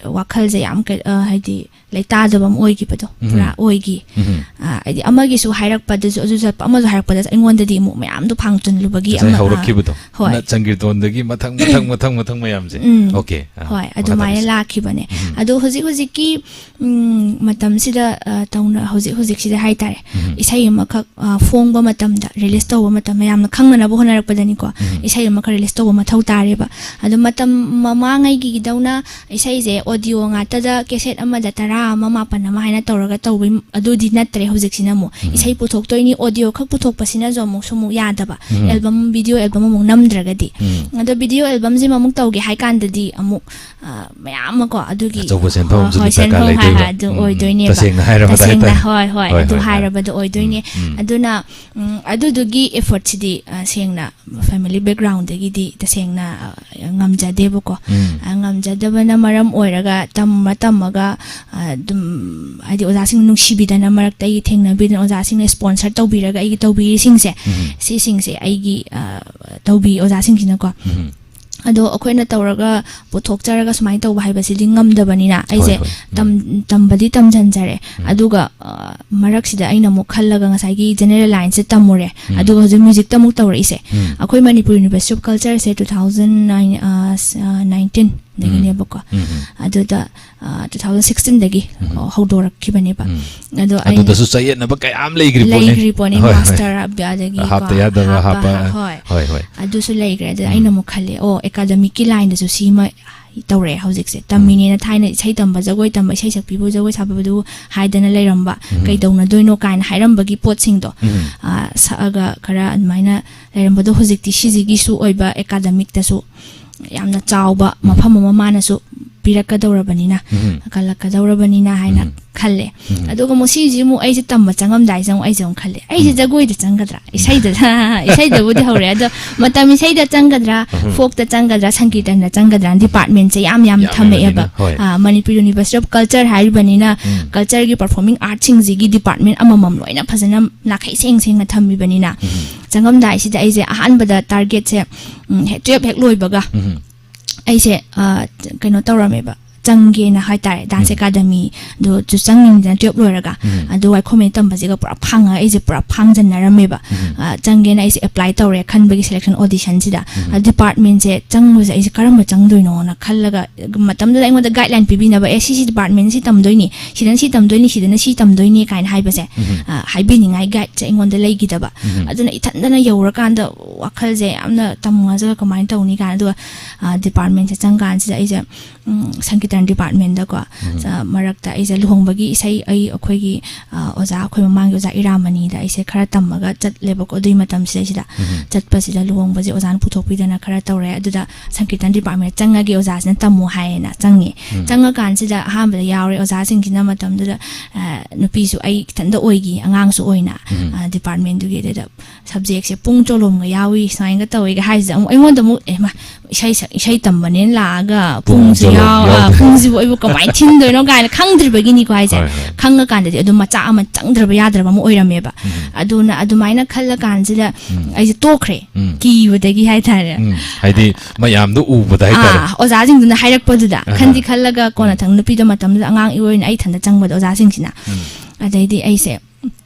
ꯋꯥꯈꯜꯁꯦ ꯌꯥꯝ ꯀꯩ-, ꯑ, ꯍꯥꯏꯗꯤ ꯂꯩꯇꯥꯗꯕ ꯑꯃ ꯑꯣꯏꯈꯤꯕꯗꯣ, ꯎꯝ꯫ ꯄꯨꯔꯥ ꯑꯣꯏꯈꯤ꯫ ꯎꯝ꯫ ꯑ, ꯍꯥꯏꯗꯤ ꯑꯃꯒꯤꯁꯨ ꯍꯥꯏꯔꯛꯄꯗꯁꯨ, ꯑꯗꯨ ꯆꯠꯄ, ꯑꯃꯁꯨ ꯍꯥꯏꯔꯛꯄꯗꯁꯨ ꯑꯩꯉꯣꯟꯗꯗꯤ ꯑꯃꯨꯛ ꯃꯌꯥꯝꯗꯣ ꯐꯥꯡꯖꯜꯂꯨꯕꯒꯤ ꯉꯁꯥꯏ ꯑꯃ, ꯑ, ꯍꯧꯔꯛꯈꯤꯕꯗꯣ, ꯍꯣꯏ꯫ ꯅ-, ꯁꯪꯀꯤꯔꯇꯣꯟꯗꯒꯤ ꯃꯊꯪ, ꯃꯊꯪ, ꯃꯊꯪ, ꯃꯊꯪ ꯃꯌꯥꯝꯁꯦ꯫ ꯎꯝ꯫ ꯑꯣꯀꯦ, ꯑ, ꯍꯣꯏ, ꯃꯈꯥ ꯑꯗꯨꯃꯥꯏꯅ ꯇꯥꯕꯤꯁꯤ꯫ ꯂꯥꯛꯈꯤꯕꯅꯦ꯫ ꯎꯝ꯫ ꯑꯗꯣ ꯍꯧꯖꯤꯛ ꯍꯧꯖꯤꯛꯀꯤ, ꯎꯝ, ꯃꯇꯝꯁꯤꯗ, ꯑ, ꯇꯧꯅ-, ꯍꯧꯖꯤꯛ ꯍꯧꯖꯤꯛꯁꯤꯗ ꯍꯥꯏꯇꯥꯔꯦ, ꯎꯝ꯫ ꯏꯁꯩ ꯑꯃꯈꯛ, ꯑ, ꯐꯣꯡꯕ ꯃꯇꯝꯗ, ꯔꯤꯂꯤꯁ ꯇꯧꯕ ꯃꯇꯝꯗ, ꯌꯥꯝꯅ ꯈꯪꯅꯅꯕ ꯍꯣꯠꯅꯔꯛꯄꯗꯅꯤꯀꯣ, ꯎꯝ꯫ ꯏꯁꯩ ꯑꯃꯈꯛ ꯔꯤꯂꯤꯁ ꯇꯧꯕ ꯃꯊꯧ ꯇꯥꯔꯦꯕ꯫ ꯑꯗꯣ ꯃꯇꯝ ꯃꯃꯥꯡꯉꯩꯒꯤꯗꯧꯅ ꯏꯁꯩꯁꯦ ꯑꯣꯗꯤꯑꯣ ꯉꯥꯛꯇꯗ ꯀꯦꯁꯦꯠ ꯑꯃꯗ ꯇꯔꯥ ꯑꯃ, ꯃꯥꯄꯟ ꯑꯃ ꯍꯥꯏꯅ ꯇꯧꯔꯒ ꯇꯧꯕꯩ ꯑꯗꯨꯗꯤ ꯅꯠꯇ꯭ꯔꯦ ꯍꯧꯖꯤꯛꯁꯤꯅ ꯑꯃꯨꯛ꯫ ꯎꯝ꯫ ꯏꯁꯩ ꯄꯨꯊꯣꯛꯇꯣꯏꯅꯤ, ꯑꯣꯗꯤꯑꯣ ꯈꯛ ꯄꯨꯊꯣꯛꯄꯁꯤꯅꯁꯨ ꯑꯃꯨꯛꯁꯨ ꯑꯃꯨꯛ ꯌꯥꯗꯕ꯫ ꯎꯝ꯫ ꯑꯦꯜꯕꯝ, ꯚꯤꯗꯤꯑꯣ ꯑꯦꯜꯕꯝ ꯑꯃꯨꯛ ꯅꯝꯗ꯭ꯔꯒꯗꯤ꯫ ꯎꯝ꯫ ꯑꯗꯣ ꯚꯤꯗꯤꯑꯣ ꯑꯦꯜꯕꯝꯁꯤꯃ ꯑꯃꯨꯛ ꯇꯧꯒꯦ ꯍꯥꯏ ꯀꯥꯟꯗꯗꯤ ꯑꯃꯨꯛ, ꯑ, ꯃꯌꯥꯝ ꯑꯃꯀꯣ, ꯑꯗꯨꯒꯤ, ꯑꯆꯧꯕ ꯁꯦꯟꯐꯝ ꯍꯣꯏ, ꯑꯃꯁꯨ ꯍꯣꯏ, ꯗꯔꯀꯥꯔ ꯁꯦꯟꯐꯝ ꯍꯥꯏ, ꯂꯩꯗꯣꯏꯕ꯫ ꯍꯥꯏ ꯑꯗꯨ ꯎꯝ, ꯎꯝ꯫ ꯑꯣꯏꯗꯣꯏꯅꯦꯕ꯫ ꯇꯁꯦꯡꯅ ꯍꯥꯏꯔꯕꯗ ꯇꯁꯦꯡꯅ, ꯍꯥꯏꯇꯥꯔꯦ꯫ ꯍꯣꯏ, ꯍꯣꯏ, ꯍꯣꯏ, ꯑꯗꯨ ꯍꯣꯏ, ꯍꯣꯏ꯫ ꯍꯥꯏꯔꯕꯗ ꯑꯣꯏꯗꯣꯏꯅꯦ꯫ ꯎꯝ, ꯎꯝ꯫ ꯑꯗꯨꯅ, ꯎꯝ, ꯑꯗꯨꯗꯨꯒꯤ ꯑꯦꯐꯔꯠꯁꯤꯗꯤ, ꯑ, ꯁꯦꯡꯅ ꯐꯦꯃꯤꯂꯤ ꯕꯦꯛꯒ꯭ꯔꯥꯎꯟꯗꯒꯤꯗꯤ ꯇꯁꯦꯡꯅ, ꯑ, ꯉꯝꯖꯗꯦꯕꯀꯣ꯫ ꯎꯝ꯫ ꯑ, ꯉꯝꯖꯗꯕꯅ ꯃꯔꯝ ꯑꯣꯏꯔꯒ ꯇꯝꯃ ꯇꯝꯃꯒ, ꯑ, ꯑꯗꯨꯝ ꯍꯥꯏꯗꯤ ꯑꯣꯖꯥꯁꯤꯡ ꯅꯨꯡꯁꯤꯕꯤꯗꯅ ꯃꯔꯛꯇ ꯑꯩꯒꯤ ꯊꯦꯡꯅꯕꯤꯗꯅ ꯑꯣꯖꯥꯁꯤꯡꯅ ꯁ꯭ꯄꯣꯟꯁꯔ ꯇꯧꯕꯤꯔꯒ ꯑꯩꯒꯤ ꯇꯧꯕꯤꯔꯤꯁꯤꯡꯁꯦ, ꯎꯝ꯫ ꯁꯤꯁꯤꯡꯁꯦ ꯑꯩꯒꯤ, ꯑ, ꯇꯧꯕꯤ ꯑꯣꯖꯥꯁꯤꯡꯁꯤꯅꯀꯣ꯫ ꯎꯝ꯫ ꯑꯗꯣ ꯑꯩꯈꯣꯏꯅ ꯇꯧꯔꯒ ꯄꯨꯊꯣꯛꯆꯔꯒ ꯁꯨꯃꯥꯏꯅ ꯇꯧꯕ ꯍꯥꯏꯕꯁꯤꯗꯤ ꯉꯝꯗꯕꯅꯤꯅ ꯍꯣꯏ, ꯑꯩꯁꯦ ꯍꯣꯏ꯫ ꯎꯝ꯫ ꯇꯝ-, ꯇꯝꯕꯗꯤ ꯇꯝꯁꯤꯟꯖꯔꯦ꯫ ꯎꯝ꯫ ꯑꯗꯨꯒ, ꯑ, ꯃꯔꯛꯁꯤꯗ ꯑꯩꯅ ꯑꯃꯨꯛ ꯈꯜꯂꯒ ꯉꯁꯥꯏꯒꯤ ꯖꯦꯅꯦꯔꯦꯜ ꯂꯥꯏꯟꯁꯦ ꯇꯝꯃꯨꯔꯦ꯫ ꯎꯝ꯫ ꯑꯗꯨꯒ ꯍꯧꯖꯤꯛ ꯃ꯭ꯌꯨꯖꯤꯛꯇ ꯑꯃꯨꯛ ꯇꯧꯔꯛꯏꯁꯦ꯫ ꯎꯝ꯫ ꯑꯩꯈꯣꯏ ꯃꯅꯤꯄꯨꯔ ꯌꯨꯅꯤꯚꯔꯁꯤꯇꯤ ꯑꯣꯐ ꯀꯜꯆꯔꯁꯦ two thousand nine, ꯑ, ꯁ-, ꯑ, nineteen ꯗꯒꯤꯅꯦꯕꯀꯣ꯫ ꯎꯝ, ꯎꯝ꯫ ꯑꯗꯨꯗ, ꯑ, two thousand sixteen ꯗꯒꯤ, ꯎꯝ꯫ ꯑ, ꯍꯧꯗꯣꯔꯛꯈꯤꯕꯅꯦꯕ꯫ ꯎꯝ꯫ ꯑꯗꯣ ꯑꯩꯅ ꯑꯗꯨꯗꯁꯨ ꯆꯌꯦꯠꯅꯕ ꯀꯌꯥꯝ ꯂꯩꯈ꯭ꯔꯤ ꯄꯣꯠꯅꯤ꯫ ꯂꯩꯈ꯭ꯔꯤ ꯄꯣꯠꯅꯤ, ꯍꯣꯏ, ꯍꯣꯏ꯫ ꯃꯥꯁꯇꯔ ꯑꯗꯒꯤꯀꯣ, ꯍꯥꯞꯇ ꯌꯥꯗꯕ ꯍꯥꯞꯄ, ꯍꯥꯞꯄ꯫ ꯍꯣꯏ꯫ ꯍꯣꯏ, ꯍꯣꯏ꯫ ꯑꯗꯨꯁꯨ ꯂꯩꯈ꯭ꯔꯦ꯫ ꯑꯗꯨꯗ ꯎꯝ꯫ ꯑꯩꯅ ꯑꯃꯨꯛ ꯈꯜꯂꯦ, "ꯑꯣ, ꯑꯦꯀꯥꯗꯃꯤꯛꯀꯤ ꯂꯥꯏꯟꯗꯁꯨ ꯁꯤꯃ ꯇꯧꯔꯛꯑꯦ ꯍꯧꯖꯤꯛꯁꯦ꯫ ꯇꯝꯃꯤꯅꯦꯅ ꯊꯥꯏꯅ ꯏꯁꯩ ꯇꯝꯕ, ꯖꯒꯣꯏ ꯇꯝꯕ, ꯏꯁꯩ ꯁꯛꯄꯤꯕꯨ, ꯖꯒꯣꯏ ꯁꯥꯕꯤꯕꯗꯨ ꯍꯥꯏꯗꯅ ꯂꯩꯔꯝꯕ, ꯎꯝ꯫ ꯀꯩꯗꯧꯅꯗꯣꯏꯅꯣ ꯀꯥꯏꯅ ꯍꯥꯏꯔꯝꯕꯒꯤ ꯄꯣꯠꯁꯤꯡꯗꯣ, ꯎꯝ꯫ ꯑ, ꯁꯛꯑꯒ ꯈꯔ ꯑꯗꯨꯃꯥꯏꯅ ꯂꯩꯔꯝꯕꯗꯣ ꯍꯧꯖꯤꯛꯇꯤ ꯁꯤꯁꯤꯒꯤꯁꯨ ꯑꯣꯏꯕ ꯑꯦꯀꯥꯗꯃꯤꯛꯇꯁꯨ ꯌꯥꯝꯅ ꯆꯥꯎꯕ ꯎꯝ꯫ ꯃꯐꯝ ꯑꯃ ꯃꯥꯅꯁꯨ ꯄꯤꯔꯛꯀꯗꯧꯔꯕꯅꯤꯅ, ꯎꯝ꯫ ꯀꯜꯂꯛꯀꯗꯧꯔꯕꯅꯤꯅ ꯍꯥꯏꯅ ꯎꯝ꯫ ꯈꯜꯂꯦ꯫ ꯎꯝ꯫ ꯑꯗꯨꯒ ꯑꯃꯨꯛ ꯁꯤꯁꯤ ꯑꯃꯨꯛ ꯑꯩꯁꯦ ꯇꯝꯕ ꯆꯪꯉꯝꯗꯥꯏꯁꯦ ꯑꯃꯨꯛ ꯑꯩꯁꯦ ꯑꯃꯨꯛ ꯈꯜꯂꯦ, "ꯑꯩꯁꯦ ꯎꯝ꯫ ꯖꯒꯣꯏꯗ ꯆꯪꯒꯗ꯭ꯔꯥ? ꯏꯁꯩꯗ?" ꯏꯁꯩꯗꯕꯨꯗꯤ ꯍꯧꯔꯦ, ꯑꯗꯣ ꯃꯇꯝ ꯏꯁꯩꯗ ꯆꯪꯒꯗ꯭ꯔꯥ, ꯎꯝ꯫ ꯐꯣꯛꯇ ꯆꯪꯒꯗ꯭ꯔꯥ, ꯁꯪꯀꯤꯔꯇꯟꯗ ꯆꯪꯒꯗ꯭ꯔꯥ, ꯗꯤꯄꯥꯔꯠꯃꯦꯟꯁꯦ ꯌꯥꯝ ꯌꯥꯝ ꯌꯥꯝꯃꯤꯕꯅꯤꯅ, ꯊꯝꯃꯛꯑꯦꯕ꯫ ꯍꯣꯏ꯫ ꯑ, ꯃꯅꯤꯄꯨꯔ ꯌꯨꯅꯤꯚꯔꯁꯤꯇꯤ ꯑꯣꯐ ꯀꯜꯆꯔ ꯍꯥꯏꯔꯤꯕꯅꯤꯅ, ꯎꯝ꯫ ꯀꯜꯆꯔꯒꯤ ꯄꯔꯐꯣꯔꯃꯤꯡ ꯑꯥꯔꯠꯁꯤꯡꯁꯤꯒꯤ ꯗꯤꯄꯥꯔꯠꯃꯦꯟ ꯑꯃꯃꯝ ꯂꯣꯏꯅ ꯐꯖꯅ ꯅꯥꯈꯩ ꯁꯦꯡ ꯁꯦꯡꯅ ꯊꯝꯃꯤꯕꯅꯤꯅ, ꯎꯝ꯫ ꯆꯪꯉꯝꯗꯥꯏꯁꯤꯗ ꯑꯩꯁꯦ ꯑꯍꯥꯟꯕꯗ ꯇꯥꯔꯒꯦꯠꯁꯦ, ꯎꯝ, ꯍꯦꯛ ꯇꯨꯌꯦꯜꯞ ꯍꯦꯛ ꯂꯣꯏꯕꯒ ꯎꯝ꯫ ꯑꯩꯁꯦ, ꯑ, ꯀꯩꯅꯣ ꯇꯧꯔꯝꯃꯦꯕ, ꯆꯪꯒꯦꯅ ꯍꯥꯏꯇꯥꯔꯦ, ꯗꯥꯟꯁ ꯎꯝ꯫ ꯑꯦꯀꯥꯗꯃꯤꯗꯣ ꯆꯨ-, ꯆꯪꯉꯤꯅꯤꯗꯅ ꯇꯨꯌꯦꯜꯞ ꯂꯣꯏꯔꯒ꯫ ꯎꯝ꯫ ꯑꯗꯨ ꯋꯥꯏꯈꯣꯝ ꯃꯩ ꯇꯝꯕꯁꯤꯒ ꯄꯨꯔꯥ ꯐꯪꯉꯒ ꯑꯩꯁꯦ ꯄꯨꯔꯥ ꯐꯥꯡꯖꯟꯅꯔꯝꯃꯦꯕ꯫ ꯎꯝ꯫ ꯑ, ꯆꯪꯒꯦꯅ ꯑꯩꯁꯦ ꯑꯦꯄ꯭ꯂꯥꯏ ꯇꯧꯔꯦ ꯈꯟꯕꯒꯤ ꯁꯦꯂꯦꯛꯁꯟ ꯑꯣꯗꯤꯁꯟꯁꯤꯗ꯫ ꯎꯝ꯫ ꯑ, ꯗꯤꯄꯥꯔꯠꯃꯦꯟꯁꯦ ꯆꯪꯕꯁꯦ ꯑꯩꯁꯦ ꯀꯔꯝꯕ ꯆꯪꯗꯣꯏꯅꯣꯅ ꯈꯜꯂꯒ, ꯃꯇꯝꯗꯨꯗ ꯑꯩꯉꯣꯟꯗ ꯒꯥꯏꯗꯂꯥꯏꯟ ꯄꯤꯕꯤꯅꯕ, "ꯑꯦ, ꯁꯤ, ꯁꯤ ꯗꯤꯄꯥꯔꯠꯃꯦꯟ ꯁꯤ ꯇꯝꯗꯣꯏꯅꯤ, ꯁꯤꯗꯅ ꯁꯤ ꯇꯝꯗꯣꯏꯅꯤ, ꯁꯤꯗꯅ ꯁꯤ ꯇꯝꯗꯣꯏꯅꯤ" ꯀꯥꯏꯅ ꯍꯥꯏꯕꯁꯦ, ꯎꯝ꯫ ꯑ, ꯍꯥꯏꯕꯤꯅꯤꯡꯉꯥꯏ ꯒꯥꯏꯗꯁꯦ ꯑꯩꯉꯣꯟꯗ ꯂꯩꯈꯤꯗꯕ꯫ ꯎꯝ꯫ ꯑꯗꯨꯅ ꯏꯊꯟꯗꯅ ꯌꯧꯔꯀꯥꯟꯗ ꯋꯥꯈꯜꯁꯦ ꯌꯥꯝꯅ ꯇꯝꯉꯁꯒ ꯀꯃꯥꯏꯅ ꯇꯧꯅꯤ ꯀꯥꯏꯅ꯫ ꯑꯗꯨꯒ, ꯑ, ꯗꯤꯄꯥꯔꯠꯃꯦꯟꯁꯦ ꯆꯪꯀꯥꯟꯁꯤꯗ ꯑꯩꯁꯦ, ꯎꯝ, ꯁꯪꯀꯤꯔꯇꯟ ꯗꯤꯄꯥꯔꯠꯃꯦꯟꯗꯀꯣ, ꯎꯝ꯫ ꯑ, ꯃꯔꯛꯇ ꯑꯩꯁꯦ ꯂꯨꯍꯣꯡꯕꯒꯤ ꯏꯁꯩ, ꯑꯩ, ꯑꯩꯈꯣꯏꯒꯤ, ꯑ, ꯑꯣꯖꯥ, ꯑꯩꯈꯣꯏ ꯃꯃꯥꯡꯒꯤ ꯑꯣꯖꯥ ꯏꯔꯥꯃꯅꯤꯗ ꯑꯩꯁꯦ ꯈꯔ ꯇꯝꯃꯒ ꯆꯠꯂꯦꯕꯀꯣ꯫ ꯑꯗꯨꯒꯤ ꯃꯇꯝꯁꯤꯗꯩꯁꯤꯗ ꯎꯝ꯫ ꯆꯠꯄꯁꯤꯗ ꯂꯨꯍꯣꯡꯕꯁꯦ ꯑꯣꯖꯥꯅ ꯄꯨꯊꯣꯛꯄꯤꯗꯅ ꯈꯔ ꯇꯧꯔꯦ꯫ ꯑꯗꯨꯗ ꯁꯪꯀꯤꯔꯇꯟ ꯗꯤꯄꯥꯔꯠꯃꯦꯟ ꯆꯪꯉꯒꯦ ꯑꯣꯖꯥꯁꯤꯅ ꯇꯝꯃꯣ ꯍꯥꯏꯌꯦꯅ ꯆꯪꯉꯦ꯫ ꯎꯝ꯫ ꯆꯪꯉꯀꯥꯟꯁꯤꯗ ꯑꯍꯥꯟꯕꯗ ꯌꯥꯎꯔꯦ ꯑꯣꯖꯥꯁꯤꯡꯁꯤꯅ ꯃꯇꯝꯗꯨꯗ, ꯑ, ꯅꯨꯄꯤꯁꯨ ꯑꯩ ꯏꯊꯟꯇ ꯑꯣꯏꯈꯤ, ꯑꯉꯥꯡꯁꯨ ꯑꯣꯏꯅ, ꯎꯝ꯫ ꯑ, ꯗꯤꯄꯥꯔꯠꯃꯦꯟꯗꯨꯒꯤ꯫ ꯑꯗꯨꯗ ꯁꯕꯖꯦꯛꯁꯦ ꯄꯨꯡ ꯆꯣꯂꯣꯝꯒ ꯌꯥꯎꯏ, ꯁꯨꯃꯥꯏꯅꯒ ꯇꯧꯋꯤꯒ ꯍꯥꯏꯁꯤꯗ ꯑꯃꯨꯛ ꯑꯩꯉꯣꯟꯗ ꯑꯃꯨꯛ, "ꯑꯦ ꯃꯥ, ꯏꯁꯩ ꯁꯛ-, ꯏꯁꯩ ꯇꯝꯕꯅꯦꯅ ꯂꯥꯛꯑꯒ ꯄꯨꯡ ꯄꯨꯡꯁꯨ ꯆꯣꯂꯣꯝ ꯌꯥꯎ-, ꯑ, ꯌꯥꯎꯗꯕ꯫ ꯄꯨꯡꯁꯤꯕꯨ ꯑꯩꯕꯨ ꯀꯃꯥꯏꯅ ꯊꯤꯟꯗꯣꯏꯅꯣ?" ꯀꯥꯏꯅ ꯈꯪꯗ꯭ꯔꯤꯕꯒꯤꯅꯤꯀꯣ ꯍꯥꯏꯁꯦ꯫ ꯍꯣꯏ, ꯍꯣꯏ꯫ ꯈꯪꯉꯀꯥꯟꯗꯗꯤ ꯑꯗꯨꯝ ꯃꯆꯥꯛ ꯑꯃ ꯆꯪꯗ꯭ꯔꯕ ꯌꯥꯗ꯭ꯔꯕ ꯑꯃ ꯑꯣꯏꯔꯝꯃꯦꯕ꯫ ꯎꯝ꯫ ꯑꯗꯨꯅ ꯑꯗꯨꯃꯥꯏꯅ ꯈꯜꯂꯀꯥꯟꯁꯤꯗ ꯎꯝ꯫ ꯑꯩꯁꯦ ꯇꯣꯛꯈ꯭ꯔꯦ꯫ ꯎꯝ꯫ ꯀꯤꯕꯗꯒꯤ ꯍꯥꯏꯇꯥꯔꯦ꯫ ꯎꯝ꯫ ꯍꯥꯏꯗꯤ ꯃꯌꯥꯝꯗꯣ ꯎꯕꯗ ꯍꯥꯏꯇꯥꯔꯦ꯫ ꯑꯥ, ꯑꯣꯖꯥꯁꯤꯡꯗꯨꯅ ꯍꯥꯏꯔꯛꯄꯗꯨꯗ ꯑꯍꯥ꯫ ꯈꯟꯗꯤ ꯈꯜꯂꯒ ꯀꯣꯟꯅ ꯎꯝ꯫ ꯊꯪ ꯅꯨꯄꯤꯗꯣ ꯃꯇꯝꯗꯨꯗ ꯑꯉꯥꯡ ꯑꯣꯏꯅ ꯑꯩ ꯏꯊꯟꯗ ꯆꯪꯕꯗꯣ ꯑꯣꯖꯥꯁꯤꯡꯁꯤꯅ꯫ ꯎꯝ꯫ ꯑꯗꯩꯗꯤ ꯑꯩꯁꯦ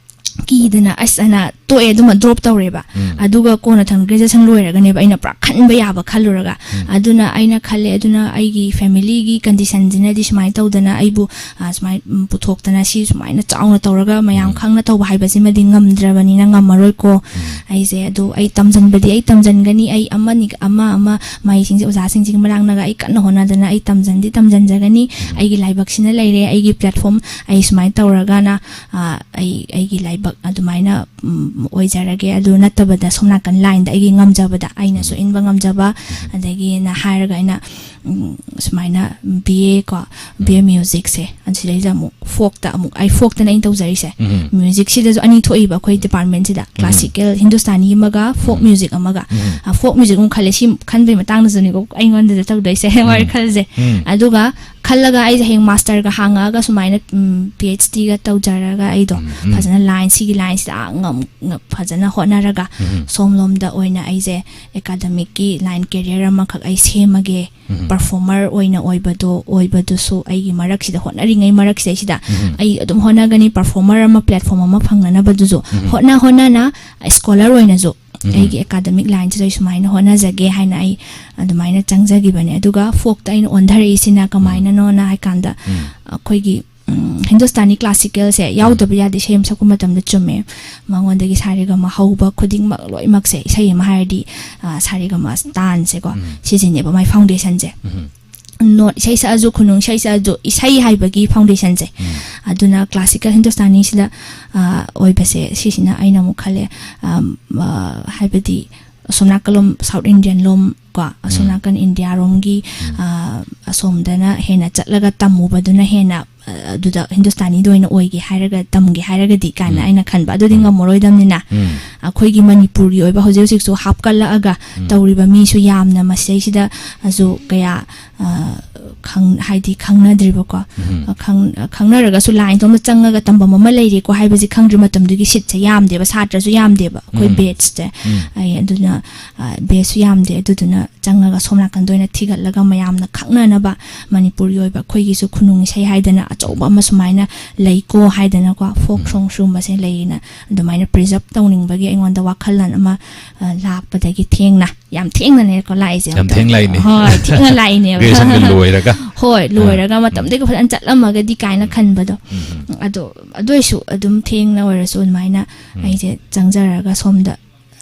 ꯀꯤꯗꯅ ꯑꯁ ꯑꯅ ꯇꯣꯛꯑꯦ, ꯑꯗꯨꯃ ꯗ꯭ꯔꯣꯞ ꯇꯧꯔꯦꯕ꯫ ꯑꯗꯨꯒ ꯀꯣꯟꯅ ꯊꯪ ꯒ꯭ꯔꯦꯖꯨꯑꯦꯁꯟ ꯂꯣꯏꯔꯒꯅꯦꯕ ꯑꯩꯅ ꯄꯨꯔꯥ ꯈꯟꯕ ꯌꯥꯕ ꯈꯜꯂꯨꯔꯒ꯫ ꯑꯗꯨꯅ ꯑꯩꯅ ꯈꯜꯂꯦ, ꯑꯗꯨꯅ ꯑꯩꯒꯤ ꯐꯦꯃꯤꯂꯤꯒꯤ ꯀꯟꯗꯤꯁꯟꯁꯤꯅꯗꯤ ꯁꯨꯃꯥꯏꯅ ꯇꯧꯗꯅ ꯑꯩꯕꯨ, ꯑ, ꯁꯨꯃꯥꯏꯅ, ꯎꯝ, ꯄꯨꯊꯣꯛꯇꯅ ꯁꯤ ꯁꯨꯃꯥꯏꯅ ꯆꯥꯎꯅ ꯇꯧꯔꯒ ꯃꯌꯥꯝ ꯈꯪꯅ ꯇꯧꯕ ꯍꯥꯏꯕꯁꯤꯃꯗꯤ ꯉꯝꯗ꯭ꯔꯕꯅꯤꯅ ꯉꯝꯃꯔꯣꯏꯀꯣ꯫ ꯑꯩꯁꯦ ꯑꯗꯨ ꯑꯩ ꯇꯝꯁꯤꯟꯕꯗꯤ ꯑꯩ ꯇꯝꯁꯤꯟꯒꯅꯤ, ꯑꯩ ꯑꯃꯅꯤ ꯑꯃ ꯑꯃ ꯃꯍꯩꯁꯤꯡꯁꯦ ꯑꯣꯖꯥꯁꯤꯡꯁꯤꯒꯤ ꯃꯅꯥꯛꯅꯒ ꯑꯩ ꯀꯟꯅ ꯍꯣꯠꯅꯗꯅ ꯑꯩ ꯇꯝꯁꯤꯟꯗꯤ ꯇꯝꯁꯤꯟꯖꯒꯅꯤ꯫ ꯑꯩꯒꯤ ꯂꯥꯏꯕꯛꯁꯤꯅ ꯂꯩꯔꯦ, ꯑꯩꯒꯤ ꯄ꯭ꯂꯦꯠꯐꯣꯝ ꯑꯩ ꯁꯨꯃꯥꯏꯅ ꯇꯧꯔꯒꯅ, ꯑ, ꯑꯩ ꯑꯩꯒꯤ ꯂꯥꯏꯕꯛ ꯑꯗꯨꯃꯥꯏꯅ ꯎꯝ, ꯑꯣꯏꯖꯔꯒꯦ꯫ ꯑꯗꯨ ꯅꯠꯇꯕꯗ ꯁꯣꯝ ꯅꯥꯀꯟ ꯂꯥꯏꯟꯗ ꯑꯩꯒꯤ ꯉꯝꯖꯕꯗ ꯑꯩꯅꯁꯨ ꯏꯟꯕ ꯉꯝꯖꯕ, ꯑꯗꯒꯤꯅ ꯍꯥꯏꯔꯒ ꯑꯩꯅ, ꯎꯝ, ꯁꯨꯃꯥꯏꯅ ꯕꯤ ꯑꯦ ꯀꯣ, ꯕꯤ ꯑꯦ ꯃ꯭ꯌꯨꯖꯤꯛꯁꯦ, ꯑꯁꯤꯗꯩꯁꯤꯗ ꯑꯃꯨꯛ ꯐꯣꯛꯇ ꯑꯃꯨꯛ, ꯑꯩ ꯐꯣꯛꯇꯅ ꯑꯩꯅ ꯇꯧꯖꯔꯤꯁꯦ꯫ ꯃ꯭ꯌꯨꯖꯤꯛꯁꯤꯗꯁꯨ ꯑꯅꯤ ꯊꯣꯛꯏꯕ ꯑꯩꯈꯣꯏ ꯗꯤꯄꯥꯔꯠꯃꯦꯟꯁꯤꯗ, ꯀ꯭ꯂꯥꯁꯤꯀꯦꯜ ꯍꯤꯟꯗꯨꯁꯇꯥꯅꯤ ꯑꯃꯒ ꯐꯣꯛ ꯃ꯭ꯌꯨꯖꯤꯛ ꯑꯃꯒ꯫ ꯑ, ꯐꯣꯛ ꯃ꯭ꯌꯨꯖꯤꯛ ꯑꯃꯨꯛ ꯈꯜꯂꯦ, ꯁꯤ ꯈꯟꯕꯒꯤ ꯃꯇꯥꯡꯗꯁꯨꯅꯤꯀꯣ ꯑꯩꯉꯣꯟꯗꯗ ꯇꯧꯗꯣꯏꯁꯦ ꯋꯥꯈꯜꯁꯦ꯫ ꯑꯗꯨꯒ ꯈꯜꯂꯒ ꯑꯩꯁꯦ ꯍꯌꯦꯡ ꯃꯥꯁꯇꯔꯒ ꯍꯥꯡꯉꯛꯑꯒ ꯁꯨꯃꯥꯏꯅ, ꯎꯝ, ꯄꯤ ꯑꯩꯆ ꯗꯤꯒ ꯇꯧꯖꯔꯒ ꯑꯩꯗꯣ ꯐꯖꯅ ꯂꯥꯏꯟ, ꯁꯤꯒꯤ ꯂꯥꯏꯟꯁꯤꯗ, ꯑꯥ, ꯉꯝ-, ꯉ-, ꯐꯖꯅ ꯍꯣꯠꯅꯔꯒ ꯁꯣꯝꯂꯣꯝꯗ ꯑꯣꯏꯅ ꯑꯩꯁꯦ ꯑꯦꯀꯥꯗꯃꯤꯛꯀꯤ ꯂꯥꯏꯟ ꯀꯦꯔꯤꯌꯔ ꯑꯃꯈꯛ ꯑꯩ ꯁꯦꯝꯃꯒꯦ꯫ ꯄꯔꯐꯣꯔꯃꯔ ꯑꯣꯏꯅ ꯑꯣꯏꯕꯗꯣ, ꯑꯣꯏꯕꯗꯨꯁꯨ ꯑꯩꯒꯤ ꯃꯔꯛꯁꯤꯗ, ꯍꯣꯠꯅꯔꯤꯉꯩ ꯃꯔꯛꯁꯤꯗꯩꯁꯤꯗ ꯑꯩ ꯑꯗꯨꯝ ꯍꯣꯠꯅꯒꯅꯤ, ꯄꯔꯐꯣꯔꯃꯔ ꯑꯃ, ꯄ꯭ꯂꯦꯠꯐꯣꯝ ꯑꯃ ꯐꯪꯅꯅꯕꯗꯨꯁꯨ ꯍꯣꯠꯅ ꯍꯣꯠꯅꯅ ꯁ꯭ꯀꯣꯂꯔ ꯑꯣꯏꯅꯁꯨ ꯑꯩꯒꯤ ꯑꯦꯀꯥꯗꯃꯤꯛ ꯂꯥꯏꯟꯁꯤꯗ ꯑꯩ ꯁꯨꯃꯥꯏꯅ ꯍꯣꯠꯅꯖꯒꯦ ꯍꯥꯏꯅ ꯑꯩ ꯑꯗꯨꯃꯥꯏꯅ ꯆꯪꯖꯈꯤꯕꯅꯦ꯫ ꯑꯗꯨꯒ ꯐꯣꯛꯇ ꯑꯩꯅ ꯑꯣꯟꯊꯔꯛꯏꯁꯤꯅ ꯀꯃꯥꯏꯅꯅꯣꯅ ꯍꯥꯏꯀꯥꯟꯗ, ꯑꯩꯈꯣꯏꯒꯤ, ꯎꯝ, ꯍꯤꯟꯗꯨꯁꯇꯥꯅꯤ ꯀ꯭ꯂꯥꯁꯤꯀꯦꯜꯁꯦ ꯌꯥꯎꯗꯕ ꯌꯥꯗꯦ, ꯏꯁꯩ ꯑꯃ ꯁꯛꯄ ꯃꯇꯝꯗ, ꯆꯨꯝꯃꯦ꯫ ꯃꯉꯣꯟꯗꯒꯤ ꯁꯥꯔꯦꯒꯃ ꯍꯧꯕ ꯈꯨꯗꯤꯡꯃꯛ ꯂꯣꯏꯅꯃꯛꯁꯦ, ꯏꯁꯩ ꯑꯃ ꯍꯥꯏꯔꯗꯤ, ꯑ, ꯁꯥꯔꯦꯒꯃ ꯇꯥꯟꯁꯦꯀꯣ, ꯁꯤꯁꯤꯅꯦꯕ ꯃꯥꯏ ꯐꯥꯎꯟꯗꯦꯁꯟꯁꯦ꯫ ꯅꯣꯠ ꯏꯁꯩ ꯁꯛꯑꯁꯨ, ꯈꯨꯅꯨꯡ ꯏꯁꯩ ꯁꯛꯑꯁꯨ, ꯏꯁꯩ ꯍꯥꯏꯕꯒꯤ ꯐꯥꯎꯟꯗꯦꯁꯟꯁꯦ꯫ ꯑꯗꯨꯅ ꯀ꯭ꯂꯥꯁꯤꯀꯦꯜ ꯍꯤꯟꯗꯨꯁꯇꯥꯅꯤꯁꯤꯗ, ꯑ, ꯑꯣꯏꯕꯁꯦ, ꯁꯤꯁꯤꯅ ꯑꯩꯅ ꯑꯃꯨꯛ ꯈꯜꯂꯦ, ꯑꯝ, ꯑ, ꯍꯥꯏꯕꯗꯤ ꯑꯁꯣꯝ ꯅꯥꯀꯜꯂꯣꯝ, ꯁꯥꯎꯠ ꯏꯟꯗꯤꯌꯟ ꯂꯣꯝ ꯀꯣ, ꯑꯁꯣꯝ ꯅꯥꯀꯟ ꯏꯟꯗꯤꯌꯥꯔꯣꯝꯒꯤ, ꯑ, ꯑꯁꯣꯝꯗꯅ ꯍꯦꯟꯅ ꯆꯠꯂꯒ ꯇꯝꯃꯨꯕꯗꯨꯅ ꯍꯦꯟꯅ, ꯑ, ꯑꯗꯨꯗ ꯍꯤꯟꯗꯨꯁꯇꯥꯅꯤꯗ ꯑꯣꯏꯅ ꯑꯣꯏꯒꯦ ꯍꯥꯏꯔꯒ, ꯇꯝꯒꯦ ꯍꯥꯏꯔꯒꯗꯤ ꯀꯥꯏꯅ ꯑꯩꯅ ꯈꯟꯕ꯫ ꯑꯗꯨꯗꯤ ꯉꯝꯃꯔꯣꯏꯗꯕꯅꯤꯅ꯫ ꯑꯩꯈꯣꯏꯒꯤ ꯃꯅꯤꯄꯨꯔꯒꯤ ꯑꯣꯏꯕ ꯍꯧꯖꯤꯛ ꯍꯧꯖꯤꯛꯁꯨ ꯍꯥꯞꯀꯠꯂꯛꯑꯒ ꯇꯧꯔꯤꯕ ꯃꯤꯁꯨ ꯌꯥꯝꯅ ꯃꯁꯤꯗꯩꯁꯤꯗ ꯑꯁꯨ ꯀꯌꯥ, ꯑ, ꯈꯪ-, ꯍꯥꯏꯗꯤ ꯈꯪꯅꯗ꯭ꯔꯤꯕꯀꯣ꯫ ꯈꯪ-, ꯈꯪꯅꯔꯒꯁꯨ ꯂꯥꯏꯟꯗꯣ ꯑꯃ ꯆꯪꯉꯒ ꯇꯝꯐꯝ ꯑꯃ ꯂꯩꯔꯦꯀꯣ ꯍꯥꯏꯕꯁꯤ ꯈꯪꯗ꯭ꯔꯤ ꯃꯇꯝꯗꯨꯒꯤ ꯁꯤꯠꯁꯦ ꯌꯥꯝꯗꯦꯕ, ꯁꯥꯇ꯭ꯔꯁꯨ ꯌꯥꯝꯗꯦꯕ ꯑꯩꯈꯣꯏ ꯕꯦꯠꯁꯁꯦ꯫ ꯑꯩ ꯑꯗꯨꯅ, ꯑ, ꯕꯦꯠꯁꯁꯨ ꯌꯥꯝꯗꯦ꯫ ꯑꯗꯨꯗꯨꯅ ꯆꯪꯉꯒ ꯁꯣꯝ ꯅꯥꯀꯟꯗ ꯑꯣꯏꯅ ꯊꯤꯒꯠꯂꯒ ꯃꯌꯥꯝꯅ ꯈꯪꯅꯅꯕ ꯃꯅꯤꯄꯨꯔꯒꯤ ꯑꯣꯏꯕ ꯑꯩꯈꯣꯏꯒꯤꯁꯨ ꯈꯨꯅꯨꯡ ꯏꯁꯩ ꯍꯥꯏꯗꯅ ꯑꯆꯧꯕ ꯑꯃ ꯁꯨꯃꯥꯏꯅ ꯂꯩꯀꯣ ꯍꯥꯏꯗꯅꯀꯣ, ꯐꯣꯛ ꯎꯝ꯫ ꯁꯣꯡ ꯁꯤꯒꯨꯝꯕꯁꯦ ꯂꯩꯌꯦꯅ ꯑꯗꯨꯃꯥꯏꯅ ꯄ꯭ꯔꯤꯖꯔꯞ ꯇꯧꯅꯤꯡꯕꯒꯤ ꯑꯩꯉꯣꯟꯗ ꯋꯥꯈꯜꯂꯣꯟ ꯑꯃ, ꯑ, ꯂꯥꯛꯄꯗꯒꯤ ꯊꯦꯡꯅ, ꯌꯥꯝ ꯊꯦꯡꯅꯅꯦꯀꯣ ꯂꯥꯛꯏꯁꯦ꯫ ꯌꯥꯝ ꯊꯦꯡ ꯂꯥꯛꯏꯅꯦ꯫ ꯍꯣꯏ, ꯊꯦꯡꯅ ꯂꯥꯛꯏꯅꯦꯕ꯫ Graduationꯒ ꯂꯣꯏꯔꯒ꯫ ꯍꯣꯏ, ꯑꯥ꯫ ꯂꯣꯏꯔꯒ ꯎꯝ꯫ ꯃꯇꯝꯗꯨꯒ ꯐꯖꯅ ꯆꯠꯂꯝꯃꯒꯗꯤ ꯀꯥꯏꯅ ꯎꯝ꯫ ꯈꯟꯕꯗꯣ꯫ ꯎꯝ, ꯎꯝ꯫ ꯑꯗꯣ ꯑꯗꯨ ꯑꯣꯏꯁꯨ ꯑꯗꯨꯝ ꯊꯦꯡꯅ ꯑꯣꯏꯔꯁꯨ ꯑꯗꯨꯃꯥꯏꯅ ꯎꯝ꯫ ꯑꯩꯁꯦ ꯆꯪꯖꯔꯒ ꯁꯣꯝꯗ,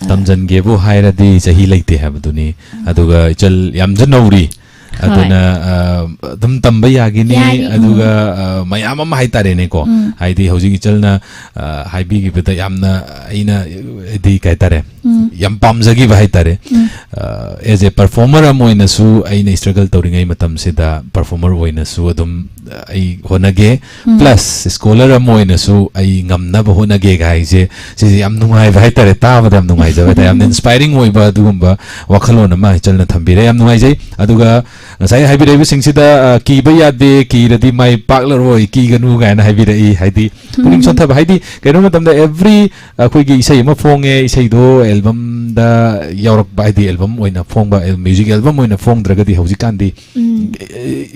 ꯑ, ꯇꯝꯖꯟꯒꯦꯕꯨ ꯍꯥꯏꯔꯗꯤ ꯆꯍꯤ ꯂꯩꯇꯦ ꯍꯥꯏꯕꯗꯨꯅꯤ꯫ ꯎꯝ꯫ ꯑꯗꯨꯒ ꯏꯆꯜ ꯌꯥꯝꯁꯨ ꯅꯧꯔꯤ꯫ ꯍꯣꯏ꯫ ꯑꯗꯨꯅ, ꯑ, ꯑꯗꯨꯝ ꯇꯝꯕ ꯌꯥꯒꯤꯅꯤ꯫ ꯌꯥꯔꯤ, ꯎꯝ꯫ ꯑꯗꯨꯒ, ꯑ, ꯃꯌꯥꯝ ꯑꯃ ꯍꯥꯏꯇꯥꯔꯦꯅꯦꯀꯣ꯫ ꯎꯝ꯫ ꯍꯥꯏꯗꯤ ꯍꯧꯖꯤꯛ ꯏꯆꯜꯅ, ꯑ, ꯍꯥꯏꯕꯤꯈꯤꯕꯗ ꯌꯥꯝꯅ ꯑꯩꯅ, ꯍꯥꯏꯗꯤ ꯀꯩ ꯍꯥꯏꯇꯥꯔꯦ, ꯎꯝ꯫ ꯌꯥꯝ ꯄꯥꯝꯖꯈꯤꯕ ꯍꯥꯏꯇꯥꯔꯦ꯫ ꯎꯝ꯫ ꯑ, as a performer ꯑꯃ ꯑꯣꯏꯅꯁꯨ ꯑꯩꯅ struggle ꯇꯧꯔꯤꯉꯩ ꯃꯇꯝꯁꯤꯗ performer ꯑꯣꯏꯅꯁꯨ ꯑꯗꯨꯝ, ꯑ, ꯑꯩ ꯍꯣꯠꯅꯒꯦ꯫ ꯎꯝ꯫ Plus scholar ꯑꯃ ꯑꯣꯏꯅꯁꯨ ꯑꯩ ꯉꯝꯅꯕ ꯍꯣꯠꯅꯒꯦꯒ ꯍꯥꯏꯁꯦ, ꯁꯤꯁꯦ ꯌꯥꯝ ꯅꯨꯡꯉꯥꯏꯕ ꯍꯥꯏꯇꯥꯔꯦ, ꯇꯥꯕꯗ ꯌꯥꯝ ꯅꯨꯡꯉꯥꯏꯖꯕ ꯍꯥꯏꯇꯥꯔꯦ, ꯌꯥꯝꯅ inspiring ꯑꯣꯏꯕ ꯑꯗꯨꯒꯨꯝꯕ ꯋꯥꯈꯜꯂꯣꯟ ꯑꯃ ꯏꯆꯜꯅ ꯊꯝꯕꯤꯔꯦ, ꯌꯥꯝ ꯅꯨꯡꯉꯥꯏꯖꯩ꯫ ꯑꯗꯨꯒ ꯉꯁꯥꯏ ꯍꯥꯏꯕꯤꯔꯛꯏꯕꯁꯤꯡꯁꯤꯗ, ꯑ, ꯀꯤꯕ ꯌꯥꯗꯦ, ꯀꯤꯔꯗꯤ ꯃꯥꯏ ꯄꯥꯛꯂꯔꯣꯏ, ꯀꯤꯒꯅꯨ ꯀꯥꯏꯅ ꯍꯥꯏꯕꯤꯔꯛꯏ꯫ ꯍꯥꯏꯗꯤ ꯄꯨꯛꯅꯤꯡ ꯎꯝ꯫ ꯁꯣꯟꯊꯕ ꯍꯥꯏꯗꯤ ꯀꯩꯅꯣ ꯃꯇꯝꯗ every ꯑꯩꯈꯣꯏꯒꯤ ꯏꯁꯩ ꯑꯃ ꯐꯣꯡꯉꯦ, ꯏꯁꯩꯗꯣ albumꯗ ꯌꯥꯎꯔꯛꯄ, ꯍꯥꯏꯗꯤ album ꯑꯣꯏꯅ ꯐꯣꯡꯕ, music album ꯑꯣꯏꯅ ꯐꯣꯡꯗ꯭ꯔꯒꯗꯤ ꯍꯧꯖꯤꯛꯀꯥꯟꯗꯤ ꯎꯝ꯫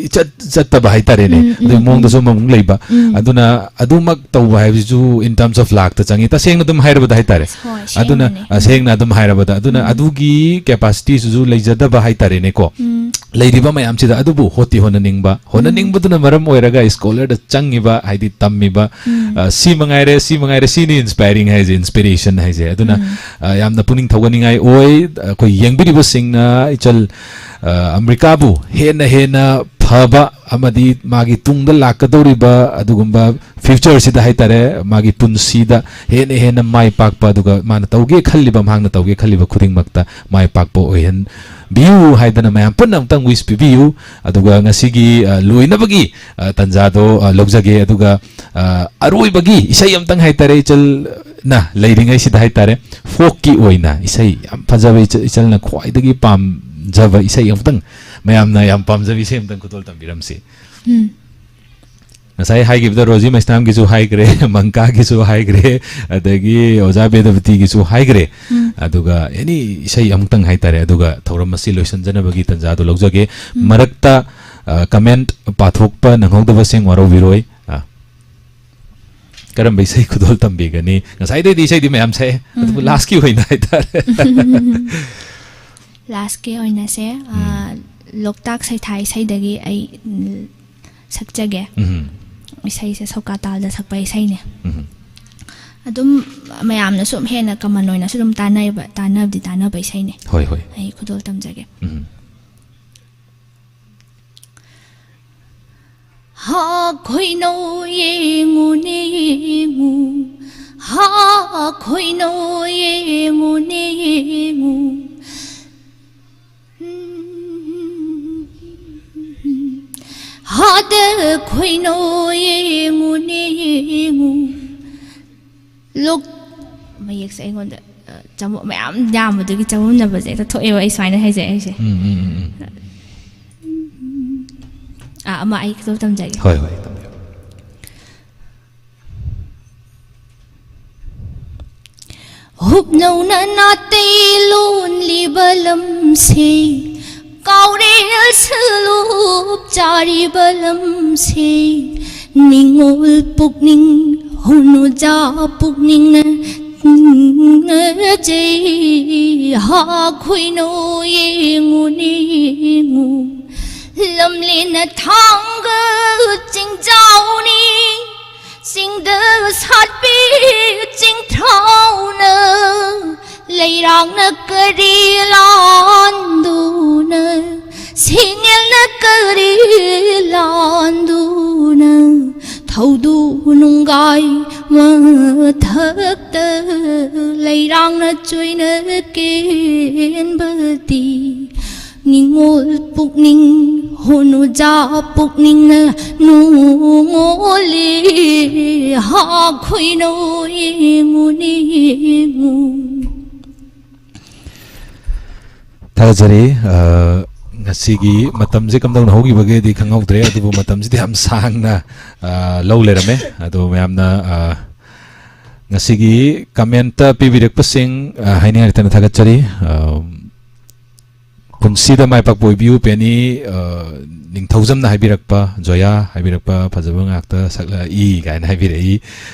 ꯏꯆꯠ ꯆꯠꯇꯕ ꯍꯥꯏꯇꯥꯔꯦꯅꯦ꯫ ꯎꯝ, ꯎꯝ, ꯑꯗꯨꯒꯤ ꯃꯑꯣꯡꯗꯁꯨ ꯎꯝ꯫ ꯑꯃꯃꯨꯛ ꯂꯩꯕ꯫ ꯎꯝ꯫ ꯑꯗꯨꯅ ꯑꯗꯨꯃꯛ ꯇꯧꯕ ꯍꯥꯏꯕꯁꯤꯁꯨ in terms of ꯂꯥꯛꯇ ꯆꯪꯉꯤ꯫ ꯇꯁꯦꯡꯅ ꯑꯗꯨꯝ ꯍꯥꯏꯔꯕꯗ ꯍꯥꯏꯇꯥꯔꯦ꯫ ꯍꯣꯏ, ꯑꯗꯨꯅ, ꯁꯦꯡꯅꯅꯦ꯫ ꯑ, ꯁꯦꯡꯅ ꯑꯗꯨꯝ ꯍꯥꯏꯔꯕꯗ꯫ ꯑꯗꯨꯅ ꯎꯝ꯫ ꯑꯗꯨꯒꯤ capacityꯁꯤꯁꯨ ꯂꯩꯖꯗꯕ ꯍꯥꯏꯇꯥꯔꯦꯅꯦꯀꯣ꯫ ꯎꯝ꯫ ꯂꯩꯔꯤꯕ ꯃꯌꯥꯝꯁꯤꯗ ꯑꯗꯨꯕꯨ ꯍꯣꯠꯇꯤ ꯍꯣꯠꯅꯅꯤꯡꯕ, ꯎꯝ꯫ ꯍꯣꯠꯅꯅꯤꯡꯕꯗꯨꯅ ꯃꯔꯝ ꯑꯣꯏꯔꯒ scholarꯗ ꯆꯪꯉꯤꯕ, ꯍꯥꯏꯗꯤ ꯇꯝꯃꯤꯕ, ꯎꯝ꯫ ꯑ, ꯁꯤ ꯃꯉꯥꯏꯔꯦ, ꯁꯤ ꯃꯉꯥꯏꯔꯦ, ꯁꯤꯅꯤ inspiring ꯍꯥꯏꯁꯦ, inspiration ꯍꯥꯏꯁꯦ꯫ ꯑꯗꯨꯅ, ꯎꯝ꯫ ꯑ, ꯌꯥꯝꯅ ꯄꯨꯛꯅꯤꯡ ꯊꯧꯒꯠꯅꯤꯡꯉꯥꯏ ꯑꯣꯏ꯫ ꯑꯩꯈꯣꯏ ꯌꯦꯡꯕꯤꯔꯤꯕꯁꯤꯡꯅ ꯏꯆꯜ, ꯑ, ꯑꯃ꯭ꯔꯤꯀꯥꯕꯨ ꯍꯦꯟꯅ ꯍꯦꯟꯅ ꯐꯕ ꯑꯃꯗꯤ ꯃꯥꯒꯤ ꯇꯨꯡꯗ ꯂꯥꯛꯀꯗꯧꯔꯤꯕ ꯑꯗꯨꯒꯨꯝꯕ futureꯁꯤꯗ ꯍꯥꯏꯇꯥꯔꯦ, ꯃꯥꯒꯤ ꯄꯨꯟꯁꯤꯗ ꯍꯦꯟꯅ ꯍꯦꯟꯅ ꯃꯥꯏ ꯄꯥꯛꯄ, ꯑꯗꯨꯒ ꯃꯥꯅ ꯇꯧꯒꯦ ꯈꯜꯂꯤꯕ, ꯃꯍꯥꯛꯅ ꯇꯧꯒꯦ ꯈꯜꯂꯤꯕ ꯈꯨꯗꯤꯡꯃꯛꯇ ꯃꯥꯏ ꯄꯥꯛꯄ ꯑꯣꯏꯍꯟꯕꯤꯌꯨ ꯍꯥꯏꯗꯅ ꯃꯌꯥꯝ ꯄꯨꯟꯅ ꯑꯃꯨꯛꯇꯪ wish ꯄꯤꯕꯤꯌꯨ꯫ ꯑꯗꯨꯒ ꯉꯁꯤꯒꯤ, ꯑ, ꯂꯣꯏꯅꯕꯒꯤ, ꯑ, ꯇꯟꯖꯥꯗꯣ, ꯑ, ꯂꯧꯖꯒꯦ꯫ ꯑꯗꯨꯒ, ꯑ, ꯑꯔꯣꯏꯕꯒꯤ ꯏꯁꯩ ꯑꯃꯇꯪ ꯍꯥꯏꯇꯥꯔꯦ, ꯏꯆꯜꯅ ꯂꯩꯔꯤꯉꯩꯁꯤꯗ ꯍꯥꯏꯇꯥꯔꯦ, folkꯀꯤ ꯑꯣꯏꯅ ꯏꯁꯩ ꯌꯥꯝ ꯐꯖꯕ, ꯏꯆ-, ꯏꯆꯜꯅ ꯈ꯭ꯋꯥꯏꯗꯒꯤ ꯄꯥꯝꯖꯕ ꯏꯁꯩ ꯑꯃꯇꯪ, ꯃꯌꯥꯝꯅ ꯌꯥꯝ ꯄꯥꯝꯖꯕ ꯏꯁꯩ ꯑꯃꯇꯪ ꯈꯨꯗꯣꯜ ꯇꯝꯕꯤꯔꯝꯁꯤ꯫ ꯎꯝ꯫ ꯉꯁꯥꯏ ꯍꯥꯏꯈꯤꯕꯗ ꯔꯣꯖꯤ ꯃꯩꯁꯅꯥꯝꯒꯤꯁꯨ ꯍꯥꯏꯈ꯭ꯔꯦ, ꯃꯪꯀꯥꯒꯤꯁꯨ ꯍꯥꯏꯈ꯭ꯔꯦ, ꯑꯗꯒꯤ ꯑꯣꯖꯥ ꯕꯦꯗꯄꯇꯤꯒꯤꯁꯨ ꯍꯥꯏꯈ꯭ꯔꯦ꯫ ꯎꯝ꯫ ꯑꯗꯨꯒ any ꯏꯁꯩ ꯑꯃꯨꯛꯇꯪ ꯍꯥꯏꯇꯥꯔꯦ, ꯑꯗꯨꯒ ꯊꯧꯔꯝ ꯑꯁꯤ ꯂꯣꯏꯁꯤꯟꯖꯅꯕꯒꯤ ꯇꯟꯖꯥꯗꯨ ꯂꯧꯖꯒꯦ꯫ ꯎꯝ꯫ ꯃꯔꯛꯇ ꯑ, comment ꯄꯥꯊꯣꯛꯄ ꯅꯪꯍꯧꯗꯕꯁꯤꯡ ꯋꯥꯔꯧꯕꯤꯔꯣꯏ꯫ ꯑ, ꯀꯔꯝꯕ ꯏꯁꯩ ꯈꯨꯗꯣꯜ ꯇꯝꯕꯤꯒꯅꯤ? ꯉꯁꯥꯏꯗꯩꯗꯤ ꯏꯁꯩꯗꯤ ꯃꯌꯥꯝ ꯁꯛꯑꯦ, ꯑꯗꯨꯕꯨ ꯎꯝ꯫ Lastꯀꯤ ꯑꯣꯏꯅ ꯍꯥꯏꯇꯥꯔꯦ꯫ Lastꯀꯤ ꯑꯣꯏꯅꯁꯦ, ꯑ, ꯎꯝ꯫ ꯂꯣꯛꯇꯥꯛ ꯁꯩꯊꯥ ꯏꯁꯩꯗꯒꯤ ꯑꯩ, ꯎꯝ, ꯁꯛꯆꯒꯦ꯫ ꯎꯝ꯫ ꯏꯁꯩꯁꯦ ꯁꯣꯀꯥ ꯇꯥꯜꯗ ꯁꯛꯄ ꯏꯁꯩꯅꯦ꯫ ꯎꯝ꯫ ꯑꯗꯨꯝ ꯃꯌꯥꯝꯅꯁꯨ ꯍꯦꯟꯅ common ꯑꯣꯏꯅꯁꯨ ꯑꯗꯨꯝ ꯇꯥꯟꯅꯩꯕ, ꯇꯥꯟꯅꯕꯗꯤ ꯇꯥꯟꯅꯕ ꯏꯁꯩꯅꯦ꯫ ꯍꯣꯏ, ꯍꯣꯏ꯫ ꯑꯩ ꯈꯨꯗꯣꯜ ꯇꯝꯖꯒꯦ꯫ ꯎꯝ꯫ ꯍꯥ ꯈꯣꯏꯅꯧ ꯌꯦꯡꯉꯨꯅꯦ ꯌꯦꯡꯉꯨ, ꯍꯥ ꯈꯣꯏꯅꯧ ꯌꯦꯡꯉꯨꯅꯦ ꯌꯦꯡꯉꯨ, ꯍꯥꯗ ꯈꯣꯏꯅꯧ ꯌꯦꯡꯉꯨꯅꯦ ꯌꯦꯡꯉꯨ꯫ ꯂꯣꯛ-, ꯃꯌꯦꯛꯁꯦ ꯑꯩꯉꯣꯟꯗ, ꯑ, ꯆꯃꯝ-, ꯃꯌꯥꯝ ꯌꯥꯝꯕꯗꯨꯒꯤ ꯆꯃꯝꯅꯕꯁꯦ ꯍꯦꯛꯇ ꯊꯣꯛꯑꯦꯕ, ꯑꯩ ꯁꯨꯃꯥꯏꯅ ꯍꯥꯏꯖꯩ ꯍꯥꯏꯁꯦ꯫ ꯎꯝ, ꯎꯝ, ꯎꯝ, ꯎꯝ꯫ ꯑꯥ, ꯑꯃ ꯑꯩ ꯈꯤꯇꯪ ꯇꯝꯖꯒꯦ꯫ ꯍꯣꯏ, ꯍꯣꯏ, ꯇꯝꯕꯤꯌꯨ꯫ ꯍꯨꯞꯅꯧꯅ ꯅꯥꯇꯩ ꯂꯣꯟꯂꯤꯕ ꯂꯝꯁꯦ, ꯀꯥꯎꯔꯦꯜ ꯁꯂꯨꯞ ꯆꯥꯔꯤꯕ ꯂꯝꯁꯦ, ꯅꯤꯡꯉꯣꯜ ꯄꯨꯛꯅꯤꯡ ꯍꯨꯅꯨꯖꯥ ꯄꯨꯛꯅꯤꯡꯅ ꯅꯖꯩ ꯍꯥ ꯈꯣꯏꯅꯧ ꯌꯦꯡꯉꯨꯅꯦ ꯌꯦꯡꯉꯨ꯫ ꯂꯝꯂꯦꯟꯅ ꯊꯥꯡꯒ ꯆꯤꯡꯖꯥꯎꯅꯤ, ꯆꯤꯡꯗ ꯁꯥꯠꯄꯤ ꯆꯤꯡꯊ꯭ꯔꯥꯎꯅ, ꯂꯩꯔꯥꯡꯅ ꯀꯔꯤ ꯂꯥꯟꯗꯨꯅ, ꯁꯤꯡꯉꯦꯜꯅ ꯀꯔꯤ ꯂꯥꯟꯗꯨꯅ, ꯊꯧꯗꯨ ꯅꯨꯡꯒꯥꯏ ꯃꯊꯛꯇ ꯂꯩꯔꯥꯡꯅ ꯆꯣꯏꯅ ꯀꯦꯟꯕꯗꯤ, ꯅꯤꯡꯉꯣꯜ ꯄꯨꯛꯅꯤꯡ ꯍꯣꯅꯨꯖꯥ ꯄꯨꯛꯅꯤꯡꯅ ꯅꯨꯡꯉꯣꯜꯂꯤ ꯍꯥ ꯈꯣꯏꯅꯧ ꯌꯦꯡꯉꯨꯅꯤ ꯌꯦꯡꯉꯨ꯫ ꯊꯥꯒꯠꯆꯔꯤ꯫ ꯑ, ꯉꯁꯤꯒꯤ ꯃꯇꯝꯁꯦ ꯀꯝꯗꯧꯅ ꯍꯧꯈꯤꯕꯒꯦꯗꯤ ꯈꯪꯍꯧꯗ꯭ꯔꯦ, ꯑꯗꯨꯕꯨ ꯃꯇꯝꯁꯤꯗꯤ ꯌꯥꯝ ꯁꯥꯡꯅ, ꯑ, ꯂꯧ ꯂꯩꯔꯝꯃꯦ꯫ ꯑꯗꯣ ꯃꯌꯥꯝꯅ, ꯑ, ꯉꯁꯤꯒꯤ comment ꯄꯤꯕꯤꯔꯛꯄꯁꯤꯡ, ꯑ, ꯍꯥꯏꯅꯤꯡꯉꯥꯏ ꯂꯩꯇꯅ ꯊꯥꯒꯠꯆꯔꯤ꯫ ꯑ, ꯄꯨꯟꯁꯤꯗ ꯃꯥꯏ ꯄꯥꯛꯄ ꯑꯣꯏꯕꯤꯌꯨ ꯄꯦꯅꯤ꯫ ꯑ, ꯅꯤꯡꯊꯧꯖꯝꯅ ꯍꯥꯏꯕꯤꯔꯛꯄ, ꯖꯣꯌꯥ ꯍꯥꯏꯕꯤꯔꯛꯄ, ꯐꯖꯕ ꯉꯥꯛꯇ ꯁꯛꯂꯛꯏ ꯀꯥꯏꯅ ꯍꯥꯏꯕꯤꯔꯛꯏ꯫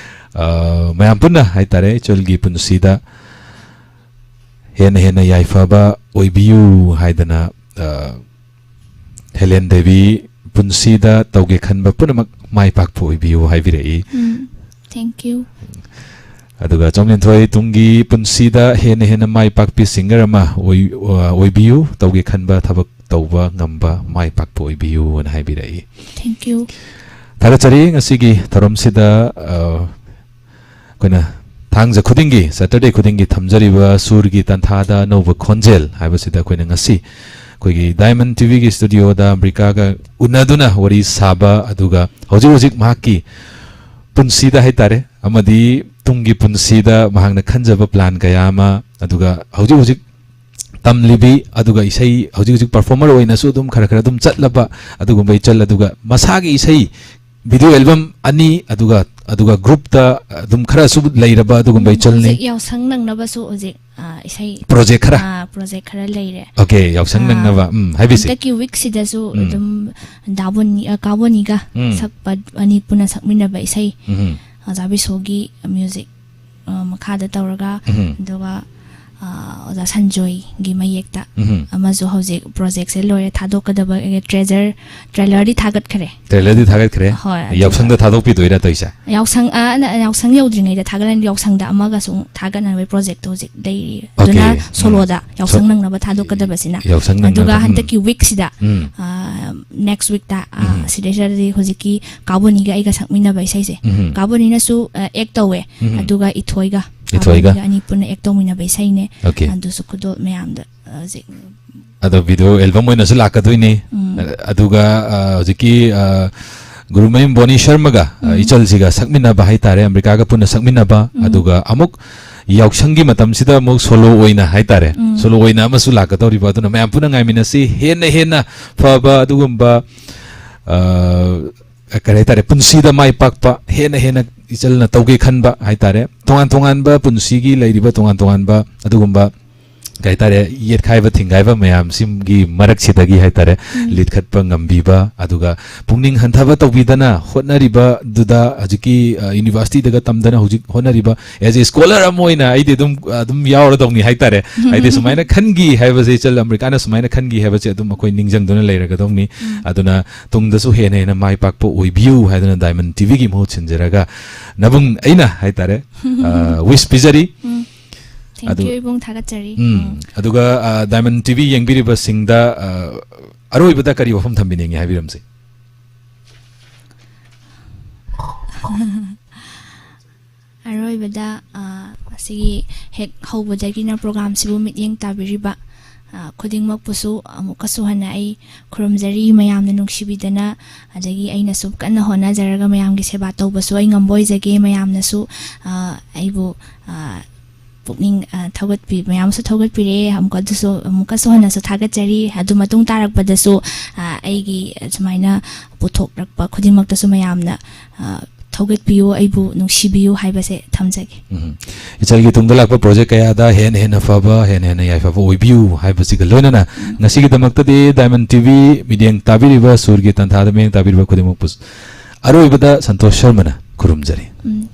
ꯑ, ꯃꯌꯥꯝ ꯄꯨꯟꯅ ꯍꯥꯏꯇꯥꯔꯦ, ꯏꯆꯜꯒꯤ ꯄꯨꯟꯁꯤꯗ ꯍꯦꯟꯅ ꯍꯦꯟꯅ ꯌꯥꯏꯐꯕ ꯑꯣꯏꯕꯤꯌꯨ ꯍꯥꯏꯗꯅ, ꯑ, ꯍꯦꯂꯦꯟ ꯗꯦꯕꯤ, ꯄꯨꯟꯁꯤꯗ ꯇꯧꯒꯦ ꯈꯟꯕ ꯄꯨꯝꯅꯃꯛ ꯃꯥꯏ ꯄꯥꯛꯄ ꯑꯣꯏꯕꯤꯌꯨ ꯍꯥꯏꯕꯤꯔꯛꯏ꯫ ꯎꯝ, thank you. ꯑꯗꯨꯒ ꯆꯥꯎꯃꯦꯟꯊꯣꯏ, ꯇꯨꯡꯒꯤ ꯄꯨꯟꯁꯤꯗ ꯍꯦꯟꯅ ꯍꯦꯟꯅ ꯃꯥꯏ ꯄꯥꯛꯄꯤ singer ꯑꯃ ꯑꯣꯏ-, ꯑ, ꯑꯣꯏꯕꯤꯌꯨ, ꯇꯧꯒꯦ ꯈꯟꯕ ꯊꯕꯛ ꯇꯧꯕ ꯉꯝꯕ ꯃꯥꯏ ꯄꯥꯛꯄ ꯑꯣꯏꯕꯤꯌꯨꯅ ꯍꯥꯏꯕꯤꯔꯛꯏ꯫ Thank you. ꯊꯥꯒꯠꯆꯔꯤ꯫ ꯉꯁꯤꯒꯤ ꯊꯧꯔꯝꯁꯤꯗ, ꯑ, ꯑꯩꯈꯣꯏꯅ ꯊꯥꯡꯖ ꯈꯨꯗꯤꯡꯒꯤ, Saturday ꯈꯨꯗꯤꯡꯒꯤ ꯊꯝꯖꯔꯤꯕ ꯁꯨꯔꯒꯤ ꯇꯥꯟꯊꯥꯗ ꯑꯅꯧꯕ ꯈꯣꯟꯖꯦꯜ ꯍꯥꯏꯕꯁꯤꯗ ꯑꯩꯈꯣꯏꯅ ꯉꯁꯤ ꯑꯩꯈꯣꯏꯒꯤ Diamond TVꯒꯤ studioꯗ ꯑꯝꯕ꯭ꯔꯤꯀꯥꯒ ꯎꯅꯗꯨꯅ ꯋꯥꯔꯤ ꯁꯥꯕ, ꯑꯗꯨꯒ ꯍꯧꯖꯤꯛ ꯍꯧꯖꯤꯛ ꯃꯍꯥꯛꯀꯤ ꯄꯨꯟꯁꯤꯗ ꯍꯥꯏꯇꯥꯔꯦ, ꯑꯃꯗꯤ ꯇꯨꯡꯒꯤ ꯄꯨꯟꯁꯤꯗ ꯃꯍꯥꯛꯅ ꯈꯟꯖꯕ plan ꯀꯌꯥ ꯑꯃ, ꯑꯗꯨꯒ ꯍꯧꯖꯤꯛ ꯍꯧꯖꯤꯛ ꯇꯝꯂꯤꯕꯤ, ꯑꯗꯨꯒ ꯏꯁꯩ ꯍꯧꯖꯤꯛ ꯍꯧꯖꯤꯛ performer ꯑꯣꯏꯅꯁꯨ ꯑꯗꯨꯝ ꯈꯔ ꯈꯔ ꯑꯗꯨꯝ ꯆꯠꯂꯕ ꯑꯗꯨꯒꯨꯝꯕ ꯏꯆꯜ, ꯑꯗꯨꯒ ꯃꯁꯥꯒꯤ ꯏꯁꯩ video album ꯑꯅꯤ, ꯑꯗꯨꯒ, ꯑꯗꯨꯒ groupꯇ ꯑꯗꯨꯝ ꯈꯔꯁꯨ ꯂꯩꯔꯕ ꯑꯗꯨꯒꯨꯝꯕ ꯎꯝ, ꯏꯆꯜꯅꯤ꯫ ꯍꯧꯖꯤꯛ ꯌꯥꯎꯁꯪ ꯅꯪꯅꯕꯁꯨ ꯍꯧꯖꯤꯛ, ꯑ, ꯏꯁꯩ, Project ꯈꯔ? ꯑ, project ꯈꯔ ꯂꯩꯔꯦ꯫ Okay, ꯌꯥꯎꯁꯪ ꯑ, ꯅꯪꯅꯕ꯫ ꯎꯝ, ꯍꯥꯏꯕꯤꯁꯤ꯫ ꯍꯟꯗꯛꯀꯤ weekꯁꯤꯗꯁꯨ ꯎꯝ꯫ ꯑꯗꯨꯝ ꯗꯥꯕꯣꯅꯤ, ꯑ, ꯀꯥꯕꯣꯅꯤꯒ ꯎꯝ꯫ ꯁꯛꯄ ꯑꯅꯤ ꯄꯨꯟꯅ ꯁꯛꯃꯤꯟꯅꯕ ꯏꯁꯩ, ꯎꯝ꯫ ꯑꯣꯖꯥ ꯕꯤꯁꯣꯒꯤ music, ꯑ, ꯃꯈꯥꯗ ꯇꯧꯔꯒ, ꯎꯝ꯫ ꯑꯗꯨꯒ, ꯑ, ꯑꯣꯖꯥ ꯁꯟꯖꯣꯏꯒꯤ ꯃꯌꯦꯛꯇ ꯎꯝ꯫ ꯑꯃꯁꯨ ꯍꯧꯖꯤꯛ projectꯁꯦ ꯂꯣꯏꯔꯦ, ꯊꯥꯗꯣꯛꯀꯗꯕ, ꯑ, treasure, trailerꯗꯤ ꯊꯥꯒꯠꯈ꯭ꯔꯦ꯫ Trailerꯗꯤ ꯊꯥꯒꯠꯈ꯭ꯔꯦ꯫ ꯍꯣꯏ, ꯑꯗꯨꯒ ꯌꯥꯎꯁꯪꯗ ꯊꯥꯗꯣꯛꯄꯤꯗꯣꯏꯔꯥ ꯇꯧꯔꯤꯁꯦ? ꯌꯥꯎꯁꯪ, ꯑ, ꯅ-, ꯌꯥꯎꯁꯪ ꯌꯧꯗ꯭ꯔꯤꯉꯩꯗ ꯊꯥꯒꯠꯂꯅꯤ, ꯌꯥꯎꯁꯪꯗ ꯑꯃꯒꯁꯨ ꯑꯃꯨꯛ ꯊꯥꯒꯠꯅꯕꯒꯤ projectꯇꯣ ꯍꯧꯖꯤꯛ ꯂꯩꯔꯤ꯫ Okay. ꯑꯗꯨꯅ ꯎꯝ꯫ soloꯗ ꯌꯥꯎꯁꯪ So-, ꯅꯪꯅꯕ ꯊꯥꯗꯣꯛꯀꯗꯕꯁꯤꯅ꯫ ꯌꯥꯎꯁꯪ ꯅꯪꯅꯕ, ꯑꯗꯨꯒ ꯎꯝ꯫ ꯍꯟꯗꯛꯀꯤ weekꯁꯤꯗ, ꯎꯝ꯫ ꯑ, next weekꯇ, ꯑ, ꯎꯝ꯫ ꯁꯤꯗꯩꯁꯤꯗꯗꯤ ꯍꯧꯖꯤꯛꯀꯤ ꯀꯥꯕꯣꯅꯤꯒ ꯑꯩꯒ ꯁꯛꯃꯤꯟꯅꯕ ꯏꯁꯩꯁꯦ꯫ ꯎꯝ꯫ ꯀꯥꯕꯣꯅꯤꯅꯁꯨ, ꯑ, act ꯇꯧꯋꯦ꯫ ꯎꯝ꯫ ꯑꯗꯨꯒ ꯏꯊꯣꯏꯒ, ꯏꯊꯣꯏꯒ꯫ ꯀꯥꯕꯣꯅꯤꯒ ꯑꯅꯤ ꯄꯨꯟꯅ act ꯇꯧꯃꯤꯟꯅꯕ ꯏꯁꯩꯅꯦ꯫ Okay. ꯑꯗꯨꯁꯨ ꯈꯨꯗꯣꯜ ꯃꯌꯥꯝꯗ, ꯑ, ꯍꯧꯖꯤꯛ ꯑꯗꯣ video album ꯑꯣꯏꯅꯁꯨ ꯂꯥꯛꯀꯗꯣꯏꯅꯤ꯫ ꯎꯝ꯫ ꯑꯗꯨꯒ, ꯑ, ꯍꯧꯖꯤꯛꯀꯤ, ꯑ, ꯒꯨꯔꯨꯃꯌꯨꯝ ꯕꯣꯅꯤ ꯁꯔꯃꯒ, ꯑ, ꯎꯝ꯫ ꯏꯆꯜꯁꯤꯒ ꯁꯛꯃꯤꯟꯅꯕ ꯍꯥꯏꯇꯥꯔꯦ, ꯑꯝꯕ꯭ꯔꯤꯀꯥꯒ ꯄꯨꯟꯅ ꯁꯛꯃꯤꯟꯅꯕ, ꯎꯝ꯫ ꯑꯗꯨꯒ ꯑꯃꯨꯛ ꯌꯥꯎꯁꯪꯒꯤ ꯃꯇꯝꯁꯤꯗ ꯑꯃꯨꯛ solo ꯑꯣꯏꯅ ꯍꯥꯏꯇꯥꯔꯦ, ꯎꯝ꯫ solo ꯑꯣꯏꯅ ꯑꯃꯁꯨ ꯂꯥꯛꯀꯗꯧꯔꯤꯕ꯫ ꯑꯗꯨꯅ ꯃꯌꯥꯝ ꯄꯨꯟꯅ ꯉꯥꯏꯃꯤꯟꯅꯁꯤ꯫ ꯍꯦꯟꯅ ꯍꯦꯟꯅ ꯐꯕ ꯑꯗꯨꯒꯨꯝꯕ, ꯑ, ꯀꯔꯤ ꯍꯥꯏꯇꯥꯔꯦ, ꯄꯨꯟꯁꯤꯗ ꯃꯥꯏ ꯄꯥꯛꯄ, ꯍꯦꯟꯅ ꯍꯦꯟꯅ ꯏꯆꯜꯅ ꯇꯧꯒꯦ ꯈꯟꯕ ꯍꯥꯏꯇꯥꯔꯦ, ꯇꯣꯉꯥꯟ ꯇꯣꯉꯥꯟꯕ ꯄꯨꯟꯁꯤꯒꯤ ꯂꯩꯔꯤꯕ ꯇꯣꯉꯥꯟ ꯇꯣꯉꯥꯟꯕ ꯑꯗꯨꯒꯨꯝꯕ ꯀꯩ ꯍꯥꯏꯇꯥꯔꯦ, ꯌꯦꯠꯈꯥꯏꯕ ꯊꯤꯡꯒꯥꯏꯕ ꯃꯌꯥꯝꯁꯤꯒꯤ ꯃꯔꯛꯁꯤꯗꯒꯤ ꯍꯥꯏꯇꯥꯔꯦ, ꯎꯝ꯫ ꯂꯤꯠꯈꯠꯄ ꯉꯝꯕꯤꯕ, ꯑꯗꯨꯒ ꯄꯨꯛꯅꯤꯡ ꯍꯟꯊꯕ ꯇꯧꯕꯤꯗꯅ ꯍꯣꯠꯅꯔꯤꯕꯗꯨꯗ ꯍꯧꯖꯤꯛꯀꯤ, ꯑ, ꯌꯨꯅꯤꯚꯔꯁꯤꯇꯤꯗꯒ ꯇꯝꯗꯅ ꯍꯧꯖꯤꯛ ꯍꯣꯠꯅꯔꯤꯕ, as a scholar ꯑꯃ ꯑꯣꯏꯅ ꯑꯩꯗꯤ ꯑꯗꯨꯝ, ꯑꯗꯨꯝ ꯌꯥꯎꯔꯗꯧꯅꯤ ꯍꯥꯏꯇꯥꯔꯦ꯫ ꯍꯥꯏꯗꯤ ꯁꯨꯃꯥꯏꯅ ꯈꯟꯈꯤ ꯍꯥꯏꯕꯁꯦ, ꯏꯆꯜ ꯑꯃ꯭ꯔꯤꯀꯥꯅ ꯁꯨꯃꯥꯏꯅ ꯈꯟꯈꯤ ꯍꯥꯏꯕꯁꯦ ꯑꯗꯨꯝ ꯑꯩꯈꯣꯏ ꯅꯤꯡꯁꯤꯡꯗꯨꯅ ꯂꯩꯔꯒꯗꯧꯅꯤ꯫ ꯎꯝ꯫ ꯑꯗꯨꯅ ꯇꯨꯡꯗꯁꯨ ꯍꯦꯟꯅ ꯍꯦꯟꯅ ꯃꯥꯏ ꯄꯥꯛꯄ ꯑꯣꯏꯕꯤꯌꯨ ꯍꯥꯏꯗꯨꯅ ꯗꯥꯏꯃꯟ ꯇꯤꯚꯤꯒꯤ ꯃꯍꯨꯠ ꯁꯤꯟꯖꯔꯒ ꯅꯕꯨꯡ ꯑꯩꯅ ꯍꯥꯏꯇꯥꯔꯦ, ꯑ, wish ꯄꯤꯖꯔꯤ꯫ ꯎꯝ꯫ Thank ꯑꯗꯨ you, ꯏꯕꯨꯡ, ꯊꯥꯒꯠꯆꯔꯤ꯫ ꯎꯝ, ꯎꯝ꯫ ꯑꯗꯨꯒ, ꯑ, ꯗꯥꯏꯃꯟ ꯇꯤꯚꯤ ꯌꯦꯡꯕꯤꯔꯤꯕꯁꯤꯡꯗ, ꯑ, ꯑꯔꯣꯏꯕꯗ ꯀꯔꯤ ꯋꯥꯐꯝ ꯊꯝꯕꯤꯅꯤꯡꯉꯤ ꯍꯥꯏꯕꯤꯔꯝꯁꯦ? ꯑꯔꯣꯏꯕꯗ, ꯑ, ꯑꯁꯤꯒꯤ ꯍꯦꯛ ꯍꯧꯕꯗꯒꯤꯅ ꯄ꯭ꯔꯣꯒ꯭ꯔꯥꯝꯁꯤꯕꯨ ꯃꯤꯠꯌꯦꯡ ꯇꯥꯕꯤꯔꯤꯕ, ꯑ, ꯈꯨꯗꯤꯡꯃꯛꯄꯨꯁꯨ ꯑꯃꯨꯛꯀꯁꯨ ꯍꯟꯅ ꯑꯩ ꯈꯨꯔꯨꯝꯖꯔꯤ꯫ ꯃꯌꯥꯝꯅ ꯅꯨꯡꯁꯤꯕꯤꯗꯅ, ꯑꯗꯒꯤ ꯑꯩꯅꯁꯨ ꯀꯟꯅ ꯍꯣꯠꯅꯖꯔꯒ ꯃꯌꯥꯝꯒꯤ ꯁꯦꯕꯥ ꯇꯧꯕꯁꯨ ꯑꯩ ꯉꯝꯕ ꯑꯣꯏꯖꯒꯦ꯫ ꯃꯌꯥꯝꯅꯁꯨ, ꯑ, ꯑꯩꯕꯨ, ꯑ, ꯄꯨꯛꯅꯤꯡ, ꯑ, ꯊꯧꯒꯠꯄꯤ-, ꯃꯌꯥꯝꯁꯨ ꯊꯧꯒꯠꯄꯤꯔꯦ꯫ ꯑꯃꯨꯛꯀ ꯑꯗꯨꯁꯨ, ꯑꯃꯨꯛꯀꯁꯨ ꯍꯟꯅꯁꯨ ꯊꯥꯒꯠꯆꯔꯤ꯫ ꯑꯗꯨ ꯃꯇꯨꯡ ꯇꯥꯔꯛꯄꯗꯁꯨ, ꯑ, ꯑꯩꯒꯤ ꯁꯨꯃꯥꯏꯅ ꯄꯨꯊꯣꯛꯂꯛꯄ ꯈꯨꯗꯤꯡꯃꯛꯇꯁꯨ ꯃꯌꯥꯝꯅ, ꯑ, ꯊꯧꯒꯠꯄꯤꯌꯨ, ꯑꯩꯕꯨ ꯅꯨꯡꯁꯤꯕꯤꯌꯨ ꯍꯥꯏꯕꯁꯦ ꯊꯝꯖꯒꯦ꯫ ꯎꯝ꯫ ꯏꯆꯜꯒꯤ ꯇꯨꯡꯗ ꯂꯥꯛꯄ ꯄ꯭ꯔꯣꯖꯦꯛ ꯀꯌꯥꯗ ꯍꯦꯟꯅ ꯍꯦꯟꯅ ꯐꯕ, ꯍꯦꯟꯅ ꯍꯦꯟꯅ ꯌꯥꯏꯐꯕ ꯑꯣꯏꯕꯤꯌꯨ ꯍꯥꯏꯕꯁꯤꯒ ꯂꯣꯏꯅꯅ ꯎꯝ꯫ ꯉꯁꯤꯒꯤꯗꯃꯛꯇꯗꯤ ꯗꯥꯏꯃꯟ ꯇꯤꯚꯤ ꯃꯤꯠꯌꯦꯡ ꯇꯥꯕꯤꯔꯤꯕ, ꯁꯨꯔꯒꯤ ꯇꯥꯟꯊꯥꯗ ꯃꯤꯠꯌꯦꯡ ꯇꯥꯕꯤꯔꯤꯕ ꯈꯨꯗꯤꯡꯃꯛꯄꯨ ꯑꯔꯣꯏꯕꯗ ꯁꯟꯇꯣꯁ ꯁꯔꯃꯅ ꯈꯨꯔꯨꯝꯖꯔꯤ꯫ ꯎꯝ꯫